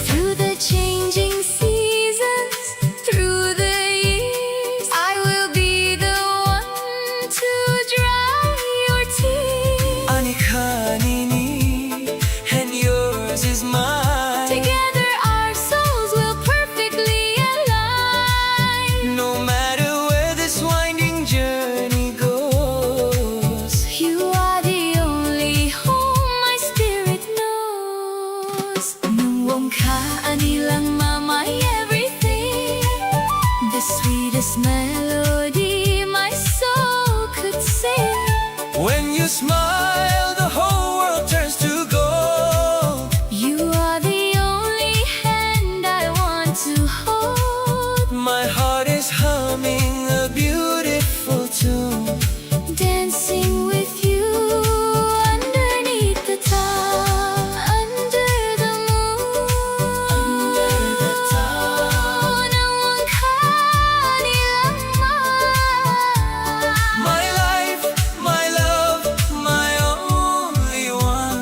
Through the changing seasons, through the years, I will be the one to dry your tears. Ani kha nini, and yours is mine. Together our souls will perfectly align. No matter where this winding journey goes, you are the only home my spirit knows. Nwng wngkha ani langma, my everything. The sweetest melody my soul could sing. When you smile, the whole world turns to gold. You are the only hand I want to hold. My heart is humming a beautiful tune, dancing with you underneath the star, under the moon. Under the star. Nwng wngkha ani langma. My life, my love, my only one.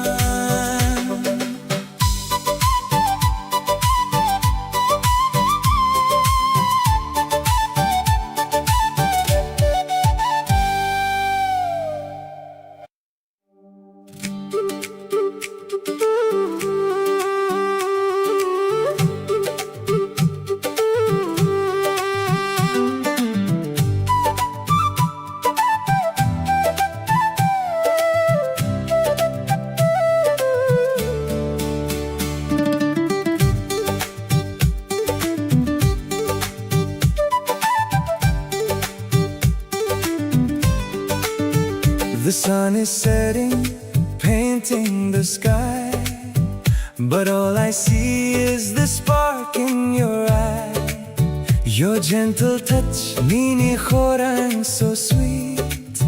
The sun is setting, painting the sky, but all I see is the spark in your eye. Your gentle touch, nini khorang so sweet,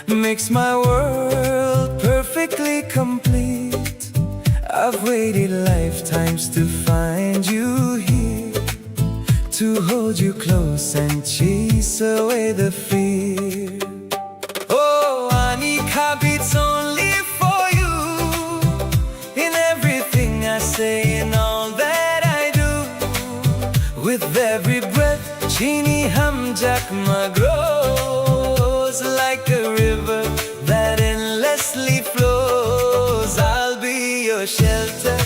makes my world perfectly complete. I've waited lifetimes to find you here, to hold you close and chase away the fear. Oh, ani kha beats only for you. In everything I say, in all that I do, with every breath, Chini Hamjakma grows like a river that endlessly flows. I'll be your shelter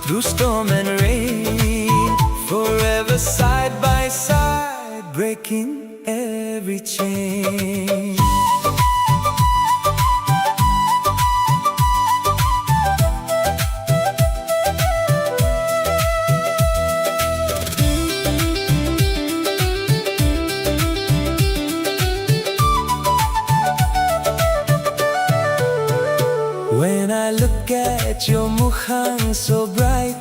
through storm and rain, forever side by side, breaking every chain. Mukhang so bright,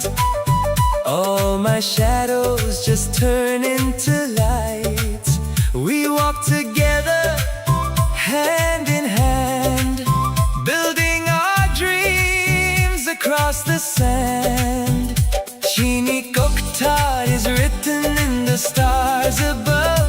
all my shadows just turn into light. We walk together, hand in hand, building our dreams across the sand. Chini Kokthar is written in the stars above,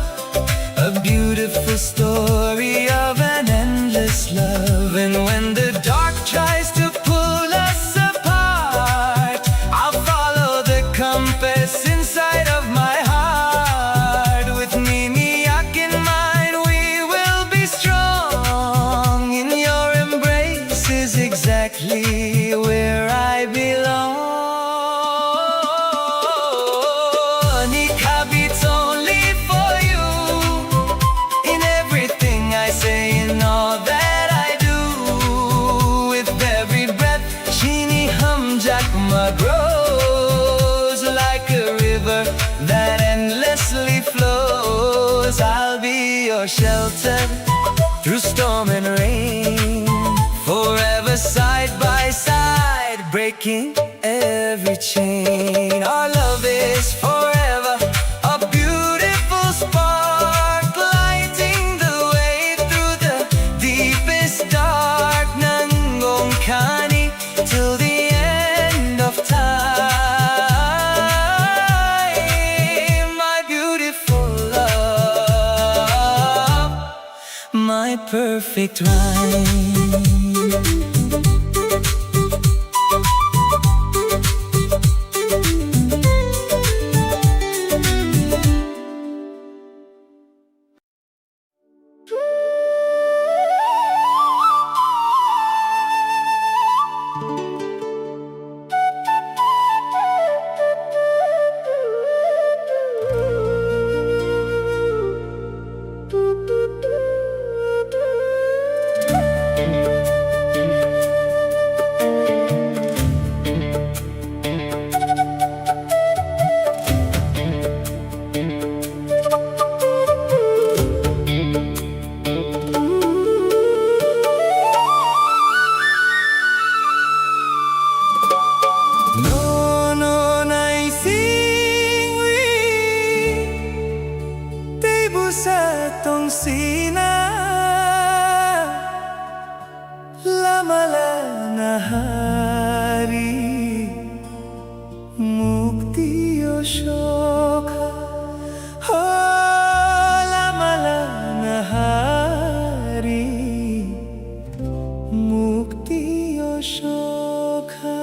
a beautiful story of an endless love. And when the dark tries to pull us apart, I'll follow the compass inside of my heart. With Mimiyak in mind, we will be strong. In your embrace is exactly where I belong. Nikabit only for you. In everything I say, in all that I do, with every breath, Chini Hamjakma grows like a river that endlessly flows. I'll be your shelter through storm and rain, forever side by side, breaking every chain. Our love is forever, a beautiful spark, lighting the way through the deepest dark. Nangong kani till the end of time, my beautiful love, my perfect rhyme. Nono naisingwi tei bwsa tongsina, lama lana hari. Mukti o sokha, ho lama lana hari, mukti o sokha.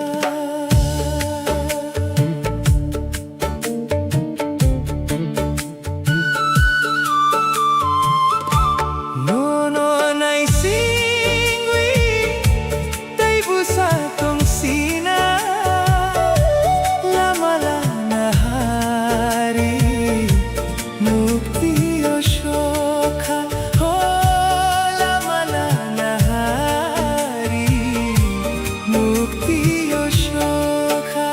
Nono naisingwi tei bwsa tongsina, lama lana hari, mukti o sokha, ho lama lana hari, mukti o sokha.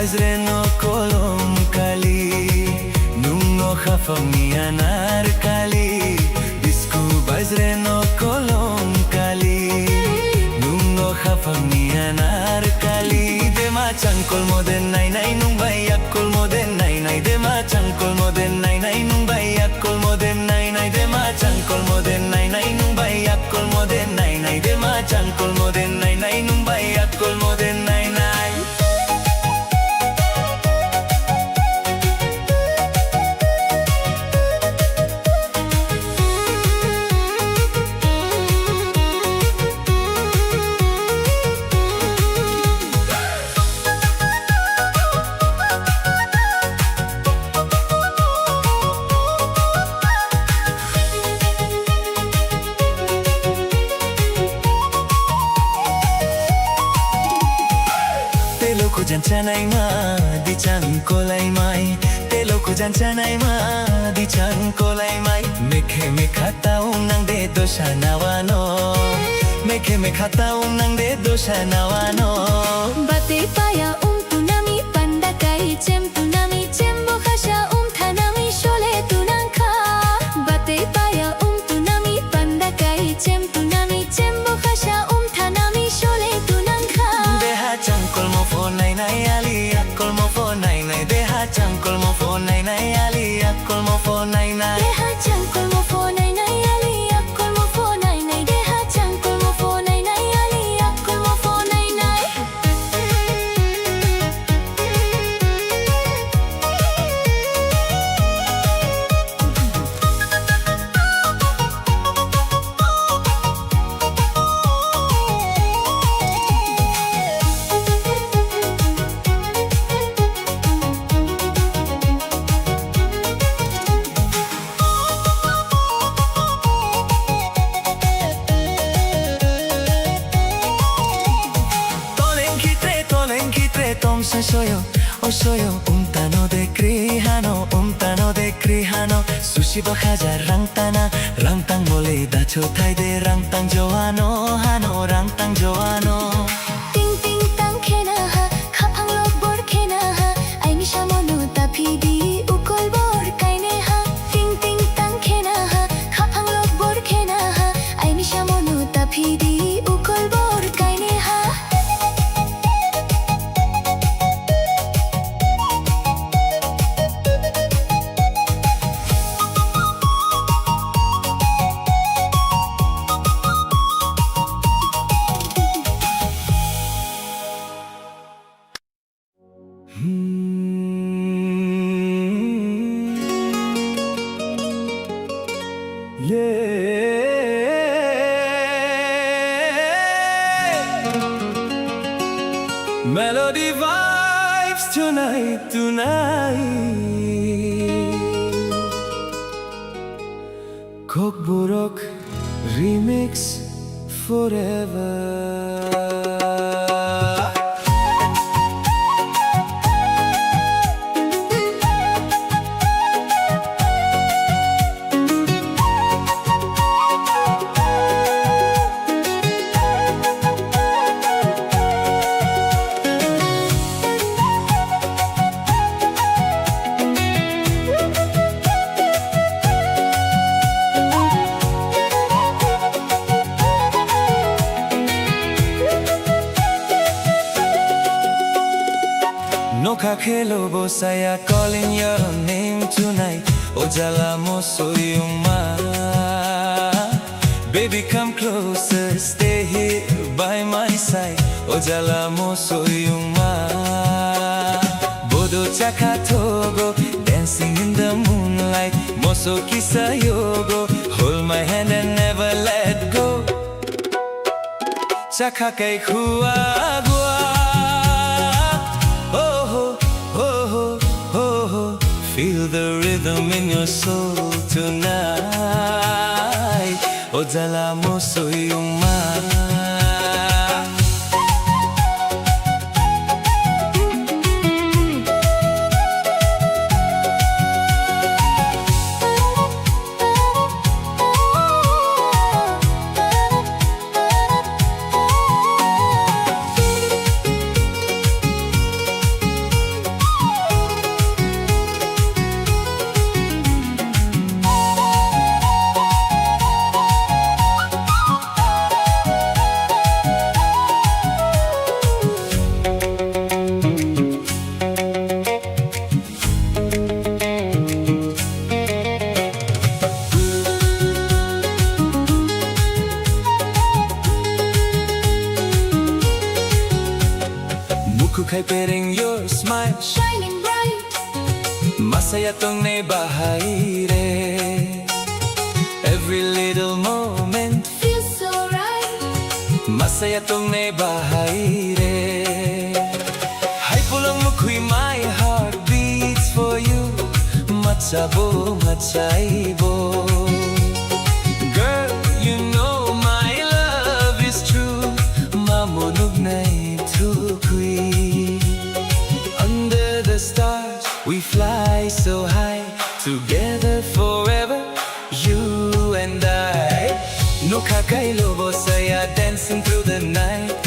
Bajreno kolom kali, nungno khapangni anar kali, bisku bajreno kolom kali, nungno khapangni anar kali. Dema changkol moden nai nai nung bai yak kol moden nai nai, dema changkol moden nai nai nung bai yak kol moden nai nai, dema changkol moden nai nai nung bai yak kol moden nai nai, dema changkol moden nai nai nung bai yak kol moden nai nai. Telo kujan chanai ma, di chang kolai mai. Telo kujan chanai ma, di chang kolai mai. Mekhe mekha taung nang de dosa nawano. Mekhe mekha taung nang de dosa nawano. Bate paya um tunami panda kai chem tunami chem bo khasa um thanami shole tunangkha. Bate paya um tunami panda kai chem tunami chem bo khasa um thanami shole tunangkha. Deha changkol mo phone nai nai ali akol mo phone nai nai, deha changkol mo phone nai nai ali akol mo phone nai nai. Deha changkol mo phone nai nai ali akol mo phone nai nai, deha changkol mo phone nai nai ali akol mo phone nai nai. Toleng khitre, toleng khitre, tong sa soyo, o soyo, umtano de kri hano, umtano de kri hano, sushi bo hajar rang tana, rang tang bole dacho thai de, rang tang joano, hano, rang tang joano. Ting ting tang khena ha, khaphang lok bor khena ha, aini samono ta phidi ukol bor kaine ha. Ting ting tang khena ha, khaphang lok bor khena ha, aini samono ta phidi ukol bor kaine ha. Melody vibes tonight, tonight. Kokborok remix forever. Nokha khelo bo saya calling your name tonight. O jala mo soyungma. Baby, come closer, stay here by my side. O jala mo soyungma. Bodo chakha thogo, dancing in the moonlight. Moso kisa yogo, hold my hand and never let go. Chakha kai khua gua. Oh ho, oh ho, oh ho. Feel the rhythm in your soul tonight. O jala mo soyungma. Kukhai pereng your smile shining bright. Masaya tongnai bahai re. Every little moment feels so right. Masaya tongnai bahai re. Hai pulang mukhui, my heart beats for you. Machabo, machaibo. Girl, you know my love is true. Mamonuk nai thukui. Under the stars, we fly so high. Together forever, you and I. Nokha kailo bosaya, dancing through the night.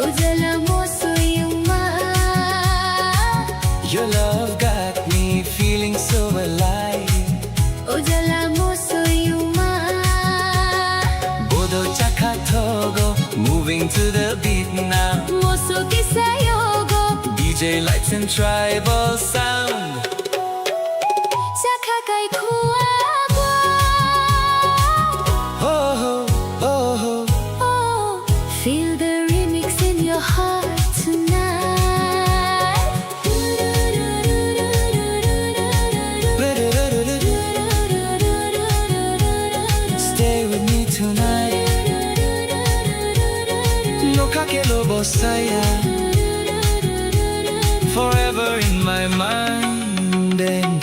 Ujala mosoyungma. Your love got me feeling so alive. Ujala mosoyungma. Bodo chakha thogo, moving to the beat now. Moso kisayogo. D J lights and tribal sound. Chakha kai khua bo. Ho, ho, ho, ho. Oh, feel the remix in your heart tonight. Stay with me tonight. Nokha kailo bosaya. Forever in my mind and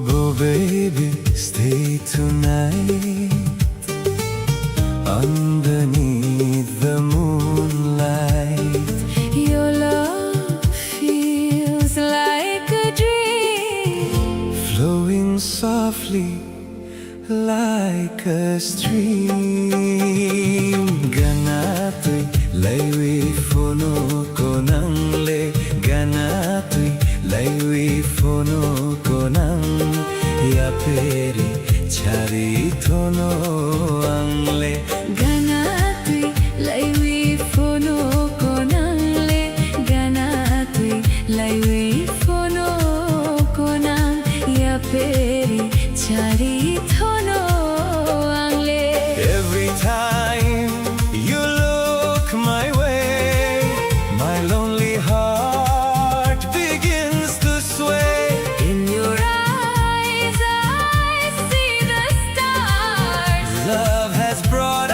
Oh, baby, stay tonight. Underneath the moonlight, your love feels like a dream, flowing softly like a stream. Ganatwi laiwi phono konang le, ganatwi laiwi phono konang, yaperi chari thono ang le. Ganatwi laiwi phono konang le, ganatwi laiwi phono konang, yaperi chari thono ang le. Every time you look my way, my lonely heart begins to sway. In your eyes, I see the stars. Love has brought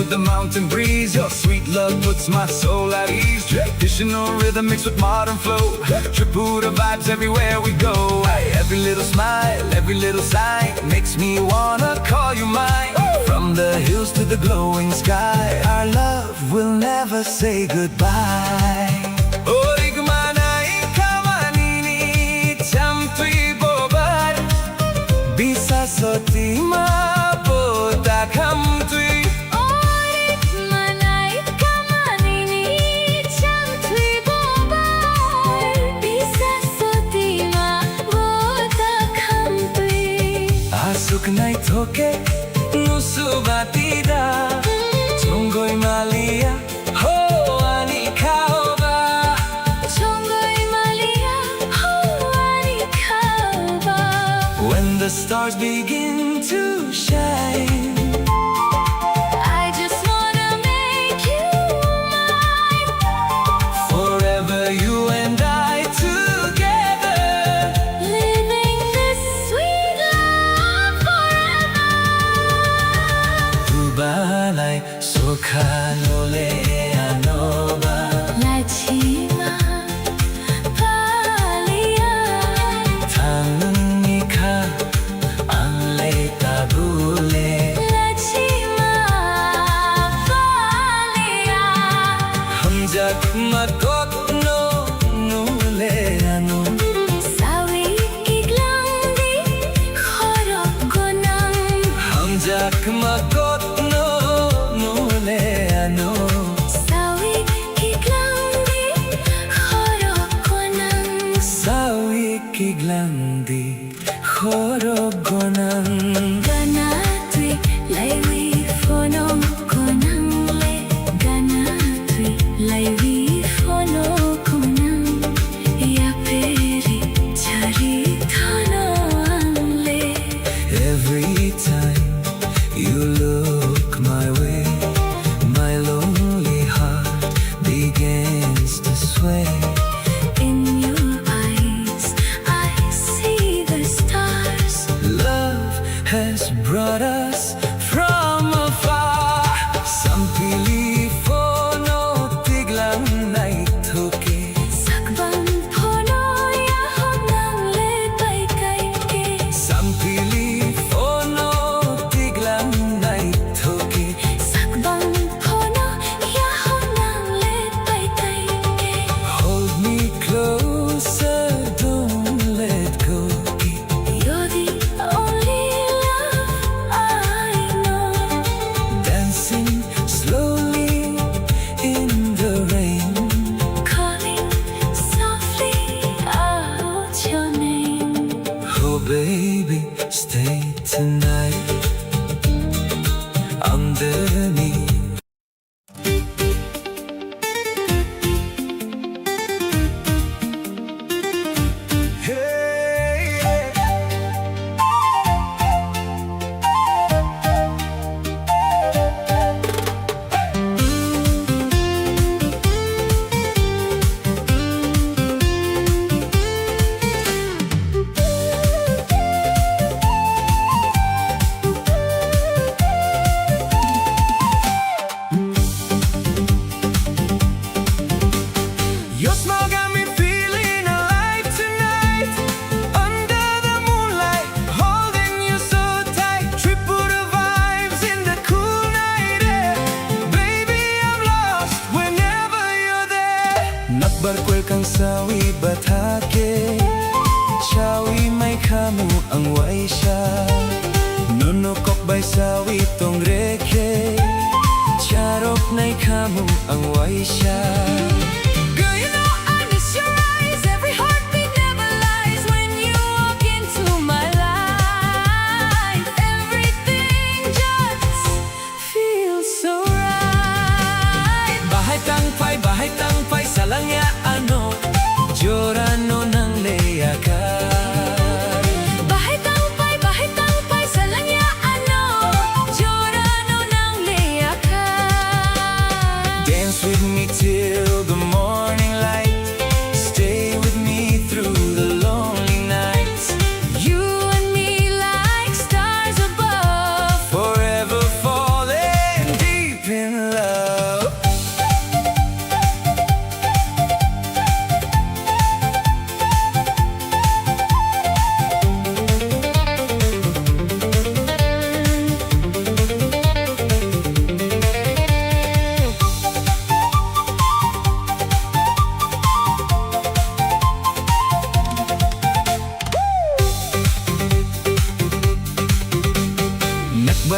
The mountain breeze, your sweet love puts my soul at ease. Traditional rhythm mixed with modern flow. Tripura vibes everywhere we go. Every little smile, every little sign makes me wanna call you mine. From the hills to the glowing sky, our love will never say goodbye. Orik manai kamanini chamtwi bobar. Bisa sotima bota khamtwi. Orik manai kamanini chamtwi bobar. Bisa sotima bota khamtwi. Asuk naithoke nusu batida. Chongoi malia. Ho ani khaoba. Chongoi malia, ho ani khaoba. When the stars begin to shine, I just wanna make you mine. Forever you and I together. Living this sweet love forever. Dubalai Sokha nole anoba. Lachima palia. Thanwng nikha angle tabule. Lachima palia. Hamjakma kokno nule ano. Sawi kiklangdi khorok gonang. Hamjakma kokno nule ano. Sawi kiklangdi khorok gonang. Sawi kiklangdi khorok gonang. Gana twi laiwi phono gonang le. Gana twi laiwi phono gonang. Yaperi chari thano ang le. Every time you look my way, my lonely heart begins to sway. In your eyes, I see the stars. Love has brought us from afar. Sampili phono tiglang naithoke. Sakbang phono yahon nang le pai kai ke. Sampili phono tiglang naithoke. Sakbang phono yahon nang le pai kai ke. Hold me closer, don't let go. You're the only love I know. Dancing slowly in the rain. Calling softly out your name. Oh baby, stay tonight. Underneath. Your smile got me feeling alive tonight. Under the moonlight, holding you so tight. Tripura vibes in the cool night air. Baby, I'm lost whenever you're there. Nakbar kwel kang sawi bathake. Chawi mai khamu ang waisa. Nono kok bai sawi tongrekhe. Charok nai khamu ang waisa. Girl, you know I miss your eyes. Every heartbeat never lies when you walk into my life. Everything just feels so right. Bahai tang phai, bahai tang phai, salangya ano. Jora no nang le yakar. Bahai tang phai, bahai tang phai, salangya ano.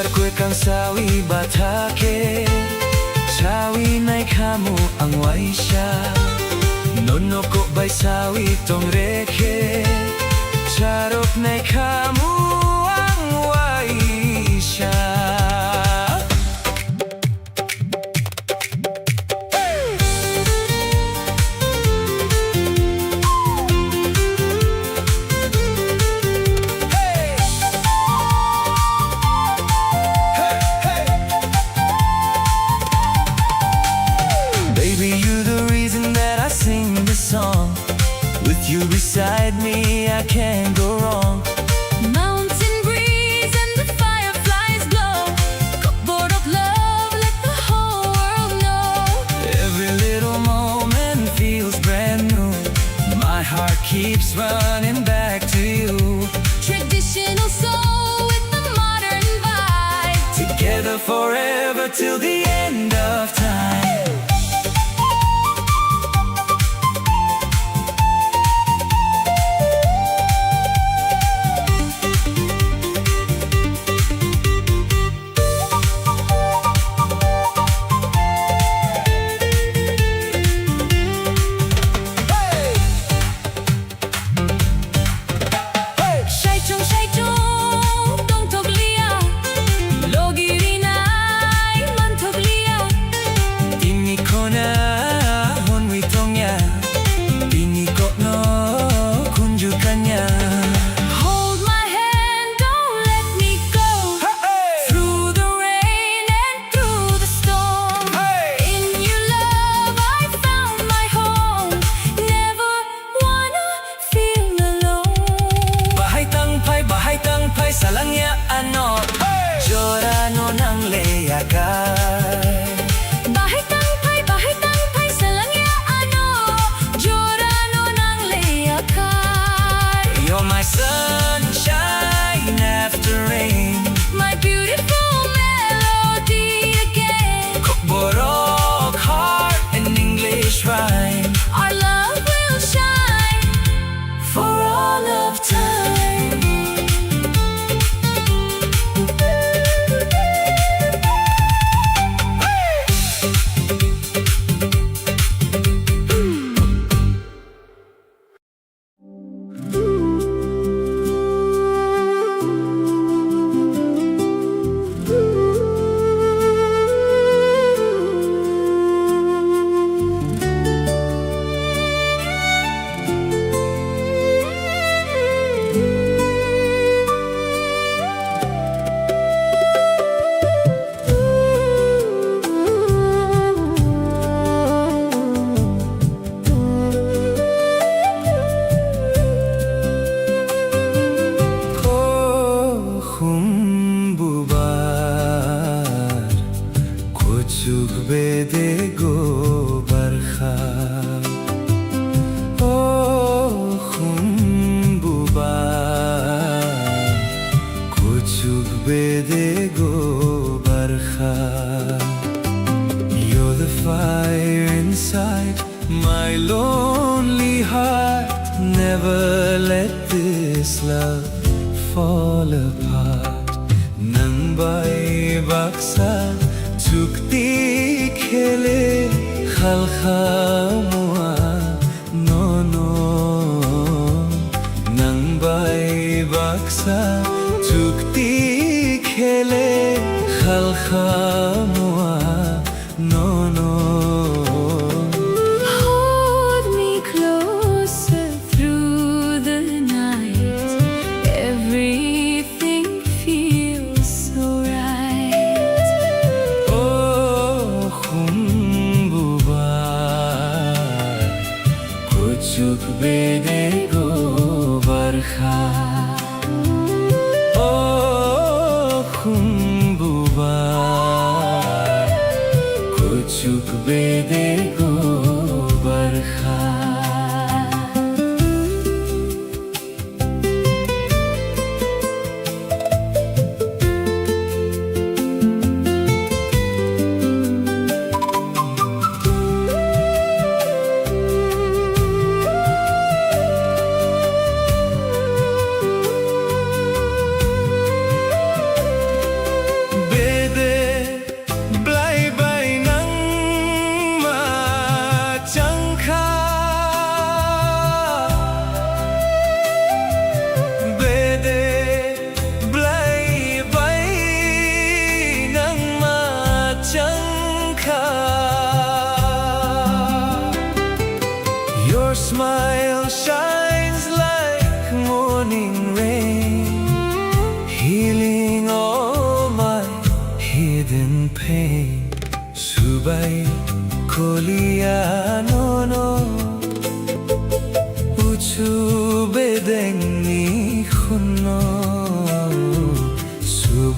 Kwkang sawi batha khe, sawi naikhamu ang waisa. Nono kok bai sawi tongrekhe, charok naikhamu ang waisa. Baby, you're the reason that I sing this song. With you beside me, I can't go wrong. Mountain breeze and the fireflies glow. Kok borok love, let the whole world know. Every little moment feels brand new. My heart keeps running back to you. Traditional soul with the modern vibe. Together forever till the end of time. Saichung saichung tongthokliya, logi rinai manthokliya. Tini khona hwnwi tongya, tini kokno khunju kanya. Hold my hand, don't let me go. Hey! Through the rain and through the storm. Hey! In your love I found my home. Never wanna feel alone. Bahai tang phai, bahai tang phai, salangya ano. Hey! Jora no nang le yakai. Bahai tang phai, bahai tang phai, salangya ano. Jora no nang le yakai. You're my sunshine after rain. My beautiful melody again. Kokborok heart and English rhyme. Our love will shine for all of time. O khum bubar, kuchuk bedego barkha. O khum bubar, kuchuk bedego barkha. You're the fire inside my lonely heart. Never let this love fall apart. Nang bai baksa chukti khele khalkha mua nono. Nang bai baksa chukti khele khalkha mua nono. Hold me closer through the night. Everything feels so right. O khum bubar, kuchuk bedego barkha. O khum bubar,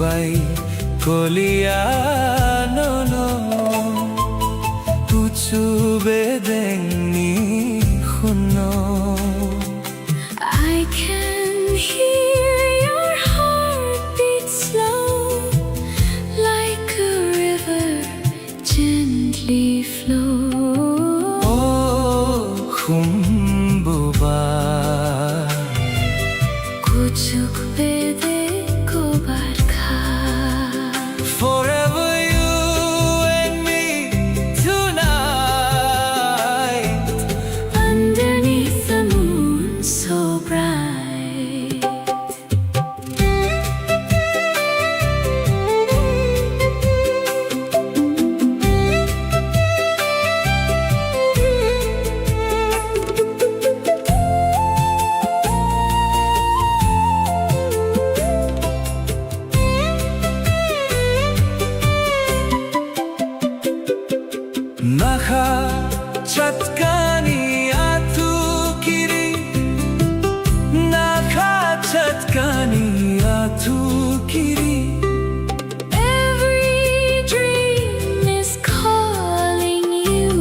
Bai kolia nono, kuchu bedengni khuno. I can hear your heartbeat slow, like a river gently flow. O khumbuba, kuchuk bede kobar kha. Forever you and me tonight, underneath the moon so bright. Nakha chatkani atu kiri, nakha chatkani atu kiri. Every dream is calling you.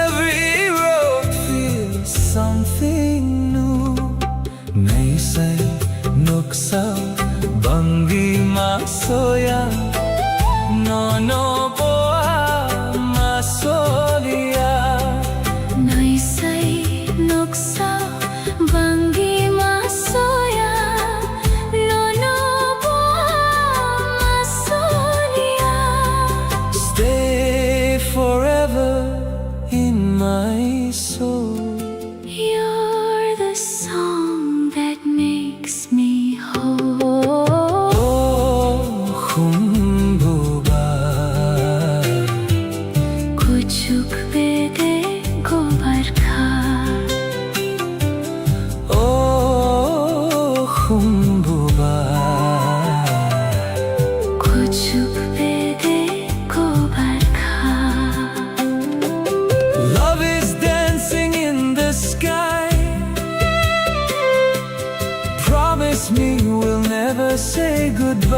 Every road feels something new. Naisai noksa bangwi masoya, nono boa masolia. Naisai noksa bangwi masoya, nono boa masolia. Stay forever in my soul. You're the song that makes me whole. O khumbuba, kuchuk bede kobar kha. O khumbuba, kuchuk bede kobar kha. Love is dancing in the sky. Promise me we'll never say goodbye.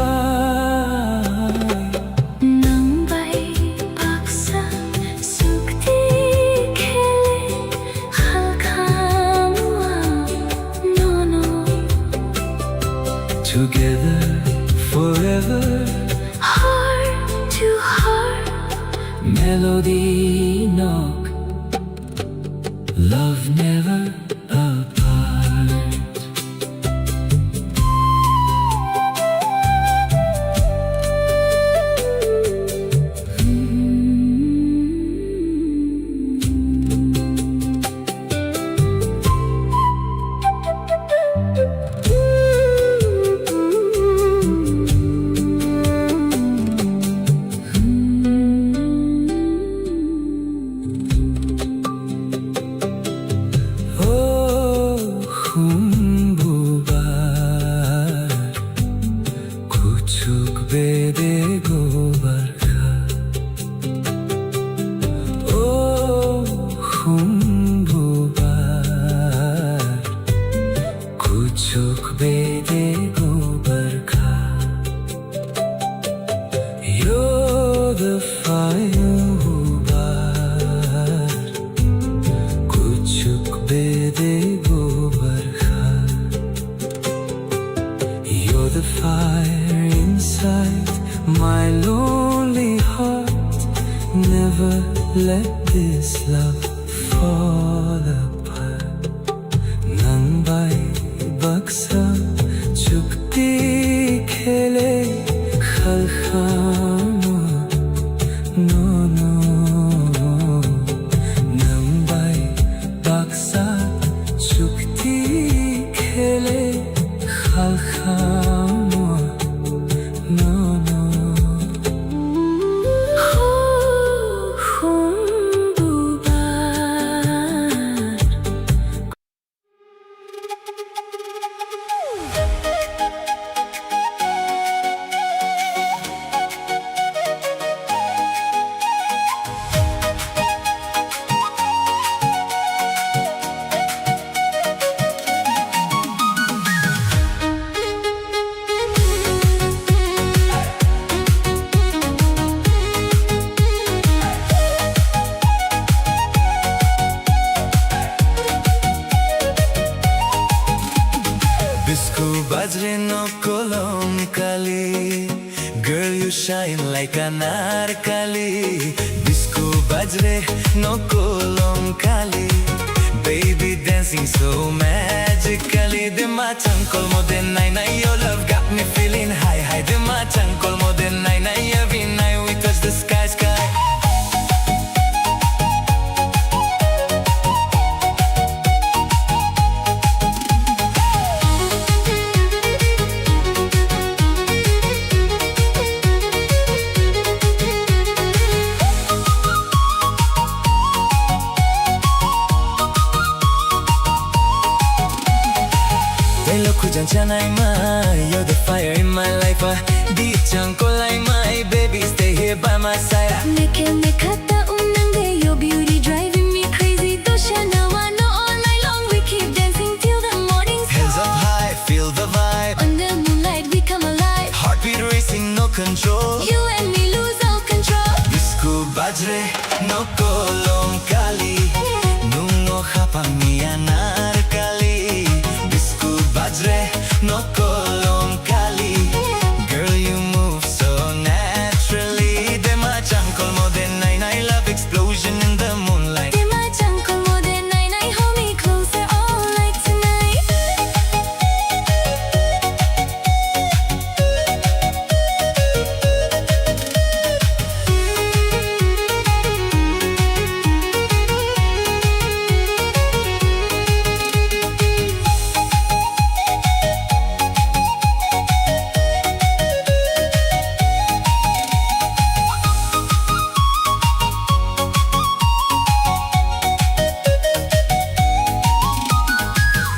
Nang bai baksa sukti khele khalkhamwa nono. Together forever. Heart to heart. Melody nok. Love never apart. O khumbuba, kuchuk bede gobar kha. O khumbuba, kuchuk bede gobar kha. You're the fire who bar, kuchuk bede gobar kha. You're the fire inside my lonely heart. Never let this love fall apart. Nang bai baksa chukti khele khalkhamwa nono. Nang bai baksa chukti khele khalkhamwa nono. Kali, girl, you shine like anarkali. Bisku bajre, no kolom kali. Baby dancing so magically. Dema changkol mo de nai nai, your love got me feeling high high. Dema changkol mo de nai nai, every night we touch the sky sky. Delo kujan chanai ma, you're the fire in my life. Ah, di chang kolai my baby, stay here by my side. Ah, meke mekata unang de, your beauty driving me crazy. Doshana wano all night long, we keep dancing till the morning sky. Hands up high, feel the vibe. Under moonlight, we come alive. Heartbeat racing, no control. You and me lose all control. Bisku bajre, no kolom kali. Nungo hapang ni anarkali. Bisku bajre, no kolom kali. Girl, you move so naturally. Dema changkol mo de nai nai, love explosion in the moonlight. Dema changkol mo de nai nai, hold me closer all night tonight.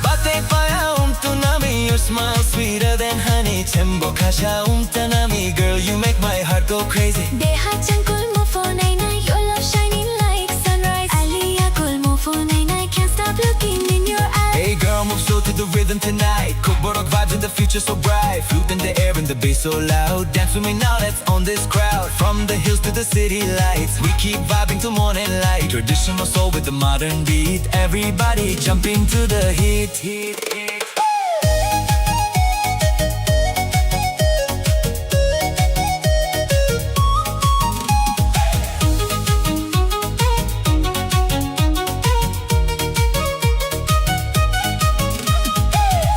Bate paya um tunami, your smile sweeter than honey. Chembo khasha um tanami, girl, you make my heart go crazy. Deha changkol mo phone ai nai, your love shining like sunrise. Aliya kol mo phone ai nai, can't stop looking in your eyes. Hey girl, move slow to the rhythm tonight. Kokborok vibes in the future so bright. Flute in the air and the bass so loud. Dance with me now, let's own this crowd. From the hills to the city lights, we keep vibing till morning light. Traditional soul with the modern beat. Everybody jump into the heat.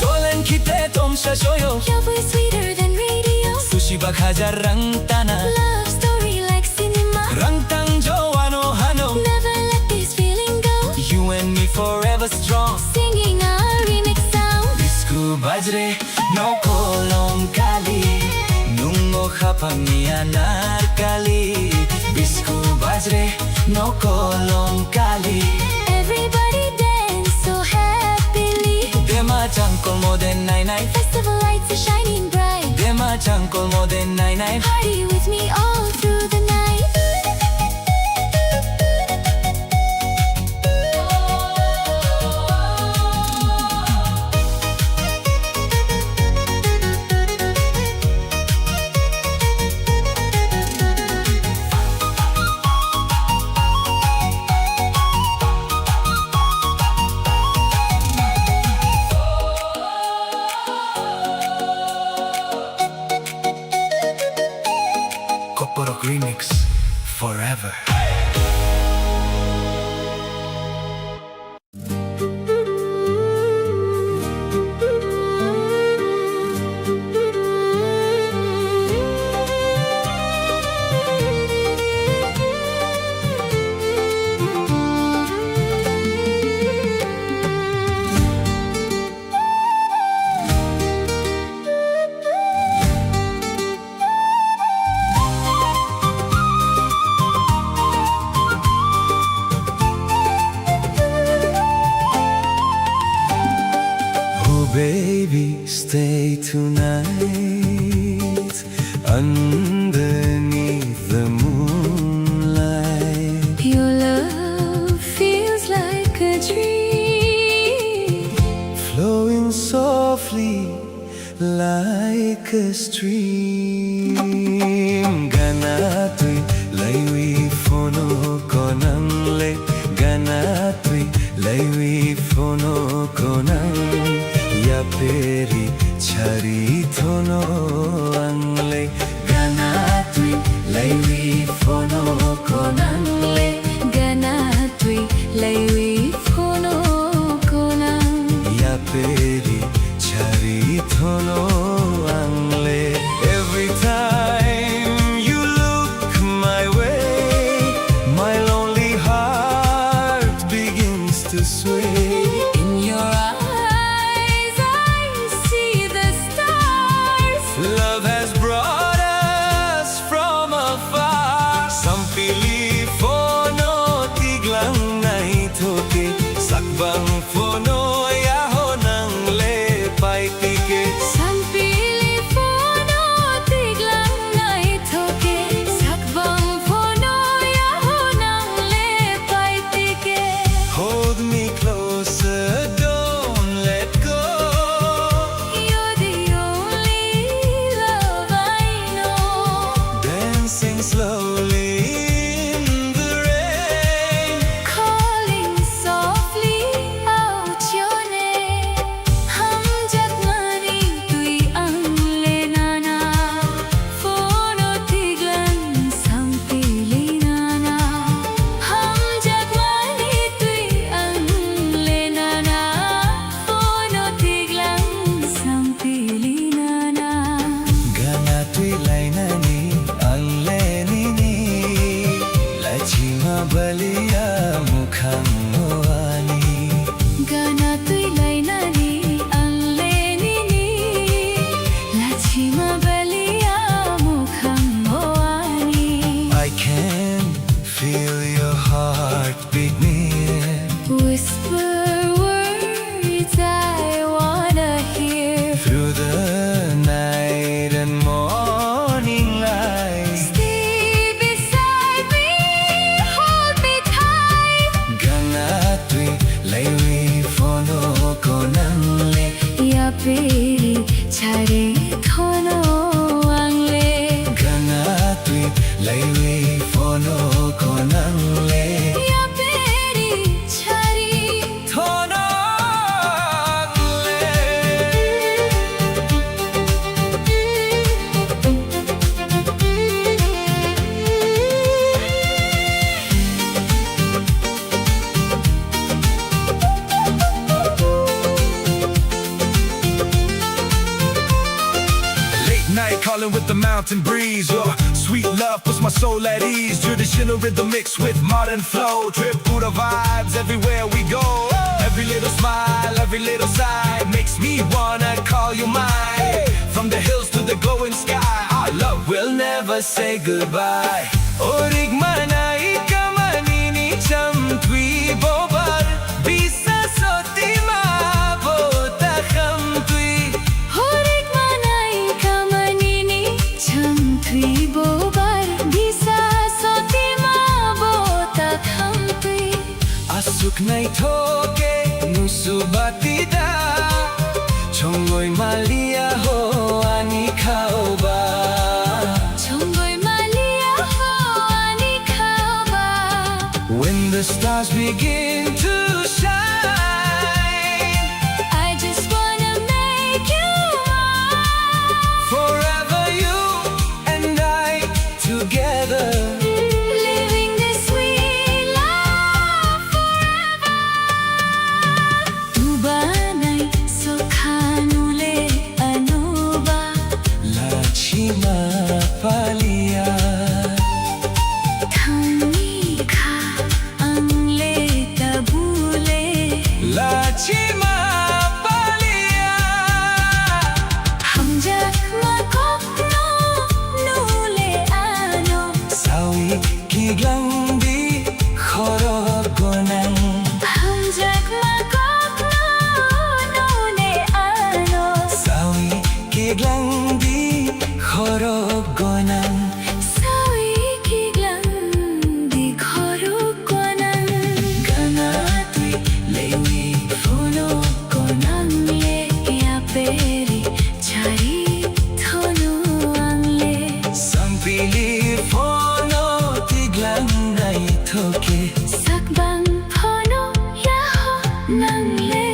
Tolen khite tomsa soyo. Your voice sweeter than radio. Sushi bak hajar rang tana. Love story like cinema. Rang tang jo ano hano. Never let this feeling go. You and me forever strong. Singing a remix sound. Bisku bajre, no kolom kali. Nungo hapang ni anarkali. Bisku bajre, no kolom kali. Everybody dance so happily. Dema changkol mo de nai nai. Festival lights are shining bright. Dema changkol mo de nai nai. Party with me all through the night. Kokborok Remix forever. Oh baby, stay tonight underneath the moonlight. Your love feels like a dream, flowing softly like a stream. Gana twi laiwi phono konang le, gana twi laiwi phono konang. Yaperi chari thono Mabaliya mukhang o ani. I can feel your heartbeat near. Whisper words I wanna hear. Through the night and morning light. Stay beside me, hold me tight. Gana twi laiwi phono konang le. Yapiri chari thono ang le. Gana twi laiwi phono konang le. Yapiri chari thono ang le. Late night calling with the mountain breeze. Your sweet love puts my soul at ease. Traditional rhythm mixed with modern flow. Trip through the vibes everywhere we go. Every little smile, every little sigh makes me wanna call you mine. From the hills to the glowing sky, our love will never say goodbye. Orik manai kamanini chamtwi bobar. Bisa sotima bota khamtwi. Horik manai kamanini chamtwi bobar. Bisa sotima bota khamtwi. Aswk naithok khe nusu bati da. Chongoi maliya ho ani khaoba. Chongoi maliya ho ani khaoba. When the stars begin to shine, I just wanna make you mine. Forever you and I together. Living this sweet life forever. Tubanai sokhanule anuba. Lachima palia. Thangni kha. Ang le tabule. Lachima palia. Hamjakma kokno nule ano. Sawi kiglang di khorok gonang. Hamjakma kokno nule ano. Sawi kiglang di khorok gonang. Sawi kiglang di khorok gonang. Gana twi lewi phono konang le yaperi chari thono ang le. Sampili phono tiglang naithoke. Sakbang phono yaho nang le.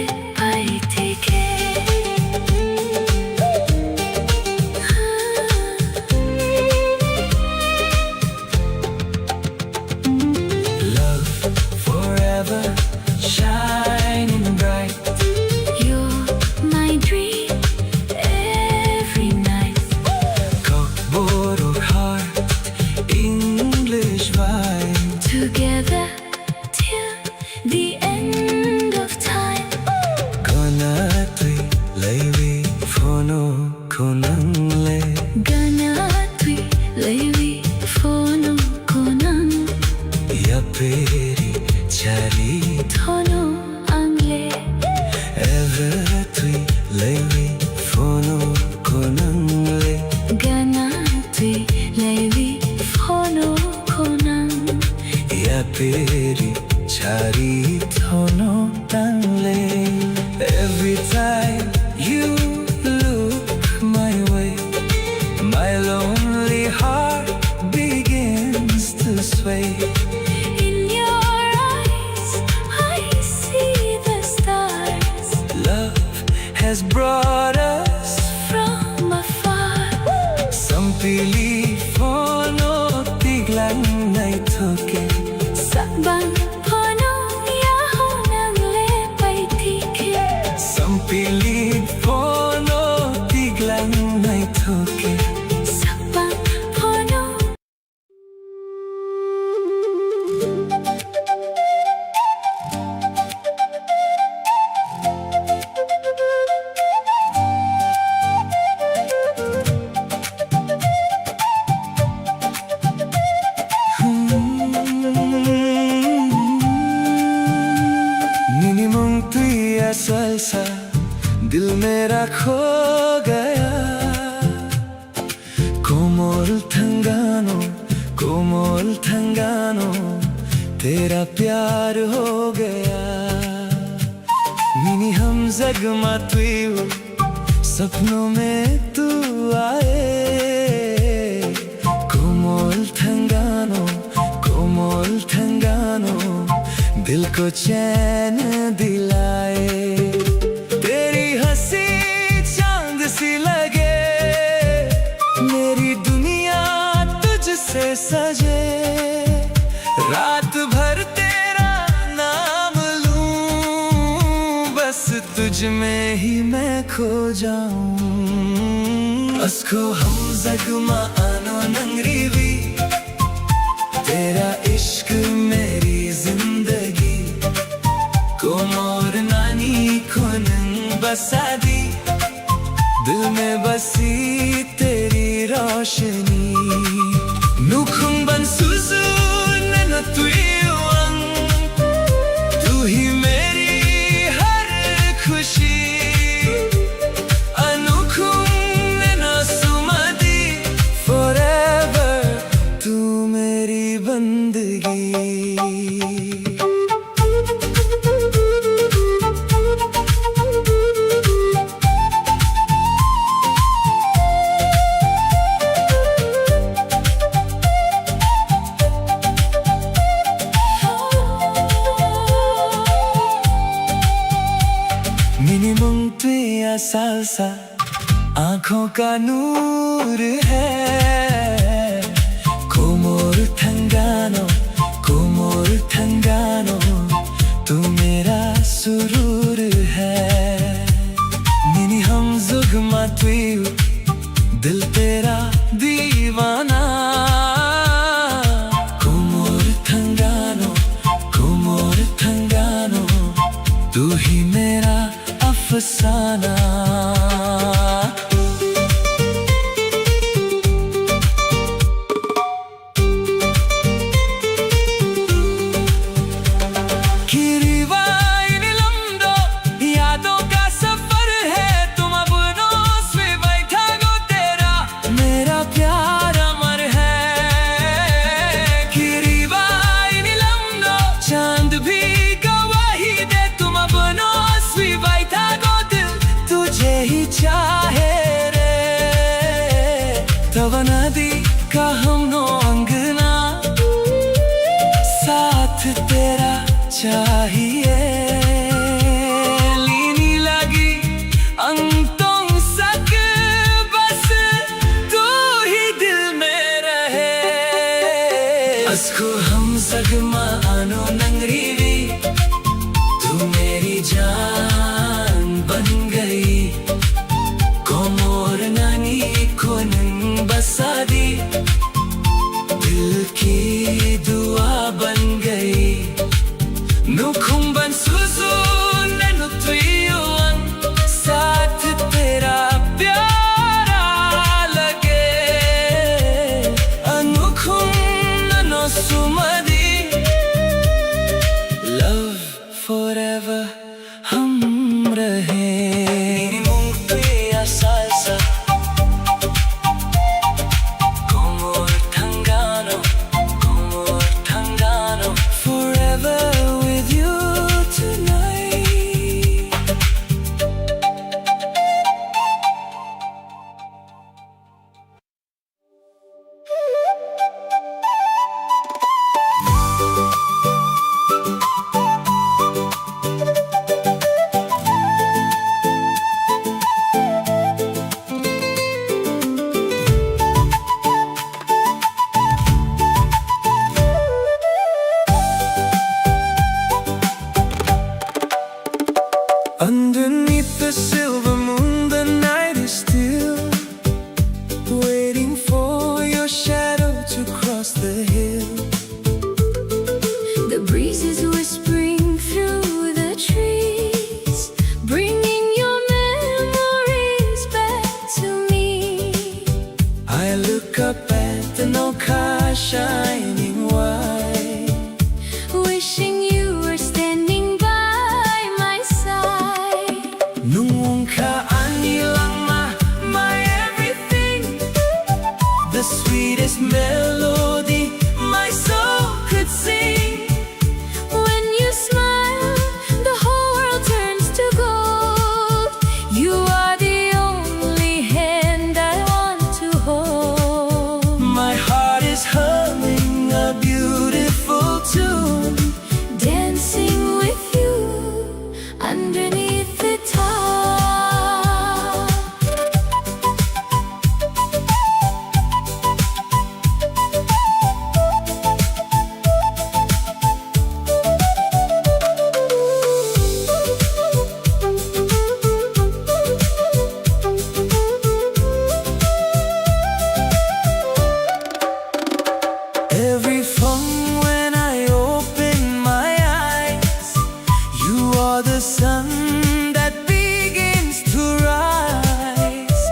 Love forever shining bright. You're my dream every night. Kokborok heart English vibe. Together till the end of time. Gana twi laiwi phono konang le. Gana twi laiwi phono konang. Yaperi chari thono ang le. Ever twi laiwi phono konang le. Gana twi laiwi phono konang. Yaperi chari thono tangle. Every time you look my way, my lonely heart begins to sway. In your eyes, I see the stars. Love has brought us from afar. Sampili phono tiglang naithoke. Sakbang phono yaho nang le paitike. Sampili phono tiglang naithoke. Sakbang phono. तेरा खो गया। कोमल थंगानो, कोमल थंगानो, तेरा प्यार हो गया। Nini hamzagma twiu, सपनों में तू आए। कोमल थंगानो, कोमल थंगानो, दिल को चैन दिलाए। तेरी हंसी चांद सी लगे, मेरी दुनिया तुझसे सजे। रात भर तेरा नाम लूं, बस तुझ में ही मैं खो जाऊं। Asko hamzagma ano nang riwi, तेरा इश्क मेरी जिंदगी। Komor nani khunung basadi, दिल में बसी तेरी रोशनी। Nukhung ban suzu neno twiwang, तू ही मेरी हर खुशी। Anukhung neno sumadi, forever तू मेरी बंदगी। Nini mung twi a salsa, आंखों का नूर है। Komor thangano, Komor thangano, तू मेरा सुरूर है। Nini hamzagma twiu, दिल तेरा दीवाना। Komor thangano, Komor thangano, तू ही मेरा अफसाना। Kiriwai ni lamdo, यादों का सफर है, तुम अपनों से बैठा को तेरा मेरा प्यार अमर है। Kiriwai ni lamdo, चांद भी गवाही दे, तुम अपनों से बैठा को दिल तुझे ही चाहे रे। तवा नदी का हम नो अंगना, साथ तेरा चाहिए। Lini lagi ang tongsak, बस तू ही दिल में रहे। Asko hamzagma ano nang riwi, तू मेरी जान बन गई। Komor nani khunung basadi, दिल की दुआ बन गई। Nukhung ban suzu neno twiwang, साथ तेरा प्यारा लगे। Anukhung neno sumadi, love forever हम रहे। Nini mung twi a salsa, Komor thangano, Komor thangano, forever with you tonight. Underneath the silver moon, the night is still, waiting for your shadow to cross the hill. The breeze is whispering through the trees, bringing your memories back to me. I look up at the Nokha shining white, wishing you were standing by my side. Nwng wngkha ang Sweetest melody my soul could sing. When you smile, the whole world turns to gold. You are the only hand I want to hold. My heart is humming a beautiful tune, dancing with you underneath the top. Every phone when I open my eyes, you are the sun that begins to rise.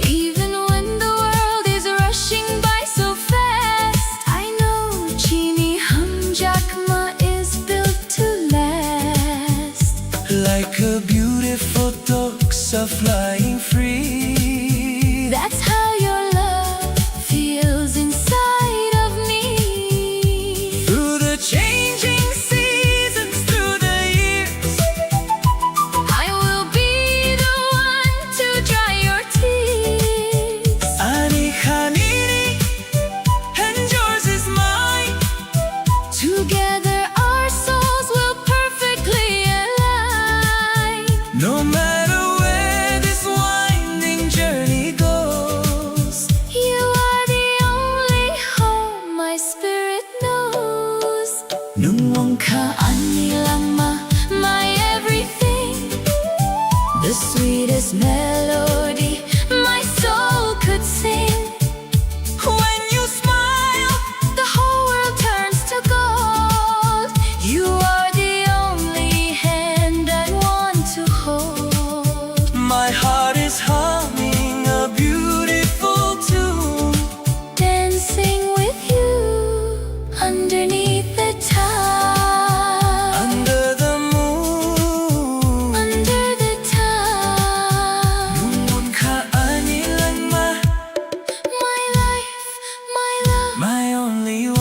Even when the world is rushing by so fast, I know Chini Hamjakma is built to last. Like a beautiful toxa flying free. That's how your love feels inside of me. Through the changing seasons, through the years, I will be the one to dry your tears. Ani khanini and yours is mine. Together our souls will perfectly align. No matter where this winding journey goes, you are the only home my spirit knows. Nwng wngkha ani langma, my everything. The sweetest melody my soul could sing. When you smile, the whole world turns to gold. You are the only hand I want to hold. My heart is humming a beautiful tune, dancing with you underneath the top. Under the moon. Under the top. Nwng wngkha ani langma. My life, my love, my only one.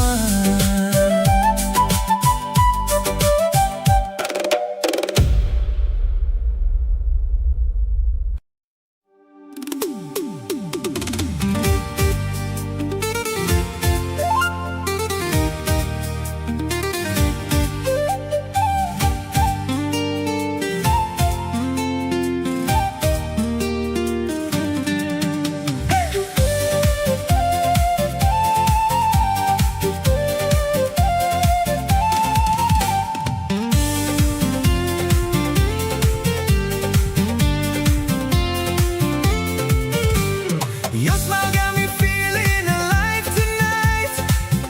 Your smile got me feeling alive tonight.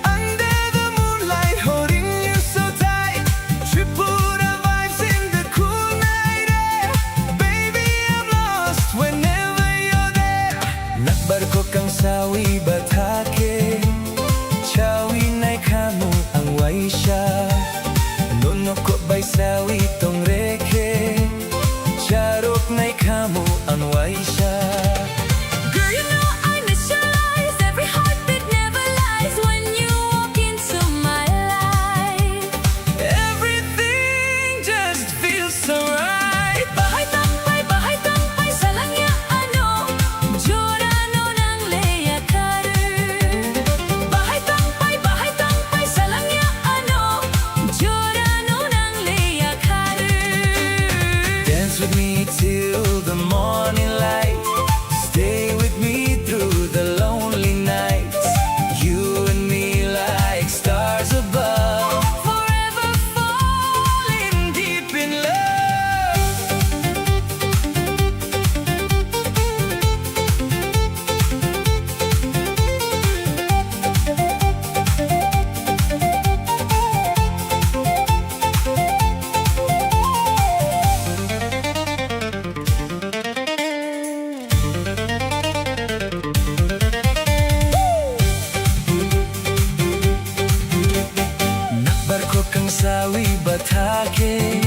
Under the moonlight, holding you so tight. Tripura vibes in the cool night air. Baby, I'm lost whenever you're there. Nakbar ko kang sawi bathake. Chawi nai khamu ang waisa. Nono kok bai sawi tong rekhe. Charok nai khamu ang waisa. Girl, you know I mesmerize. Every heartbeat never lies when you walk into my life. Everything just feels so right. Bahai tangpai, bahai tangpai, salang ya ano. Jora no nang le ya karu. Bahai tangpai, bahai tangpai, salang ya ano. Jora no nang le ya karu. Dance with me till the morning light. Stay with me through the lonely nights. You and me like stars above. Forever falling deep in love. Nakbar ko kang sawi bathake.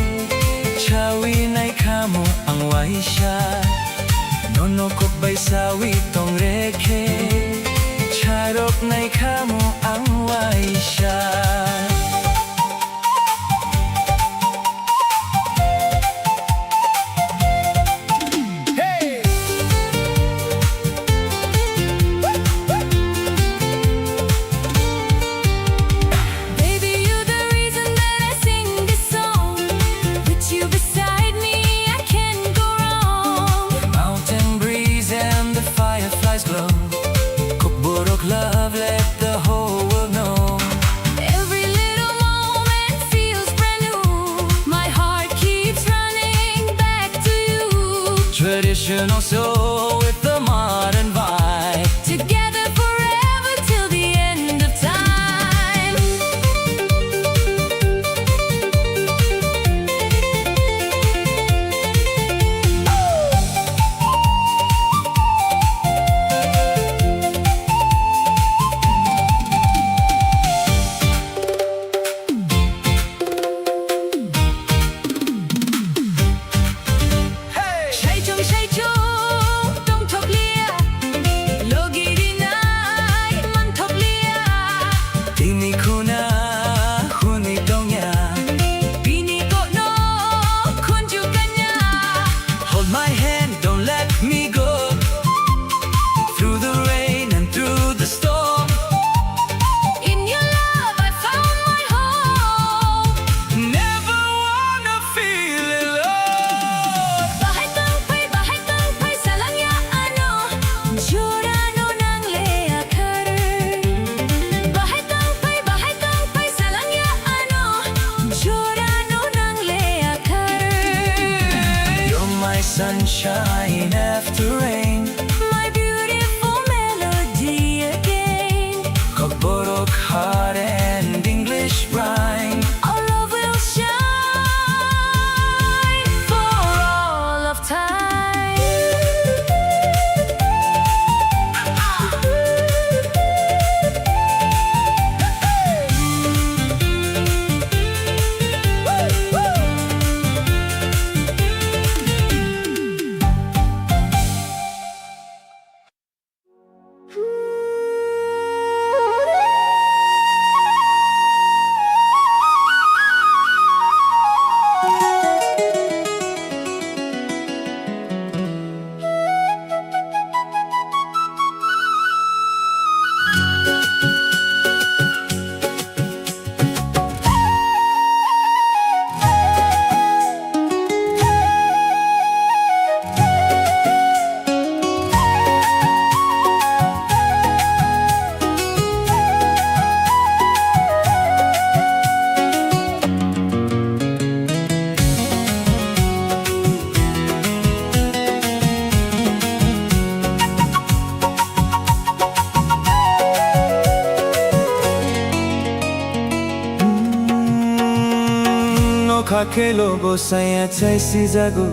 Chawi nai khamu ang waisa. Nono kok bai sawi tong rekhe. Cha Naikhamu ang waisa. Hey! Baby, you're the reason that I sing this song. With you beside me, I can't go wrong. Mountain breeze and the fireflies glow. Kokborok love, let the whole world know. Every little moment feels brand new. My heart keeps running back to you. Traditional soul with the modern vibe. Together forever till the end of time. Saichung saichung tongthokliya, logi rinai manthokliya. Tini khuna hwnwi tongya, bini kokno khunju kanya. Hold my hand, don't let me go. Through the rain and through the storm. In your love I found my home. Never wanna feel alone. Bahai tongphai, bahai tongphai, salangya ano. Jorano nangle akhar. Bahai tongphai, bahai tongphai, salangya ano. Jorano nangle akhar. You're my sunshine after rain. My beautiful melody again. Kokborok heart and English rhyme. Our love will shine for all of time. Nokha kelo bo saya chai sijago,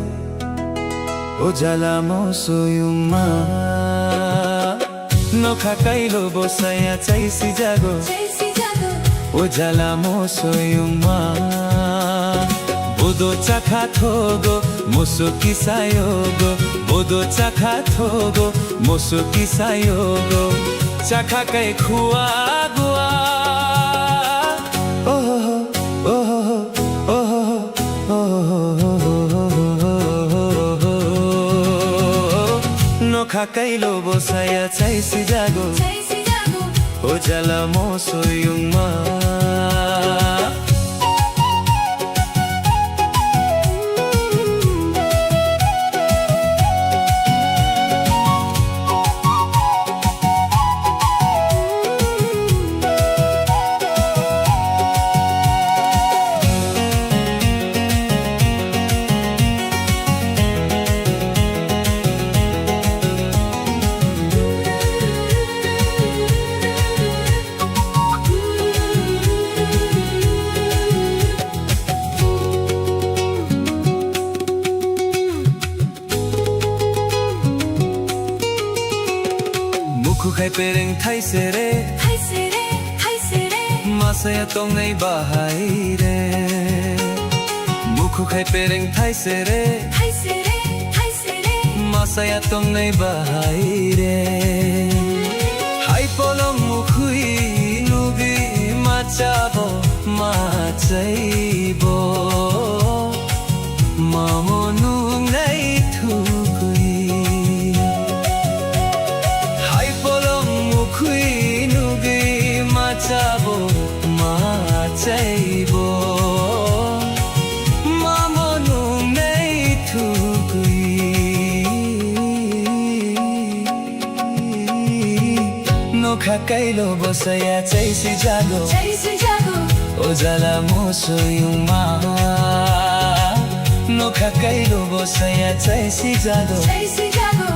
o jala mo soyungma. Nokha kailo bo saya chai sijago. O jala mo soyungma. Bodo chakha thogo, moso kisayogo. Bodo chakha thogo, moso kisayogo. Chakha kai khua gua. Ohoho, ohoho, ohoho, ohoho. Nokha kailo bo saya chai sijago. O jala mo soyungma. Mukhu khai pereng thaise re, thaise re, thaise re. Masaya tongnai bahai re. Mukhu khai pereng thaise re, thaise re, thaise re. Masaya tongnai bahai re. Hai polong mukhu Teibo mamo nungnai thugwi. Hai polong mukhwi nugwi machabo machaibo. Mamo nungnai thugwi. Nokha kailo bosaya chaisi jago. Chaisi jago. O jala mo soyungma. Nokha kailo bosaya chaisi jago. Chaisi jago.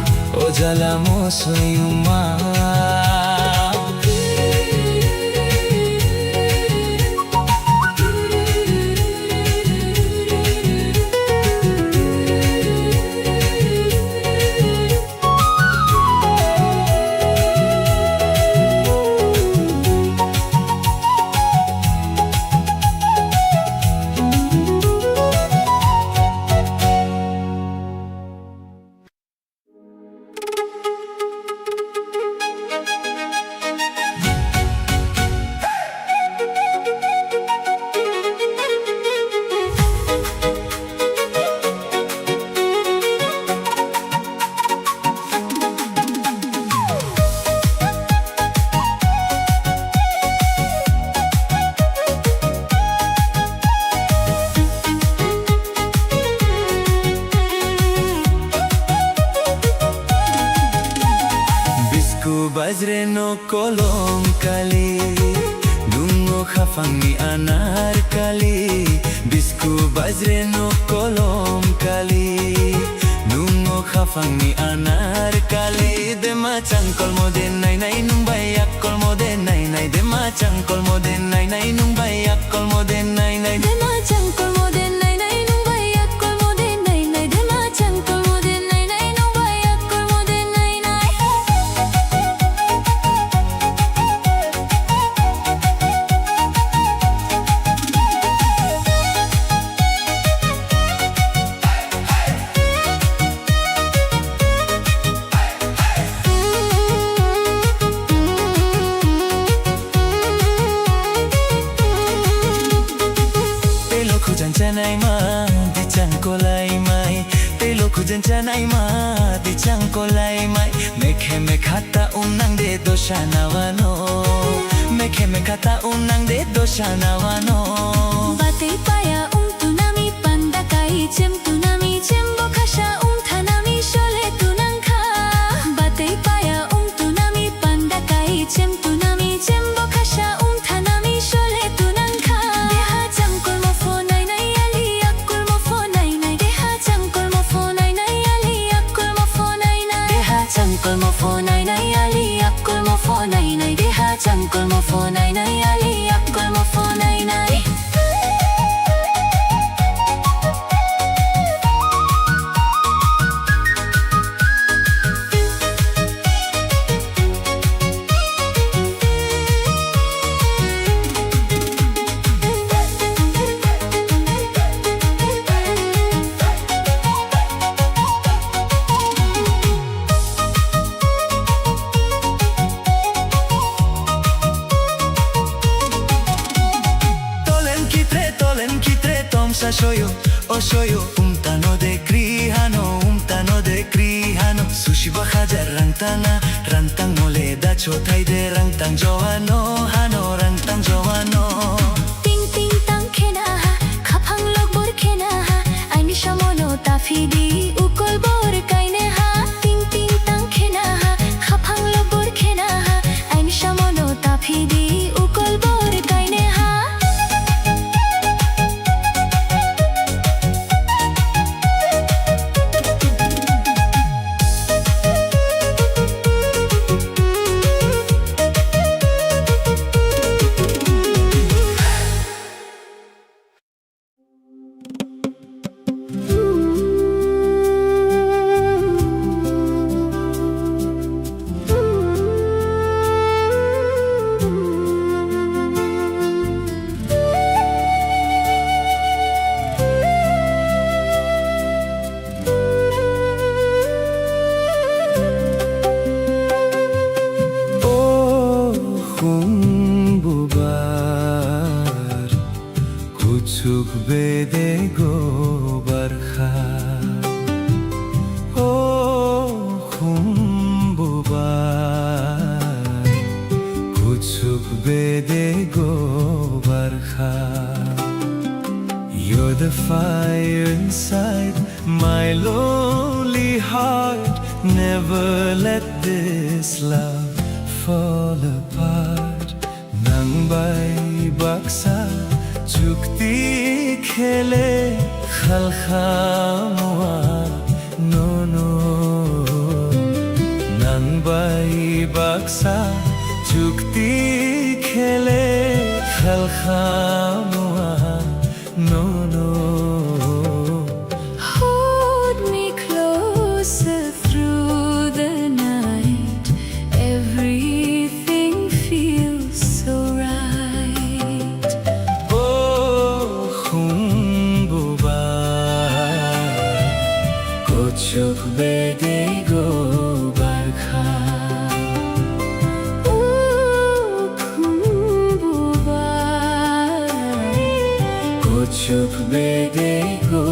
O jala mo soyungma. Bisku bajre no kolom kali, nungo khafangni anar kali. Bisku bajre no kolom kali, nungo khafangni anar kali. Dema changkol mo de nai nai nung bai yak kol mo de nai nai. Dema changkol mo de nai nai nung bai yak kol mo de nai nai. Dema changkol mo de nai nai nung bai yak kol mo de nai nai. Dema changkol mo de nai nai nung bai yak kol mo de nai nai. Tei lo khujan chanai ma, di chang kolai mai. Tei lo khujan chanai ma, di chang kolai mai. Mekhe mekha ta um nang de dosa na wano. Mekhe mekha ta um nang de dosa na wano. Batei paya um tunami panda kai chem tunami chem bo khasa um thanami shole tunang kha. Batei paya um tunami panda kai chem tunami chem bo khasa um thanami shole tunang kha. Deha changkol mo pho nai nai ali akol mo pho nai nai. Deha changkol mo pho nai nai ali akol mo pho nai nai. Deha changkol mo pho nai nai ali akol mo pho nai nai. Deha changkol mo pho nai nai ali akol mo pho nai nai. Tolen kitre, tolen kitre, tomsa soyo, o soyo, umtano de kri hano, umtano de kri hano, sushi ba hajar rang tana, rang tang mole da chothai de, rang tang joano, hano, rang tang joano. Ting ting tang khena ha, khaphang lok bor khena ha, aini samono taphidi ukol bor kaine ha. Ting ting tang khena ha, khaphang lok bor khena ha, aini samono taphidi ukol bor kaine ha. O khum bubar, Suk bede go barkha. You're the fire inside my lonely heart. Never let this love fall apart. Nang bai baksa chukti khele khalkha mua nono. Nang bai baksa chukti khele khalkha mua nono. Hold me closer through the night. Everything feels so right. O khumbuba, kuchuk bede go barkha. O khumbuba, kuchuk bede go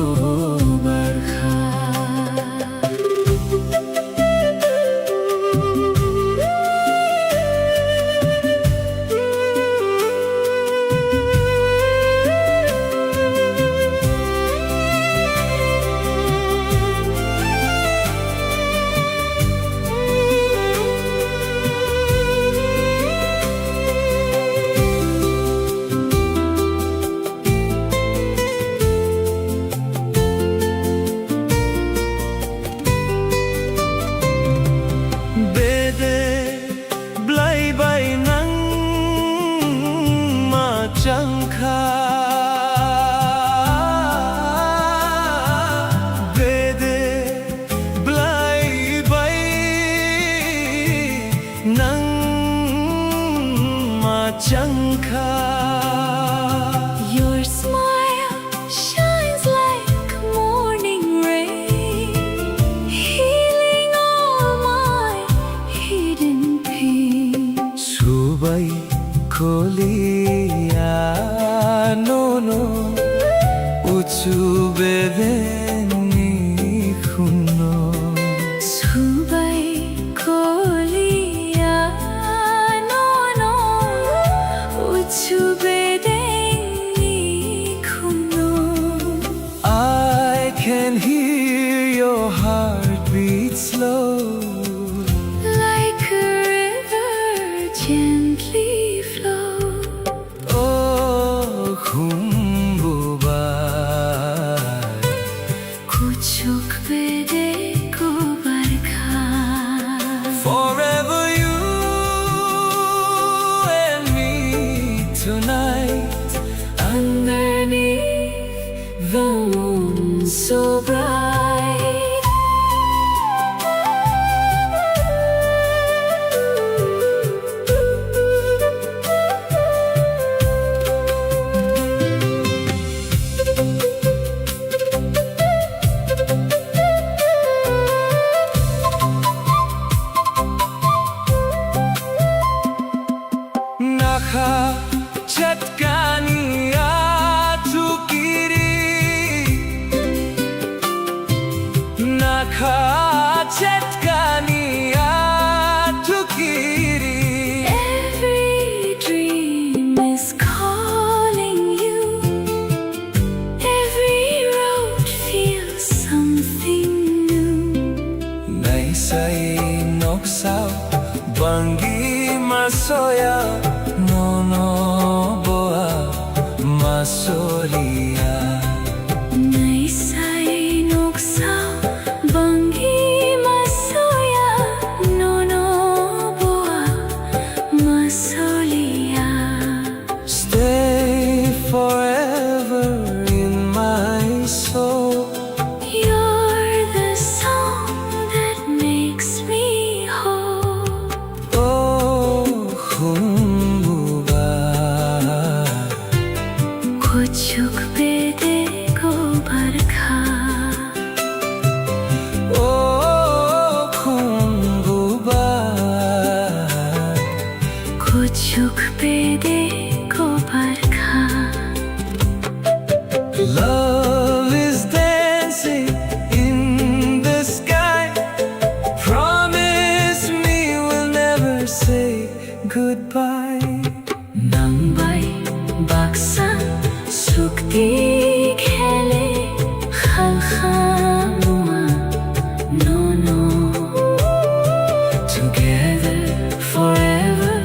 barkha. Bede blai bai nang ma changkha. Bede blai bai nang ma changkha. Your smile shines like morning rain, healing all my hidden pain. Subai kolia nono, uchu bedeni khuno. Subai kolia nono, uchu bedeni khuno. I can hear your heartbeat slow, like a river gently flow. O khumbuba, kuchuk bede go barkha. Forever you and me tonight, underneath the moon so bright. Nakha chetkani athukiri. Nakha chetkani athukiri. Every dream is calling you. Every road feels something new. Naisai noksa bangwi masoya, nono boa masolia. Naisai noksa bangwi masoya, nono boa masolia. Stay forever in my soul. You're the song that makes me whole. O khumbuba, kuchuk bede go barkha. O khumbuba, kuchuk bede go barkha. Love is dancing in the sky. Promise me we'll never say goodbye. Nang bai baksa sukti khele khalkha mua. No, no. Together forever,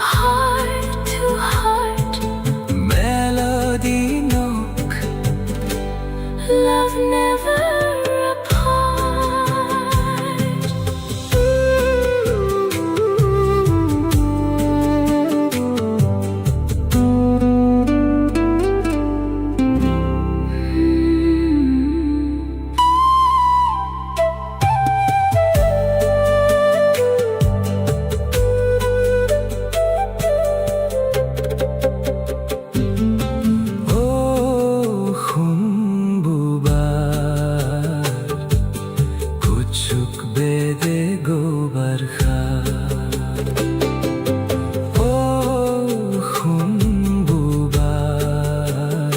heart to heart. Melody nok. Love never apart. O khum bubar, kuchuk bede gobar kha. O khum bubar,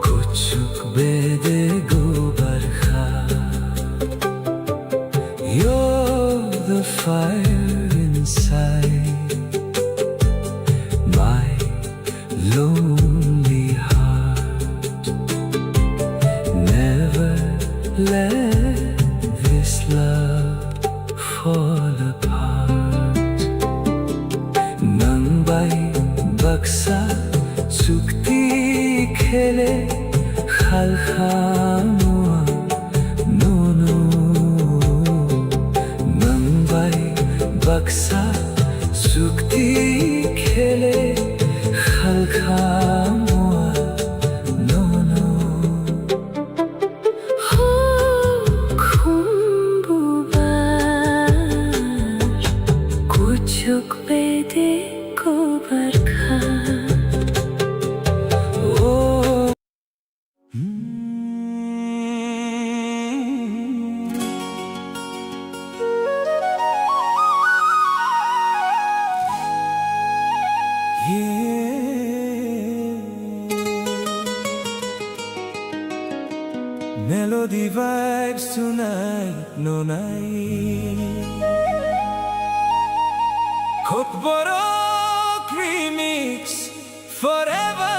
kuchuk bede gobar kha. You're the fire inside my lonely heart. Never let this love fall apart. Nang bai baksa chukti khele khalkha mua. No, no. Nang bai baksa chukti khele khalkha mua. No, no. Hukhum bubar kuchuk bede kobar kha. Oh. Melody vibes tonight, no night. Kokborok remix. Forever.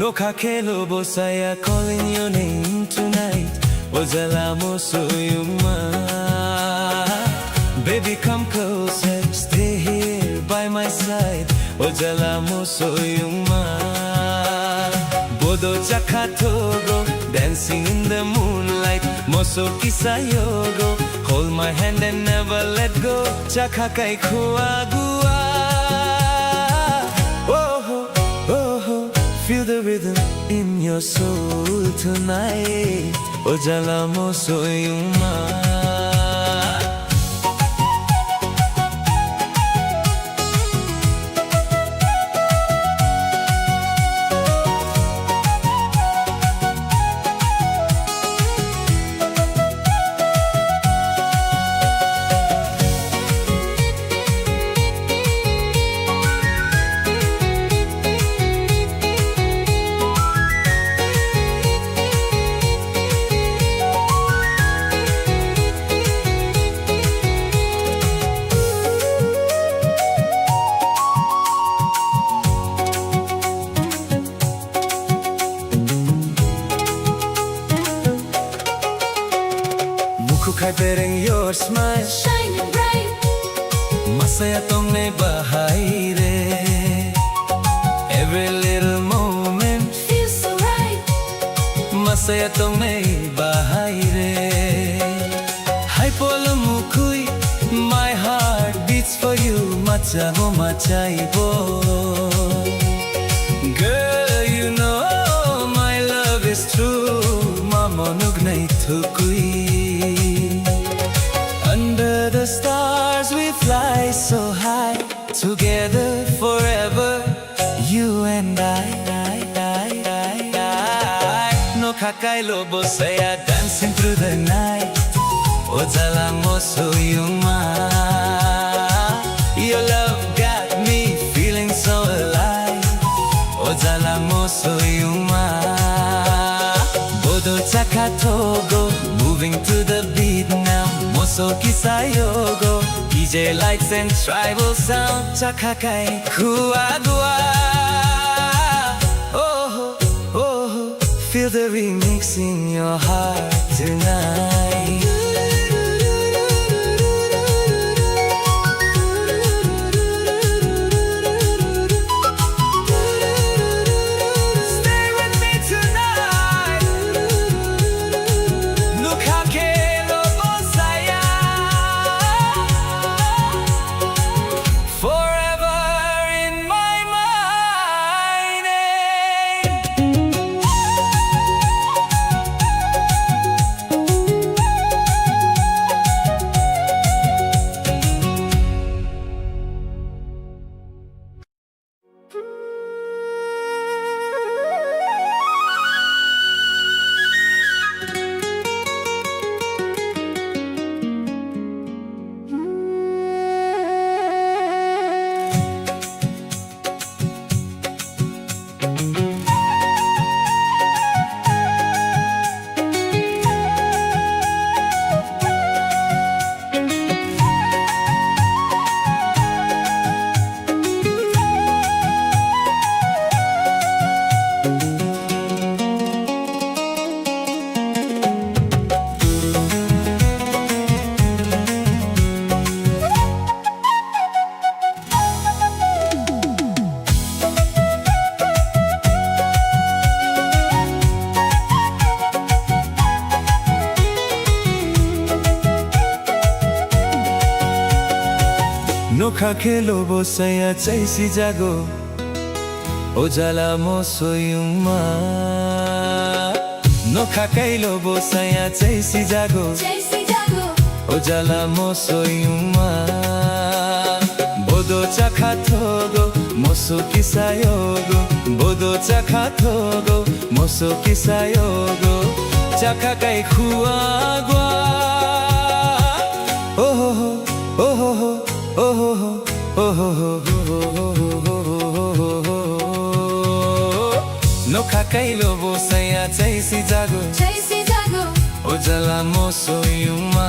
Nokha khelo bosaya, calling your name tonight. O jala mo soyungma. Baby, come closer, stay here by my side. O jala mo soyungma. Bodo chakha thogo, dancing in the moonlight. Moso kisa yogo, hold my hand and never let go. Chakha kai khua gua. Oh, oh, oh, feel the rhythm in your soul tonight. O jala mo soyungma. Mukhuk hai bereng your smile, shining bright. Masaya tongnai bahai re. Every little moment feels so right. Masaya tongnai bahai re. Hai polo mukhui, my heart beats for you. Macha mo machai bo. Girl, you know my love is true. Mamo nugnai thukui. Hello, Bosaya, dancing through the night. O jala mo soyungma. Your love got me feeling so alive. O jala mo soyungma. Bodo chakha thogo, moving to the beat now. Moso kisa yogo. D J lights and tribal sound. Chakha kai khua dua. Oh. Oh, feel the remix in your heart tonight. Stay with me tonight. Nokha kelo bosaya. Forever in my mind. Nokha kelo bosaya chaisi jago, o jala mo soyungma. Nokha kailo bosaya chaisi jago. Chaisi jago. O jala mo soyungma. Bodo chakha thogo, moso kisa yogo. Bodo chakha thogo, moso kisa yogo. Chakha kai khua gua. Oh ho ho, oh ho ho, oh ho ho, oh ho ho. Nokha kailo bosaya chaisi jago. Chaisi jago. O jala mo soyungma.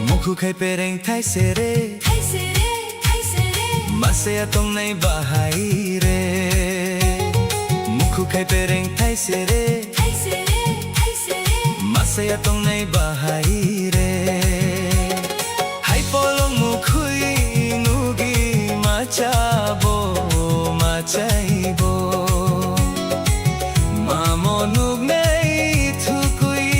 Mukhu khai pereng thaisere. Thaisere, thaisere. Masaya tongnai bahai re. Mukhu khai pereng thaisere. Thaisere, thaisere. Masaya tongnai bahai re. Hai polong mukhui nugi machabo, machaibo. Mamo nugnai thukui.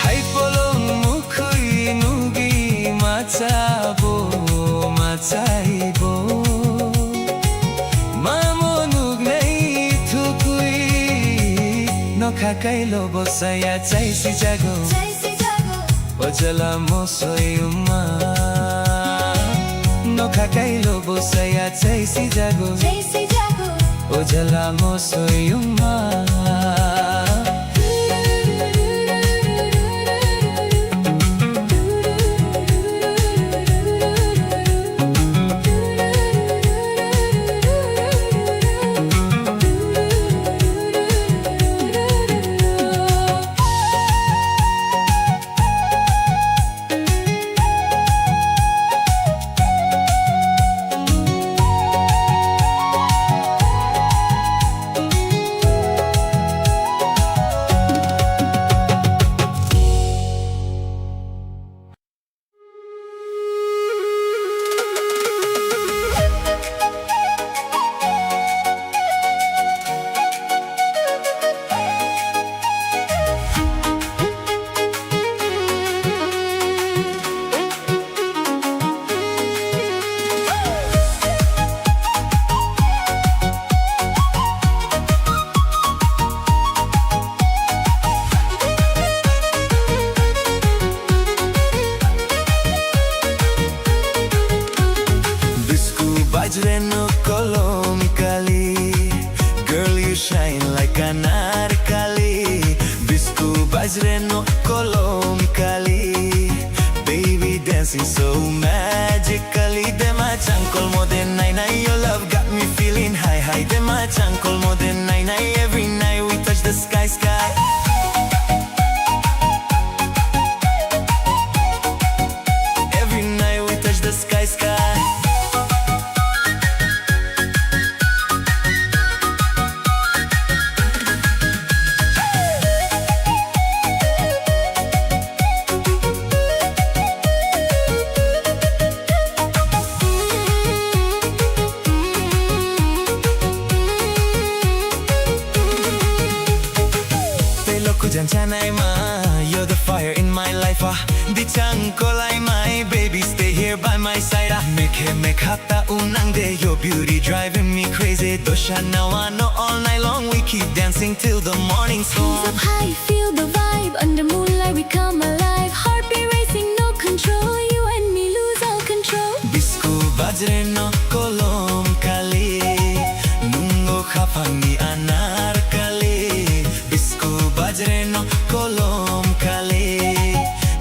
Hai polong mukhui nugi machabo, machaibo. Mamo nugnai thukui. Nokha kailo bosaya chaisi jago. Chaisi jago. O jala mo soyungma. Nokha kailo bosaya chaisi jago. Chaisi jago. O jala mo soyungma. So magically, dema changkol mo de nai nai. Your love got me feeling high high. Dema changkol mo de nai nai. Every night we touch the sky sky. Every night we touch the sky sky. Tei lokhu jan chanai ma, you're the fire in my life ah. Di changkol ai my baby, stay here by my side ah. Mekhe mekhata unang de, your beauty driving me crazy. Dosha nawa no, all night long we keep dancing till the morning sun. Hands up high, feel the vibe. Under moonlight we come alive. Heartbeat racing, no control. You and me lose all control. Bisku bajre no kolom kali, nungo khapangni anar kali. Bisku bajre no kolom kali.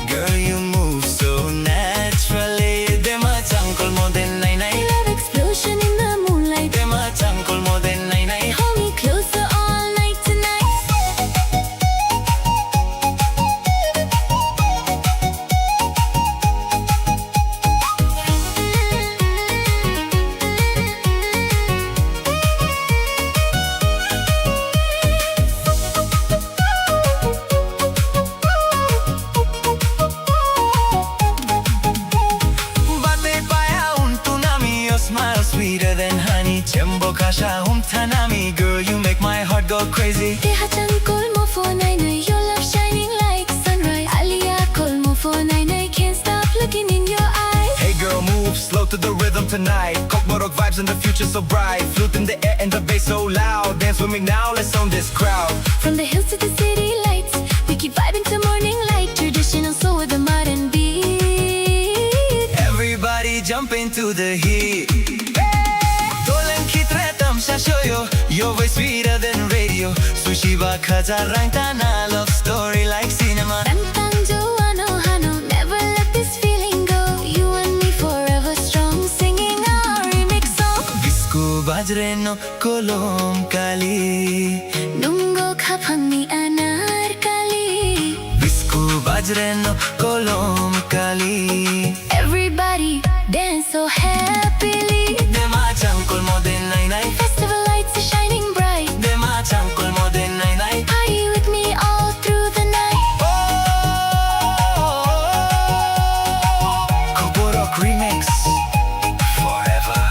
Girl, you move so naturally. Dema changkol mo de nai nai. Love explosion in the moonlight. Dema changkol mo de nai nai. Hold me closer all night tonight. Bate paya un tunami, your smile sweeter than honey. Chembo kasha um tanami, girl, you make my heart go crazy. Te hachang kolmo phone ai nai, your love shining like sunrise. Alia kolmo phone ai nai, can't stop looking in your eyes. Hey girl, move slow to the rhythm tonight. Kokborok vibes and the future so bright. Flute in the air and the bass so loud. Dance with me now, let's own this crowd. From the hills to the city lights, we keep vibing till morning light. Traditional soul with a modern beat. Everybody jump into the heat. Dolen khitre tamsha shoyo, your voice sweeter than radio. Sushi ba khaja rang tana, love story like cinema. Tang tang jo ano hano, never let this feeling go. You and me forever strong, singing our remix song. Bisku bajre no kolom kali. Nungo khapangni anar kali. Bisku bajre no kolom kali. Everybody dance so happily. Dema changkol mo de nai nai. Festival lights are shining bright. Dema changkol mo de nai nai. Party with me all through the night. Oh, Kokborok remix. Forever.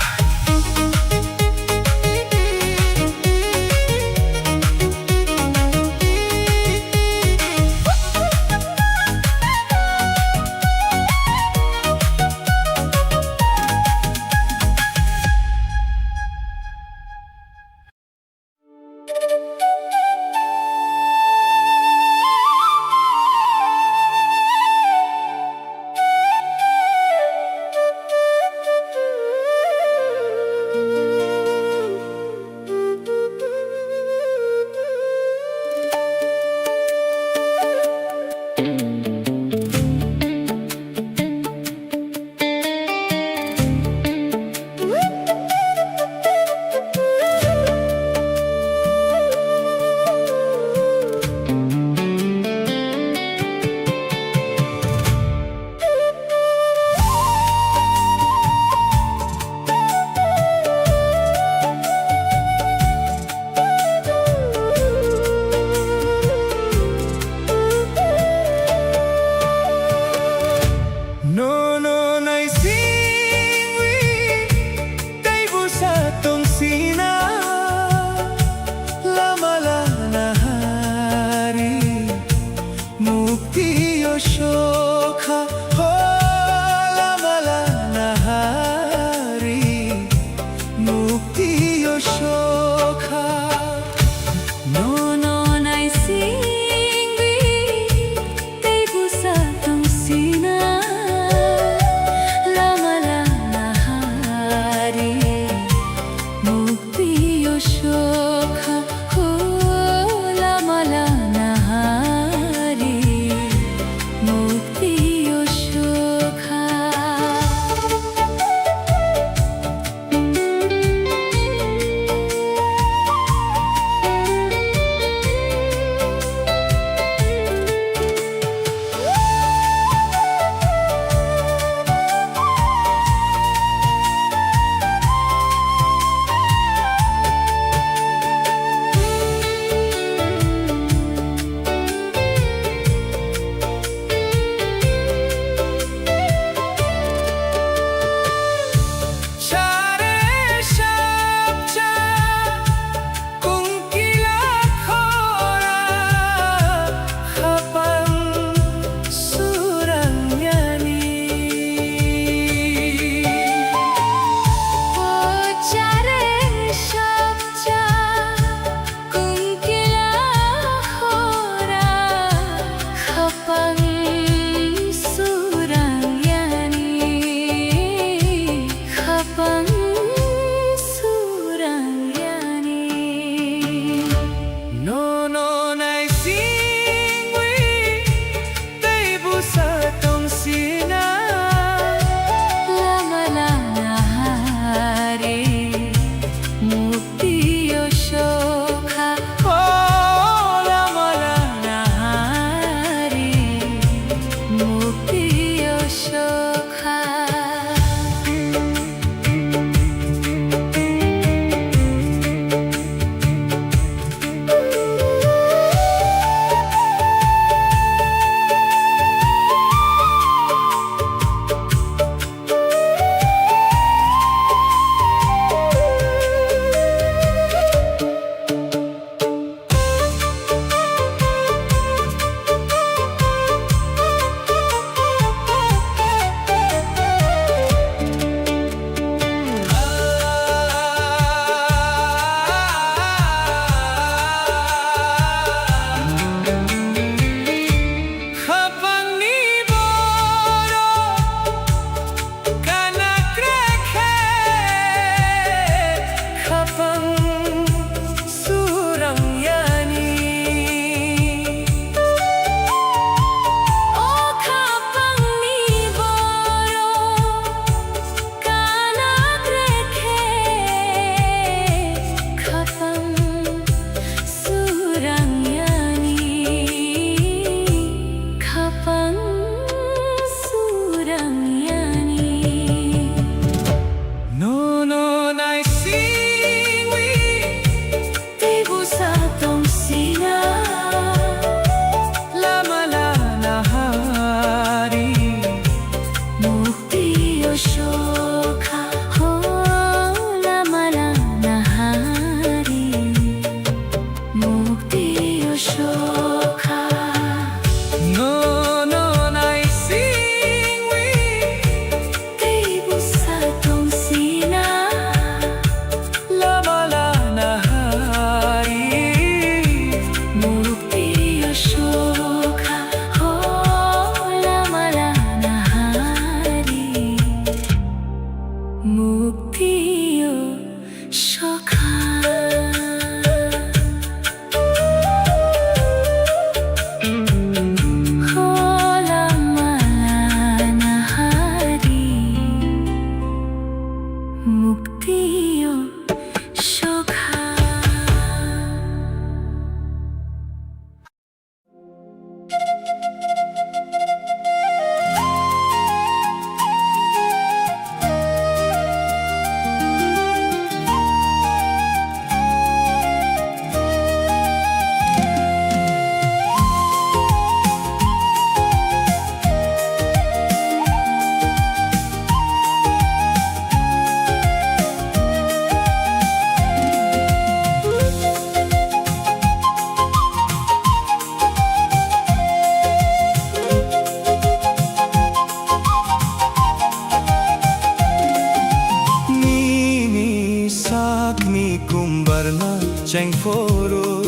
Chengphuru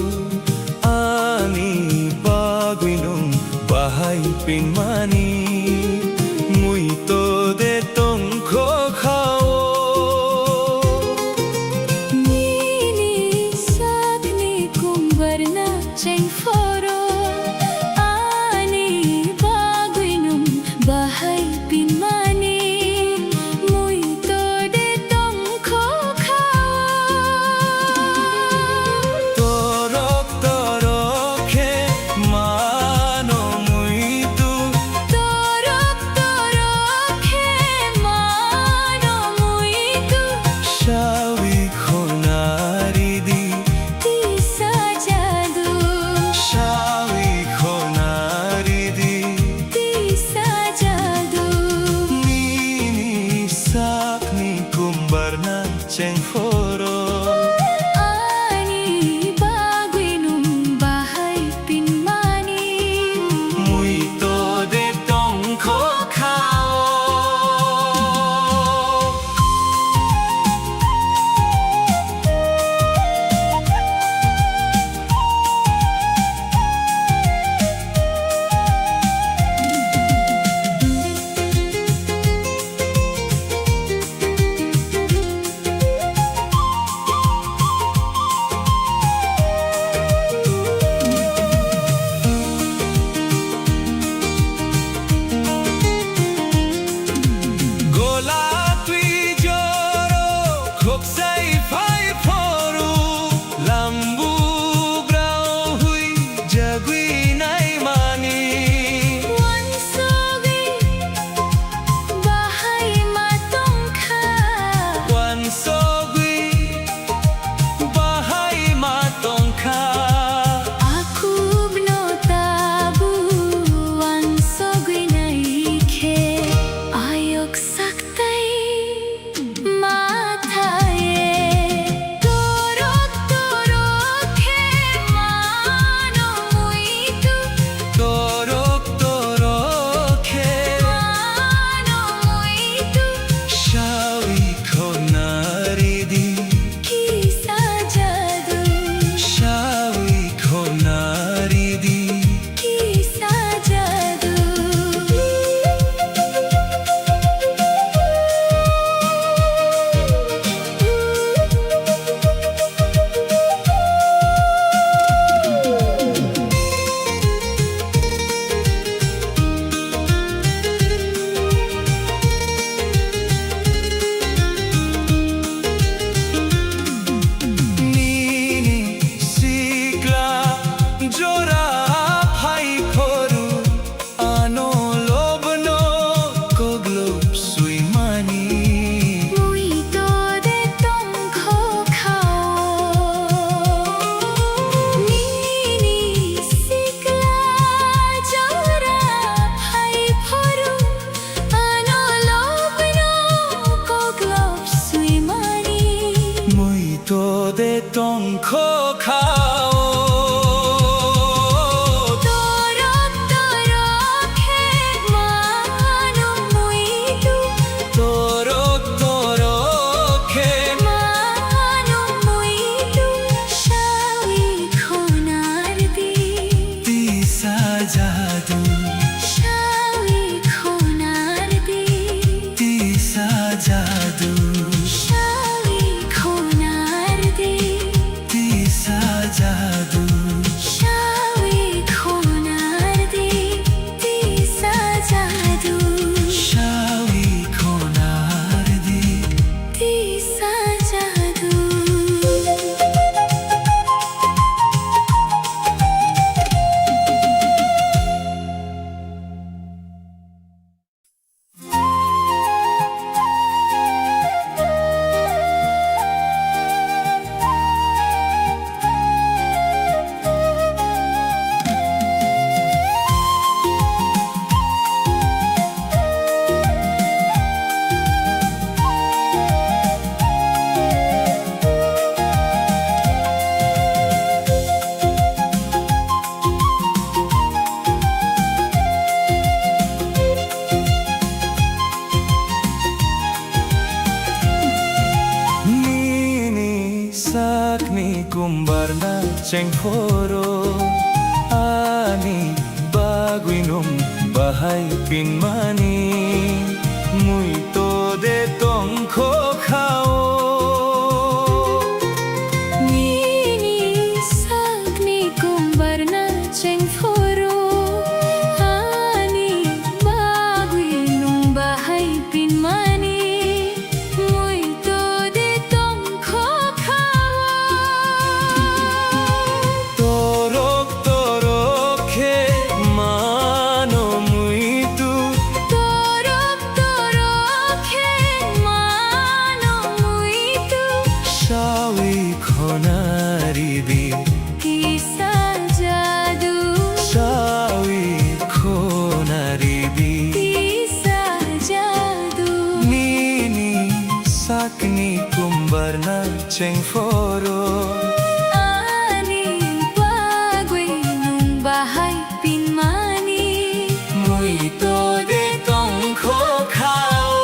ani bagwi nwng bahai pinmani, muito de tongkho kha-o. Nini sakni kumbarna chengphuru ani bagwi nwng bahai pinmani, muito de tongkho kha-o. Torok torok khe mano muito. Torok torok khe mano muito. Sawi khonari di. Tisa jadu. Sawi khonari di. Tisa jadu. Nini sakni kumbarna chengphuru. Ani bagwi nwng bahai pinmani. Muito de tongkho kha-o. Gola twi joro khoksai phai phuru, lambu brao hui jagwi naimani. Wansugwi bahai ma tongkha. Wansugwi bahai ma tongkha. Akubno tabu wansugwi naikhe ayok saktai. Mathaye torok torok khe mano muitu. Torok torok khe mano muitu. Sawi khonari di. Kisa jadu. Sawi khonari di. Kisa jadu. Nini sikla jora phai phuru, ano lobno koglop swimani. Muito de tongkho khao. Nini sikla jora phai phuru, ano lobno koglop swimani. Muito de tongkho khao. Torok torok khe mano muitu. Torok torok khe mano muitu. Sawi khonari di. Tisa jadu. Sawi khonari di. Tisa jadu. Sawi khonari di. Tisa jadu. Sawi khonari di. Tisa jadu. Sawi khonari di. Tisa jadu. Nini sakni kumba chengphoro, ani bagwi nwng bahai pinmani, muito de tongkho kha-o. Nini sakni kumbarna chengphoro, ani bagwi nwng bahai pinmani, muito de tongkho kha-o. Torok torok khe mano muito. Torok torok khe mano muito. Sawi khonari di. Kisa jadu. Sawi khonari di. Kisa jadu. Nini sakni kumbarna chengphoro. Ani bagwi nwng bahai pinmani. Muito de tongkho kha-o.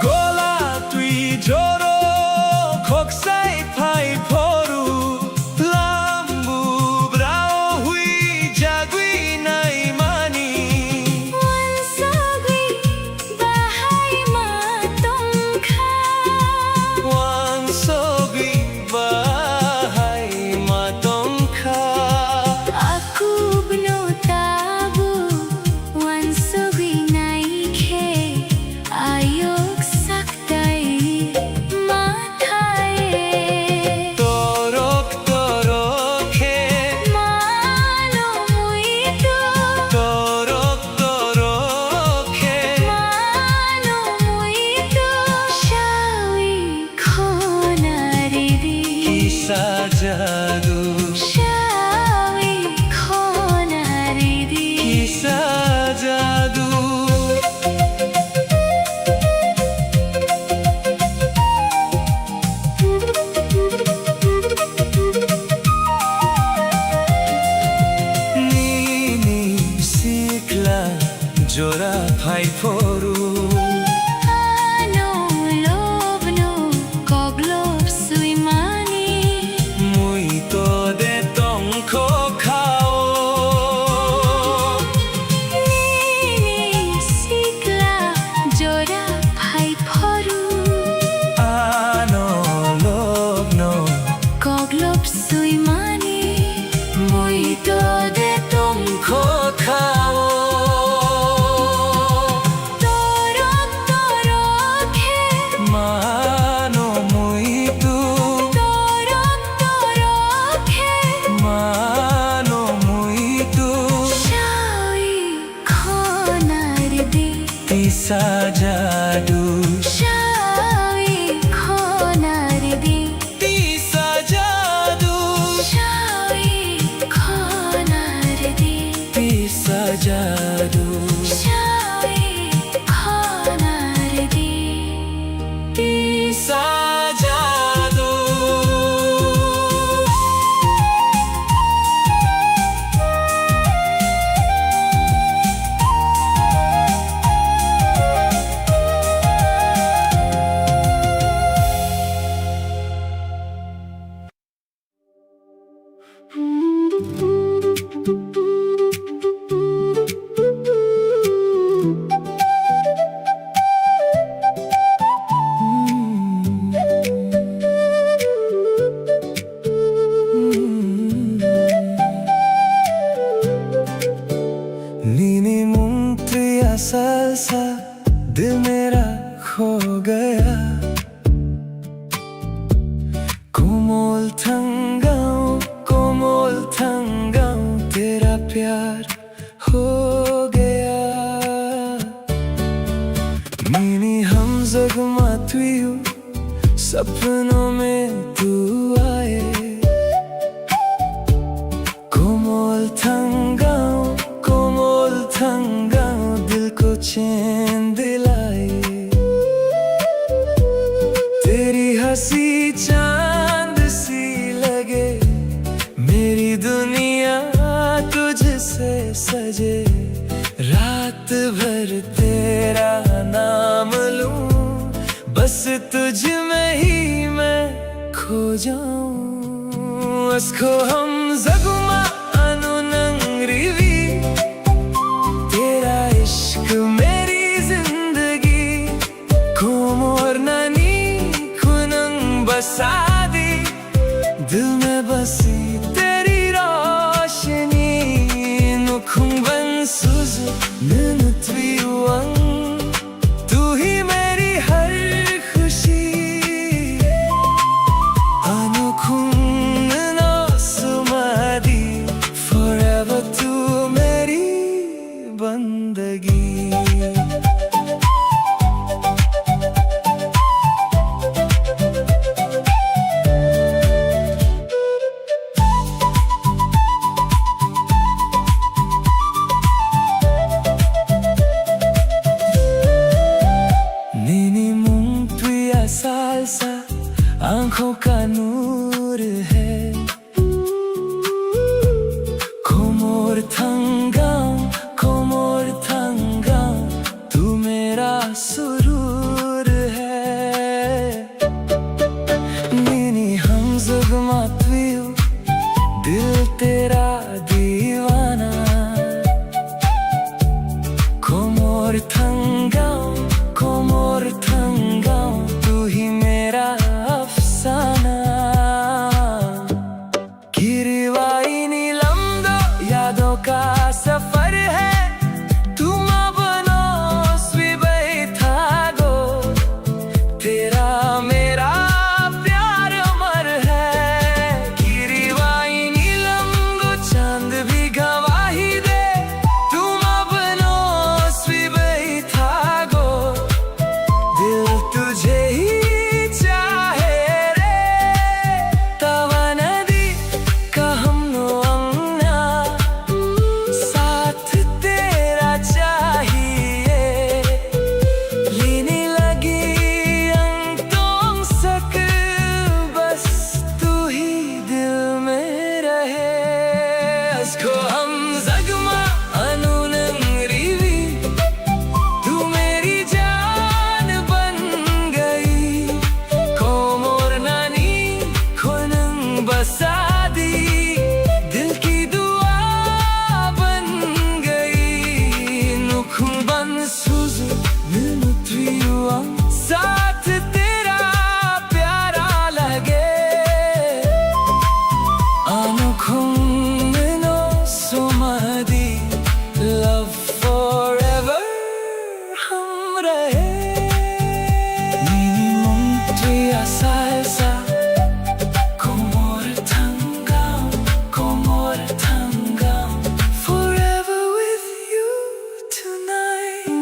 Gola twi joro khoksai phai phoru. Lambu brao hui jagwi naimani. Wansogwi bahai ma tongkha. Wansogwi bahai ma tongkha. Akubno tabu wansogwi naikhe ayok sak tai ma thae. Torok torok khe mano muito. Torok torok khe mano muito. Sawi khonari di. Kisa jadu. Sawi khonari di. Kisa jadu. Nini sikla jora phai phoru. Ano lobno koglop swimani. Muito de tongkho kha-o. Nini sikla jora phai phoru. Ano lobno koglop swimani. Muito de tongkho kha-o. Torok torok khe mano muito. Torok torok khe mano muito. Sawi khonari di. Tisa jadu. Sawi khonari di. Tisa jadu. Sawi khonari di. Tisa jadu. Sawi khonari di. Tisa jadu. Nini mung twi asal sa, dil mera kho gaya. Komol thang gaon, komol thang gaon, tera pyar ho gaya. Nini hamjak ma सपनों में तू आए। कोमल थंगाओ, कोमल थंगाओ, दिल को चैन दिलाए। तेरी हंसी चांद सी लगे, मेरी दुनिया तुझसे सजे। रात भर तेरा नाम लूं, बस तुझ में ही मैं खो जाऊं। Asko hamzaguma anu nang rivi, tera ishq meri zindagi. Komor nani khunang basa di, dil mein basi teri roshni. Nukhung ban suz nunu twiwang, tu hi meri har khushi. Anukhung no sumadi, forever tu meri bandagi. Nini mung twi a salsa, aankhon ka noor hai. Komor thangam, komor thangam, tu mera surur hai. Nini hamzagma twiw, dil tera diwana. Komor thangam, komor thangam, tu hi mera afsana. Kiriwai nilam do yadon ka safar hai, tum apno swi bai thago, tera mera pyar amar hai. Kiriwai nilam do chand bhi gawahi de, tum apno swi bai thago, dil tujhe hi chahe re. Tawa nadi ka hamno angna, saath tera chahiye. Lini lagi ang tongsak, bas tu hi dil mein rahe. Asko hamzagma anu nang rivi, tu meri jaan ban gayi. Komor nani khunang basa di, dil ki dua ban gayi. Nukhung ban suz nunu twiwang, saath tera pyara lage. Anukhung no sumadi, love forever hum rahe. Nini mung twi a salsa, komor thangam, komor thangam, forever with you tonight.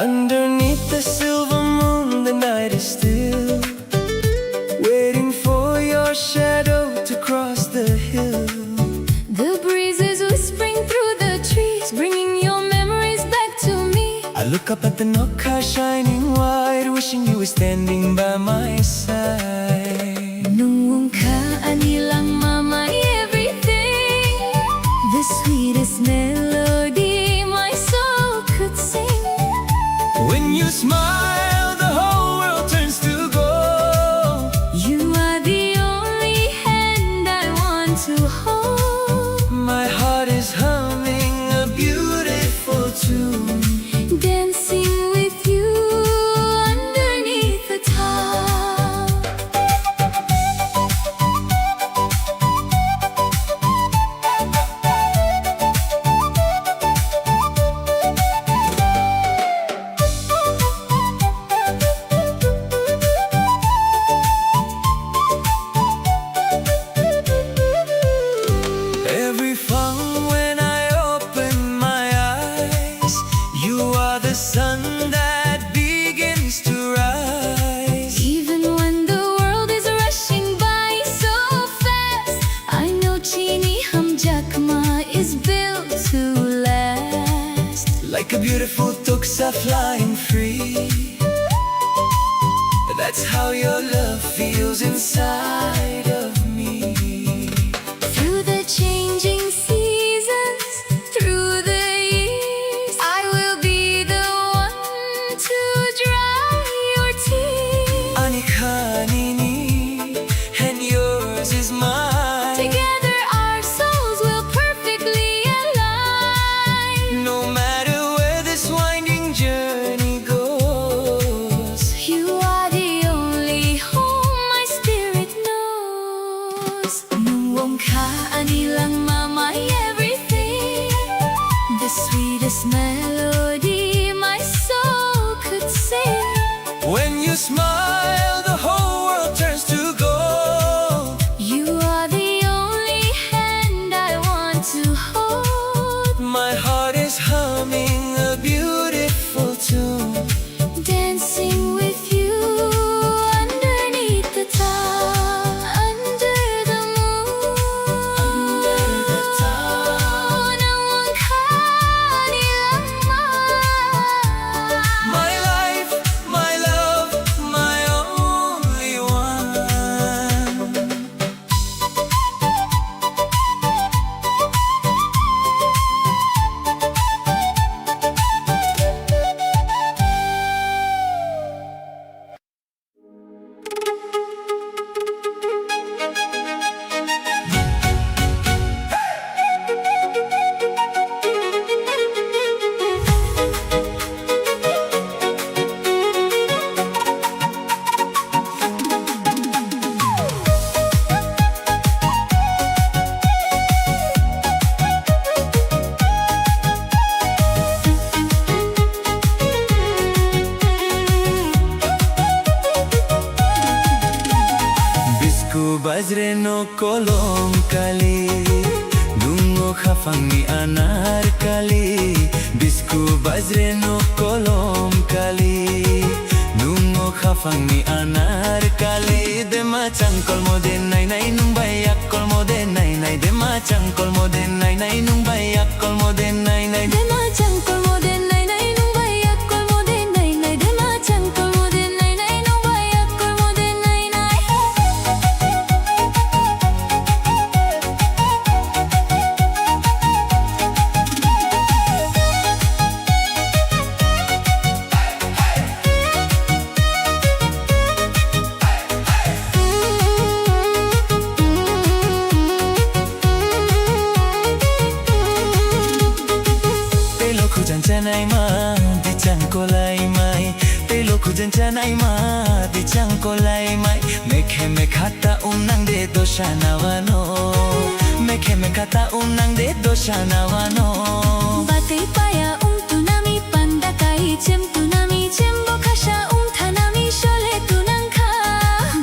Underneath the silver moon, the night is still, waiting for your shadow to cross the hill. The breeze is whispering through the trees, bringing your memories back to me. I look up at the Noka shining white, wishing you were standing by my side. Nwng wngkha ani langma, my everything, the sweetest melody my soul could sing. When you smile, the whole world turns to gold. You are the only hand I want to hold. My heart is humming a beautiful tune, Beautiful toksa flying free. That's how your love feels inside of me. Through the changing seasons, through the years, I will be the one to dry your tears. Ani kha nini, and yours is mine. Together our souls will perfectly align. No matter where this winding journey goes, you are the only home my spirit knows. Nwng wngkha ani langma, my everything. The sweetest melody my soul could sing. When you smile, the whole world turns to gold. You are the only hand I want to hold. My heart is humming a beautiful tune. Dancing with you underneath the star, under the moon, under the star. Nwng wngkha ani langma. My life, my love, my only one. Bisku bajre no kolom kali, nungo khafangni anar kali. Bisku bajre no kolom kali, nungo khafangni anar kali. Dema changkolmo de nai nai, nung bai yakkolmo de nai nai. Dema changkolmo de nai nai, nung bai yakkolmo de nai nai. Dema changkolmo de nai nai, nung bai yakkolmo de nai nai. Dema changkolmo de nai nai, nung bai yakkolmo de nai nai. Tei lo khujang chanai ma, di chang kolai mai. Tei lo khujang chanai ma, di chang kolai mai. Mekhe mekha ta um nang de dosa na wano. Mekhe mekha ta um nang de dosa na wano. Batwi paya um tunami panda kai chem tunami chem bo khasa um thanami sole tunang kha.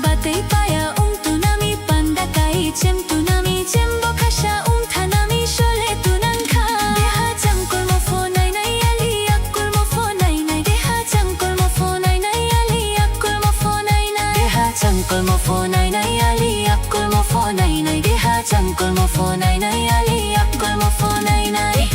Batwi paya um tunami panda kai chem tunami chem bo khasa um thanami sole tunang kha. Deha changkolmo pho nai nai ali yakkolmo pho nai nai. Deha changkolmo pho nai nai ali yakkolmo pho nai nai. Deha changkolmo pho nai nai ali yakkolmo pho nai nai. Deha changkolmo pho nai nai ali yakkolmo pho nai nai.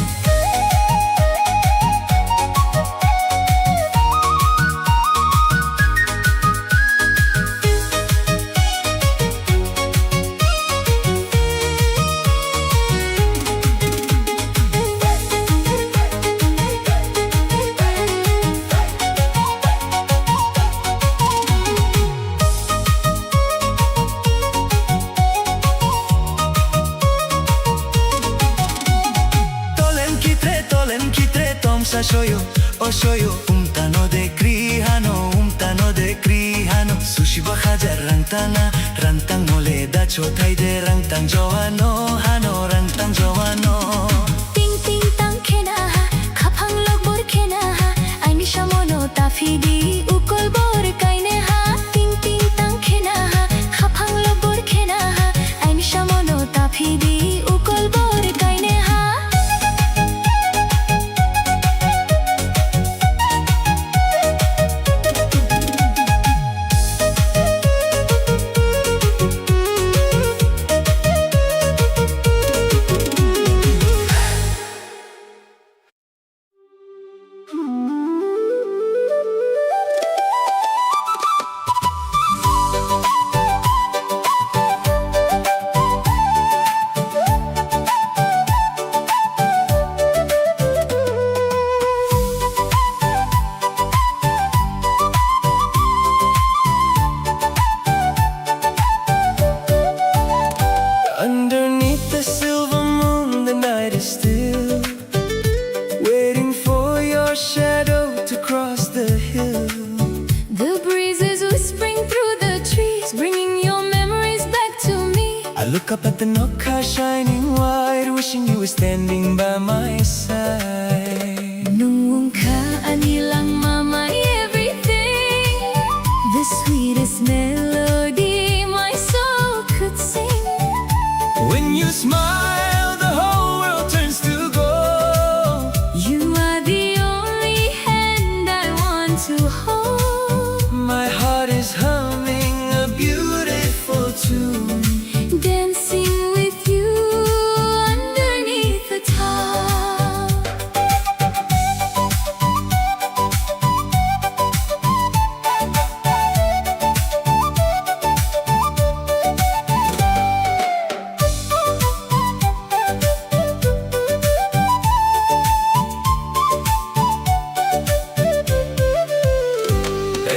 Tolem kitre, tolem kitre, tomsa soyo, o soyo, umtano de kri hano, umtano de kri hano, sushi bo hajar rang tana, rang tang mole da chothai de, rang tang jowano, hano, rang tang jowano. Ting ting tang khena ha, khaphang lokbor khena ha, aini samono taphidi, ukol bor kaine ha. Ting ting tang khena ha, khaphang lokbor khena ha, aini samono taphidi, ukol bor kaine ha. I look up at the nokha shining wide, wishing you were standing by my side. Nwng wngkha ani langma, my everything, the sweetest melody my soul could sing. When you smile, the whole world turns to gold. You are the only hand I want to hold. My heart is humming a beautiful tune, dancing with you underneath the star.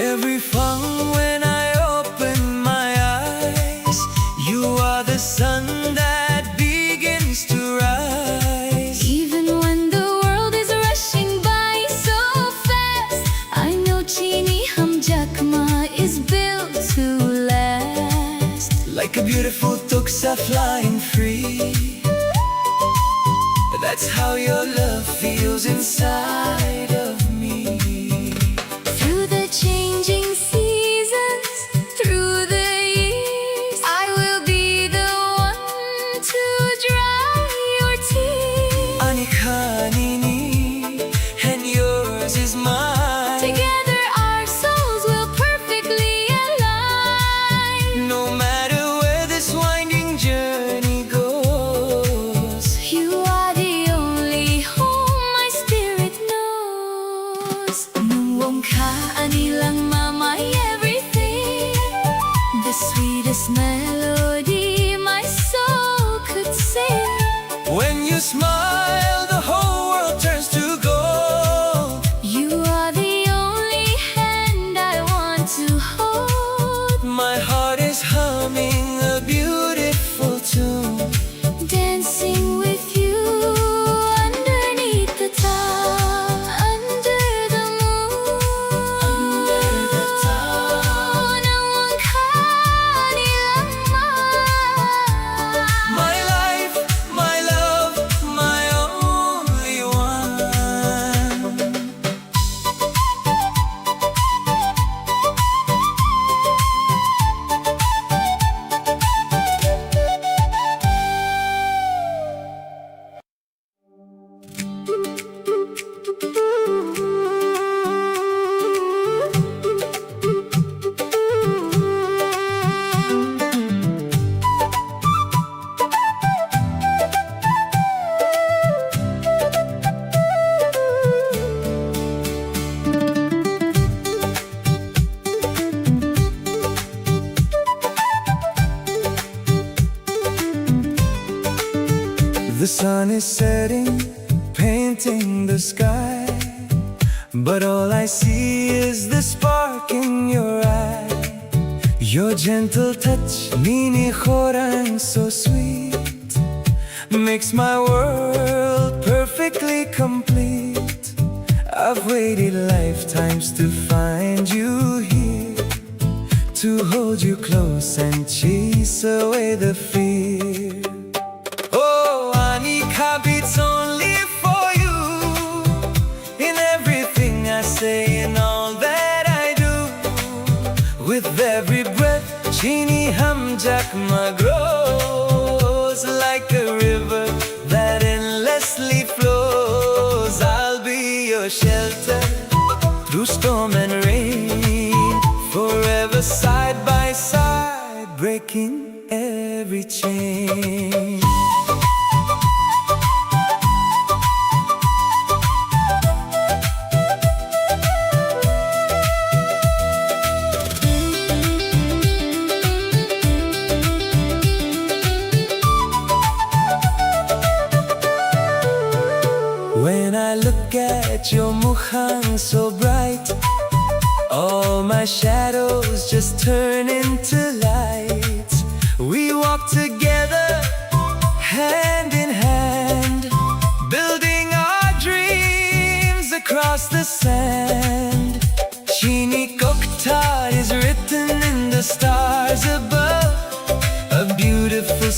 Every fang when I open my eyes, you are the sun that begins to rise. Even when the world is rushing by so fast, I know Chini Hamjakma is built to last. Like a beautiful tuksa flying free, that's how your love feels inside of me. Through the changing seasons, through the years, I will be the one to dry your tears. Ani kha nini, and yours is mine. Together our souls will perfectly align. No matter where this winding journey goes, you are the only home my spirit knows. Nwng wngkha ani langma, my everything, the sweetest melody my soul could sing. When you smile, the whole world turns to gold. You are the only hand I want to hold. My heart is humming a beautiful tune, dancing with you underneath the star, under the moon. Under the star. My life, my love, my only one. The sun is setting, painting the sky, but all I see is the spark in your eye. Your gentle touch, nini khorang so sweet, makes my world perfectly complete. I've waited lifetimes to find you here, to hold you close and chase away the fear. Oh, ani kha beats only for you. In everything I say, in all that I do, with every breath, Chini Hamjakma grows like a river that endlessly flows. I'll be your shelter through storm and rain, forever side by side, breaking every chain. When I look at your mukhang so bright, all my shadows just turn into light. We walk together, hand in hand, building our dreams across the sand. Chini Kokthar is written in the stars above, a beautiful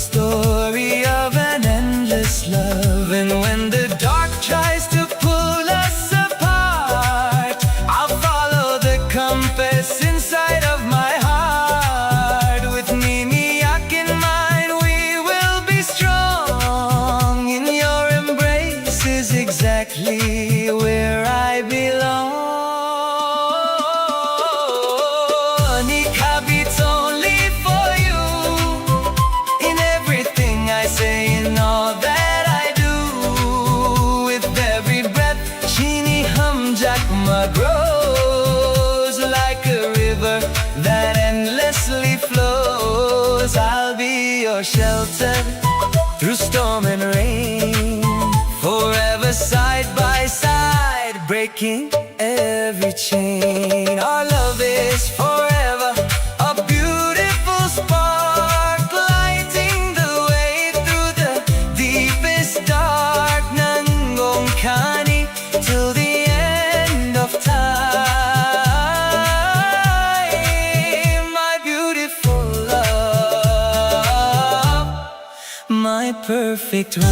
Shelter through storm and rain, forever side by side, breaking every chain. Our love is forever, a beautiful spark, lighting the way through the deepest dark. Nang ong kha ni till the end of time, my beautiful love, my perfect rhyme.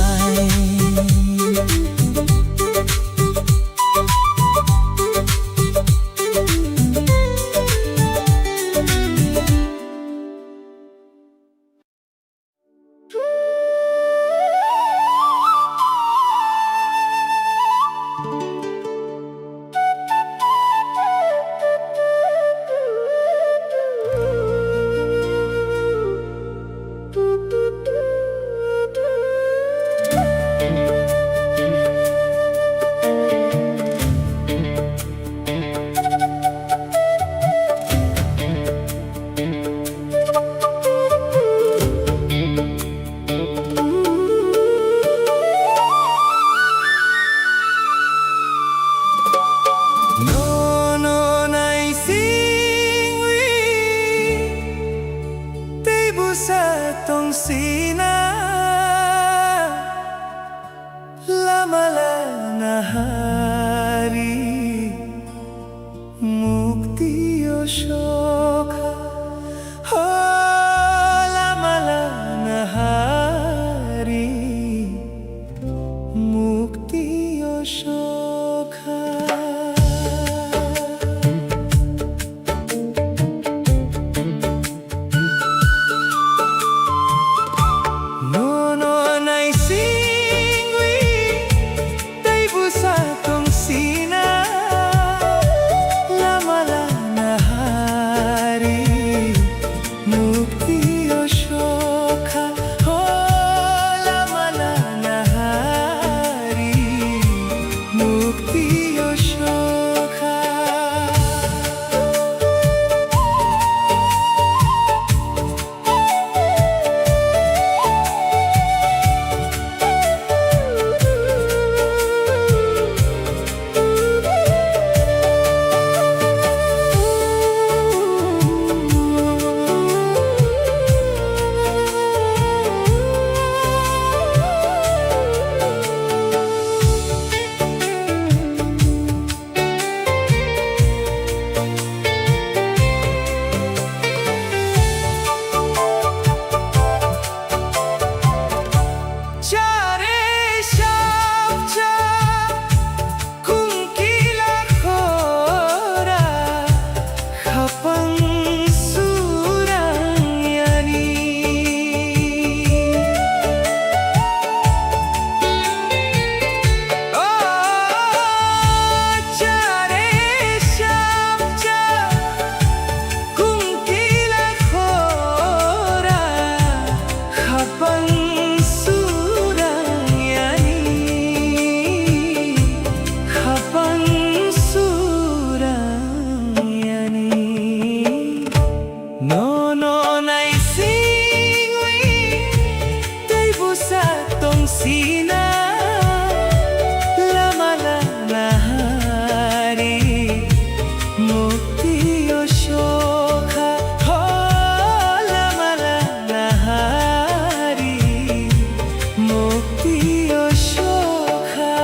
Nono naisingwi tei bwsa tongsina. Lama lana hari mukti o sokha, ho lama lana hari mukti o sokha. Nono naisingwi tei bwsa tongsina, lama lana hari mukti o sokha, ho lama lana hari mukti o sokha. Chare shapcha kungkila khora khapang surang yani. O chare shapcha kungkila khora khapang surang yani, khapang surang yani. Nono naisingwi tei bwsa tongsina, lama lana hari mukti o sokha, ho lama lana hari mukti o sokha.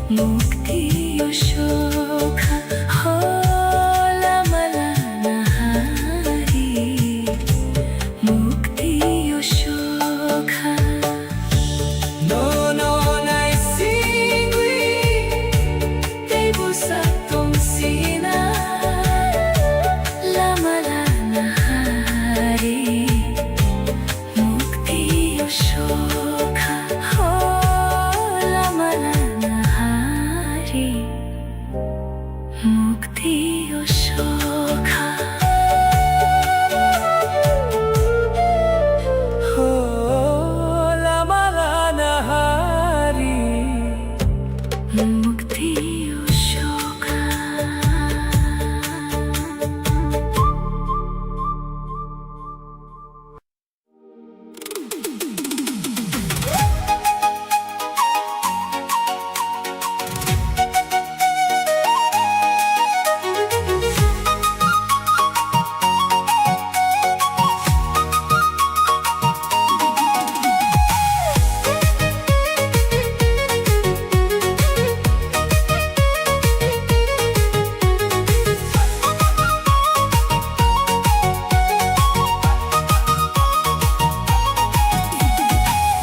Mukti o sokha, ho lama lana hari. Mukti o sokha. Nono naisingwi, tei bwsa tongsina. Lama lana hari. Mukti o sokha, ho lama lana hari. Mukti o sokha, ho lama lana hari. Mukti o sokha.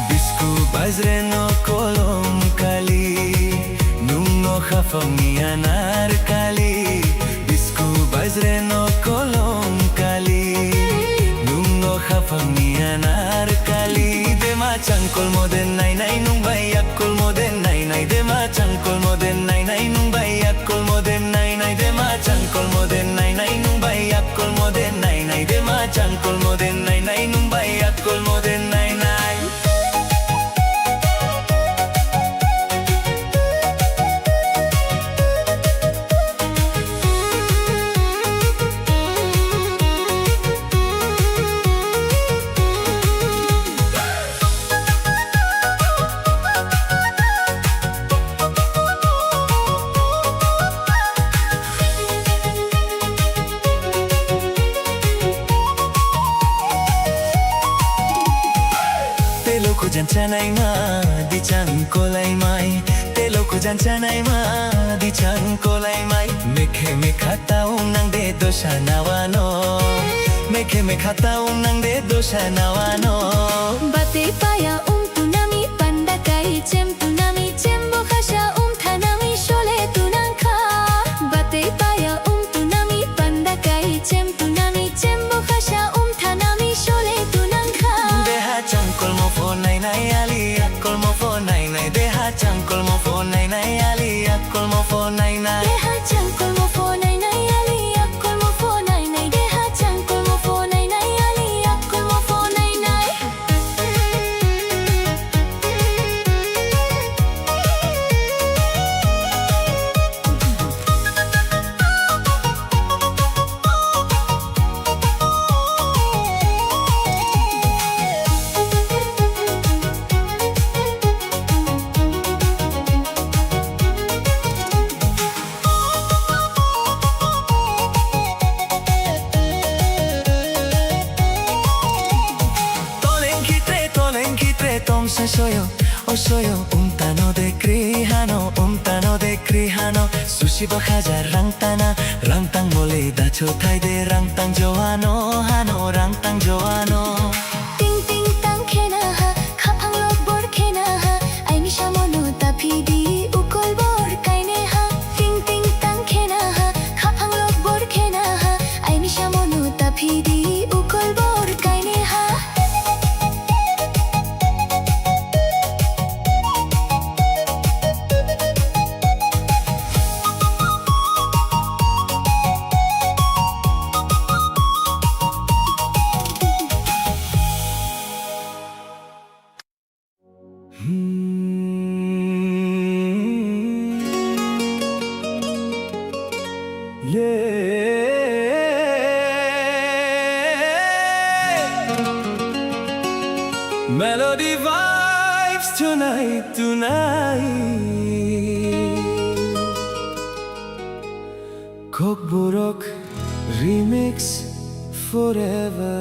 Bisku bajre no kolom kali, nung no khafang ni anar kali. Bisku bajre no kolom kali, nung no khafang ni anar kali. Dema changkol moden nai nai nung bai yak kol moden nai nai. Dema changkol moden nai nai nung bai yak kol moden nai nai. Dema changkol moden nai nai nung bai yak kol moden nai nai. Dema changkol moden nai nai nung bai yak kol moden nai nai. Telo kujan chanai ma, di chang kolai mai. Telo kujan chanai ma, di chang kolai mai. Mekhe mekha taung nang de dosa nawano. Mekhe mekha taung nang de dosa nawano. Batwi paya um tunami panda kai chem tunami chem bo khasa um thanami sole tunang kha. Batwi paya um tunami panda kai chem tunami chem bo khasa um thanami sole tunang kha. Deha changkol mo phone nai nai ali akol mo phone nai nai. Deha changkol mo phone nai nai ali akol mo phone nai nai. Deha changkol mo phone nai nai ali akol mo phone nai nai. Deha changkol mo phone nai nai ali akol mo phone nai nai. Toleng khitre, toleng khitre, tong se soyo, o soyo, umtano de kri hano, umtano de kri hano, sushi bo hajar rang tana, rang tang bole dacho thai de, rang tang joano, hano, rang tang joano. Ting ting tang khena ha, khaphang lok bor khena ha, aini samono taphi di, ukol bor kaine ha. Ting ting tang khena ha, khaphang lok bor khena ha, aini samono taphi di, ukol bor kaine ha. Hmm. Yeah. Melody vibes tonight, tonight. Kokborok remix forever.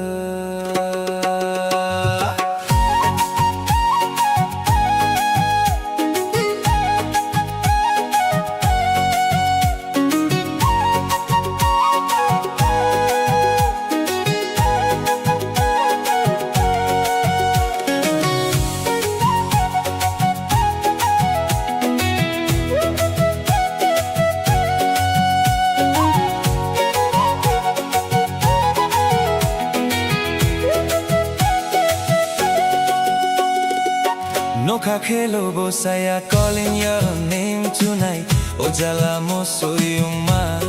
Hello, bosaya, calling your name tonight. O jala mo soyungma.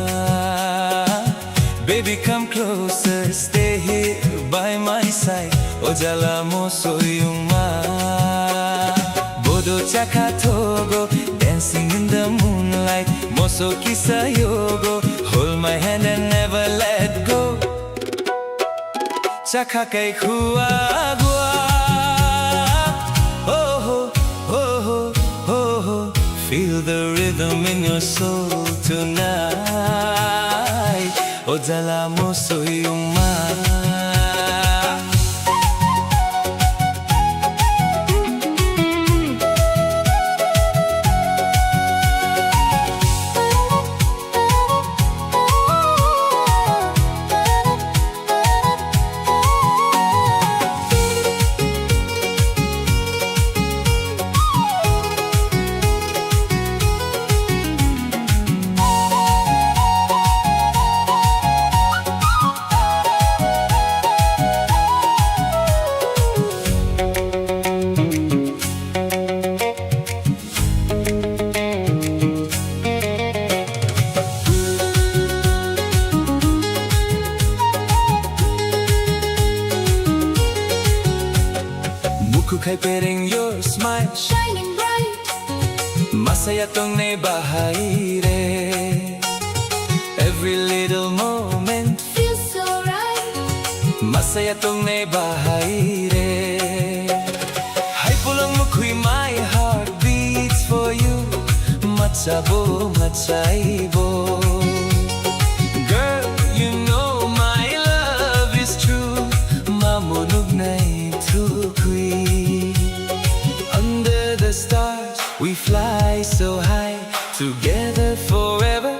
Baby, come closer, stay here by my side. O jala mo soyungma. Bodo chakha thogo, dancing in the moonlight. Moso kisa yogo, hold my hand and never let go. Chakha kai khua gua. Oh ho, oh ho, oh ho. Feel the rhythm in your soul tonight. O jala mo soyungma. Mukhu khai pereng your smile shining bright. Masaya tongnai bahai re. Every little moment feels so right. Masaya tongnai bahai re. Hai pulang mukhui, my heart beats for you. Machabo, machaibo. Girl, you know my love is true. Mamunuk nai thukui. Under the stars, we fly so high. Together forever.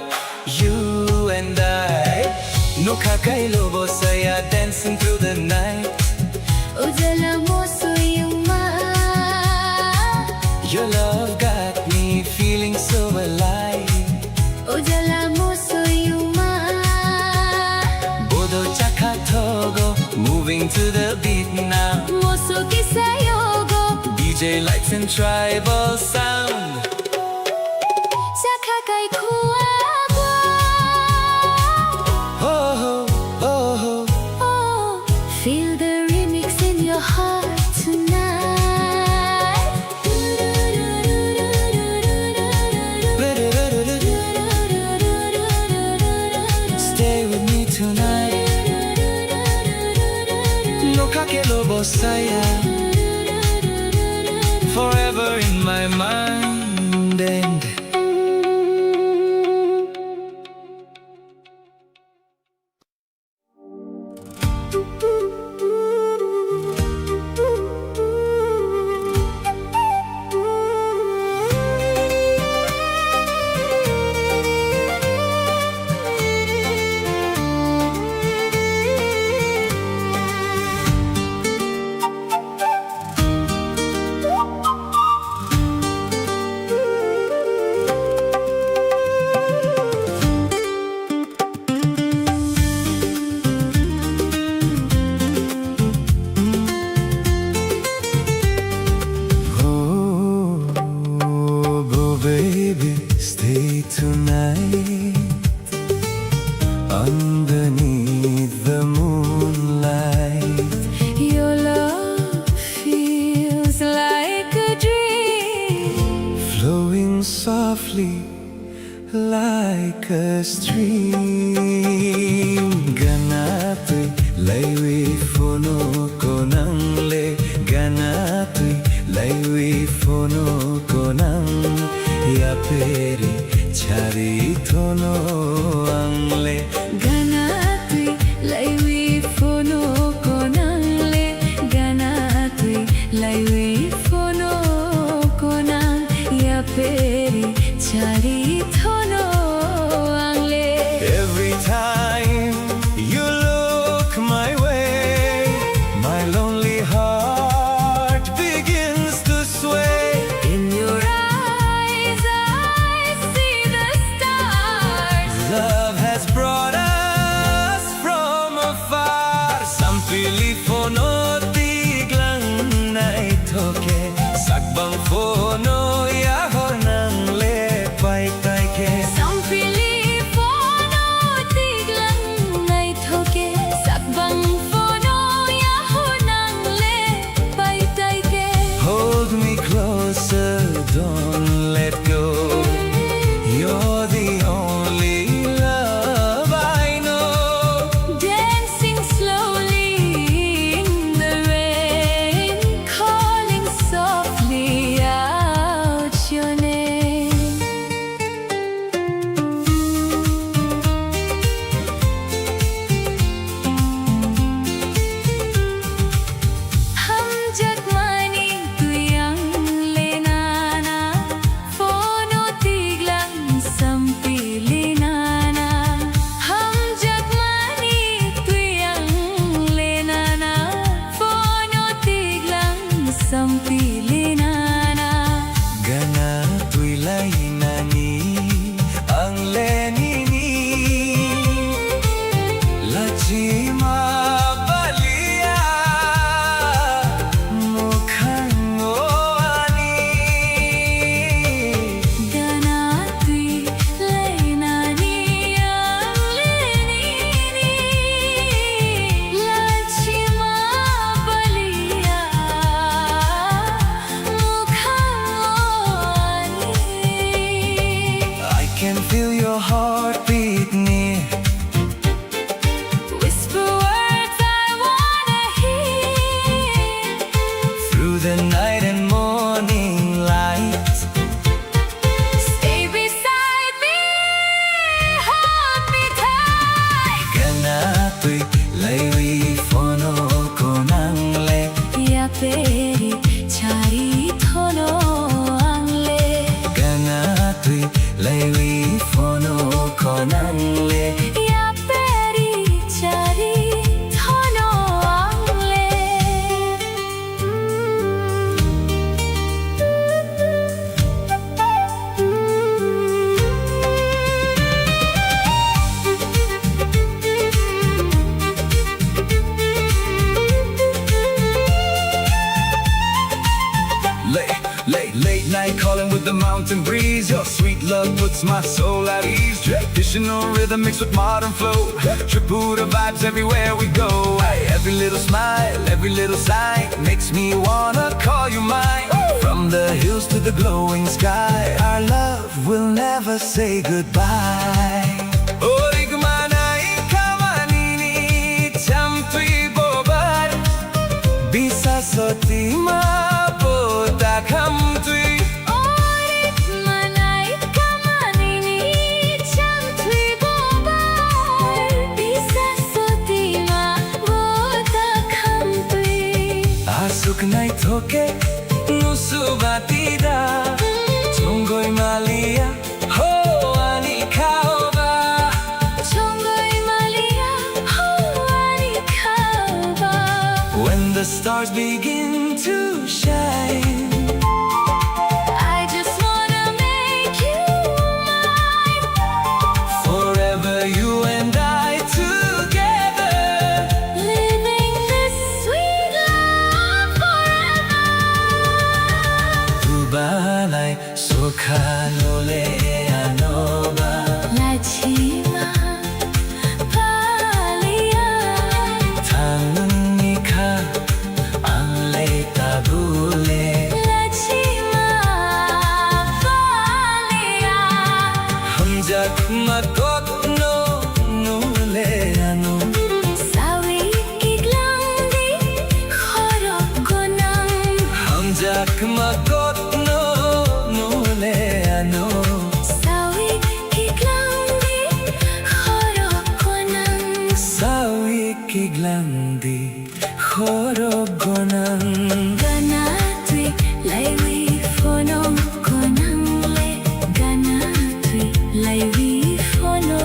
You and I. Nokha kailo bosaya dancing through the night. O jala mo soyungma. Your love got me feeling so alive. O jala mo soyungma. Bodo chakha thogo, moving to the beat now. Moso kisa yogo. D J lights and tribal sound. Chakha kai khua gua. Ho, ho, ho, ho. Oh, feel the remix in your heart tonight. Stay with me tonight. Nokha kailo bosaya. Forever in my mind and Oh, baby, stay tonight. Underneath the moonlight, your love feels like a dream, flowing softly like a stream. Gana twi laiwi phono konang le, gana twi laiwi phono konang, yaperi chari thono ang le. Gana twi laiwi phono konang le, gana twi laiwi phono konang, yaperi chari thono ang le. Every time you look my way, my lonely heart begins to sway. In your eyes, I see the stars. Love has brought us Can feel your heartbeat near. Whisper words I wanna hear. Through the night and morning light. Stay beside me, hold me tight. Gana twi laiwi phono konang le. Yaperi chari thono ang le. Gana twi laiwi phono konang le. Yaperi chari thono ang le. Late, late, late night calling with the mountain breeze. Your sweet love puts my soul at ease. Traditional rhythm mixed with modern flow. Tripura vibes everywhere we go. Hey, every little smile, every little sign makes me wanna call you mine. From the hills to the glowing sky, our love will never say goodbye. Orik manai kamanini chamtwi bobar. Bisa sotima bota khamtwi. Orik manai kamanini chamtwi bobar. Bisa sotima bota khamtwi. Asuk nai thoke nusu batida. Chongoi malia ho ani khaoba. Chongoi malia ho ani khaoba. When the stars begin to shine, I just wanna make you mine. Forever you and I together. Living this sweet love forever. Tubalai sokha nule anoba. Lachima palia. Thangni kha ang le tabule. Lachima palia. Hamjak ma kok no nule ano. Sawi kiklangdi khorok gonang. Hamjak ma kok no nule ano. Sawi kiklangdi khorok gonang. Sawi kiklangdi khorok gonang. Gana twi laiwi phono konang le. Gana twi laiwi phono.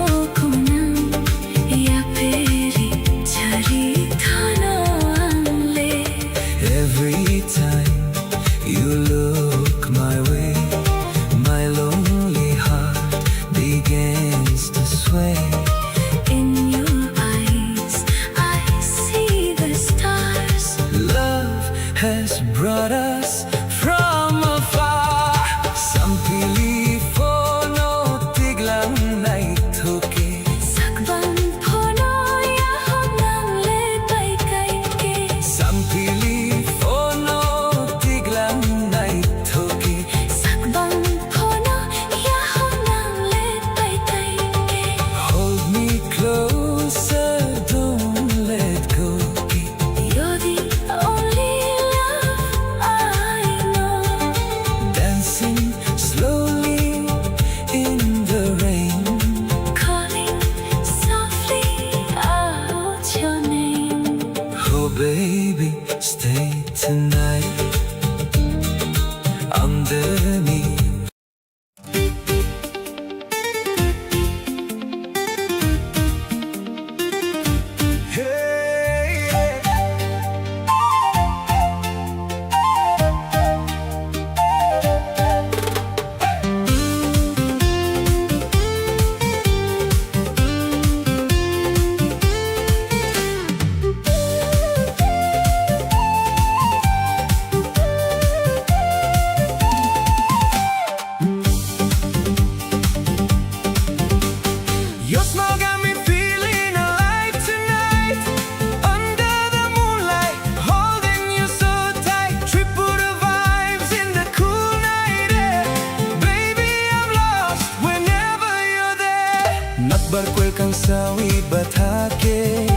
Ang sawi bathake,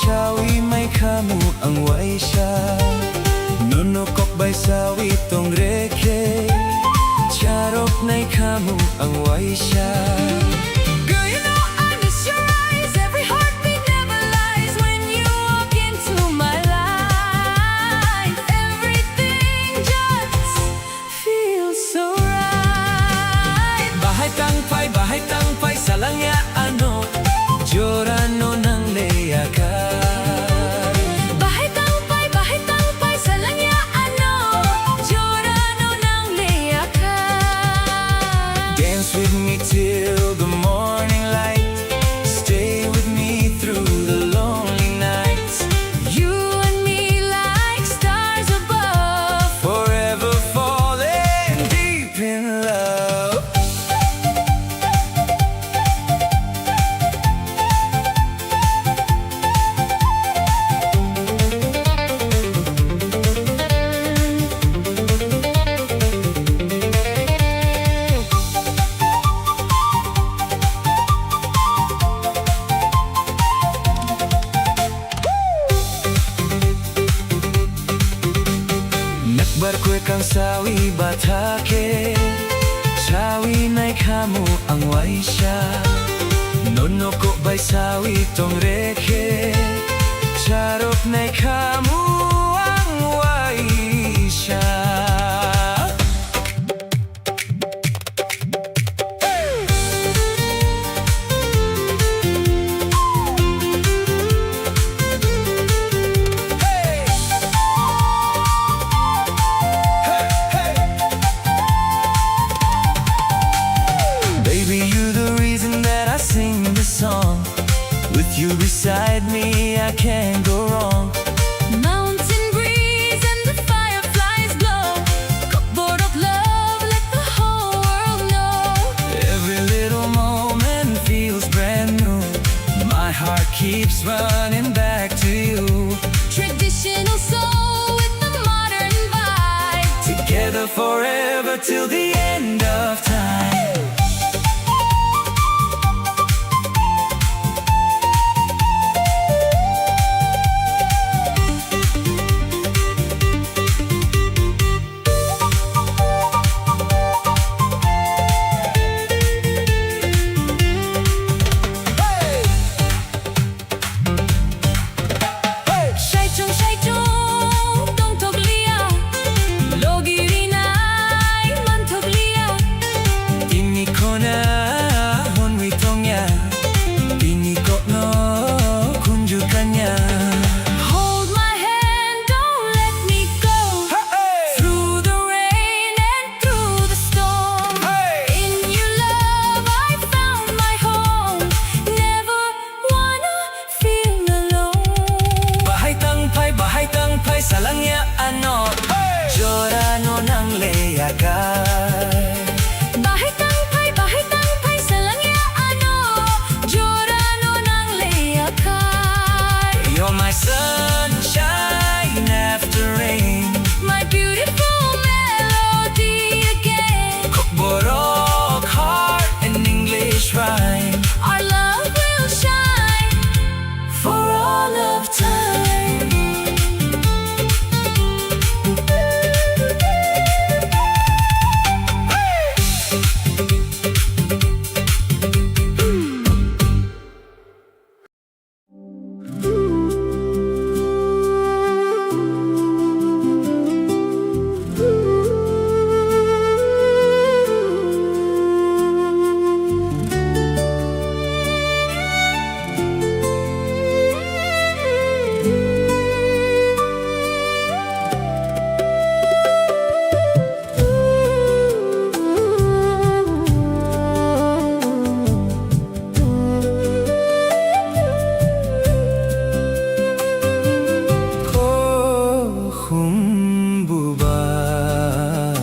sawi mai khamu ang waisa. Nono kok bai sawi tongrekhe, charok nai khamu ang waisa. Girl, you know I miss your eyes. Every heartbeat never lies. When you walk into my life, everything just feels so right. Bahai tang phai, bahai tang phai, salangya ano, jora no nang le yakar. Bahai tang phai, bahai tang phai, salangya ano, jora no nang le yakar. Dance with me till the morning light. Stay with me through the lonely nights. You and me like stars above. Forever falling deep in love. Nakbar kue kang sawi bathake, sawi nai khamu ang waisa. Nono kok bai sawi tongrekhe, charok nai khamu ang waisa. Baby, you the reason that I sing this song. With you beside me, I can't go wrong. Mountain breeze and the fireflies glow. Kok borok love, let the whole world know. Every little moment feels brand new. My heart keeps running back to you. Traditional soul with the modern vibe. Together forever till the end of time. Saichung saichung tongthokliya, logi rinai manthokliya. Tini khona hwnwi tongya, tini kokno khunju kanya. Hold my hand, don't let me go. Hey! Through the rain and through the storm. Hey! In your love I found my home. Never wanna feel alone. Bahai tang phai, bahai tang phai, salangya ano. Hey! Jora no nang le yakar. Bahai tang phai, bahai tang phai, salangya ano. Jora no nang le yakar. You're my sunshine after rain. My beautiful melody again. Kokborok heart, an English rhyme. Our love will shine for all of time. O khum bubar,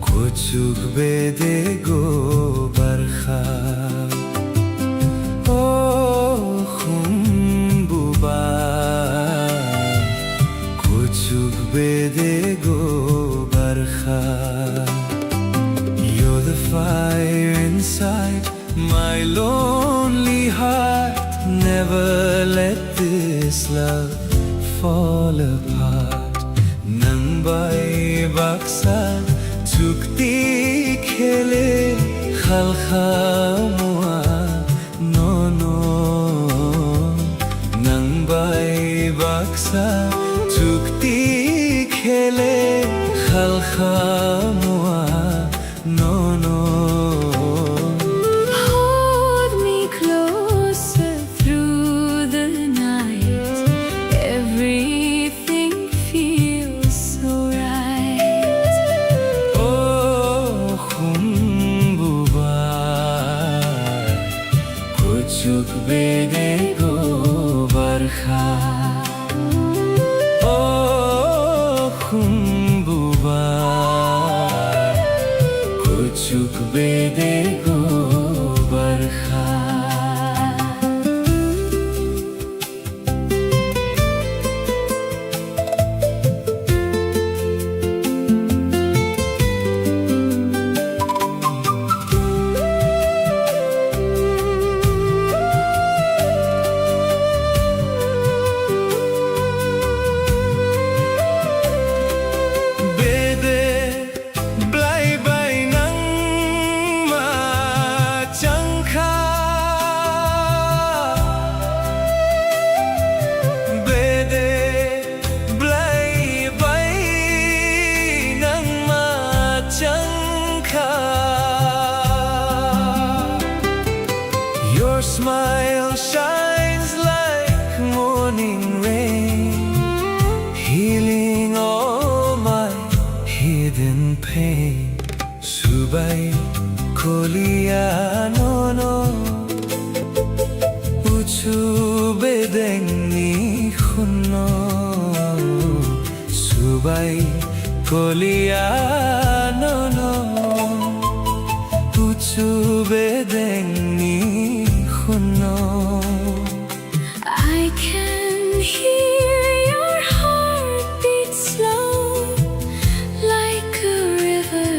kuchuk bede gobar kha. O khum bubar, kuchuk bede gobar kha. You're the fire inside my lonely Let this love fall apart. Nang bai baksa chukti khele khalkha mua nono. Nang bai baksa chukti khele khalkha mua nono. Hold me closer through the night. Everything feels so right. O khumbuba, kuchuk bedego barkha. O khumbuba, kuchuk bedego barkha. Bede blai bai nangma changkha. Bede blai bai nangma changkha. Your smile shines like morning rain, healing all my hidden pain. Subai kolia nono, uchu bedengni khunno. Subai kolia nono, uchu bedengni khunno. I can hear your heartbeat slow, like a river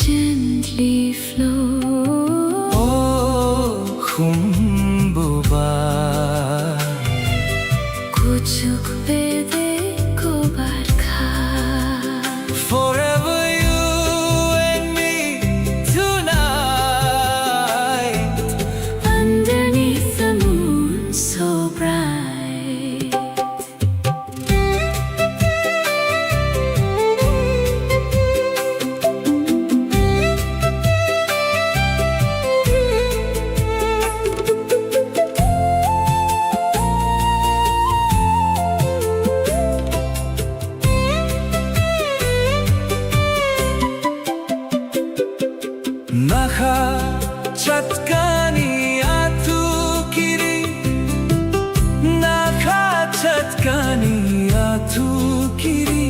gently flow. O khumbuba, kuchuk bedego barkha. Forever you and me tonight, underneath the moon so bright. Nakha chatkani athu kiri, nakha chatkani athu kiri.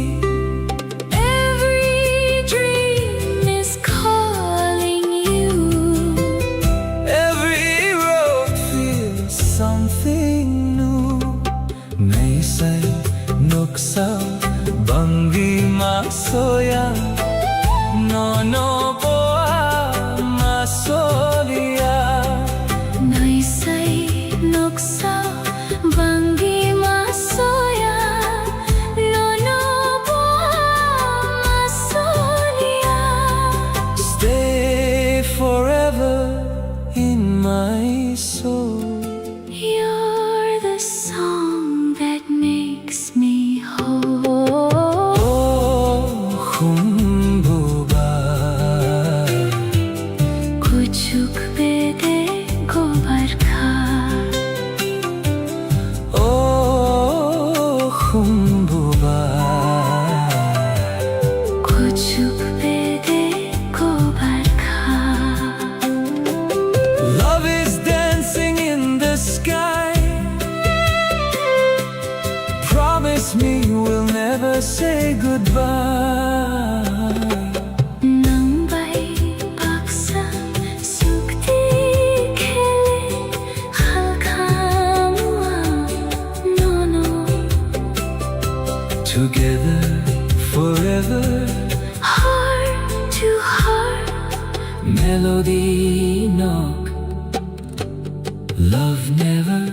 Every dream is calling you. Every road feels something new. Naisai noksa bangwi ma soya, nono boa ma solia. Naisai noksa bangwi ma soya, nono boa ma solia. Stay forever in my soul. You're the song that makes me whole. O khumbuba, kuchuk bedego barkha. O khumbuba, kuchuk bedego barkha. Love is dancing in the sky. Promise me we'll never say goodbye. Nang bai baksa sukti khele halkha mua nono. Together forever, heart to heart, melody nok. Love never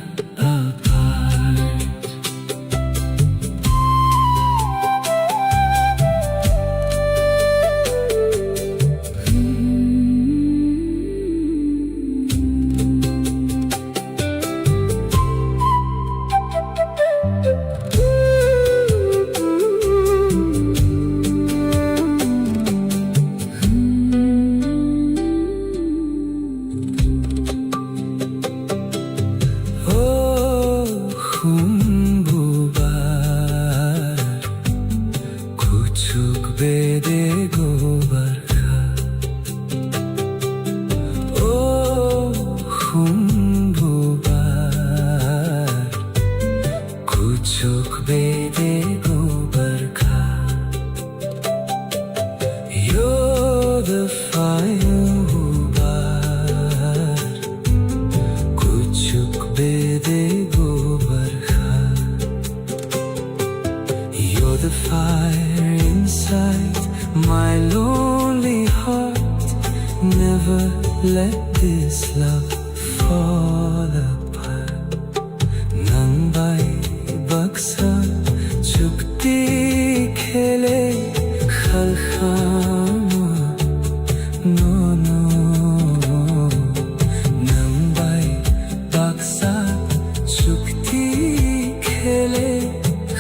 O khum bubar, kuchuk bede gobar kha. O khum bubar, kuchuk bede gobar kha. You're the fire, kuchuk bede gobar kha. You're the fire inside my lonely heart. Never let this love fall apart. Nang bai baksa chukti khele khal khama, no, no. Nang bai baksa chukti khele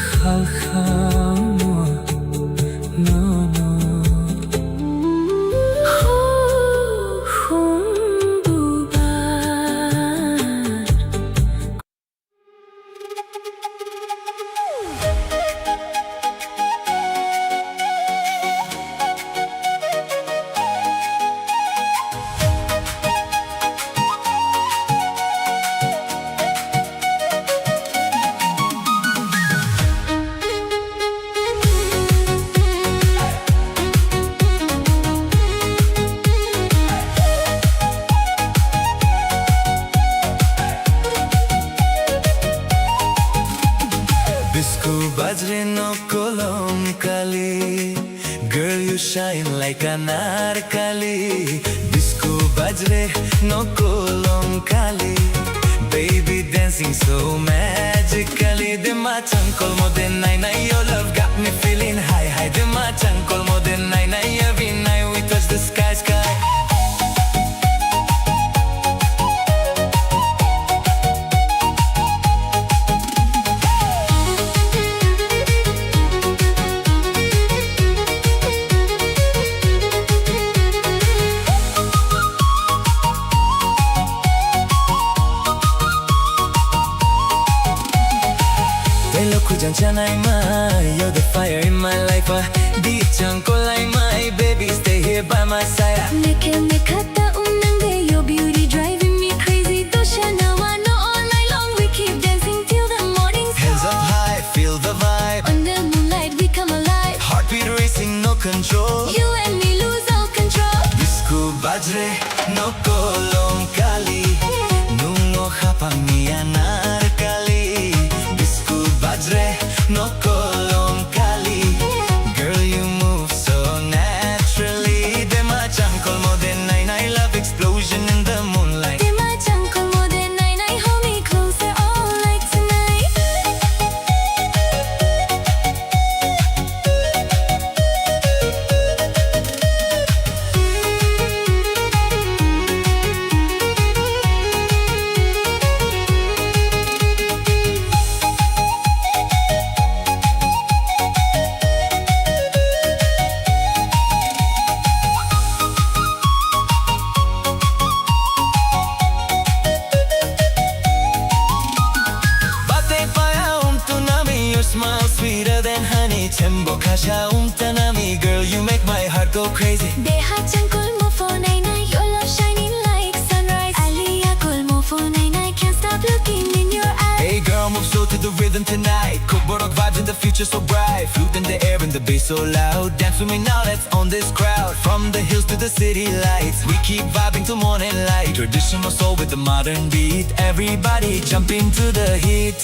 khal khama, no, no. Bisku bajre no kolom kali. Girl, you shine like anarkali. Bisku bajre no kolom kali. Baby dancing so magically. Dema changkol mo de nai nai, your love got me feeling high high. Dema changkol mo de nai nai, every night we touch the sky sky. Telo khujang chanai mai, you're the fire in my life, ah. Di chang kolai mai, baby, stay here by my side, ah. Mekhe mekha ta umnang de, your beauty driving me crazy. Dosha nawa no all night long, we keep dancing till the morning sky. Hands up high, feel the vibe. On the moonlight, we come alive. Heartbeat racing, no control. You and me lose all control. Bisku bajre no kolom kali. Nungo khapang ni anarkali. Bisku bajre no kolom kali. Girl, you move so naturally. Dema changkol mo de nai nai, love explosion in the moonlight. Dema changkol mo de nai nai, hold me closer all night tonight. Batei paya umtunami, your smile sweeter than honey. Chembo khasha umtanami, girl, you make my heart go crazy. Deha changkol mo phone nai nai, your love shining like sunrise. Aliya kol mo phone nai nai, can't stop looking in your eyes. Hey girl, move slow to the rhythm tonight. Kokborok vibes in the future so bright. Flute in the air and the bass so loud. Dance with me now, let's own this crowd. From the hills to the city lights, we keep vibing till morning light. Traditional soul with the modern beat. Everybody jump into the heat.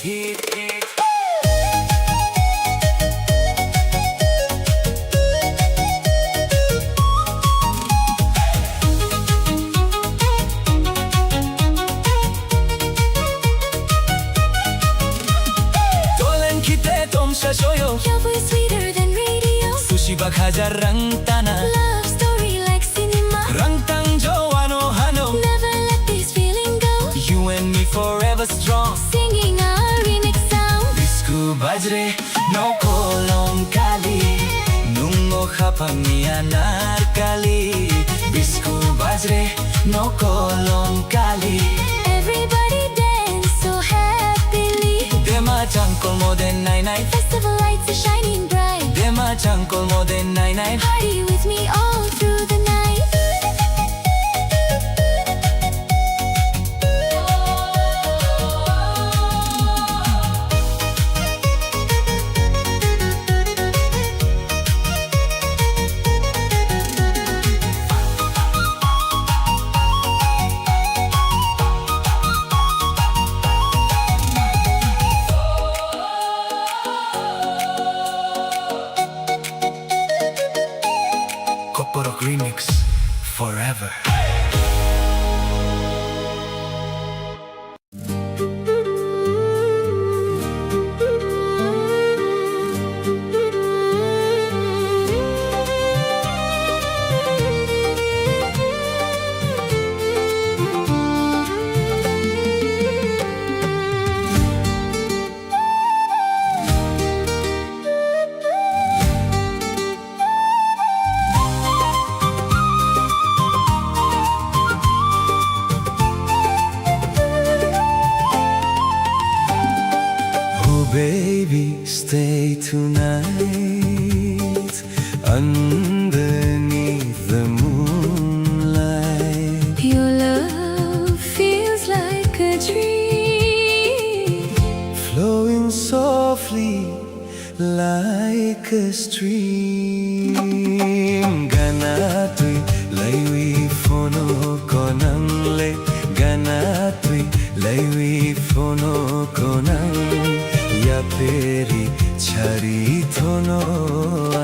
Hajar rang tana. Love story like cinema. Rang tang jo ano hano. Never let this feeling go. You and me forever strong. Singing a remix sound. Bisku bajre no kolong kali. Nungo khapang ni anar kali. Bisku bajre no kolong kali. Everybody dance so happily. Dema changkol moden nai nai. Festival lights are shining bright. Dema changkol moden nai nai. Party with me all through the night. Koporok Remix forever. Oh baby, stay tonight underneath the moonlight. Your love feels like a dream flowing softly like a stream. Gana twi laiwi phono konang le, gana twi laiwi phono konang. Yaperi chari thono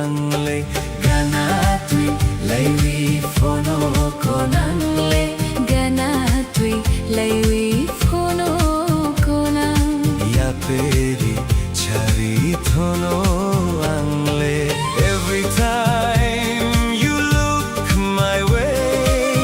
ang le, gana twi laiwi phono konang le, gana twi laiwi phono konang. Yaperi chari thono ang le. Every time you look my way,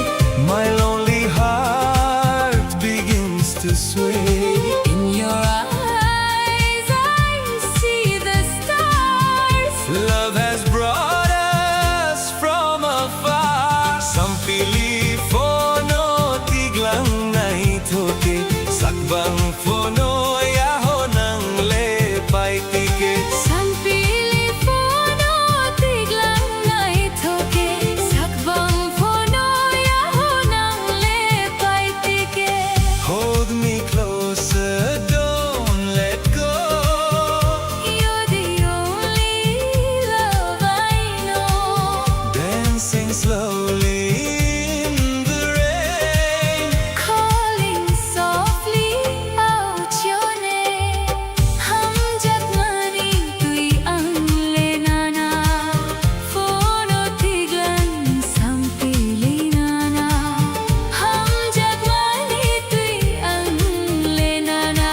my lonely heart begins to sway. In your eyes I see the stars. Love has brought us from afar. Sampili phono tiglang naithoke, sakbang phono yaho nang le paitike. Sampili phono tiglang naithoke, sakbang phono yaho nang le paitike. Hold me closer, don't let go. You're the only love I know. Dancing slowly in the rain. Calling softly out your name. Hamjakmani twi ang le nana. Phono tiglang sampili nana. Hamjakmani twi ang le nana.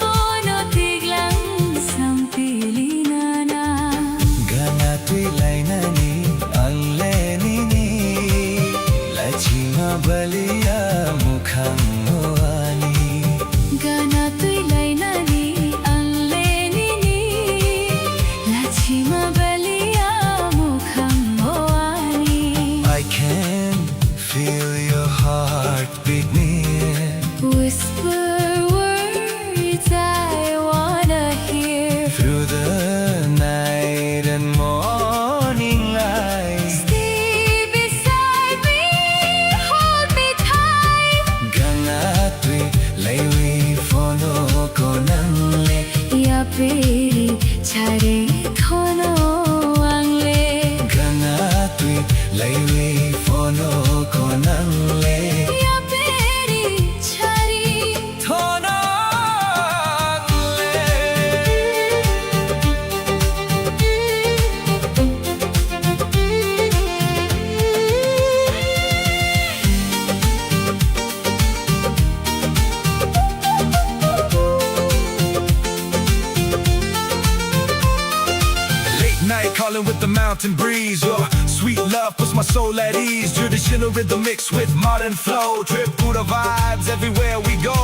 Phono tiglang sampili nana. Gana twi lainani ang le nini. Lachima balia mukhang ani. Gana twi lainani ang le nini. Lachima balia mukhang ani. I can feel your heart beat near. Whisper words I wanna hear. Through the night and morning light. Stay beside me, hold me tight. Gana twi laiwi phono konang le. Yaperi chari thono ang le. Gana twi laiwi phono konang le. Yaperi chari With the mountain breeze, your sweet love puts my soul at ease. Traditional rhythm mixed with modern flow. Tripura vibes everywhere we go.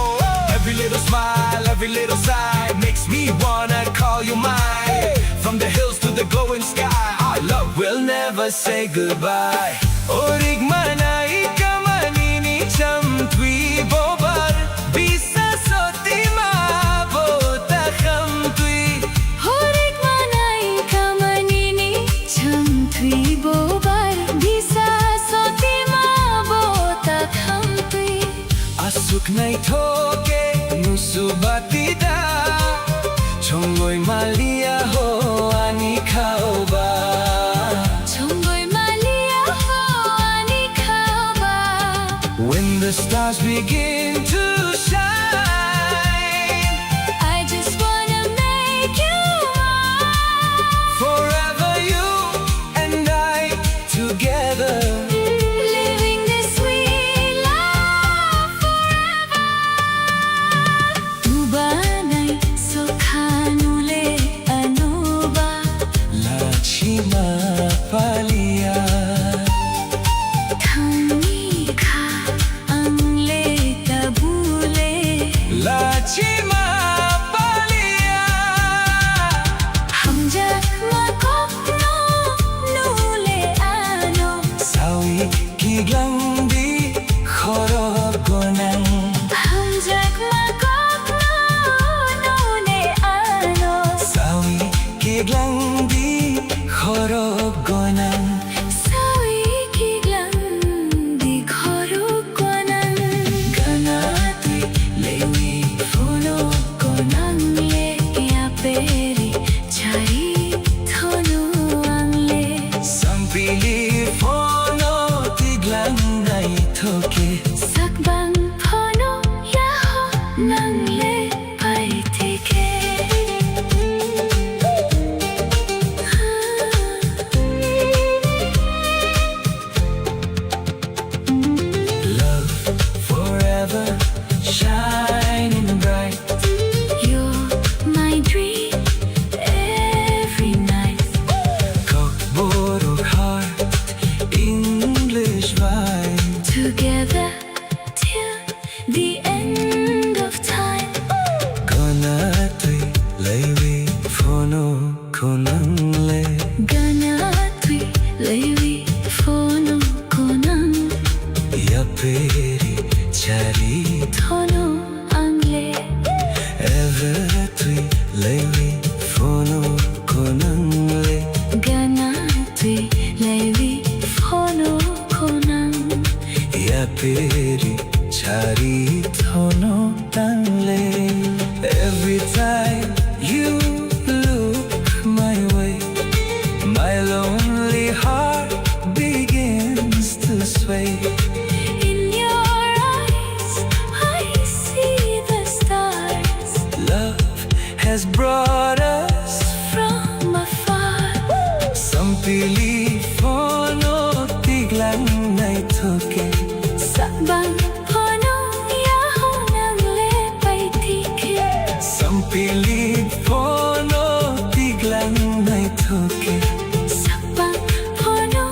Every little smile, every little sigh makes me wanna call you mine. From the hills to the glowing sky, our love will never say goodbye. Orik manai kamanini chamtwi bobar, bisa sotima bota khamtwi. Horik manai kamanini chamtwi bobar, bisa sotima bota khamtwi. Aswk naithok khe musubati da, chongoi maliya ho ani khaoba. Chongoi maliya ho ani khaoba. When the stars begin to shine, I just wanna make you mine. Forever you and I together. Living this sweet life forever. Tubanai sokhanule anoba. Lachima palia. Thangni kha. Ang le tabule. Lachima palia. Hamjakma kokno nule ano. Sawi kiglangdi khorok gonang. Hamjakma kokno nule ano. Sawi kiglangdi khorok gonang. Sawi kiglangdi khorok gonang. Gana twi lewi phono gonang le yaperi chari thono ang le. Sampili phono tiglang naithoke. Sakbang phono yaho nang le paitike. Love forever, shining bright. You're my dream every night. Kokborok heart, English vibe. Together till the end of time. Gana twi lewi phono konang le. Gana twi lewi phono konang. Yaperi chari thono ang le. Ever twi lewi phono konang le. Gana twi lewi phono konang. Yaperi chari thono tangle. Every time you look my way, my lonely heart begins to sway. In your eyes, I see the stars. Love has brought us from afar. Sampili phono tiglang naithoke. Sakbang phono yaho nang le paitike. Sampili phono tiglang naithoke. Sakbang phono.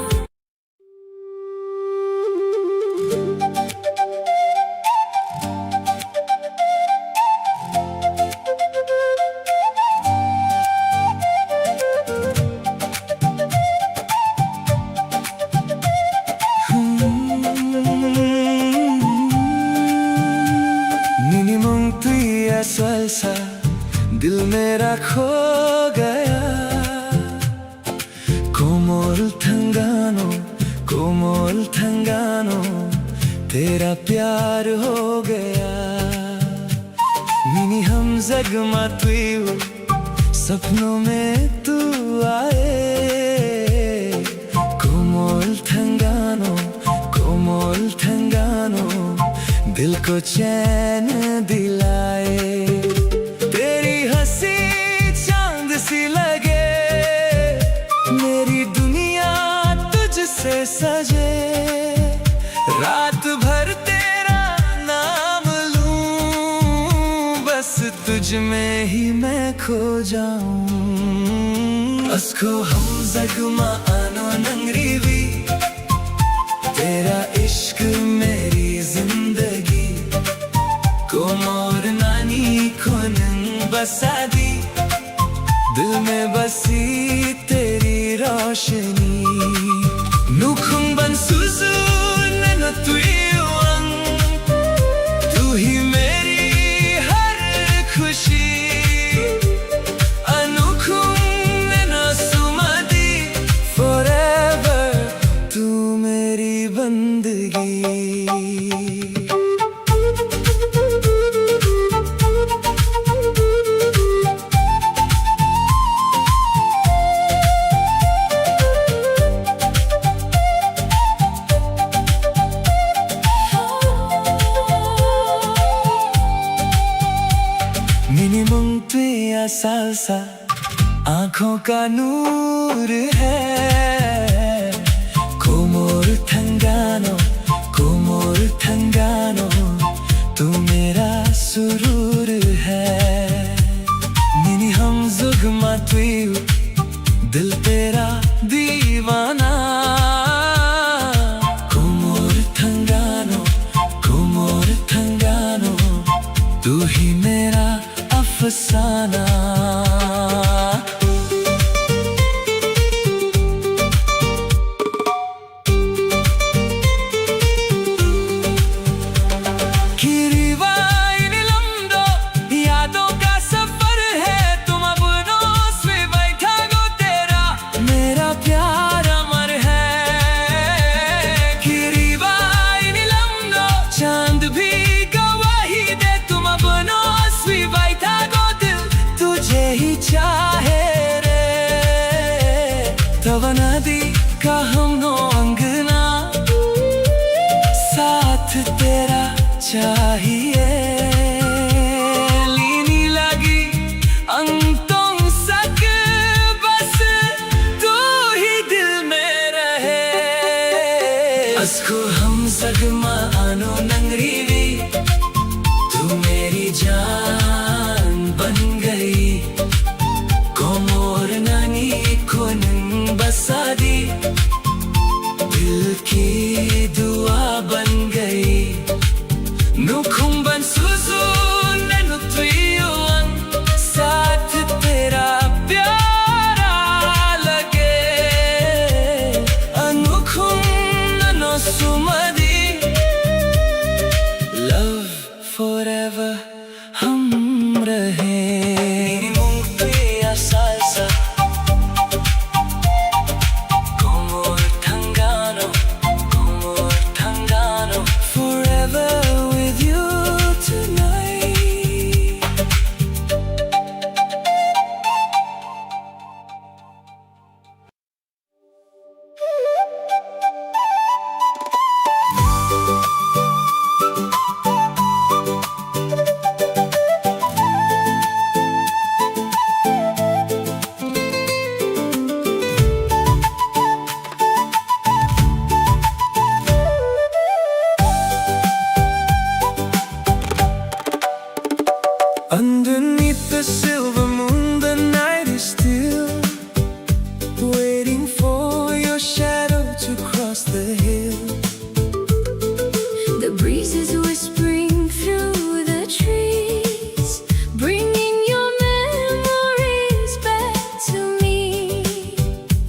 Nini mung twi aswk sa, dil mera kho gaya. Komol thangano, komol thangano, tera pyar ho gaya. Nini hamjak ma twi o, sapno mein tu aaye. Komol thangano, komol thangano, dil ko chain dilaye. Teri hansi chand si lage, meri duniya tujhse saje. Raat bhar tera naam loon, bas tujh mein hi main kho jaun. Asko hamjagma ano nangriwi, tera ishq meri zindagi. Komor nani khonung basadi, dil mein basi teri roshani. Nukhung ban suzu nano twiwang, tu hi meri har khushi. Anukhung nano sumadi, forever tu meri bandagi. Nini mung twi a salsa. आंखों का नूर है, कोमोर थंगानो, कोमोर थंगानो, तू मेरा सुरूर है। Nini hamjagma twiw, दिल तेरा दीवाना। Komoor thangano, Komoor thangano, tu hi mera अफसाना। Kiriba ini lamdo, yaadon ka safar hai, tum apno se baitha go tera, mera pyaar amar hai. Kiriba ini lamdo, chand bhi gawahi de, tum apno se baitha go dil, tujhe hi chahe re. Tawana di ka hamno angna, saath tera chahiye. Lini lagi ang tongsak, bas tu hi dil mein rahe. Asko hamjagma ano nangriwi, tu meri jaan ban gayi. Komoor nani khonung basadi, dil ki dua ban gayi. Nukhung ban suzu nano twiwang, saath tera pyaar lage. Anukhung nano sumadi, love forever hum rahe. Nini mung twi a salsa. Komoor thangano, Komoor thangano, forever with you tonight. Underneath the silver moon, the night is still, waiting for your shadow to cross the hill. The breeze is whispering through the trees, bringing your memories back to me.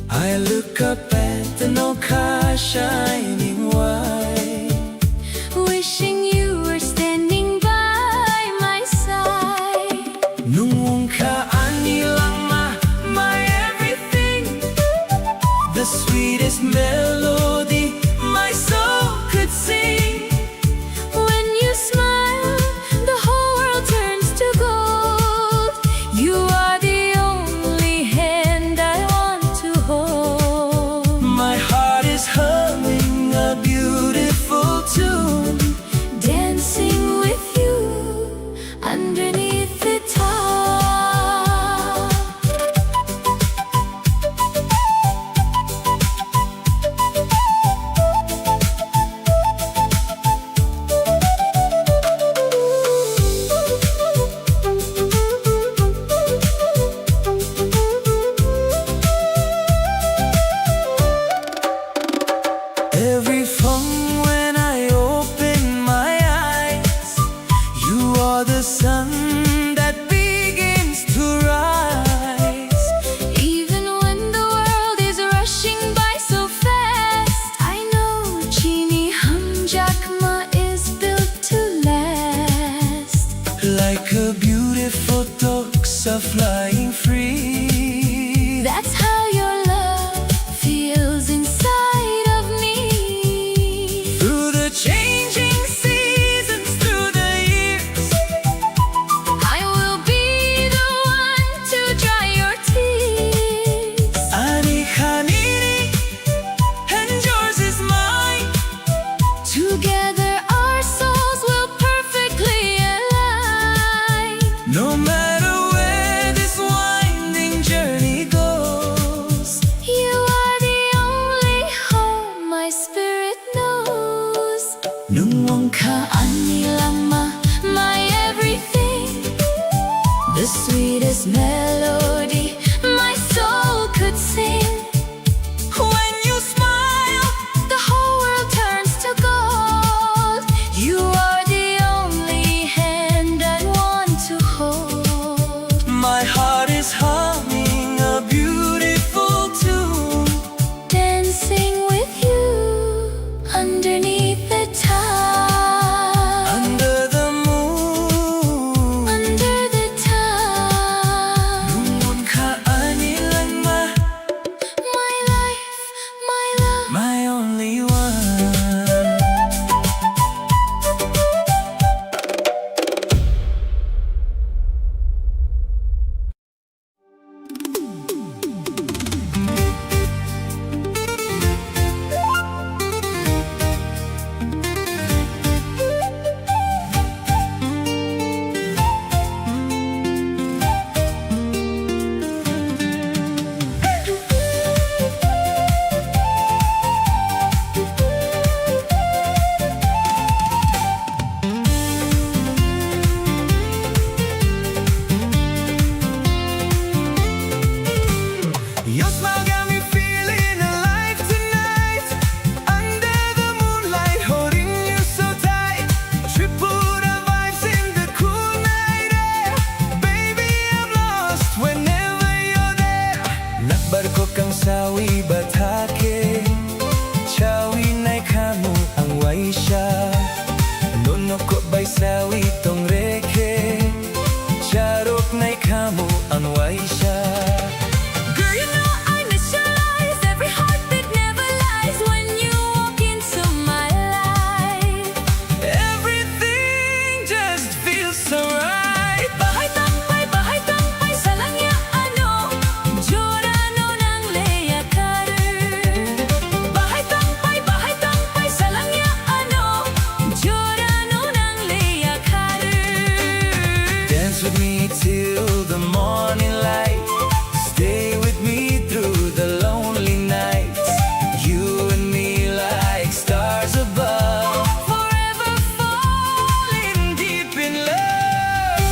I look up at the Nokha shining white, wishing you were standing by my side. Nwng wngkha A beautiful thoughts are flying free. That's how your love feels inside of me. Through the changing seasons, through the years, I will be the one to dry your tears. Ani kha nini, and yours is mine. Together our souls will perfectly align. No matter where this winding journey goes, you are the only home my spirit knows. Nwng wng kha ani langma, my everything. The sweetest melody my soul could sing. When you smile, the whole world turns to gold. You are the only hand I want to hold. My heart is humming a beautiful tune. Dancing with you underneath the stars. Under the moon. Under the stars. Nwng wng kha ani langma. My life, my love. My only one. Yosma got me feeling alive tonight. Under the moonlight, holding you so tight. Tripura vibes in the cool night air. Baby, I'm lost whenever you're there. Nakbar kok ang sawi bathake. Chawi nai khamu ang waisa. Nono kok bai sawi tong rekhe. Charok nai khamu ang waisa. Girl, you know I mesmerize. Every heartbeat never lies when you walk into my life. Everything just feels so right. Bahai tangpai, bahai tangpai, salang ya ano. Jora no nang le ya karu. Bahai tangpai, bahai tangpai, salang ya ano. Jora no nang le ya karu. Dance with me till the morning light. Stay with me through the lonely nights. You and me like stars above. Forever falling deep in love.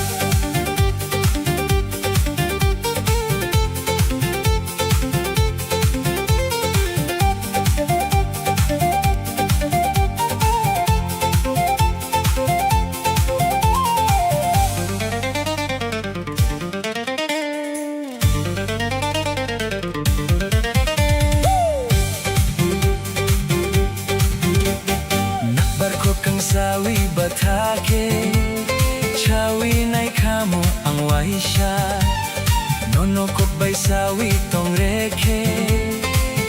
Nakbar kok ang sawi bathake, chawi nai khamu ang waisa. Nono kok bai sawi tong rekhe,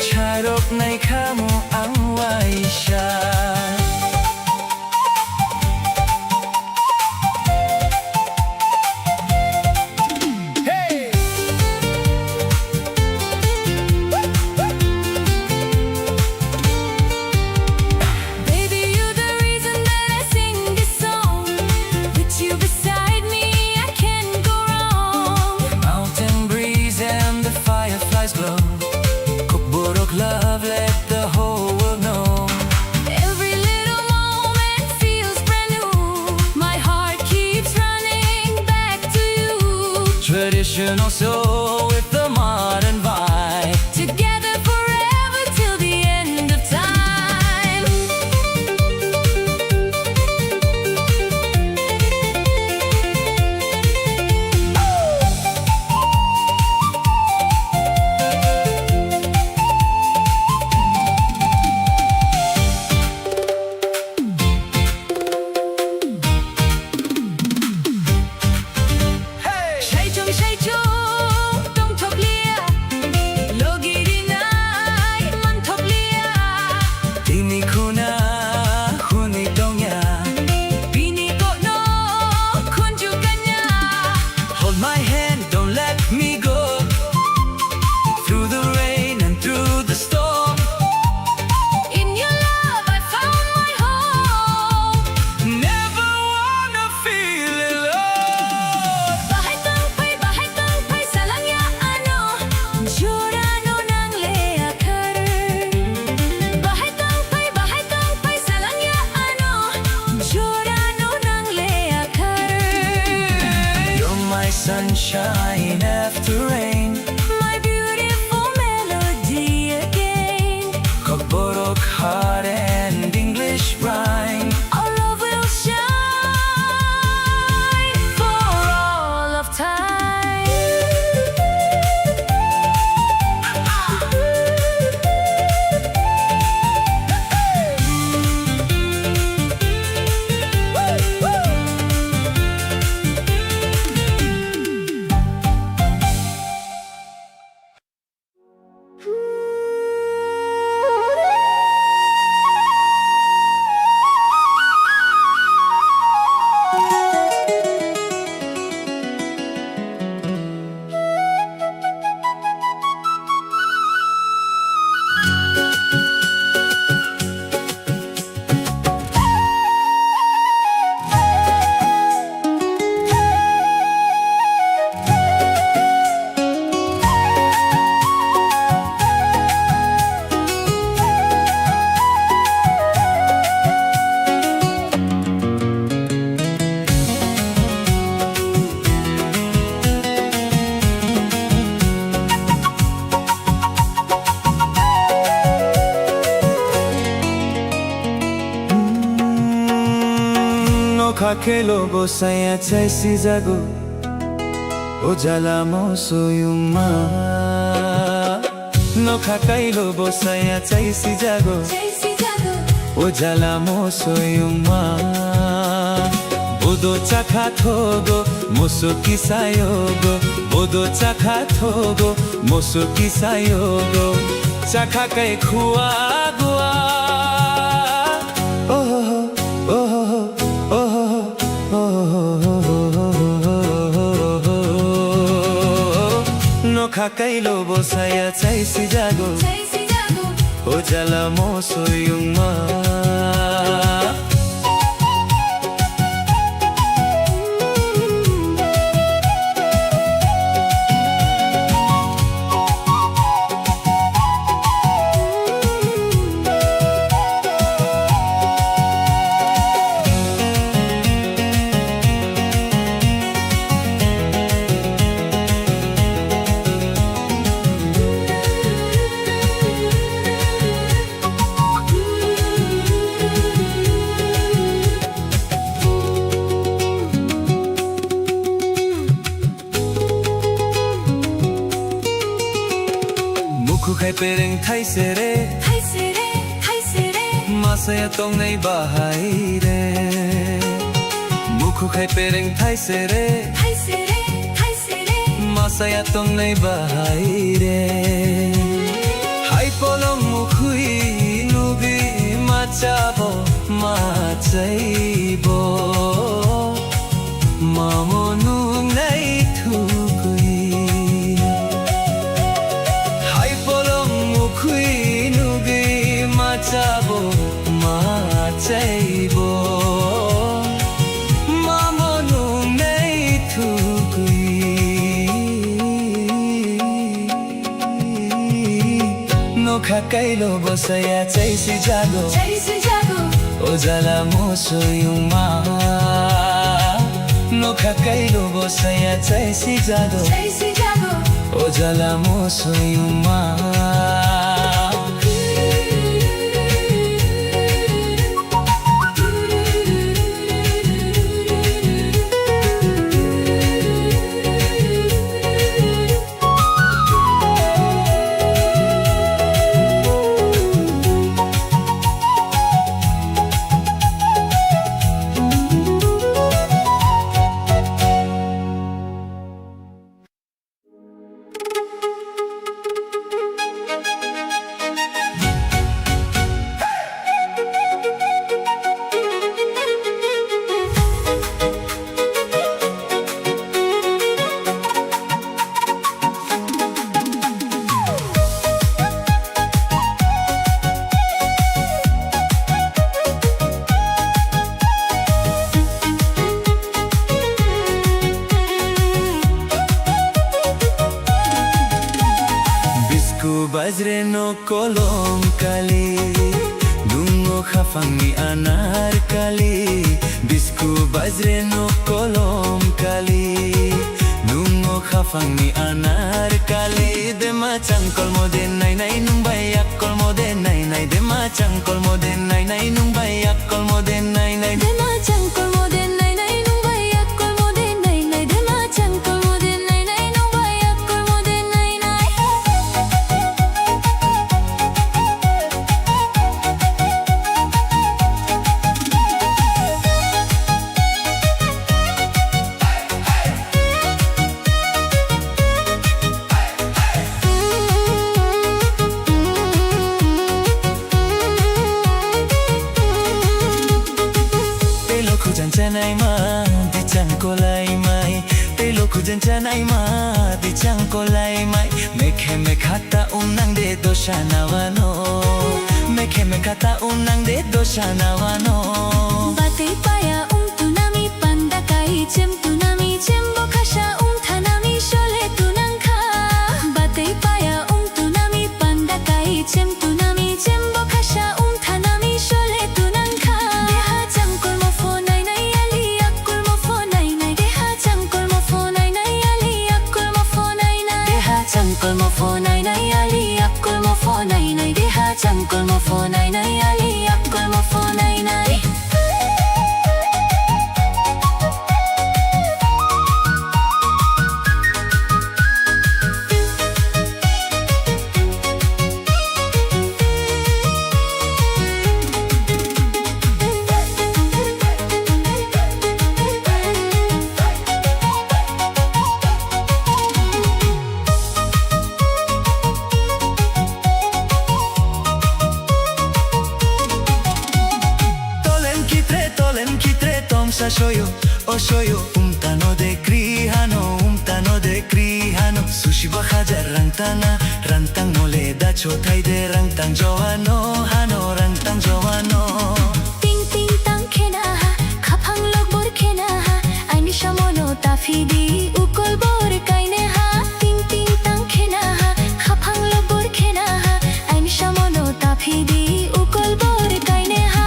charok nai khamu ang waisa. Hey! Baby, you're the reason that I sing this song. With you beside me, I can't go wrong. The mountain breeze and the fireflies glow. Kokborok love, let the whole world know. Every little moment feels brand new. My heart keeps running back to you. Traditional soul with the modern vibe. Together forever till the end of time. Sunshine after rain. My beautiful melody again. Koborok heart and English rhyme. Our love will shine for all of time. Nokha kelo bo saya chai sijago, o jala mo soyungma. Nokha kailo bo saya chai sijago, o jala mo soyungma. Bodo chakha thogo, moso kisayogo. Bodo chakha thogo, moso kisayogo. Chakha kai khua gua. Oh, oh, oh, oh, oh, oh. Nokha kailo bo saya chai sijago. O jala mo soyungma. Mukhuk hai pereng thaise re, thaise re, thaise re. Masaya tongnai bahai re. Mukhuk hai pereng thaise re, thaise re, thaise re. Masaya tongnai bahai re. Hai polong mukhui nugwi machabo machaibo. Mamo nungnai thukwi. Hai polong mukhui nugwi machabo machaibo. Mamo nungnai thukwi. Nokha kailo bo saya chai sijago. Chai sijago. O jala mo soyungma. Nokha kailo bo saya chai sijago. Chai sijago. O jala mo soyungma. Bisku bajre no kolom kali, dungo khafangni anar kali. Bisku bajre no kolom kali, Khapangni anar kali dema changkolmo de nainai nung bai yakkolmo de nainai dema changkolmo de nainai nung bai yakkolmo de nainai dema changkolmo de nainai nung bai yakkolmo de nainai dema changkolmo de nainai nung bai yakkolmo de nainai. Tei lokhu jan chanai ma, di chang kolai mai. Tei lokhu jan chanai ma, di chang kolai mai. Mekhe mekha ta um nang de dosa nawano. Mekhe mekha ta um nang de dosa nawano. Batei paya um tunami panda kai chem tunami chem bo khasa um thanami sole tunang kha. Batei paya um tunami panda kai chem tunami chem bo khasa um thanami sole tunang kha. Deha changkolmo pho nainai ali yakkolmo pho nainai. Deha changkolmo pho nainai ali yakkolmo pho nainai. Deha changkolmo pho nainai ali yakkolmo pho nainai. Deha changkolmo pho nainai ali yakkolmo pho nainai. Tolem kitre, tolem kitre, tongsa soyo, o soyo, umtano de kri hano, umtano de kri hano, sushi ba hajar rang tana, rang tang mole da chothai de, rang tang jowano, hano, rang tang jowano. Ting ting tang khena ha, khaphang lok bor khena ha, aini samono taphidi, ukol bor kaine ha. Ting ting tang khena ha, khaphang lok bor khena ha, aini samono taphidi, ukol bor kaine ha.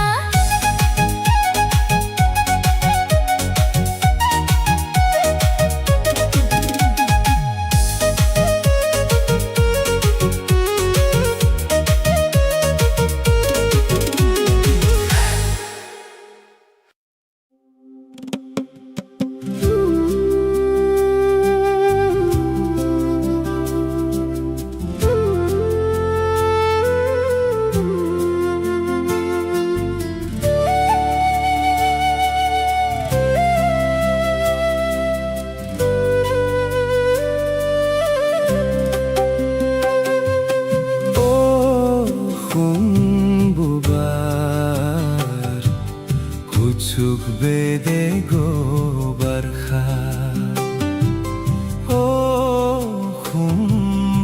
O khum bubar, kuchuk bedego barkha. O khum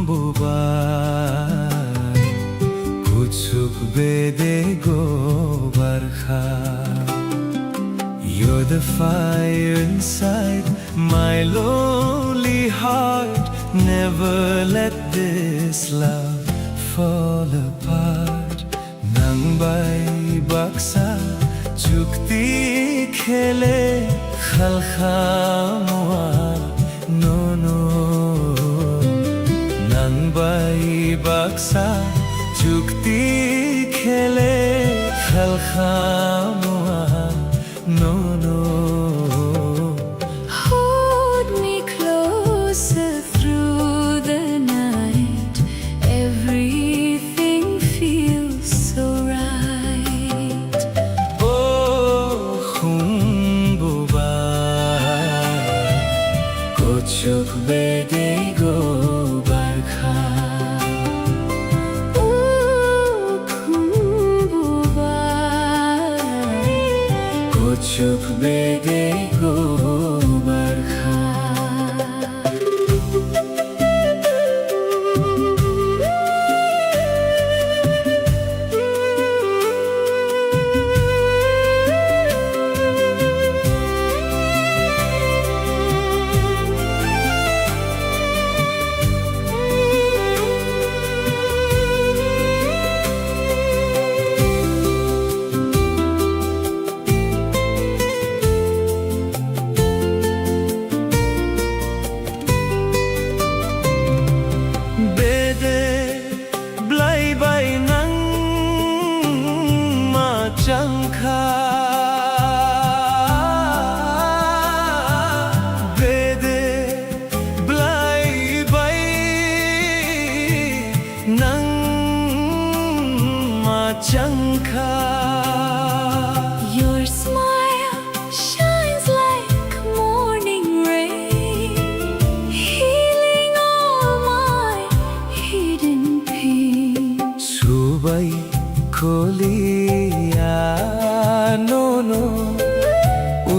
bubar, kuchuk bedego barkha. You're the fire inside my lonely heart. Never let this love fall apart. Nang bai baksa chukti khele khalkha mua nono. Nang bai baksa chukti khele khalkha mua nono. Hold me closer through the night. Everything feels so right. O khum bubar, kuchuk bedego barkha. O khum bubar, kuchuk bedego barkha.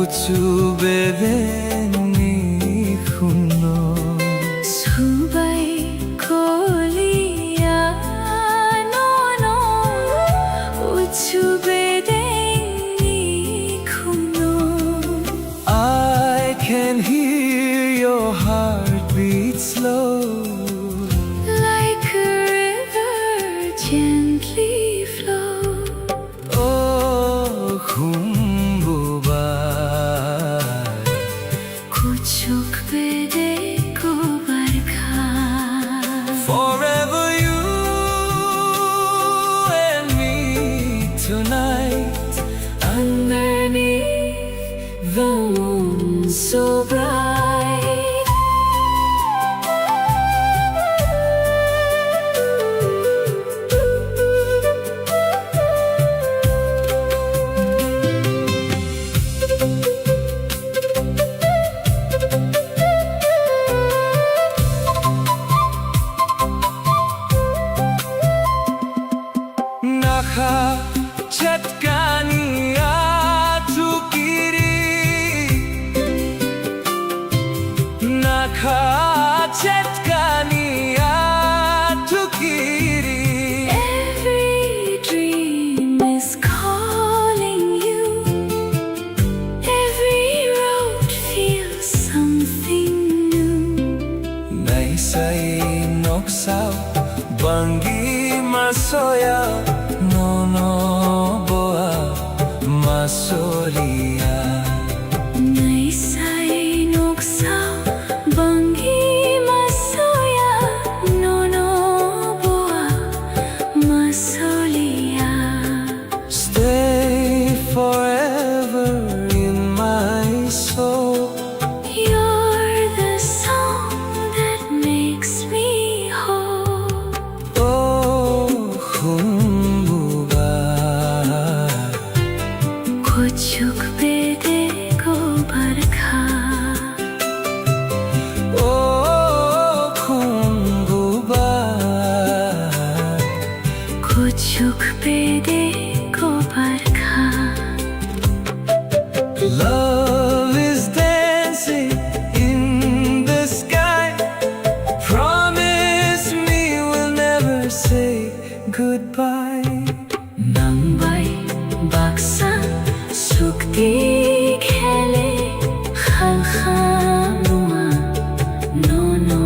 Kuchu bedengni khumno. Subai koliya nono, kuchu bedengni khumno. I can hear your heartbeat slow. Like a river gently flow. O khumbuba. Kuchuk bedeko barkha. Forever you and me tonight. Underneath the moon so bright. Nakha chetkani athukiri. Nakha chetkani athukiri. Every dream is calling you. Every road feels something new. Naisai noksao bangwi masoya, nono boa masoliya. Naisai noksao bangwi masoya, nono boa masoliya. Stay forever in my soul. You're the song that makes me whole. O khumbuba. Kuchuk bedeko barkha. O khumbuba. Kuchuk bedeko barkha. Love is dancing in the sky. Promise me we'll never say goodbye. Nang bai baksa sukti khele khalkha nua nono.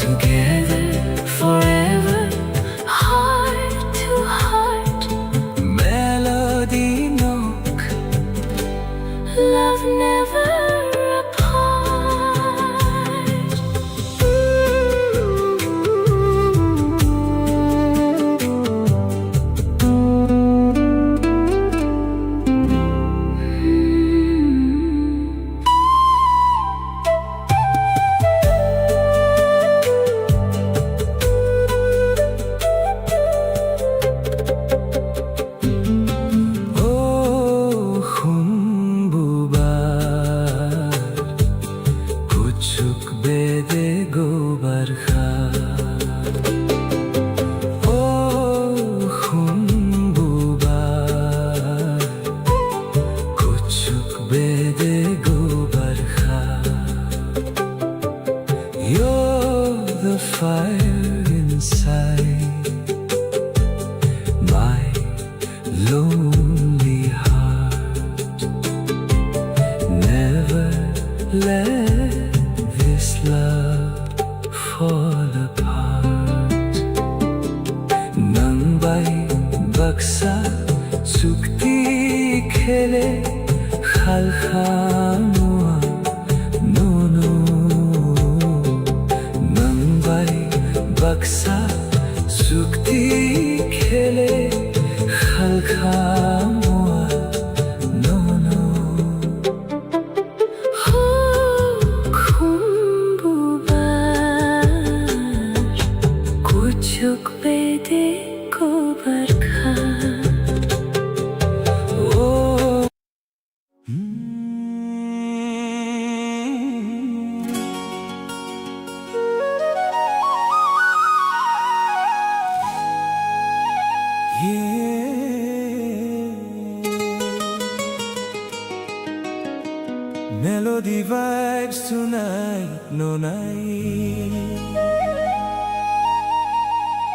Together forever, heart to heart. Melody nok, love never apart. O khumbuba, kuchuk bedego barkha. O khumbuba, kuchuk bedego barkha. You're the fire inside my lonely heart. Never let this love fall apart. Nang bai baksa chukti khele khalkha nua nono. Nang bai baksa chukti khele khalkha nua nono. Hukhum bubar kuchuk bedeko barkha. Oh. Melody vibes tonight, no night.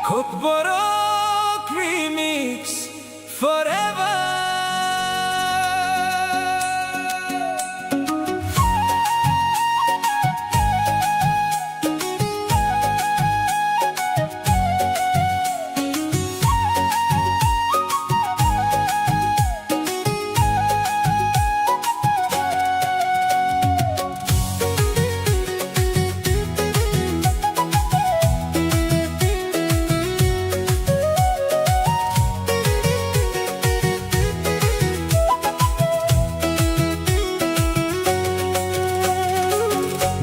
Kokborok remix forever.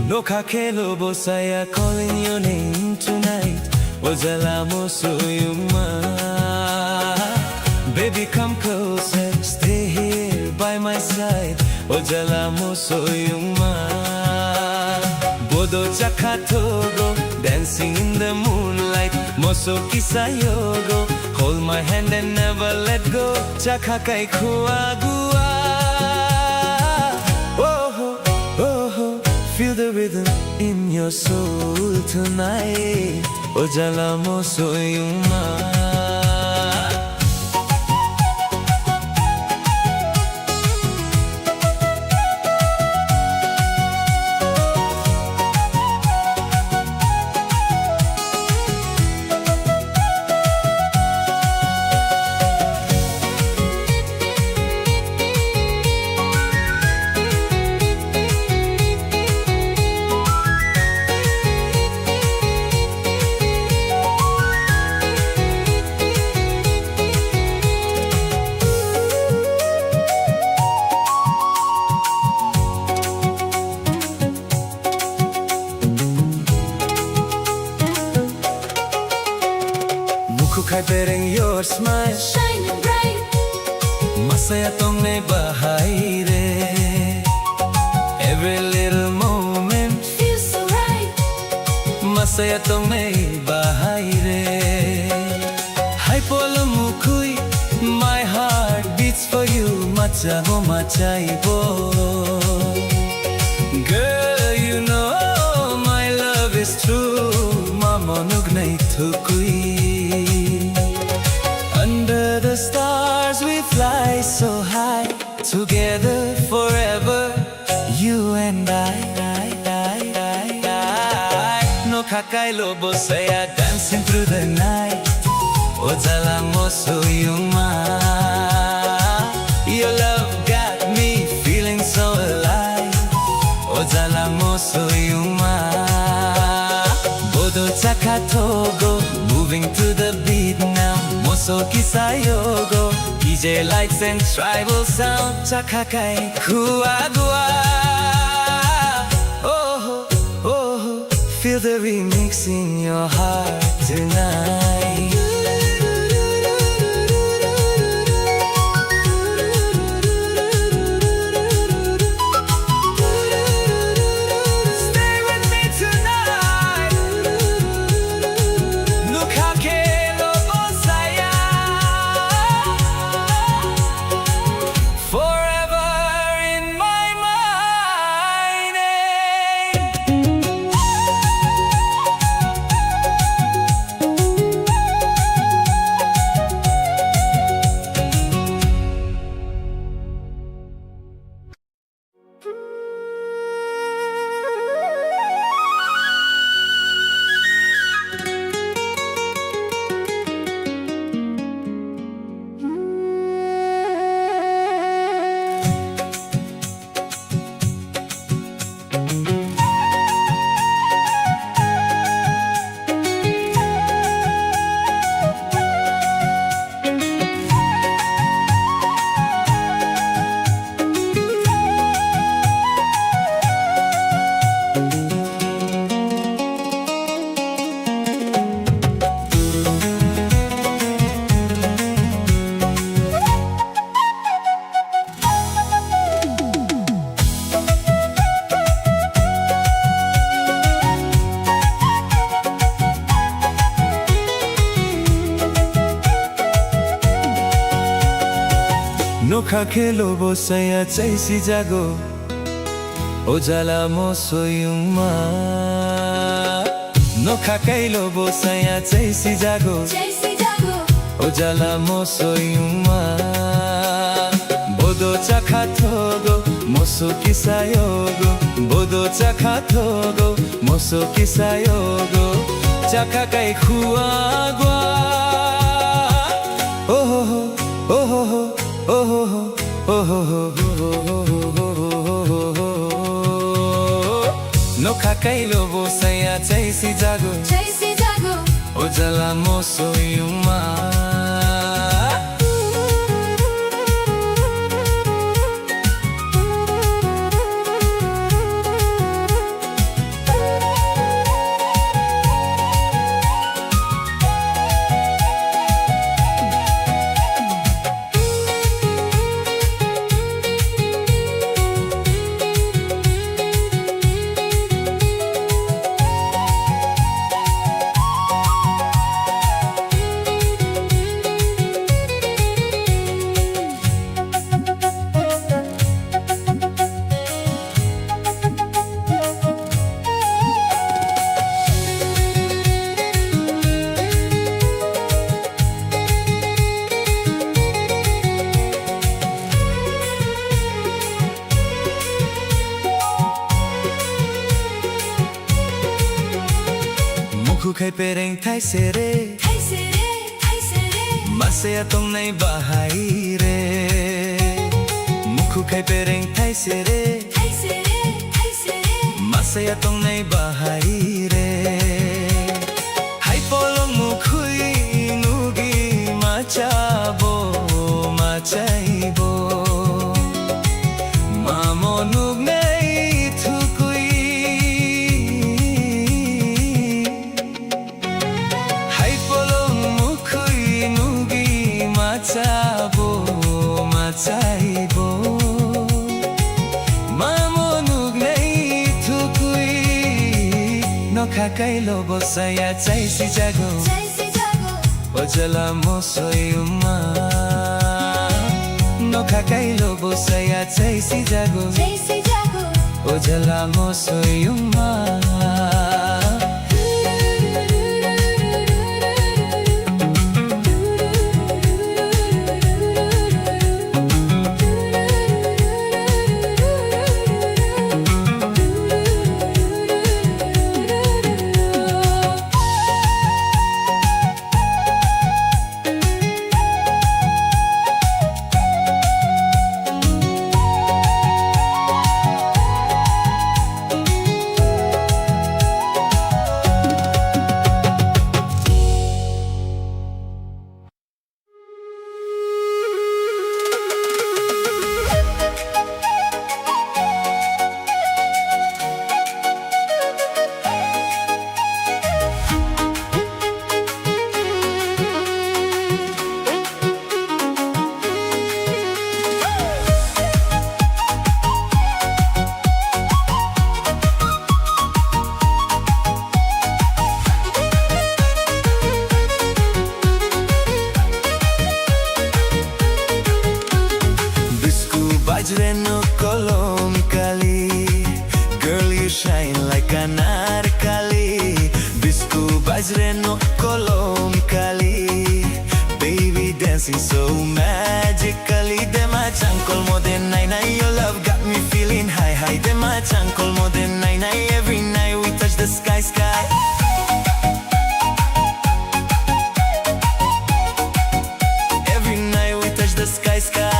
Nokha khelo bosaya calling your name tonight. O jala mo soyungma. Baby, come closer, stay here by my side. O jala mo soyungma. Bodo chakha thogo, dancing in the moonlight. Moso kisa yogo, hold my hand and never let go. Chakha kai khua gua. Oh, oh, oh, feel the rhythm in your soul tonight. O jala mo soyungma. Mukhuk hai bereng your smile. Shining bright. Masaya tongnai bahai re. Every little moment feels so right. Masaya tongnai bahai re. Hai polo mukhui, my heart beats for you, macha bo machai bo. Girl, you know my love is true, mamo nugnai thukui. Under the stars we fly so high, together forever. You and I, I, I, I, I. Nokha kailo bosaya dancing through the night. O jala mo soyungma. Your love got me feeling so alive. O jala mo soyungma. Bodo chakha thogo, moving to the beat now. Moso kisa yogo, D J lights and tribal sound. Chakha kai khua gua. Oh, oh, feel the remix in your heart tonight. Stay with me tonight. Nokha khelo bosaya. Forever in my mind. Nokha khelo bosaya chaisi jago. O jala mosoyungma, nokha kailo bo saya chai sijago. Chai sijago. O jala mosoyungma, bodo chakha thogo, moso kisayogo. Bodo chakha thogo, moso kisayogo. Chakha kai khuagwa. Ohoho, ohoho, ohoho. Ohoho. Nokha kailo bo saya chai sijago. Chai sijago. O jala mosoyungma. Mukhu khai pereng thaisere. Thaisere, thaisere. Masaya tongnai bahai re. Mukhu khai pereng thaisere. Thaisere, thaisere. Masaya tongnai bahai re. Hai polong mukhui nugi machabo, machaibo. Mamo nugnai thukui. Hai polong mukhui nugi machabo, machaibo. Mamo nugnai thukui. Nokha kailo bo saya chai sijago. Chai sijago. O jala mosoyungma. Nokha kailo bo saya chai sijago. Chai sijago. O jala mosoyungma. Bisku bajre no kolom kali, girl, you shine like anarkali. Bisku bajre no kolom kali, baby dancing so magically. Dema changkol mo de nai nai, your love got me feeling high high. Dema changkol mo de nai nai, every night we touch the sky sky. Every night we touch the sky sky.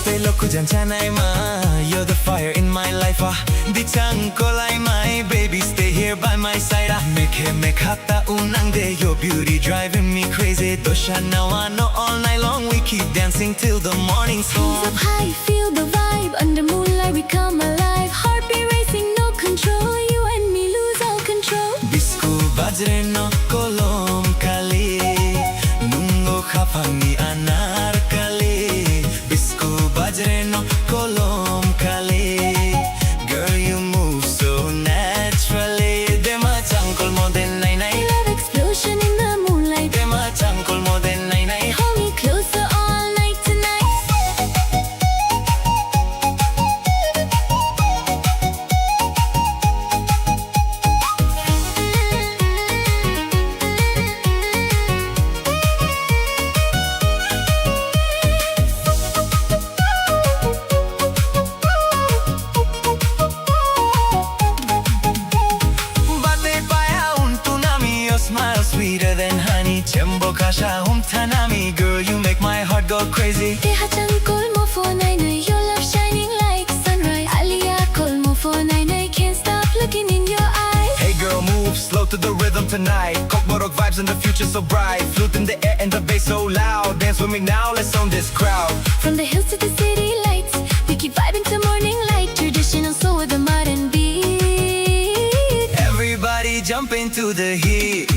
Tei lokhu jan chanai ma, you're the fire in my life, ah. Di chang kolai my baby, stay here by my side, ah. Mekhe mekha ta unang de, your beauty driving me crazy. Dosha nawa no, all night long we keep dancing till the morning sun. Hands up high, feel the vibe. Under moonlight we come alive. Heartbeat racing, no control. You and me lose all control. Bisku bajre no kolom kali, nungo khap Jembo kasha hum tanami girl, you make my heart go crazy. Te hachang kolmo phone I know your love shining like sunrise. Alia kolmo phone I know can't stop looking in your eyes. Hey girl, move slow to the rhythm tonight. Kokborok vibes in the future so bright. Flute in the air and the bass so loud. Dance with me now, let's own this crowd. From the hills to the city lights, we keep vibing to morning light. Traditional soul with a modern beat. Everybody jump into the heat.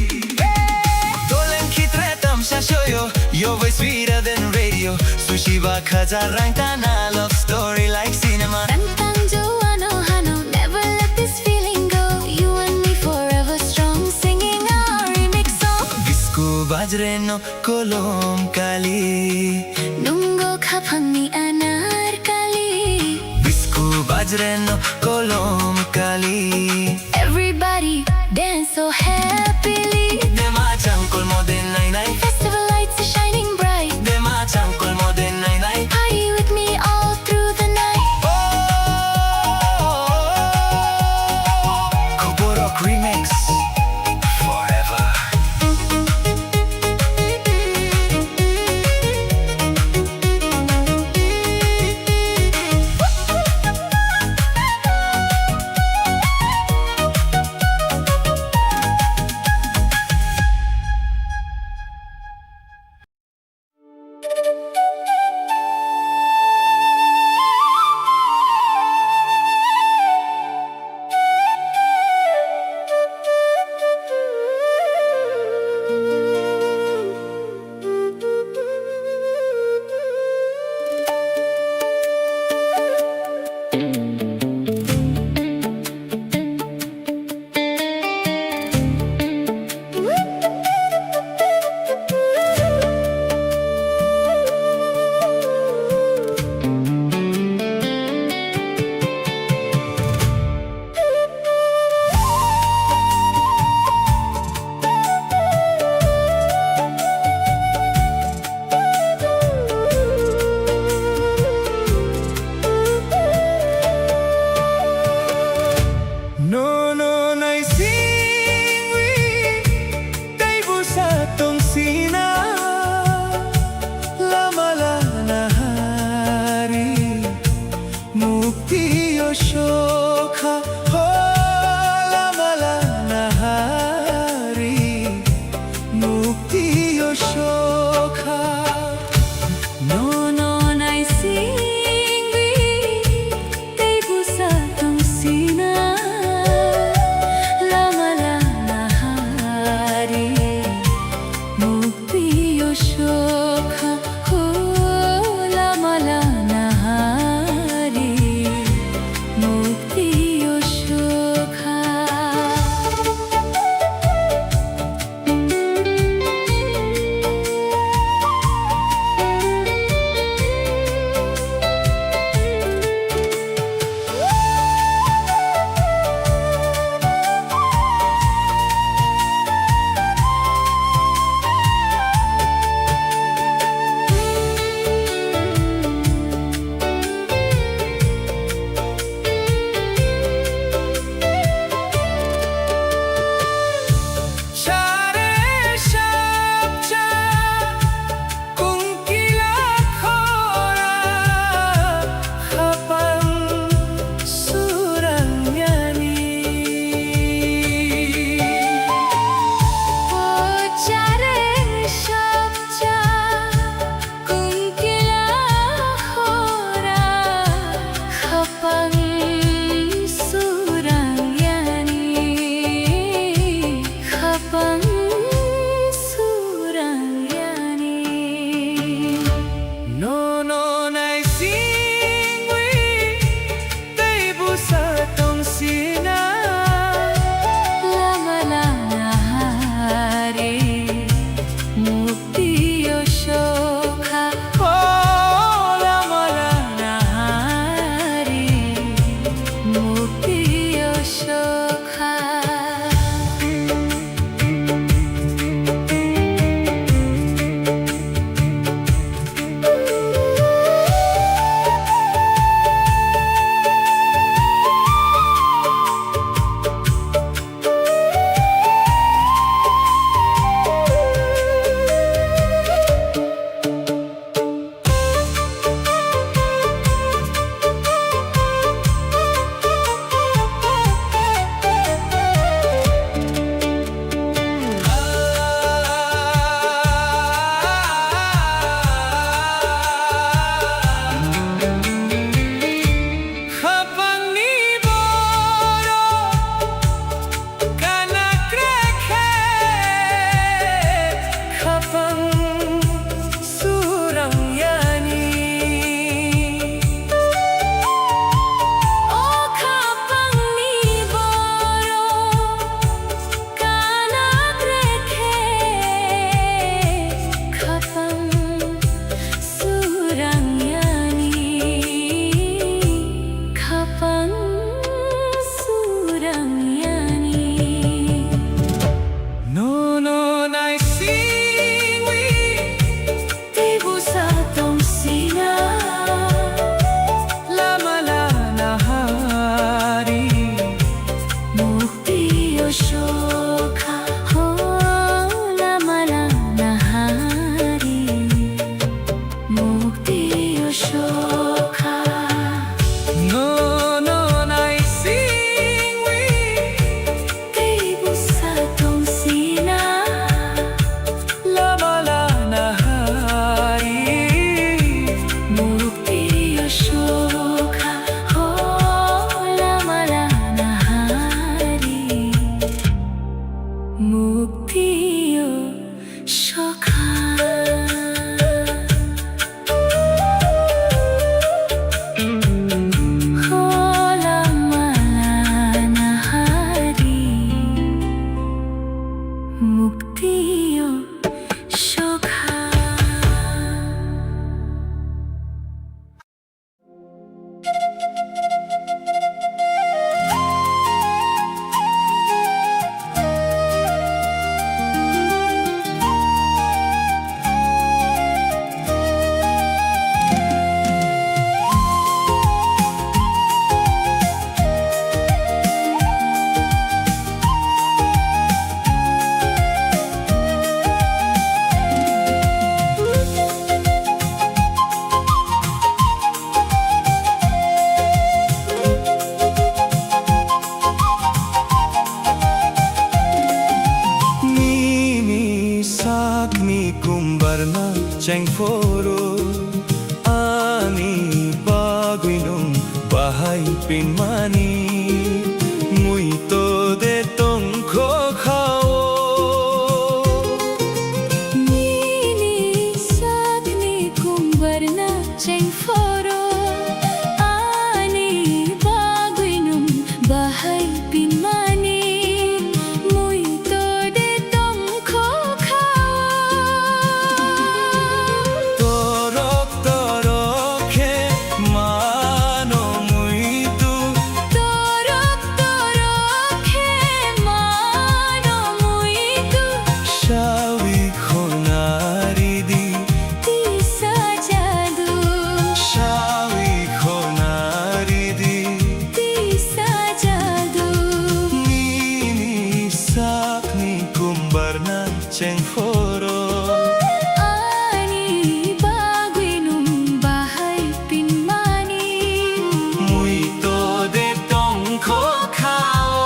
Dolen khitre tamsha shoyo, your voice sweeter than radio. Sushi ba khaza rang tana, love story like cinema. Tantang jo ano hano, never let this feeling go. You and me forever strong, singing our remix song. Bisku bajre no kolom kali. Nungo khapangni anar kali. Bisku bajre no kolom kali. Everybody dance so happily. Dema changkol moden nai nai. Festival lights are shining bright. Dema changkol moden nai nai. Party with me all through the night. Oh, Kokborok remix. Forever. Kumbarna chengphoro, ani bagwi nwng bahai pinmani, muito de tongkho khao. Nini sakni kumbarna chengphoro, ani bagwi nwng bahai pinmani, muito de tongkho khao. Torok torok khe mano muito. Torok torok khe mano muito. Sawi khonari di. Tisa jadu. Sawi khonari di. Tisa jadu. Nini sakni kumbarna chengphoro. Ani bagwi nwng bahai pinmani. Muito de tongkho khao.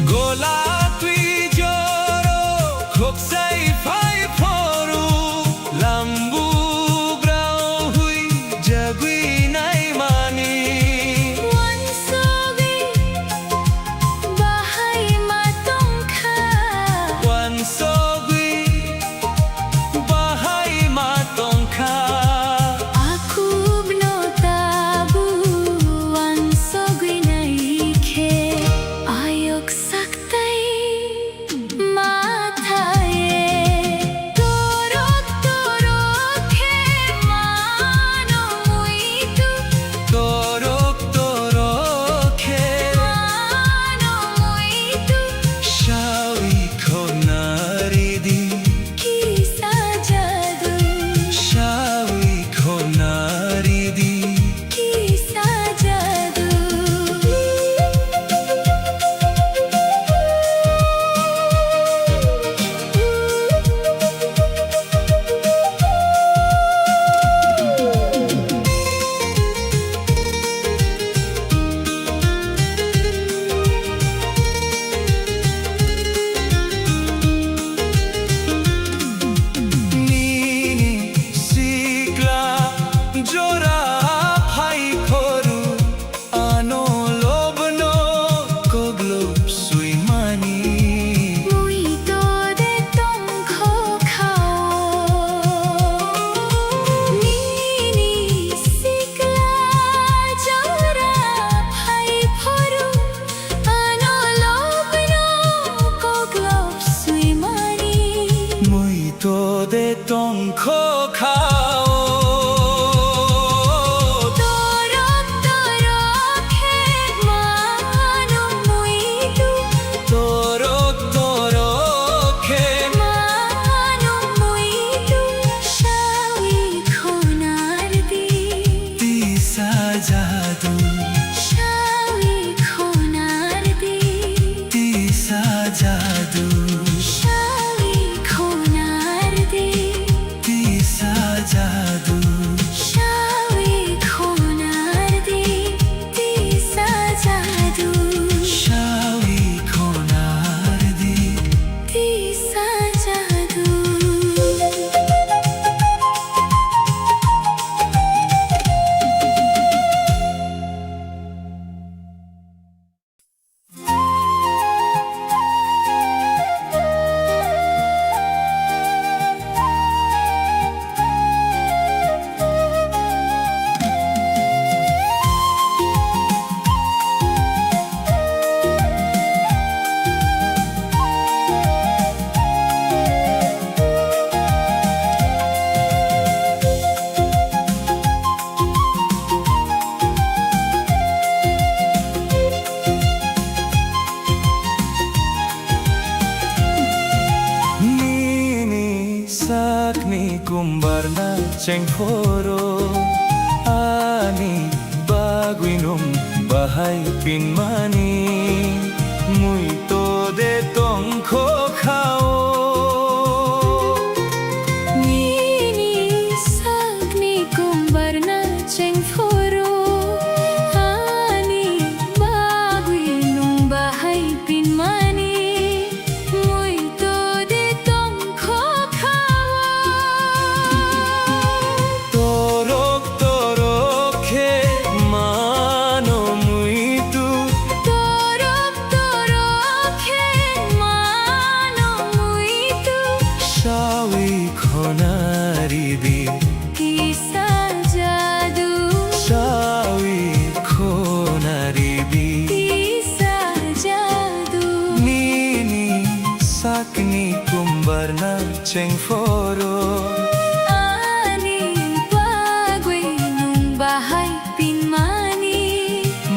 Gola twi joro khoksai phai phoro, lambu grao hui jagwi naimani. Wansogwi bahai ma tongkha. Wansogwi bahai ma tongkha. Akubno tabu wansogwi naikhe, ayok saktai mathaye. Torok torok khe mano muitu. Torok torok khe mano muitu. Sawi khonari di. Kisa jadu. Sawi khonari di. Kisa jadu. Nini sikla jora phai phoro, ano lobno koglop swimani. Muito de tongkho khao. Nini sikla jora phai phoro, ano lobno koglop swimani. Muito de tongkho khao. Torok torok khe mano muitu. Torok torok khe mano muitu. Sawi khonari di. Tisa jadu. Sawi khonari di. Tisa jadu. Sawi khonari di. Tisa jadu. Sakni kumbarna chengphoro, ani bagwi nwng bahai pinmani, muitu de tongkho khao. Nini sakni kumbarna chengphoro, ani bagwi nwng bahai pinmani, muitu de tongkho khao. Torok torok khe mano muitu. Torok torok khe mano muitu. Sawi khonari di. Kisa jadu. Sawi khonari di. Kisa jadu. Nini sakni kumbarna chengphoro. Ani bagwi nwng bahai pinmani.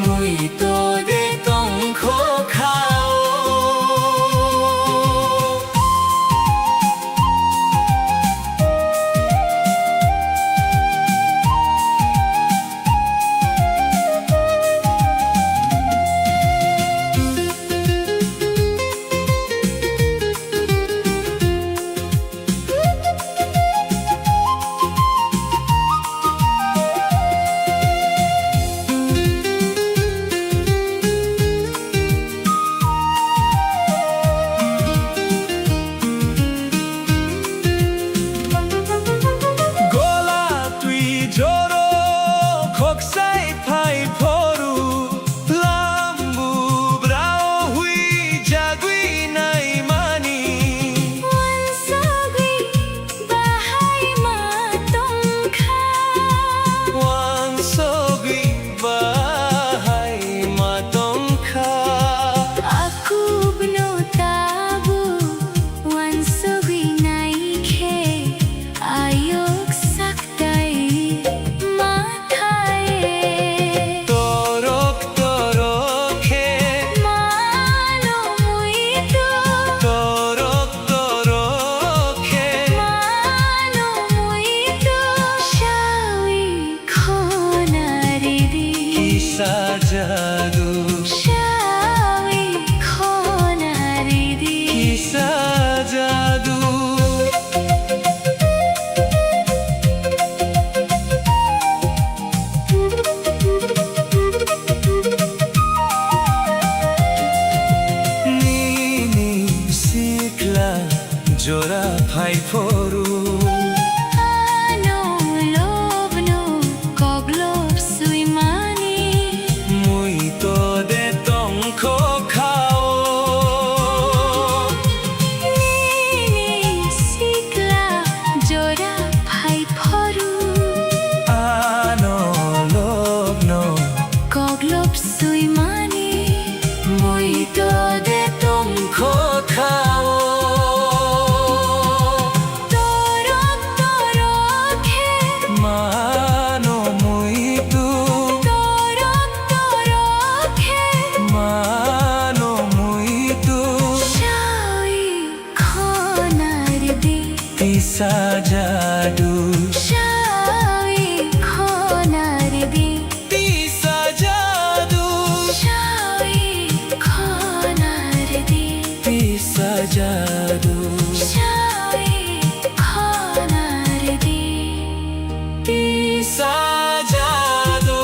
Muitu de tongkho khao. Gola twi joro khoksai phai phoru, lambu brao hui jagwi naimani. Wansugwi bahai ma tongkha. Wansugwi bahai ma tongkha. Akubno tabuk wansugwi naikhe ayuk sak tai ma thai. Torok torok khe mano muitu. Torok torok khe mano muitu. Sawi khonari di. Kisa jadu. Sawi khonari di. Kisa jadu. Nini sikla jora phai phoru. Ano lobno koklop swimani. Muitu de tongkho khao. Nini sikla jora phai phoru. Ano lobno koklop swimani. Muitu de tongkho khao. Torok torok khe mano muitu. Torok torok khe mano muitu. Sawi khonari di. Tisa jadu. Sawi khonari di. Tisa jadu. Sawi khonari di. Tisa jadu. Sawi khonari di. Tisa jadu.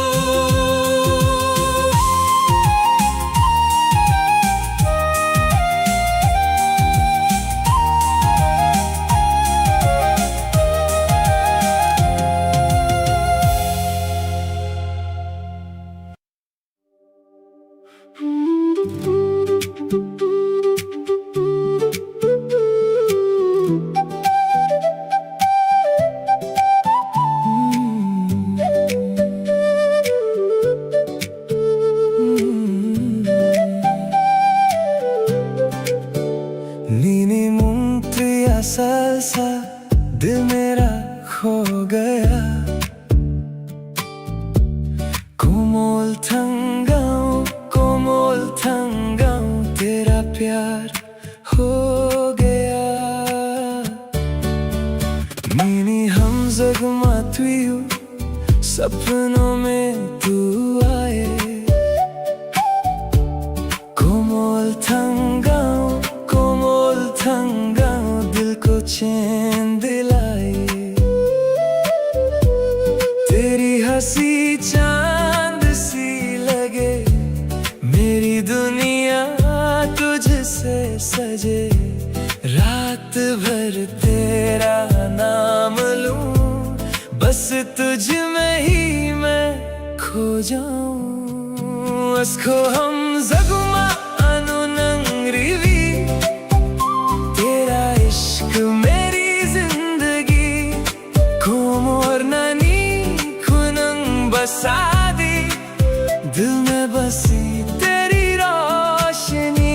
Nini mung twi asal sa, dil mera kho gaya. Komol thang gaon, komol thang gaon, tera pyar ho gaya. Nini hamjak ma twi o, sapno mein tu aaye. Komol thangao, komol thangao, dil ko cheen dilaye. Teri hansi chaand si lage, meri duniya tujhse saje. Raat bhar tera naam loon, bas tujh mein hi main kho jaun. Asko hamjak ma ano nang riwi, tera ishq meri zindagi. Komor nani khunang basa di, dil mein basi teri roshni.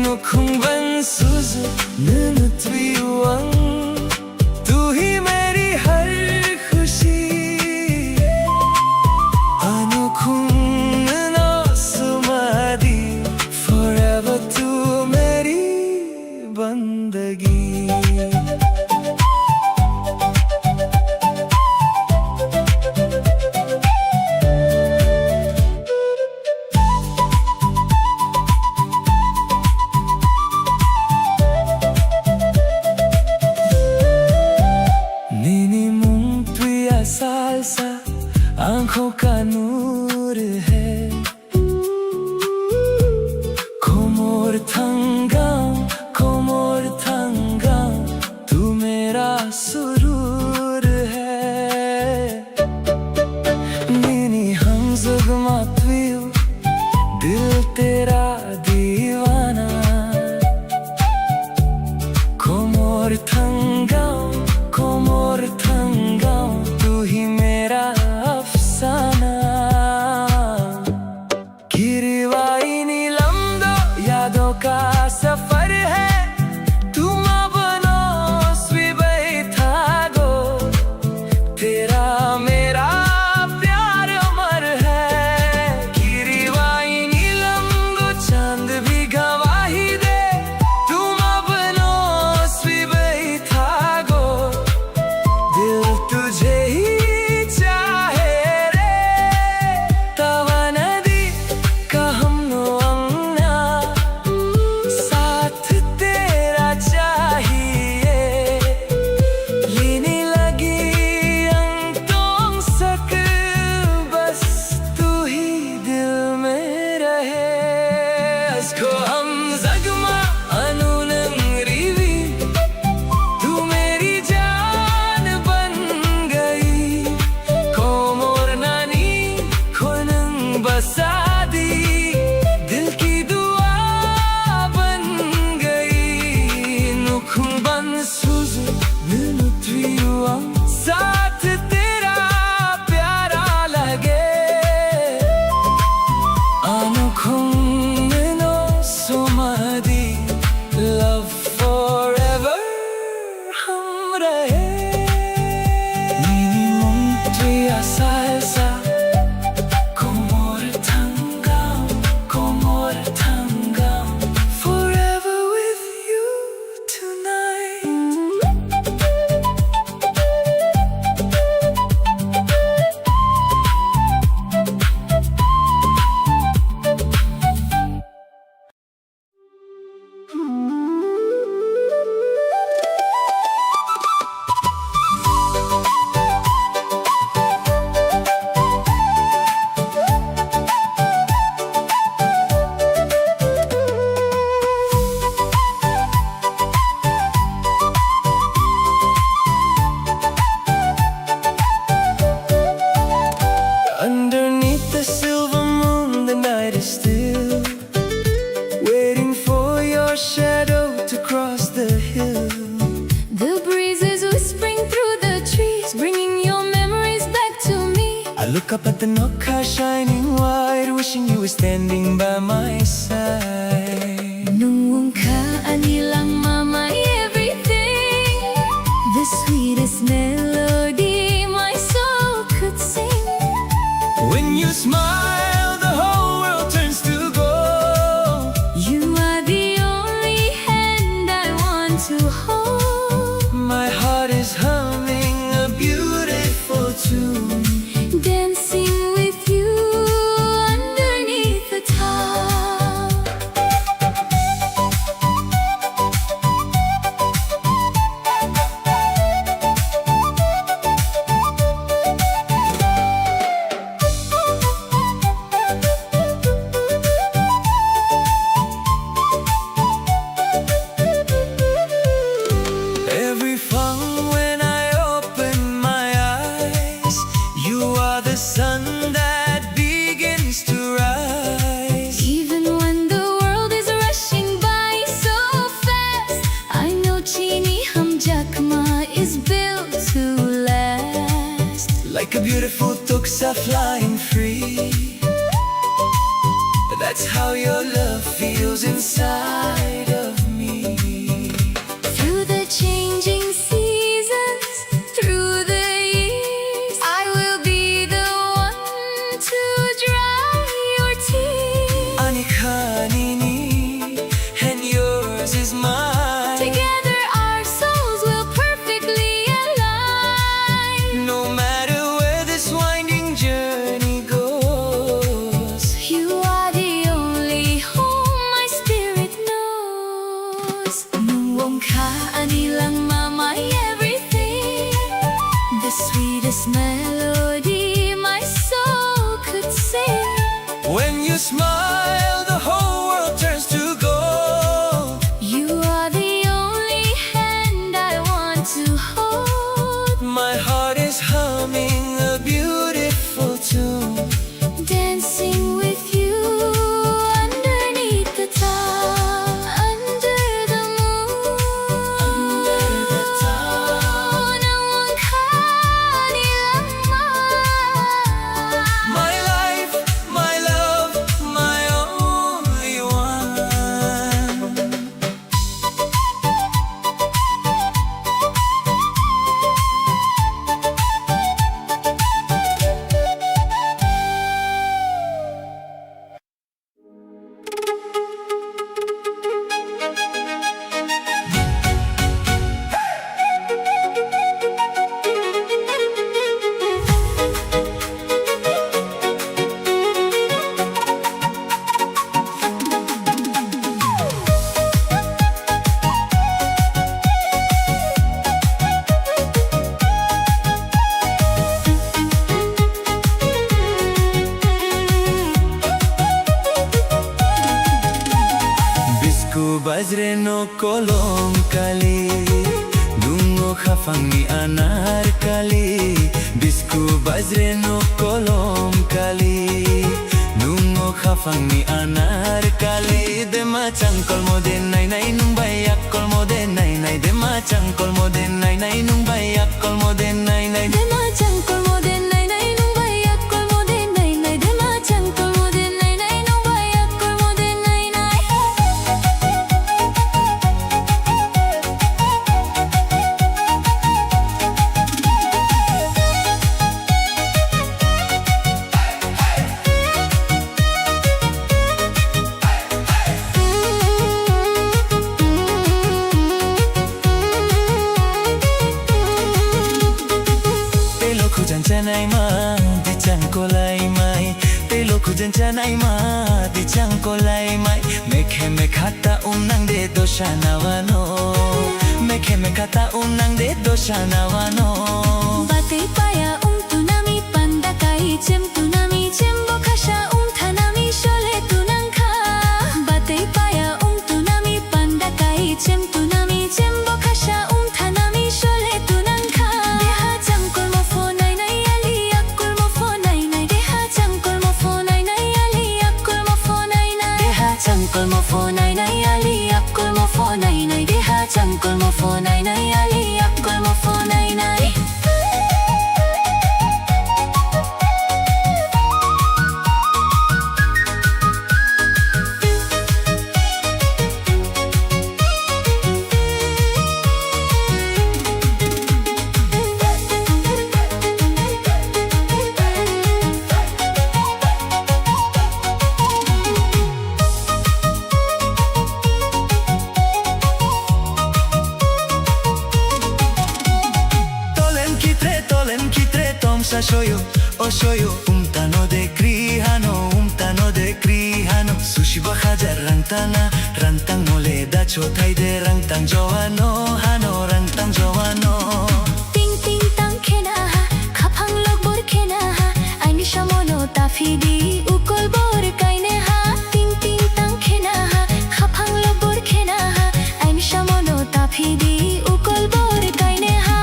Nukhung ban suzu nunu twi o ang, tu hi meri har khushi. Ano khung no suma di, forever tu meri bandagi. Nini mung twi a salsa, aankhon ka noor hai. Komor thangao, komor thangao, tu mera suroor hai. Nini hamjak ma twi o, dil tera deewana. Komor thangao, komor thangao, tu hi mera afsana. Kiriwai ni lamdo yaadon ka safar hai, tum apno swi baithago, tera mera pyaar amar hai. Kiriwai ni lamdo chaand bhi gawahi de, tum apno swi baithago. Dil tujhe hi chahe re, tawana di kaham no angna, saath tera chahiye, lini lagi ang tong sak, bas tu hi dil mein rahe. Asko hamjak ma ano nang riwi, tu meri jaan ban gayi. Komor nani khunang basa di, dil ki dua ban gayi. Nukhung ban suzu nunu twi o ang, saath tera pyara lage. Ano khung no suma di, love forever hum rahe. Nini mung twi a salsa, komor thangao, komor thangao, forever with you tonight. Underneath the silver moon, the night is still, waiting for your shadow to cross the hill. The breeze is whispering through the trees, bringing your memories back to me. I look up at the Nokha shining white, wishing you were standing by my side. Nwng wngkha ani langma, my everything. The sweetest melody my soul could sing. When you smile, the whole world turns to gold. You are the only hand I want to hold. My heart is hungry. Beautiful tuksa flying free. That's how your love feels inside of me. Through the changing seasons, through the years, I will be the one to dry your tears. Ani kha nini, and yours is mine. Together our souls will perfectly align. No matter where this winding journey goes, you are the only home my spirit knows. Nwng wngkha ani langma, my everything. The sweetest melody my soul could sing. When you smile, the whole world turns to gold. You are the only hand I want to hold. My heart is humming a beautiful tune. Dancing with you underneath the star, under the moon. Under the star. Nwng wngkha ani langma. My life, my love, my only one. Bisku bajre no kolom kali, dungo khafangni anar kali. Bisku bajre no kolom kali, dungo khafangni anar kali. Dema changkolmo de nai nai, nwng bai yakkolmo de nai nai. Dema changkolmo de nai nai, nwng bai yakkolmo de nai nai. Dema changkolmo de nai nai, nwng bai yakkolmo de nai nai. Dema changkolmo de nai nai, nwng bai yakkolmo de nai nai. Tei lo khujan chanai ma, di chang kolai mai. Tei lo khujan chanai ma, di chang kolai mai. Mekhe mekha ta um nang de dosa na wano. Mekhe mekha ta um nang de dosa na wano. Batwi paya um tunami panda kai chem tunami chem bo khasa um thanami sole tunang kha. Batwi paya um tunami panda kai chem tunami chem bo khasa um thanami sole tunang kha. Deha changkolmo pho nai nai ali yakkolmo pho nai nai. Deha changkolmo pho nai nai ali yakkolmo pho nai nai. Deha changkolmo pho nai nai ali yakkolmo pho nai nai. Deha changkolmo pho nai nai ali yakkolmo pho nai nai. Tolem kitre, tolem kitre, tomsa soyo, o soyo. Umtano de kri hano, umtano de kri hano. Susi ba hajar rang tana, rang tang mole da chothai de, rang tang jowano hano, rang tang jowano. Ting ting tang khena ha, khaphang lok bor khena ha, aini samono ta phidi ukol bor kaine ha. Ting ting tang khena ha, khaphang lok bor khena ha, aini samono ta phidi ukol bor kaine ha.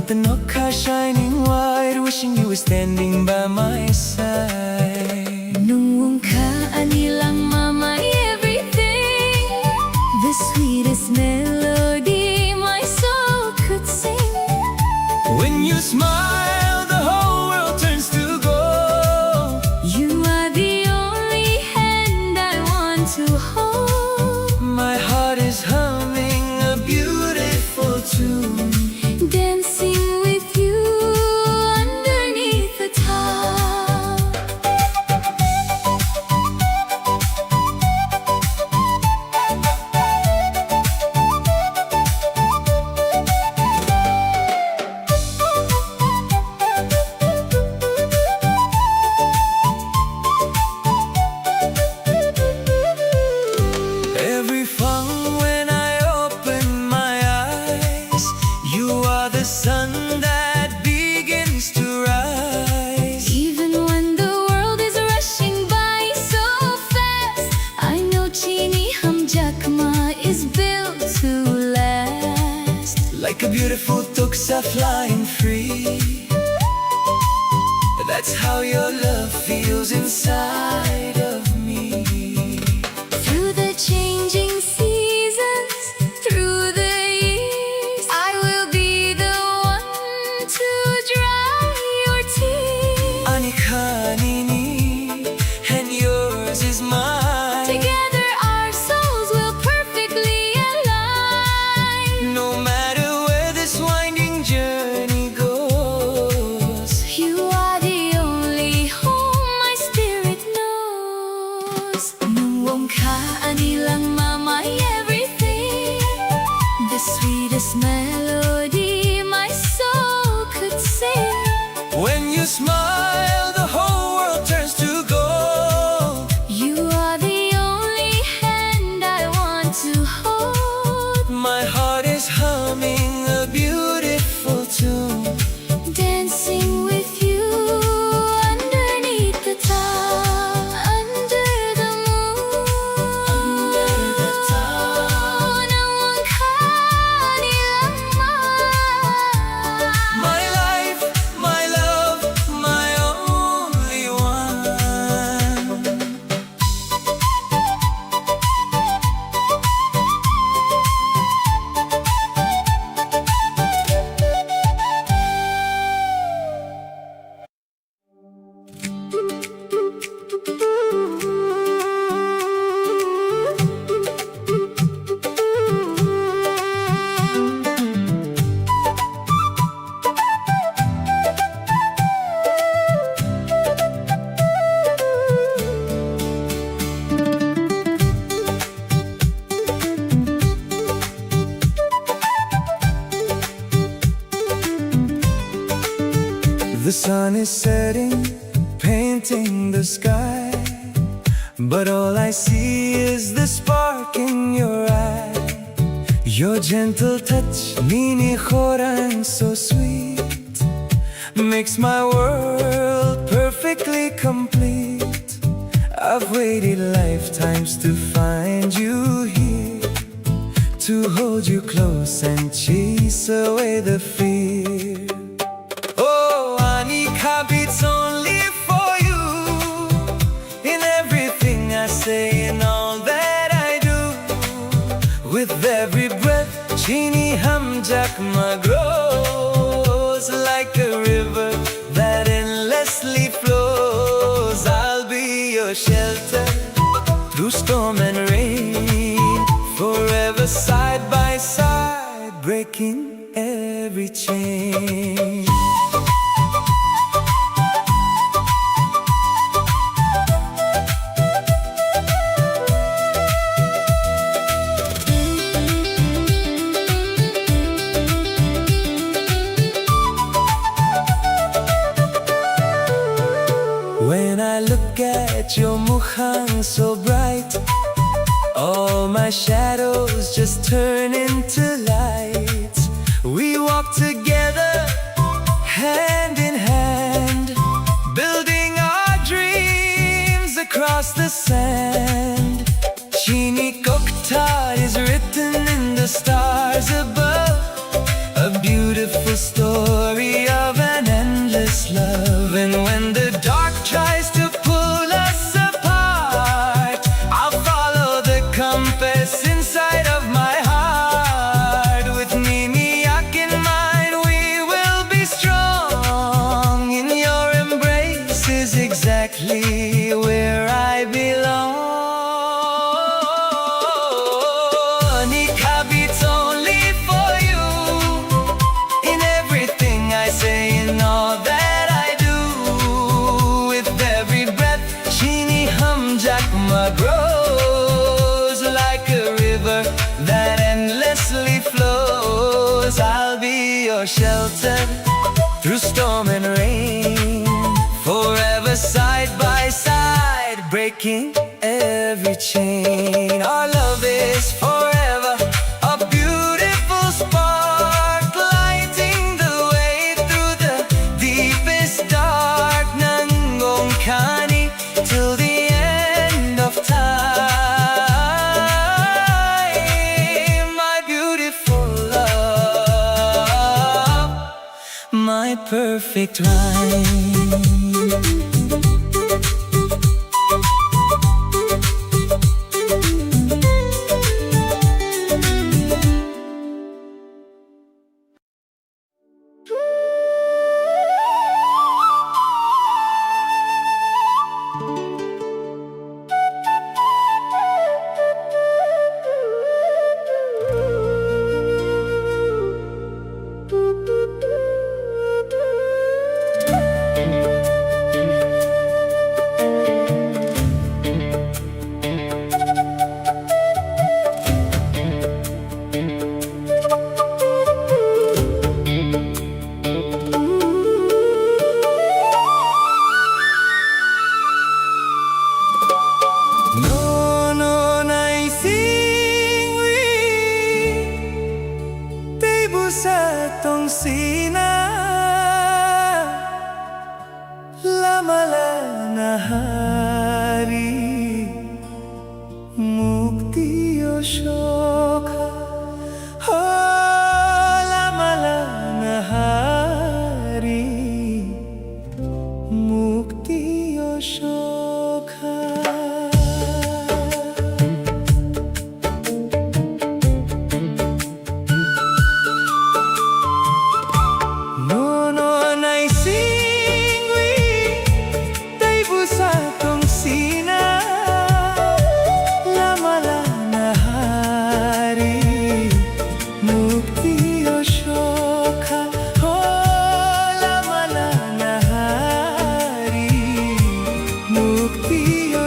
The nokha shining white, wishing you were standing by my side. Nwng wngkha ani langma, my everything. The sweetest melody my soul could sing. When you smile, the whole world turns to gold. You are the only hand I want to hold. My heart is humming a beautiful tune, dancing with you underneath the star. Every fang when I open my eyes, you are the sun that begins to rise. Even when the world is rushing by so fast, I know Chini Hamjakma is built to last. Like a beautiful tuksa flying free, that's how your love feels inside of me. Through the changing seasons, through the years, I will be the one to dry your tears. Ani kha nini, and yours is mine. Together our souls will perfectly align. No matter where this winding journey goes, you are the only home my spirit knows. Nwng wngkha ani langma, my everything. The sweetest melody my soul could sing. When you smile, the whole world turns to gold. You are the only hand I want to hold. My heart is humming a beautiful tune, dancing with you underneath the star, under the moon. Under the star. My life, my love, my only one. The sun is setting, painting the sky, but all I see is the spark in your eye. Your gentle touch, nini khorang, so sweet, makes my world perfectly complete. I've waited lifetimes to find you here, to hold you close and chase away the fear. Oh, ani kha beats only for you. In everything I say, in all that I do, with every breath, Chini Hamjakma grows like a river that endlessly flows. I'll be your shelter through storm and rain, forever side by side, breaking every chain. When I look at your mukhang so bright, all my shadows just turn into light. We walk together, hand in hand, building our dreams across the sand. Chini Kokthar is written in the stars above, a beautiful story. Exactly where I belong. Nikhabit's only for you. In everything I say, in all that I do, with every breath, Shini Hamjakma grows like a river that endlessly flows. I'll be your shelter through storm and rain, forever side by side, breaking every chain. Our love is forever, a beautiful spark lighting the way through the deepest dark. Nangong khani till the end of time, my beautiful love, my perfect rhyme. Nono naisingwi tei bwsa tongsina, lama lana hari. Mukti o sokha, ho lama lana hari, mukti o sokha. Nono naisingwi tei bwsa tongsina, lama lana hari, mukti o sokha, ho lama lana hari, mukti o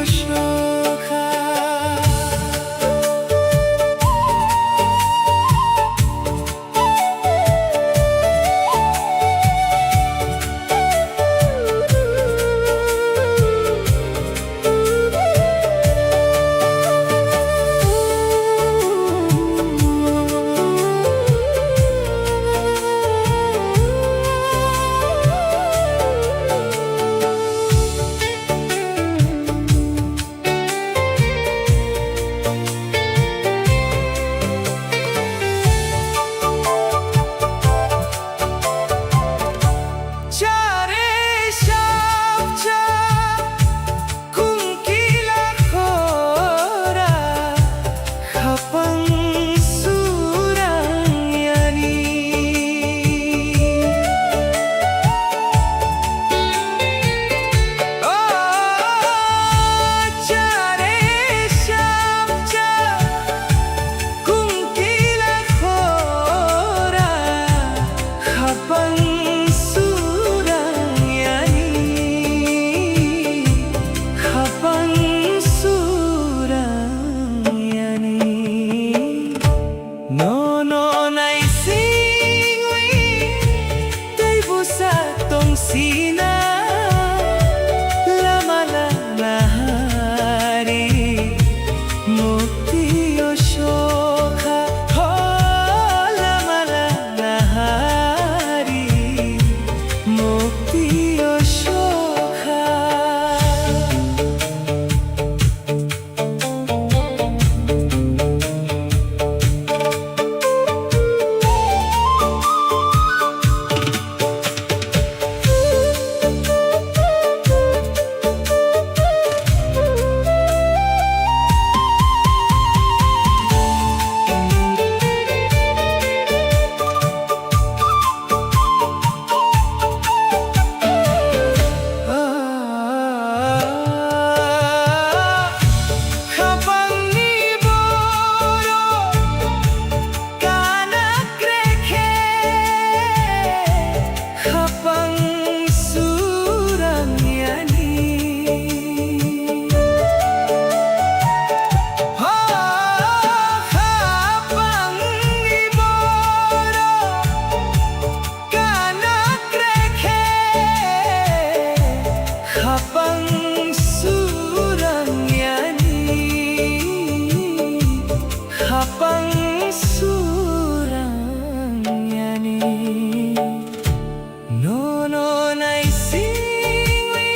Khapang surang yani, khapang surang yani. Nono naisingwi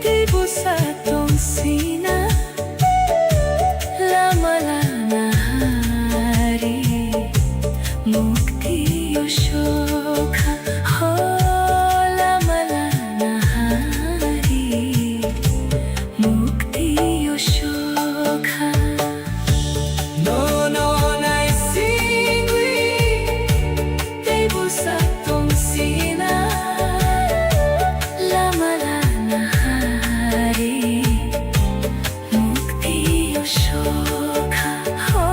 teibo sa tongsina, lama lana hari mukti o sokha, ho lama lana hari mukti o sokha. Nono naisingwi teibo sa tongsina, lama lana hari mukti o sokha, ho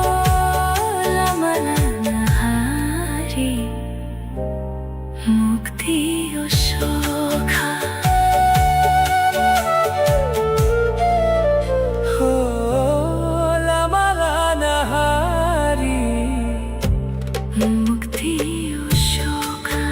lama lana hari mukti o sokha. Ho lama lana hari mukti o sokha.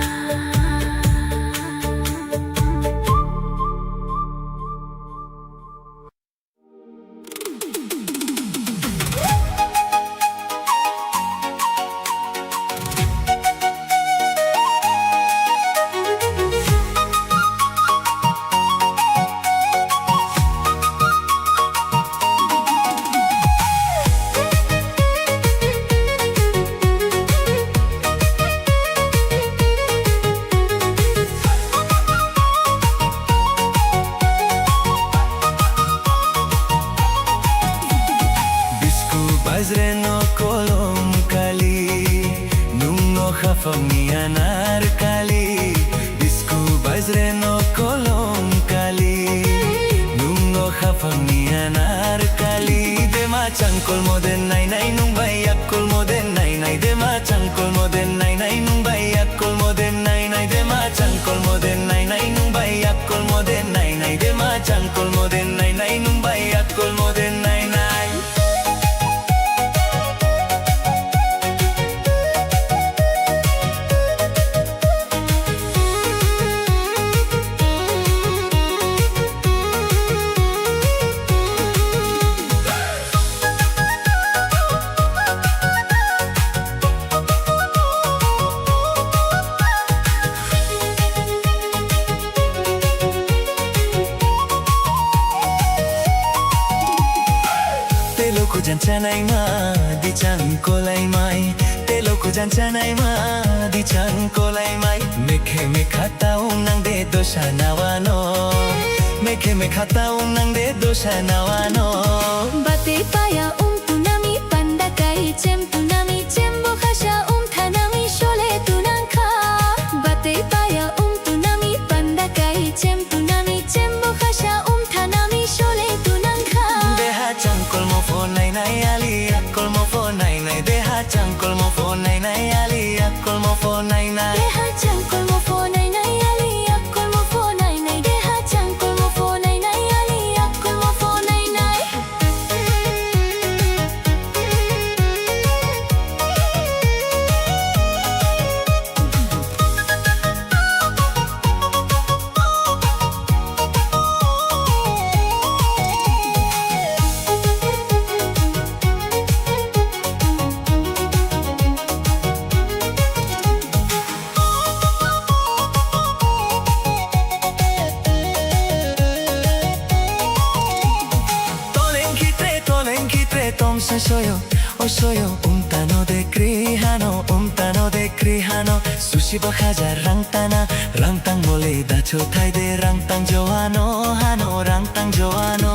Bisku bajre no kolom kali, nung no khafang ni anar kali. Bisku bajre no kolom kali, nung no khafang ni anar kali. Dema changkol moden nai nai nung bai yak kol moden nai nai. Dema changkol moden nai nai nung bai yak kol moden nai nai. Dema changkol moden nai nai nung bai yak kol moden nai nai. Dema changkol moden nai nai nung bai yak kol moden nai nai. Telo kujan chanai ma di chang kolai mai. Telo kujan chanai ma di chang kolai mai. Mekhe mekha taung nang de dosa nawano. Mekhe mekha taung nang de dosa nawano. Bate paya um tunami panda kai chem tunami chem bo khasa um thanami sole tunang kha. Bate paya um tunami panda kai chem tunami chem bo khasa um thanami sole tunang kha. Deha changkol mo phone nai nai ali akol mo phone nai nai. Deha changkol mo phone nai nai ali akol mo phone nai nai. Deha changkol mo phone nai nai ali akol mo phone nai nai. Deha changkol mo phone nai nai ali akol mo phone nai nai. Toleng khitre, toleng khitre, tong se soyo, o soyo, umtano de kri hano, umtano de kri hano, sushi bo hajar rang tana, rang tang mole dacho thai de, rang tang joano, hano, rang tang joano.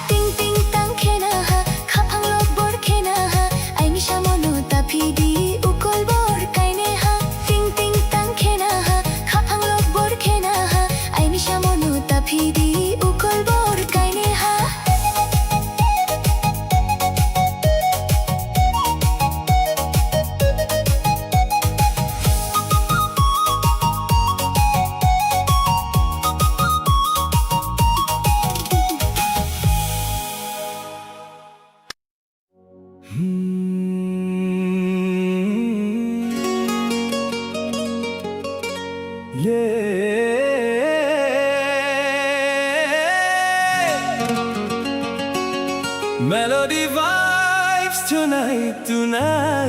Ting ting tang khena ha, khaphang lok bor khena ha, aini samono ta phidi ukol bor kaine ha. Ting ting tang khena ha, khaphang lok bor khena ha, aini samono ta phidi ukol bor kaine ha. Melody vibes tonight, tonight.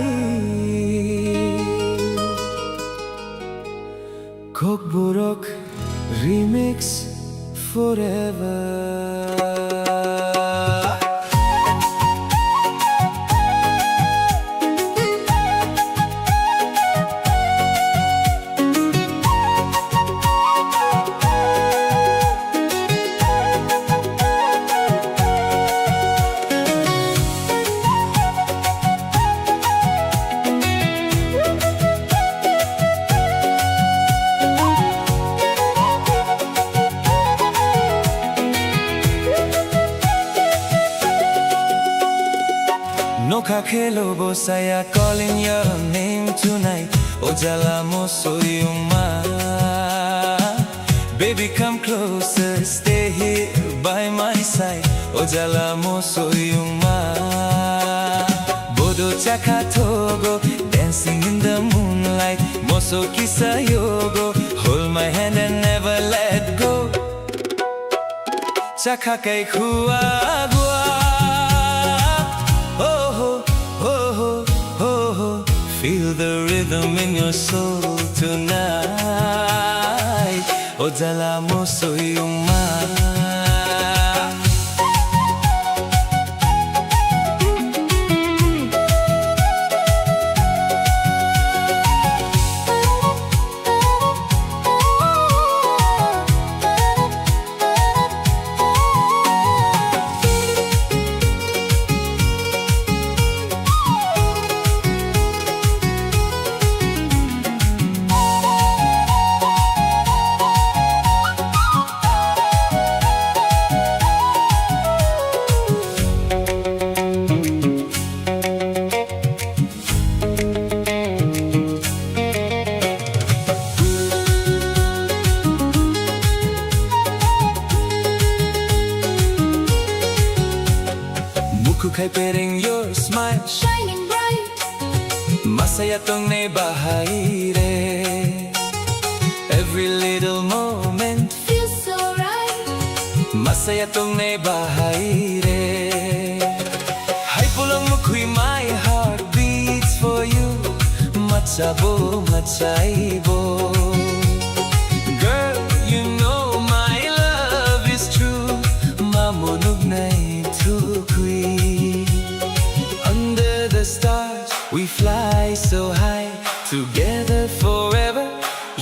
Kokborok remix forever. Nokha khelo bo saya calling your name tonight. O jala mo soyungma. Baby, come closer, stay here by my side. O jala mo soyungma. Bodo chakha thogo, dancing in the moonlight. Moso kisa yogo, hold my hand and never let go. Chakha kai khua gua. Oh ho, oh ho, oh ho. Feel the rhythm in your soul tonight. O jala mo soyungma. Mukhu khai pereng your smile shining bright. Masaya tongnai bahai re. Every little moment feels so right. Masaya tongnai bahai re. Hai pulang mukhui, my heart beats for you. Machabo, machaibo. Girl, you know my love is true. Mamo nugnai thukui. Under the stars, we fly so high. Together forever.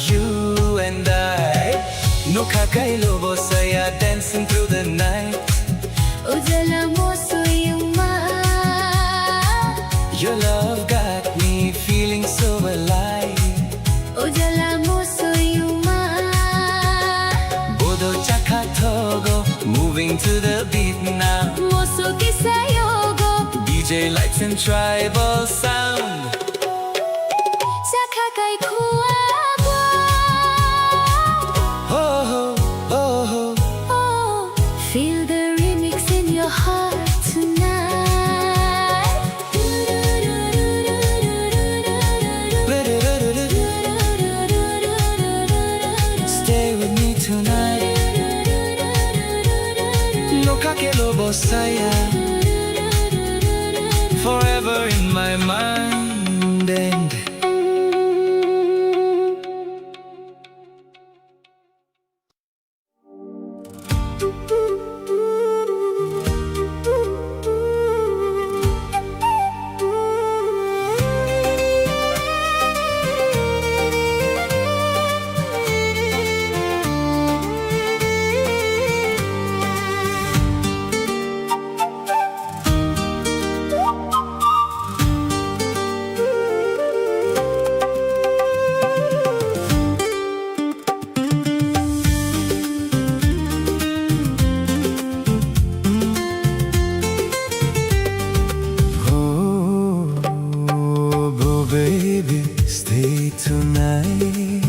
You and I. Nokha kailo bo saya dancing through the night. O jala mo soyungma. Your love got me feeling so alive. O jala mo soyungma. Bodo chakha thogo, moving to the beat now. Moso kisa yogo. D J lights and tribal sound. Chakha kai khua gua. Ho, ho, ho, ho. Oh, feel the remix in your heart tonight. Stay with me tonight. Nokha kelo bosaya. Forever in my mind and Oh, baby, stay tonight.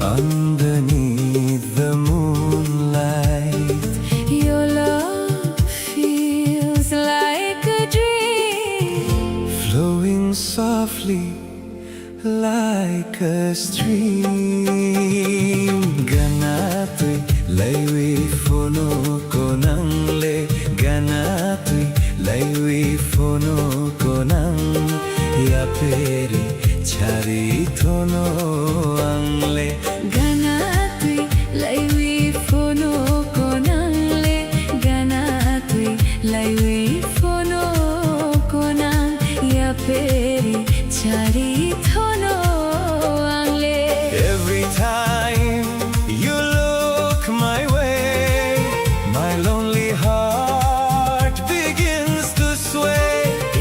Underneath the moonlight, your love feels like a dream, flowing softly like a stream. Gana twi laiwi phono konang le gana Peri chari thono ang le. Gana twi laiwi phono konang le, gana twi laiwi phono konang, ya peri chari thono ang le. Every time you look my way, my lonely heart begins to sway.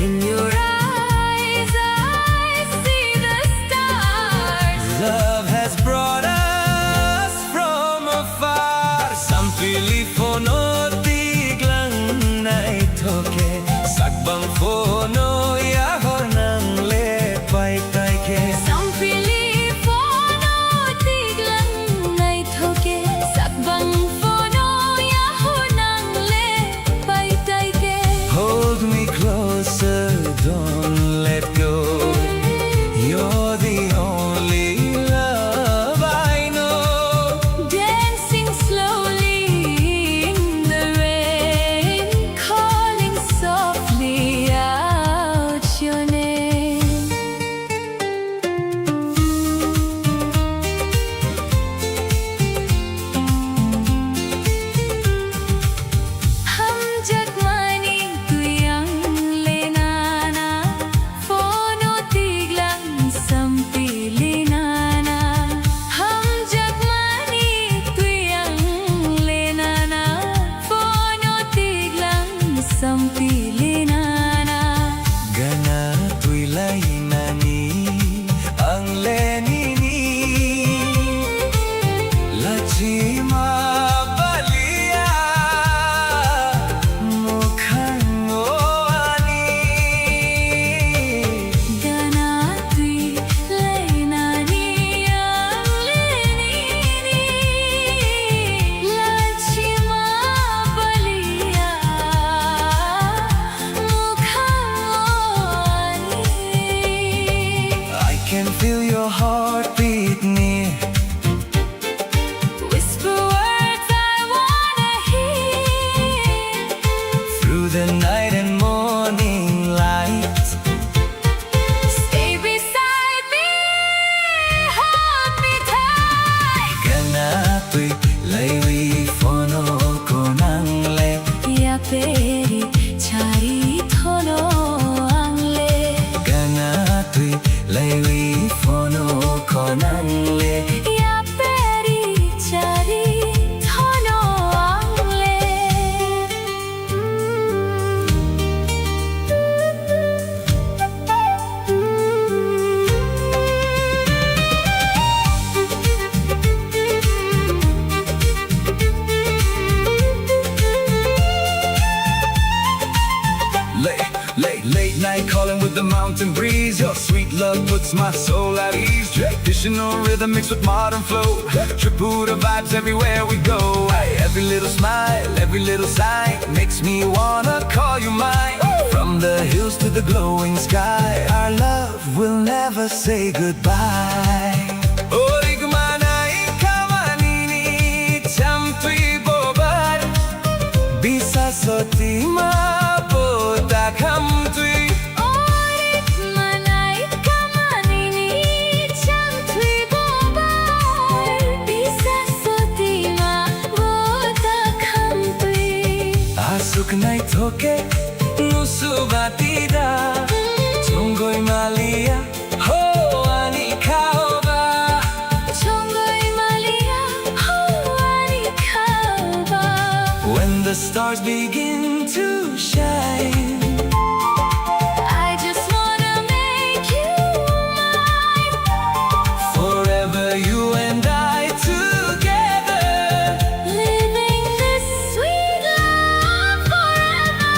In your eyes, I see the stars. Love has brought us from afar. Sampili phono tiglang naithoke, sakbang phono yahor nang le paitai khe. Sampili phono tiglang naithoke, sakbang phono yahor nang le paitai khe. Hold me closer, don't let go. You're the only love I know. Dancing slowly in the rain, calling softly out your name. Hamjakmani twi ang le nana, phono tiglang sampili nana. Hamjakmani twi ang le nana, phono tiglang sampili nana. Gana twi lai nani ang le nini lachima balia mukhang o ani. Gana twi lai nani ang le nini lachima balia. I can feel your heartbeat near. Whisper words I wanna hear. Through the night and morning light. Stay beside me, hold me tight. Gana twi laiwi phono konang le. Ya peri chari thono ang le. Gana twi laiwi phono konang le. Ya peri chari thono ang le. Late, late, late night calling with the mountain breeze. Your sweet love puts my soul at ease. Traditional rhythm mixed with modern flow. Tripura vibes everywhere we go. Hey, every little smile, every little sign makes me wanna call you mine. From the hills to the glowing sky, our love will never say goodbye. Orik manai kamanini chamtwi bobar, bisa sotima bota khamtwi. Orik manai kamanini chamtwi bobar, bisa sotima bota khamtwi. Asuk naithoke nusu batida, chongoi malia ho ani khaoba. Chongoi malia ho ani khaoba. When the stars begin to shine, I just wanna make you mine. Forever you and I together, living this sweet love forever.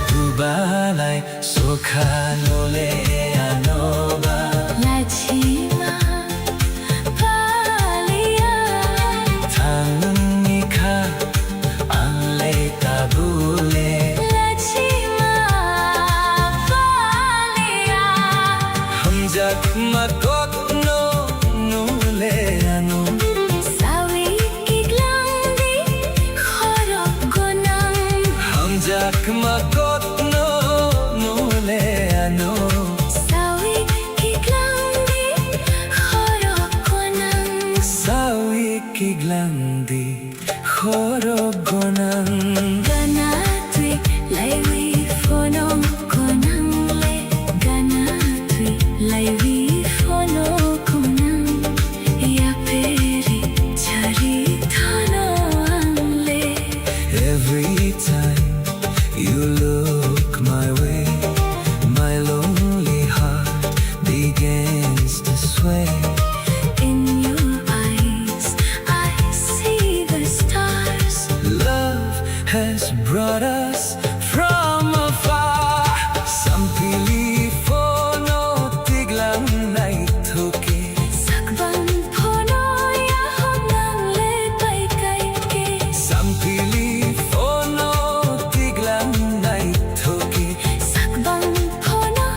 Tubanai sokha nole anoba. Lachima palia. Thanwng ni kha ang le tabule. Lachima palia. Hamjakma kokno nule ano. Sawi kiklangdi khorok gonang. Hamjakma kokno nule ano. Ang di khorok gonang. Gana twi laiwi phono gonang le, gana twi laiwi phono gonang. Yaperi chari thano ang le. Every time you look my way, my lonely heart begins to sway. In your eyes, I see the stars. Love has brought us from afar. Sampili phono tiglang naithoke. Sakbang phono yahonang le pai kaike. Sampili phono tiglang naithoke. Sakbang phono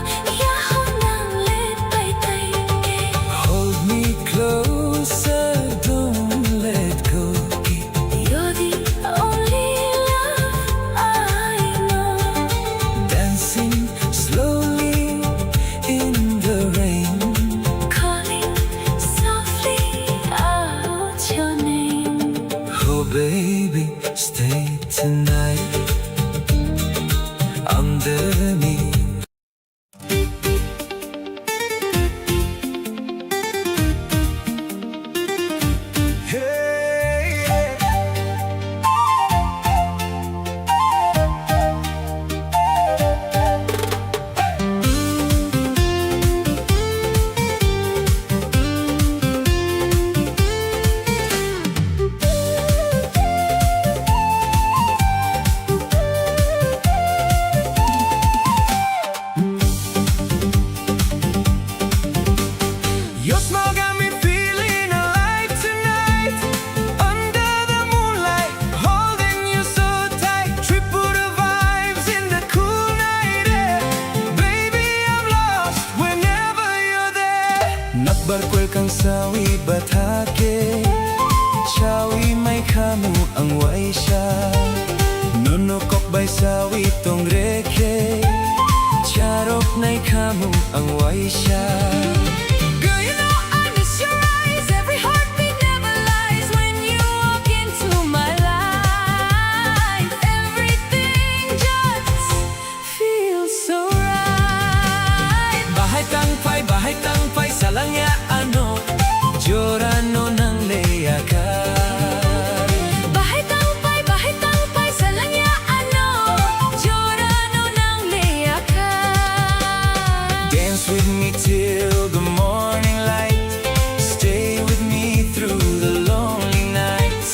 yahonang le pai kaike. Hold me closer, don't let go. You're the only love I know. Dancing slowly in the rain. Calling softly out your name. Oh baby, stay tonight. Underneath. Your smile got me feeling alive tonight. Under the moonlight, holding you so tight. Tripura vibes in the cool night air. Baby, I'm lost whenever you're there. Nakbar kwrwkang sawi bathake, sawi mai khamu ang waisa. Nono kok bai sawi tongrekhe, charok nai khamu ang waisa. Girl, you know I miss your eyes. Every heartbeat never lies when you walk into my life. Everything just feels so right. Bahai tang phai, bahai tang phai, salangya ano, jora no nang leya kha. Bahai tang phai, bahai tang phai, salangya ano, jora no nang leya kha. Dance with me till the morning light. Stay with me through the lonely nights.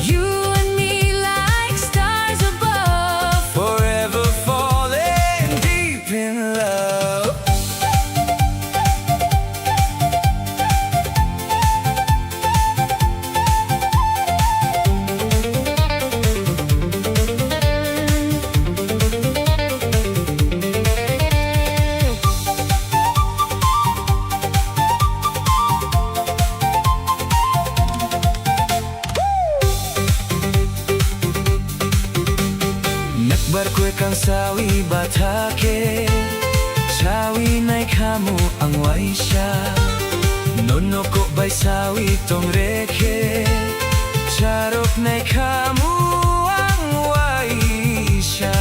You and me like stars above. Forever falling deep in love. Nakbar kwrwkang sawi bathake, sawi nai khamu ang waisa. Nono kok bai sawi tongrekhe, charok nai khamu ang waisa.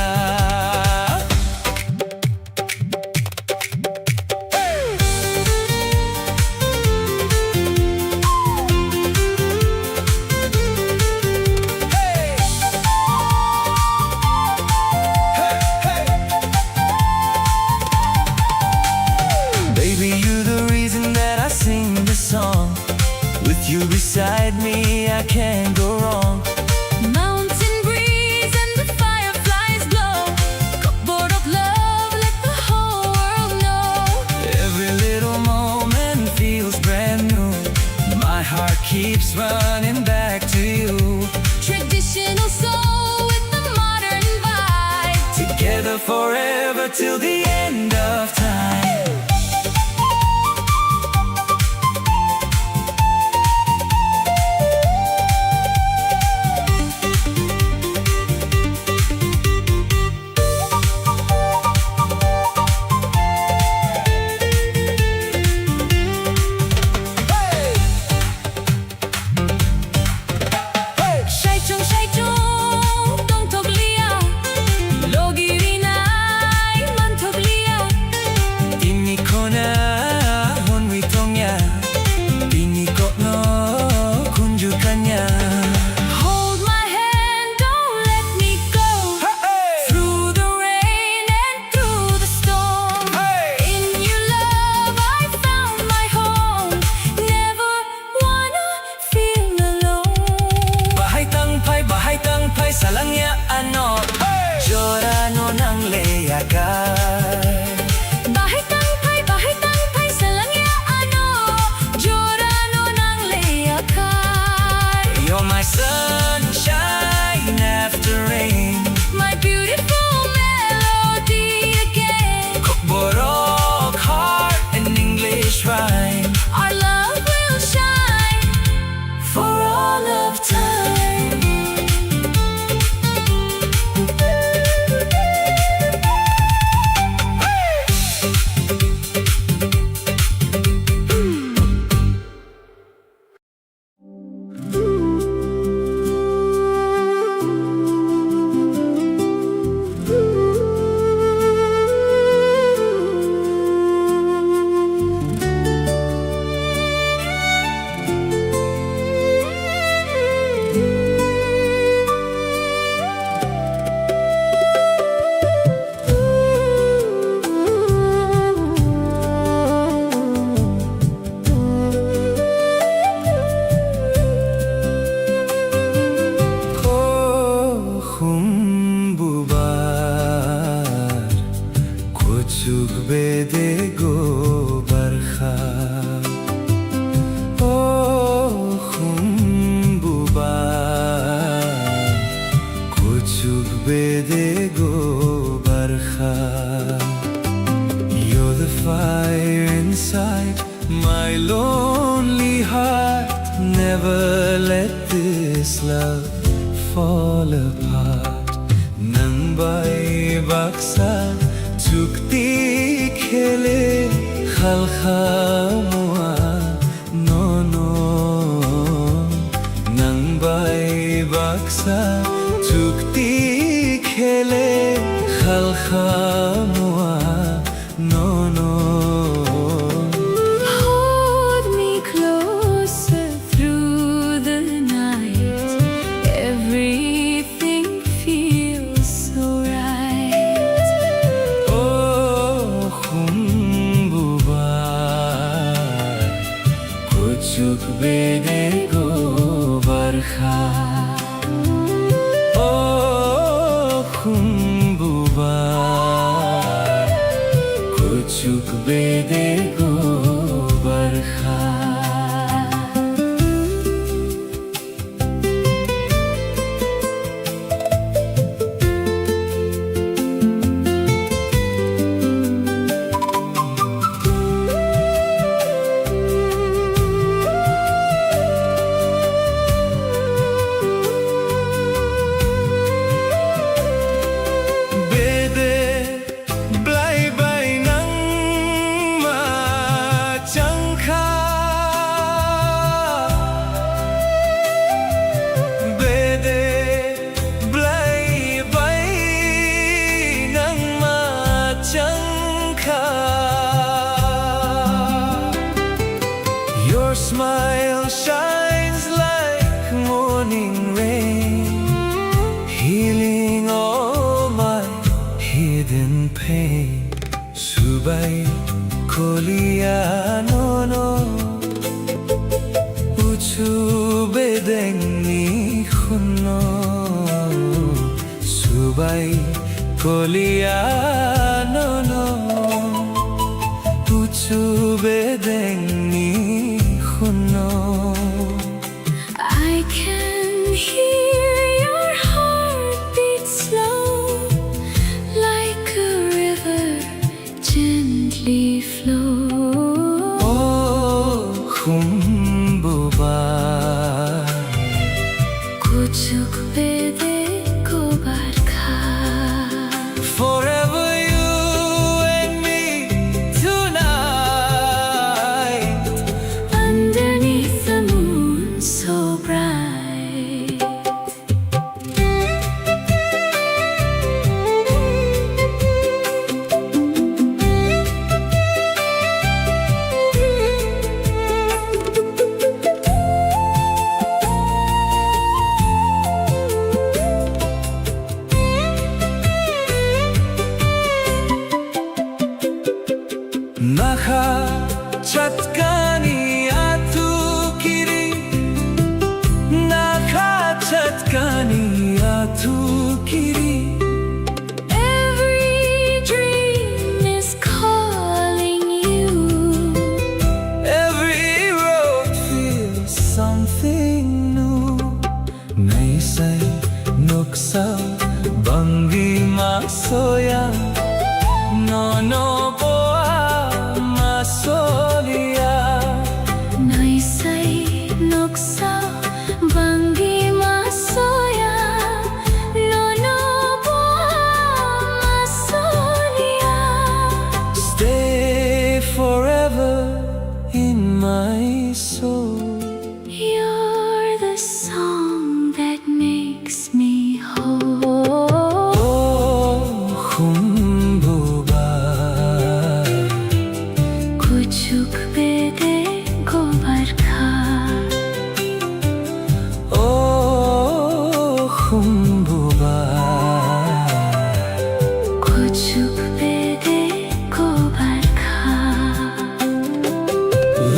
Baby, you're the reason that I sing this song. With you beside me, I can't go wrong. Mountain breeze and the fireflies glow. Cupboard of love, let the whole world know. Every little moment feels brand new. My heart keeps running back to you. Traditional soul with the modern vibe. Together forever till the end of time. Ano, hey! Jora no nang le ya ka. Bahai tang phai, bahai tang phai, salang ya ano. Jora no nang le ya ka. You're my sunshine after rain. My beautiful melody again. Kokborok heart, an English rhyme. Our love will shine for all of time. O khum bubar, kuchuk bedego barkha. O khum bubar, kuchuk bedego barkha. You're the fire inside my lonely heart. Never let this love fall apart. Nang bai baksa chukti khele khalkha mua nono. Nang bai baksa chukti khele khalkha mua nono. Hold me closer through the night. Everything feels so right. O khum bubar, kuchuk bedego barkha. O khum bubar, kuchuk bedego barkha. Bede blai bai nangma changkha. Bede blai bai nangma changkha. Your smile shines like morning rain, healing all my hidden pain. Subai kolia nono, uchu bedengni khunno. Subai kolia nono, uchu bedengni khunno. I can hear your heartbeat slow, like a river gently flow. O khum bubar, kuchuk bedego barkha. Forever you and me tonight, underneath the moon so bright. Sa bangwi ma soya, nono bo a ma soliya. Naisai noksa bangwi ma soya, nono bo a ma soliya. Stay forever in my soul. You're the song that makes me whole. O khumbuba, kuchuk bede gobar kha. O khumbuba, kuchuk bede gobar kha.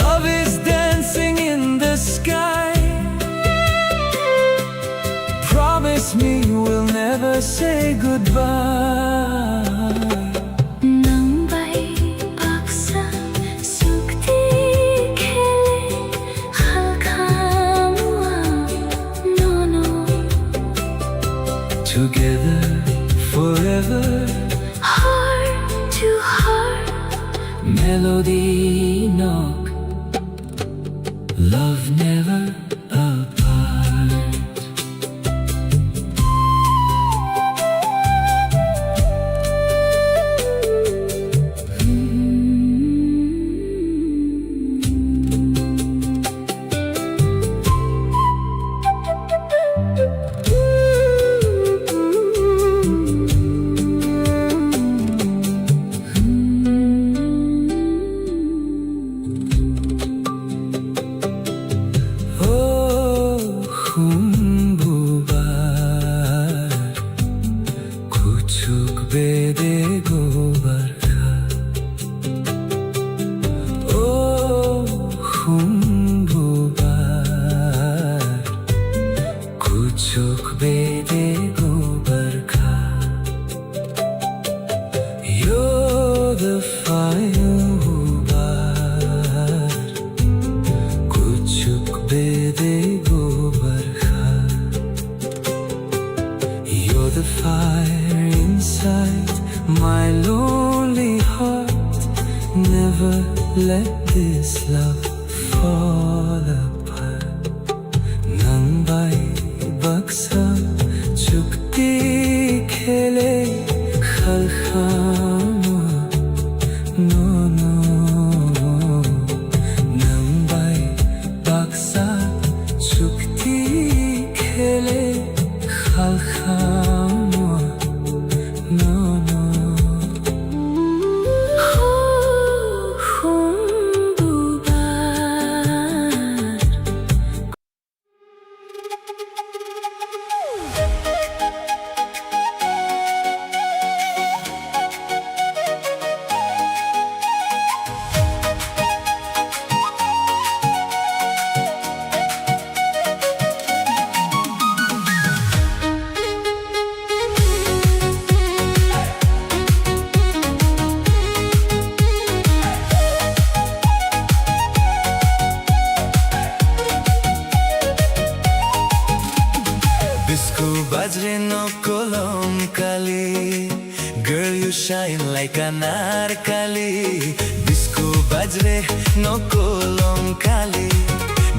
Love is dancing in the sky. Promise me we'll never say goodbye. Nang bai baksa sukti khele khalkha mua nono. Together forever. Heart to heart. Melody nok. Love never apart. O khumbuba, kuchuk bede gobar kha. O khumbuba, kuchuk bede gobar kha. You're the fire who bar, kuchuk bede gobar kha. You're the fire inside my lonely heart. Never let this love fall apart. Nang bai baksa chukti khele khalkha mua nono. Nang bai baksa chukti khele khalkha mua nono. Hu, hu, buba. Bisku bajre no kolom kali. Girl, you shine like anarkali. Bisku bajre no kolom kali.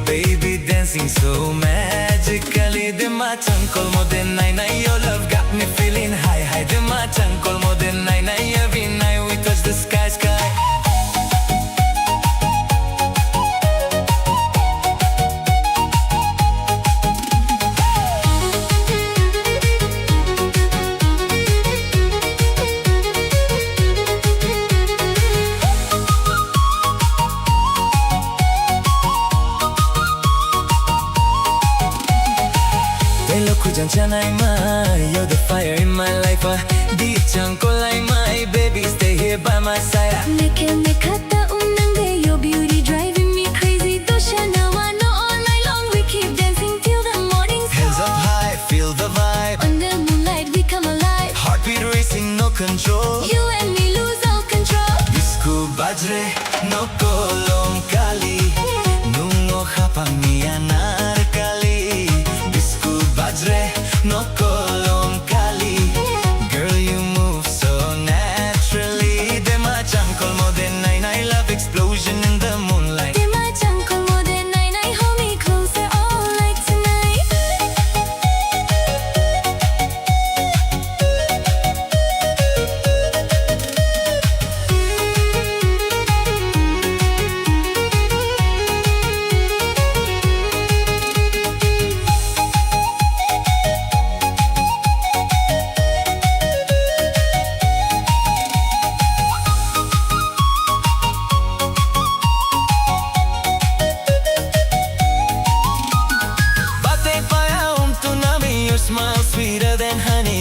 Baby dancing so magically. Dema changkol mo den nai nai. Your love got me feeling high high. Dema changkol mo den nai nai. Every night we touch the sky sky. Telo khujang chanai mai, you're the fire in my life, ah. Di chang kolai mai, baby, stay here by my side, ah. Meke mekata unang de, your beauty driving me crazy. Dosha nawa no all night long, we keep dancing till the morning's come. Hands up high, feel the vibe. Under moonlight, we come alive. Heartbeat racing, no control. You and me lose all control. Bisku bajre, no kolom kali. Nungo hapang ni anarkali. Bisku bajre, no kolom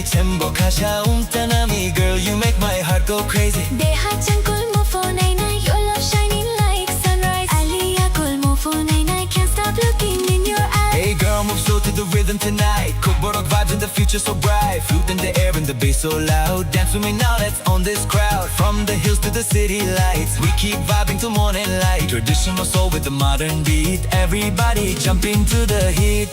Chembo khasa wngtanami, girl, you make my heart go crazy. Deha changkol mofo nainai, your love shining like sunrise. Alia kol mofo nainai, can't stop looking in your eyes. Hey girl, move slow to the rhythm tonight. Kokborok vibes in the future so bright. Flute in the air and the bass so loud. Dance with me now, let's own this crowd. From the hills to the city lights, we keep vibing till morning light. Traditional soul with the modern beat. Everybody jump into the heat.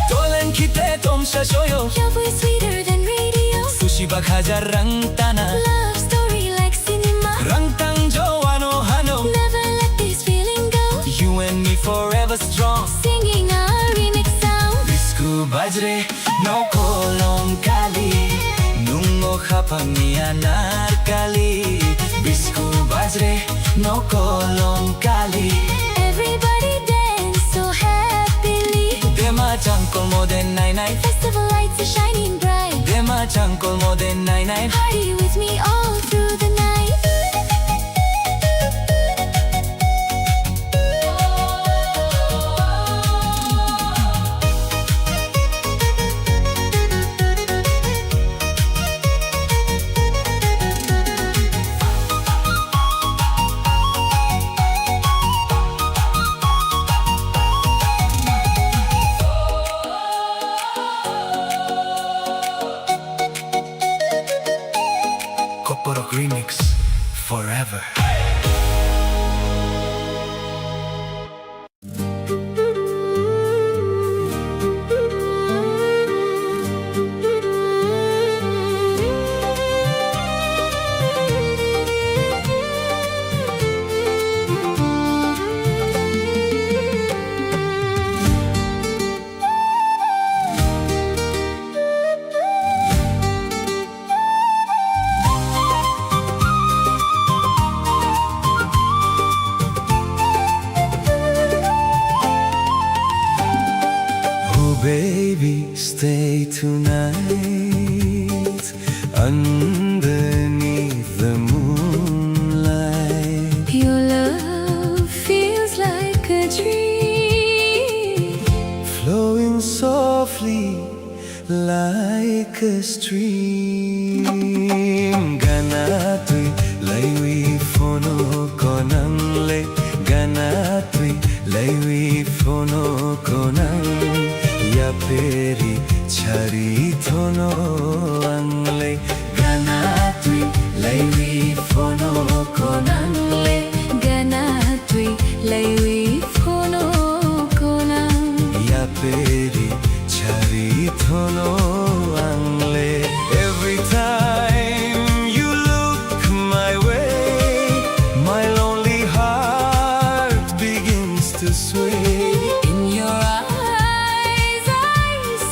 Tolen khite tomsa soyo. Your voice sweeter than radio. Sushi bak hajar rang tana. Love story like cinema. Rang tang jo ano hano. Never let this feeling go. You and me forever strong. Singing a remix sound. Bisku bajre no kolom kali. Nungo khapang ni anar kali. Bisku bajre no kolom kali. Everybody dance so happily. Dema changkol moden nai nai. Festival lights are shining bright. Dema changkol moden nai nai. Party with me all through the night. Kokborok Remix forever. Oh baby, stay tonight underneath the moonlight. Your love feels like a dream, flowing softly like a stream. Gana twi laiwi phono konang le, gana twi laiwi phono konang. Yaperi chari thono ang le, gana twi laiwi phono konang le, gana twi laiwi phono konang. Yaperi chari thono ang le. Every time you look my way, my lonely heart begins to sway. In your eyes I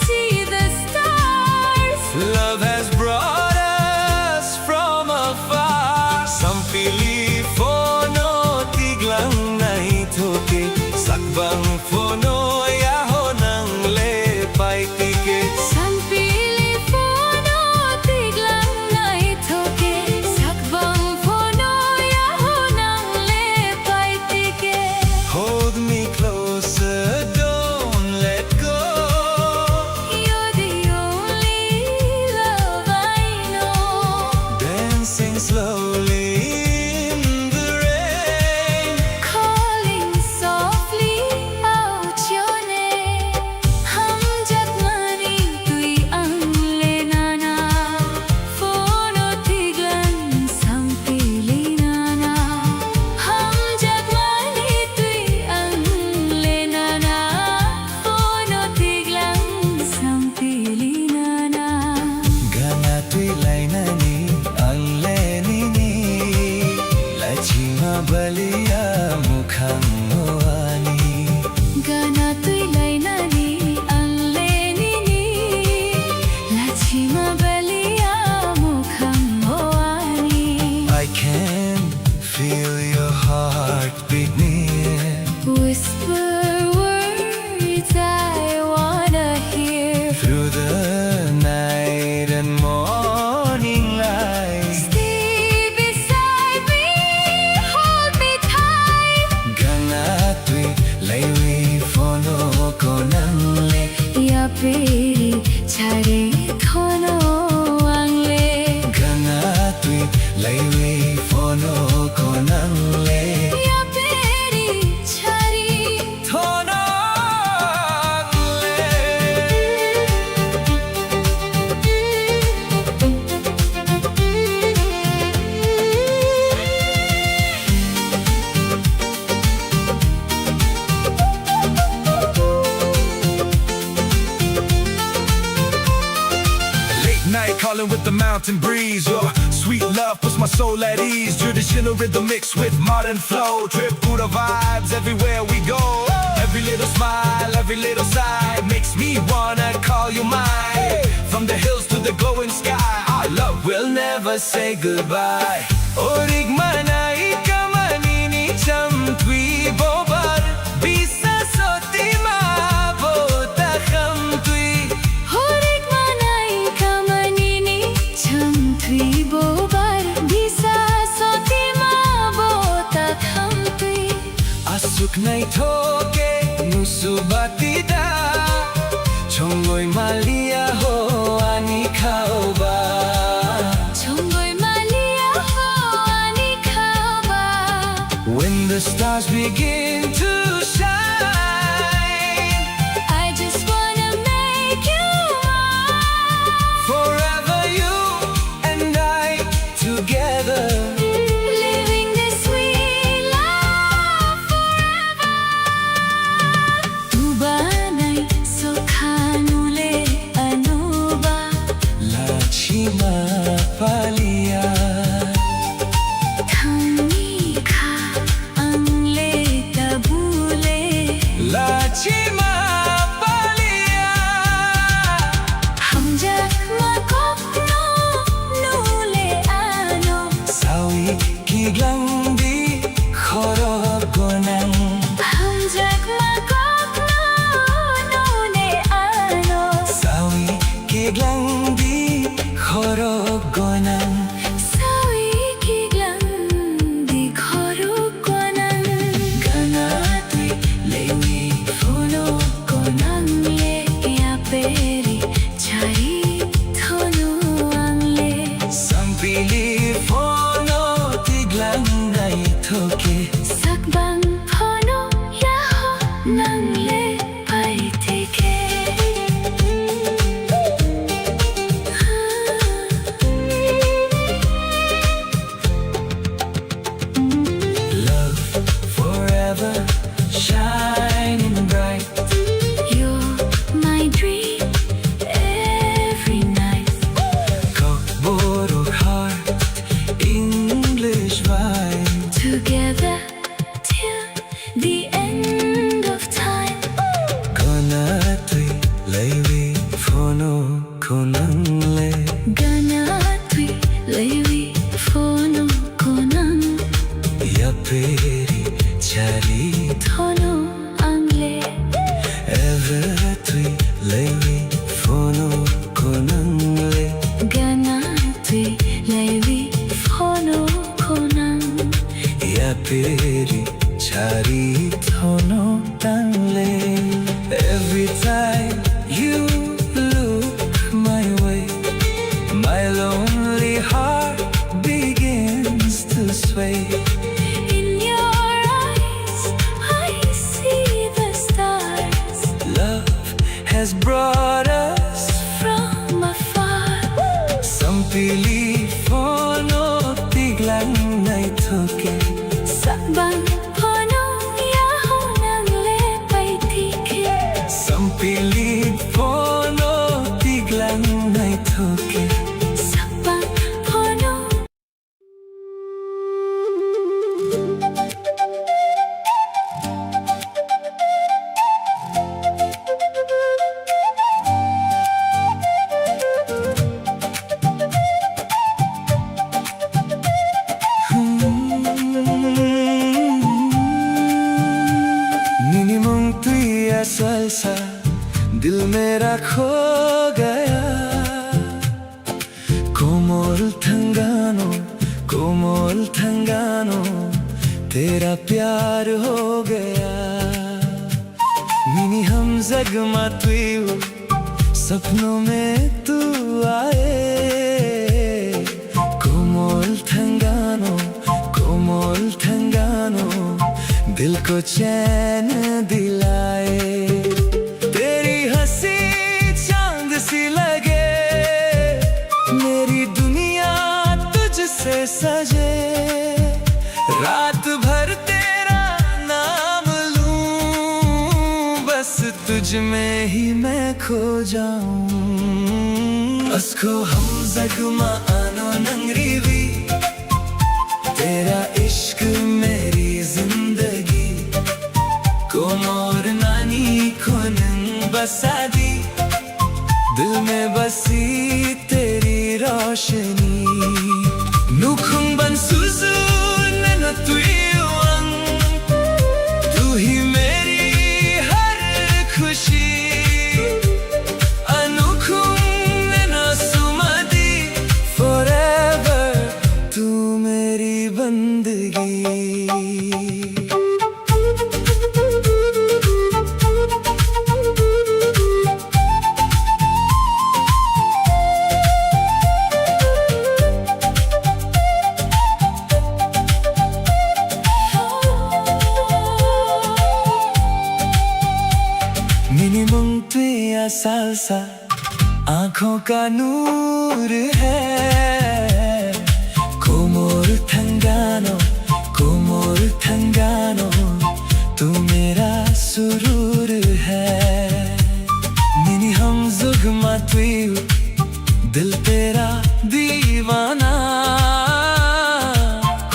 see the stars. Love has brought us from afar. Sampili phono tiglang naithoke, sakbang phono yaho nang le paitike. Sampili phono tiglang naithoke, sakbang phono yaho nang le paitike. Hold me closer, don't let go. You're the only love I know. Dancing slowly in the rain. Calling softly out your name. Hamjakmani twi ang le nana. Phono tiglang sampili nana. Hamjakmani twi ang le nana. Phono tiglang sampili nana. Gana twi lainani ang le nini. Lachima balia mukhang o ani. Gana twi lainani ang le nini. Lachima balia mukhang o ani. I can feel your heart beat near. Whisper words I wanna hear. Through the night. Yaperi chari thono ang le. Gana twi laiwi phono konang le. Yaperi chari thono ang le. Late night calling with the mountain breeze. Your sweet love puts my soul at ease. Traditional rhythm mixed with modern flow. Trip through the vibes everywhere we go. Every little smile, every little sigh makes me wanna call you mine. From the hills to the glowing sky, our love will never say goodbye. Orik manai kamanini chamtwi bobar. Bisa sotima bo ta khamtwi. Horik manai kamanini chamtwi bobar. Bisa sotima bo ta khamtwi. Aswk naithok khe nusu bati da. Chongoi maliya ho ani khaoba. Chongoi maliya ho ani khaoba. When the stars begin to shine, I just wanna make you mine. Forever you and I together. Living this sweet love forever. Tubanai sokhanule anuba. Lachima palia. Thangni kha ang le tabule. Lachima palia. Hamjakma kokno nule ano. Sawi kiglang di khorok gonang. Hamjakma kokno nule ano. Sawi kiglang di khorok gonang. Sawi kiglang di khorok gonang. Gana twi lewi phono gonang le yaperi chari thono ang le. Sampili phono tiglang naithoke. Sakbang phono yaho nang le paitike. Love forever shining bright. You're my dream every night. Kokborok heart, English vibe. Together till the end of time. Gana twi laiwi phono khonang le. Gana twi laiwi phono khonang. Yaperi chari thono ang le. Ever twi laiwi phono khonang le. Gana twi laiwi phono khonang. Yaperi chari thono tangle. Every time you look my way, my lonely heart begins to sway. In your eyes, I see the stars. Love has brought us from afar. Sampili phono tiglang naithoke. Sakbang phono yaho nang le paitike. Sampili phono tiglang naithoke. Sakbang phono Nini mung twi asal sa, dil mera kho gaya. Komol thangano, komol thangano, tera pyar ho gaya. Nini hamjak ma twi o, सपनों में तू आए, कोमल ठंगानो, कोमल ठंगानो, दिल को चैन दिलाए। तेरी हंसी चांद सी लगे, मेरी दुनिया तुझसे सजे। रात भर तेरा नाम लूं, बस तुझ में ही मैं खो जाऊं। Asko hamzagma ano nangriwi, तेरा इश्क मेरी जिंदगी, कोमोर नानी को नंग बसा दी, दिल में बसी तेरी रोशनी। Nukhung ban suzu nana tuiwang, तू ही मेरी हर खुशी। Anukhung nana sumadi, forever तू मेरी बंदगी। Nini mung twi a salsa. आंखों का नूर है, कोमोर ठंगानो, कोमोर ठंगानो, तू मेरा सुरूर है। Nini hamzugma twi, दिल तेरा दीवाना।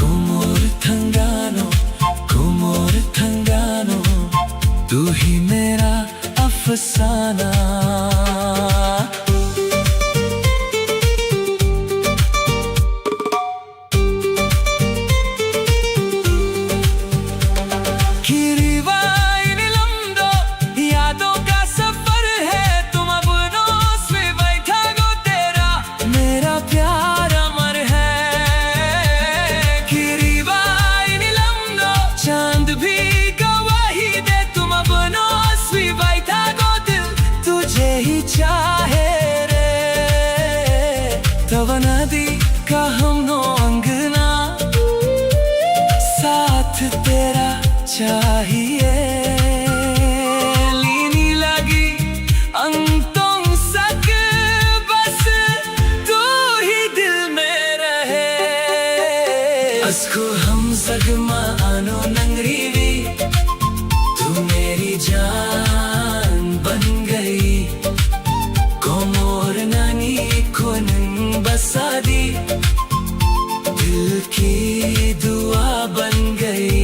कोमोर ठंगानो, कोमोर ठंगानो, तू ही मेरा अफसाना। Kiribai ni lamdo, यादों का सफर है, तुम अपनों से बैठा को तेरा मेरा प्यार अमर है। Kiribai ni lamdo, चांद भी गवाही दे, तुम अपनों से बैठा को दिल तुझे ही चाहे रे। तवना दी का हम नो अंगना, साथ तेरा चाहिए। Lini lagi ang tong sak, बस तू ही दिल में रहे। Asko hamzagma ano nangriwi, तू मेरी जान बन गई। Komor nani ko nang basa di, दिल की दुआ बन गई।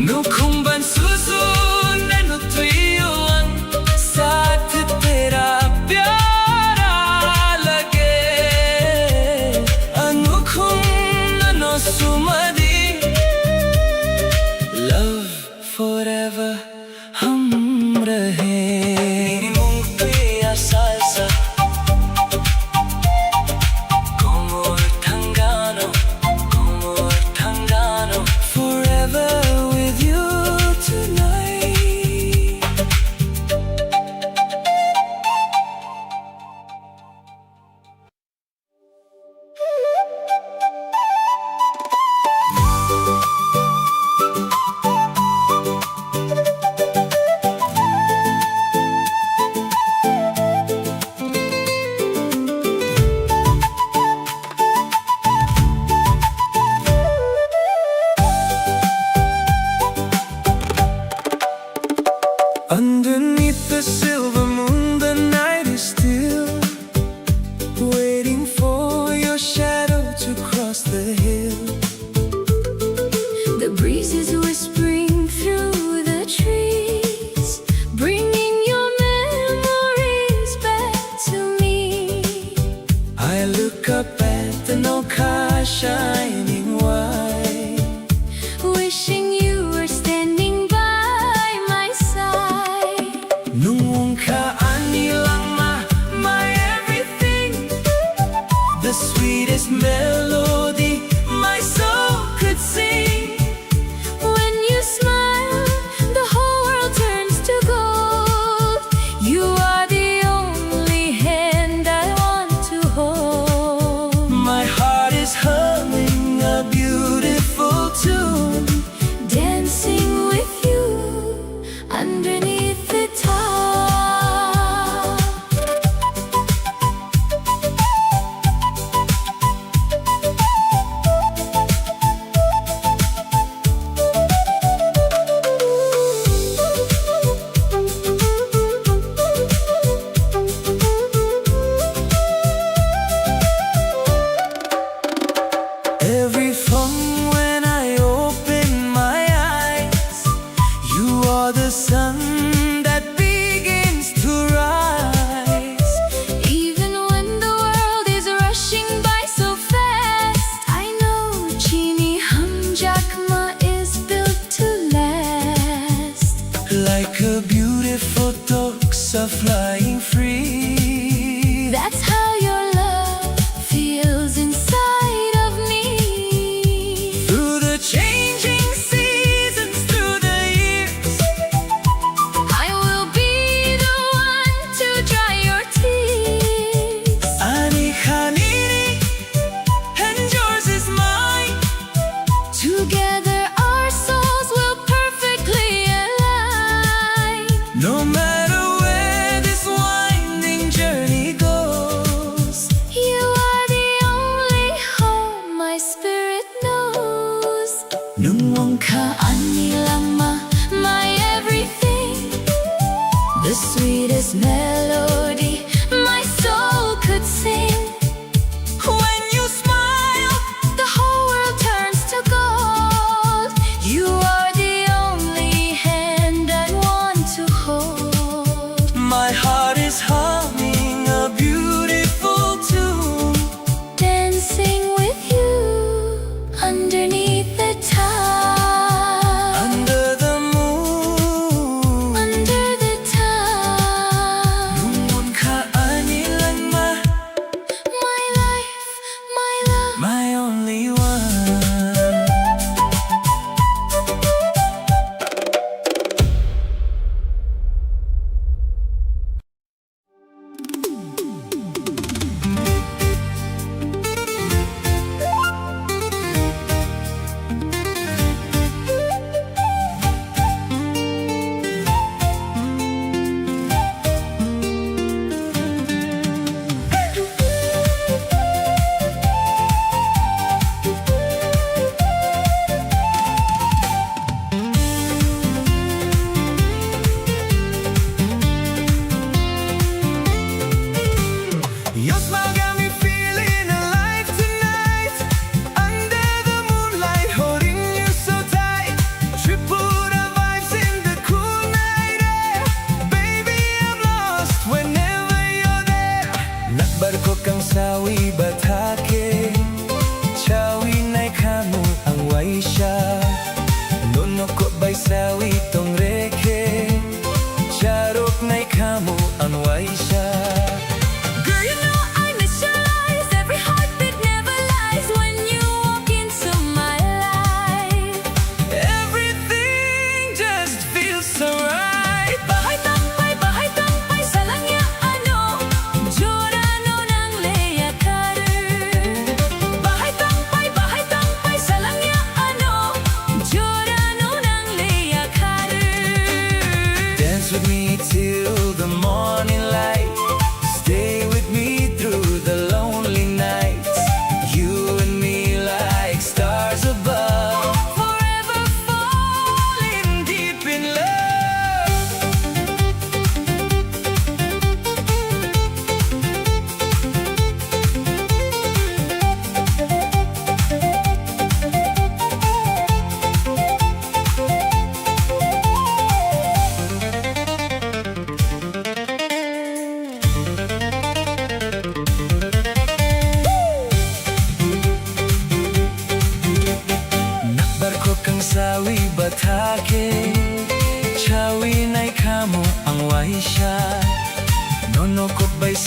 Nukhung ban suzu nanu tuiwang, साथ तेरा प्यारा लगे। Anukhung nano sumadi, love forever हम रहे। Nini mung twi a salsa. Komor thangano, komor thangano. Forever with you tonight. Underneath the silver moon, the night is still, waiting for your shadow to cross the hill. The breeze is whispering through the trees, bringing your memories back to me. I look up at the Nokha shining white, wishing you were standing by my side. Nwng wngkha ani langma, my everything, the sweetest melody my soul could sing. When you smile, the whole world turns to gold. You are the only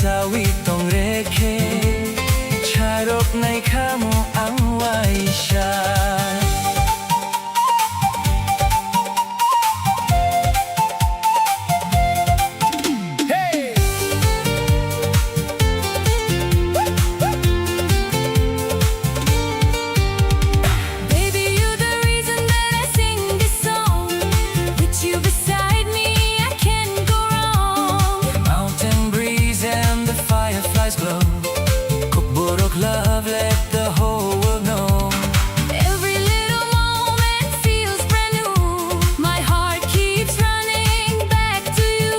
Tawi tong rekhe, charok nai khamu ang waisa. Hey! Baby, you're the reason that I sing this song. With you beside me, I can't go wrong. Mountain breeze and the fireflies glow. Kokborok love, let the whole world know. Every little moment feels brand new. My heart keeps running back to you.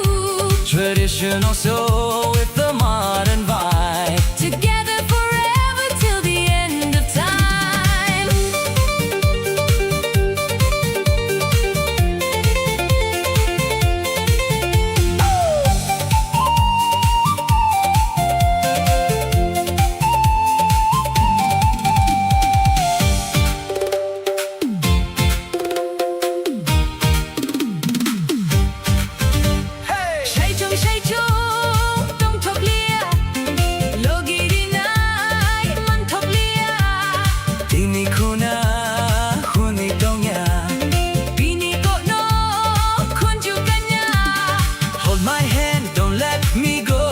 Traditional soul with the modern vibe. Together forever till the end of time. Saichung saichung tongthokliya, logi rinai manthokliya. Tini khuna hwnwi tongya, bini kokno khunju kanya. Hold my hand, don't let me go.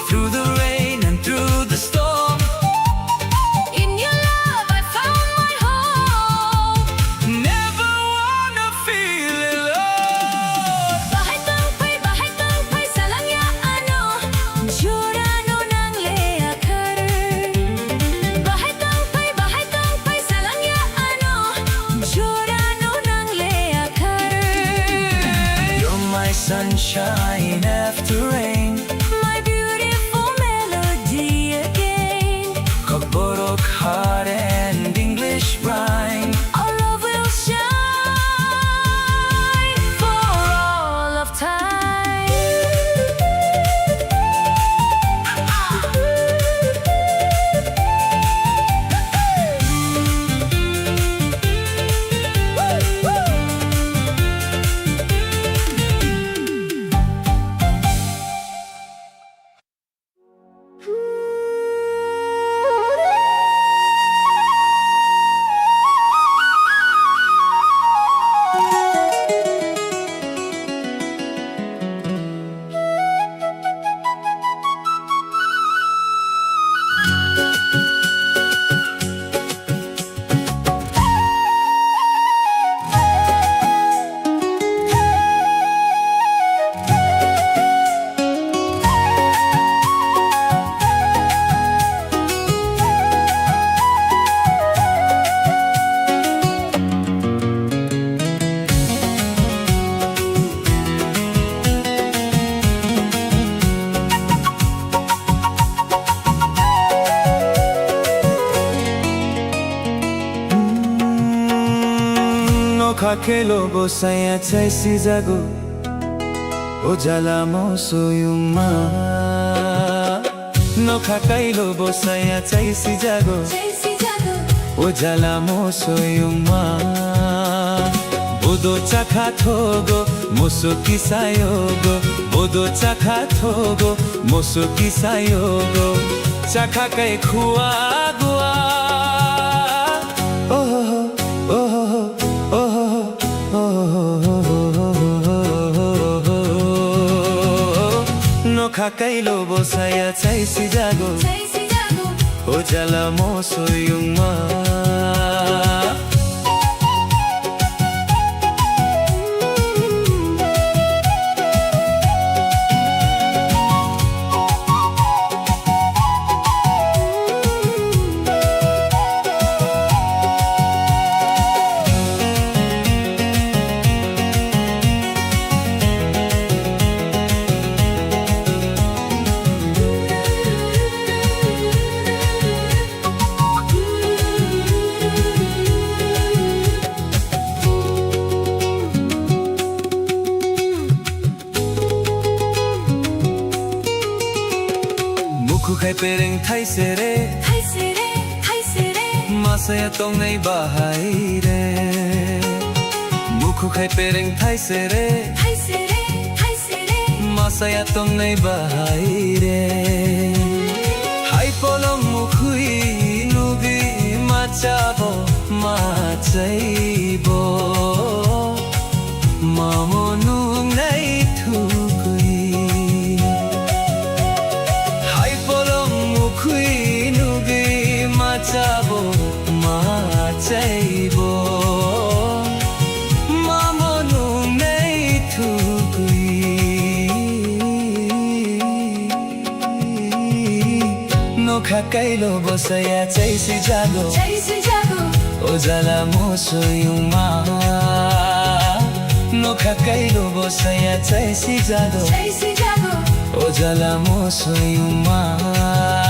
Through the rain and through the storm. In your love I found my home. Never wanna feel alone. Bahai tongphai, bahai tongphai salangya ano. Jorano nangle akhar. Bahai tongphai, bahai tongphai salangya ano. Jorano nangle akhar. You're my sunshine after rain. My beautiful melody again. Kokborok heart and English rhyme. Our love will shine for all of time. Nokha kelo bo saya chai sijago, o jala mo soyungma. Nokha kailo bo saya chai sijago, o jala mo soyungma. Bodo chakha thogo, moso kisayogo. Bodo chakha thogo, moso kisayogo. Chakha kai khua gua. Oh, oh, oh, oh, oh, oh. Nokha kailo bo saya chai sijago. O jala mo soyungma. Mukhu khai pereng thaisere, thaisere, thaisere. Masaya tongnai bahai re. Mukhu khai pereng thaisere, thaisere, thaisere. Mas Saya tongnai bahai re. Hai polong mukhwi nugwi ma chabo ma chaibo. Mamo nungnai thugwi. Hai polong mukhwi nugwi ma chabo ma chaibo. Mamo nungnai thugwi. Nokha kailo bo saya chaisi jago. Chaisi jago. O jala mo soyungma. Nokha kailo bo saya chaisi jago. Chaisi jago. O jala mo soyungma.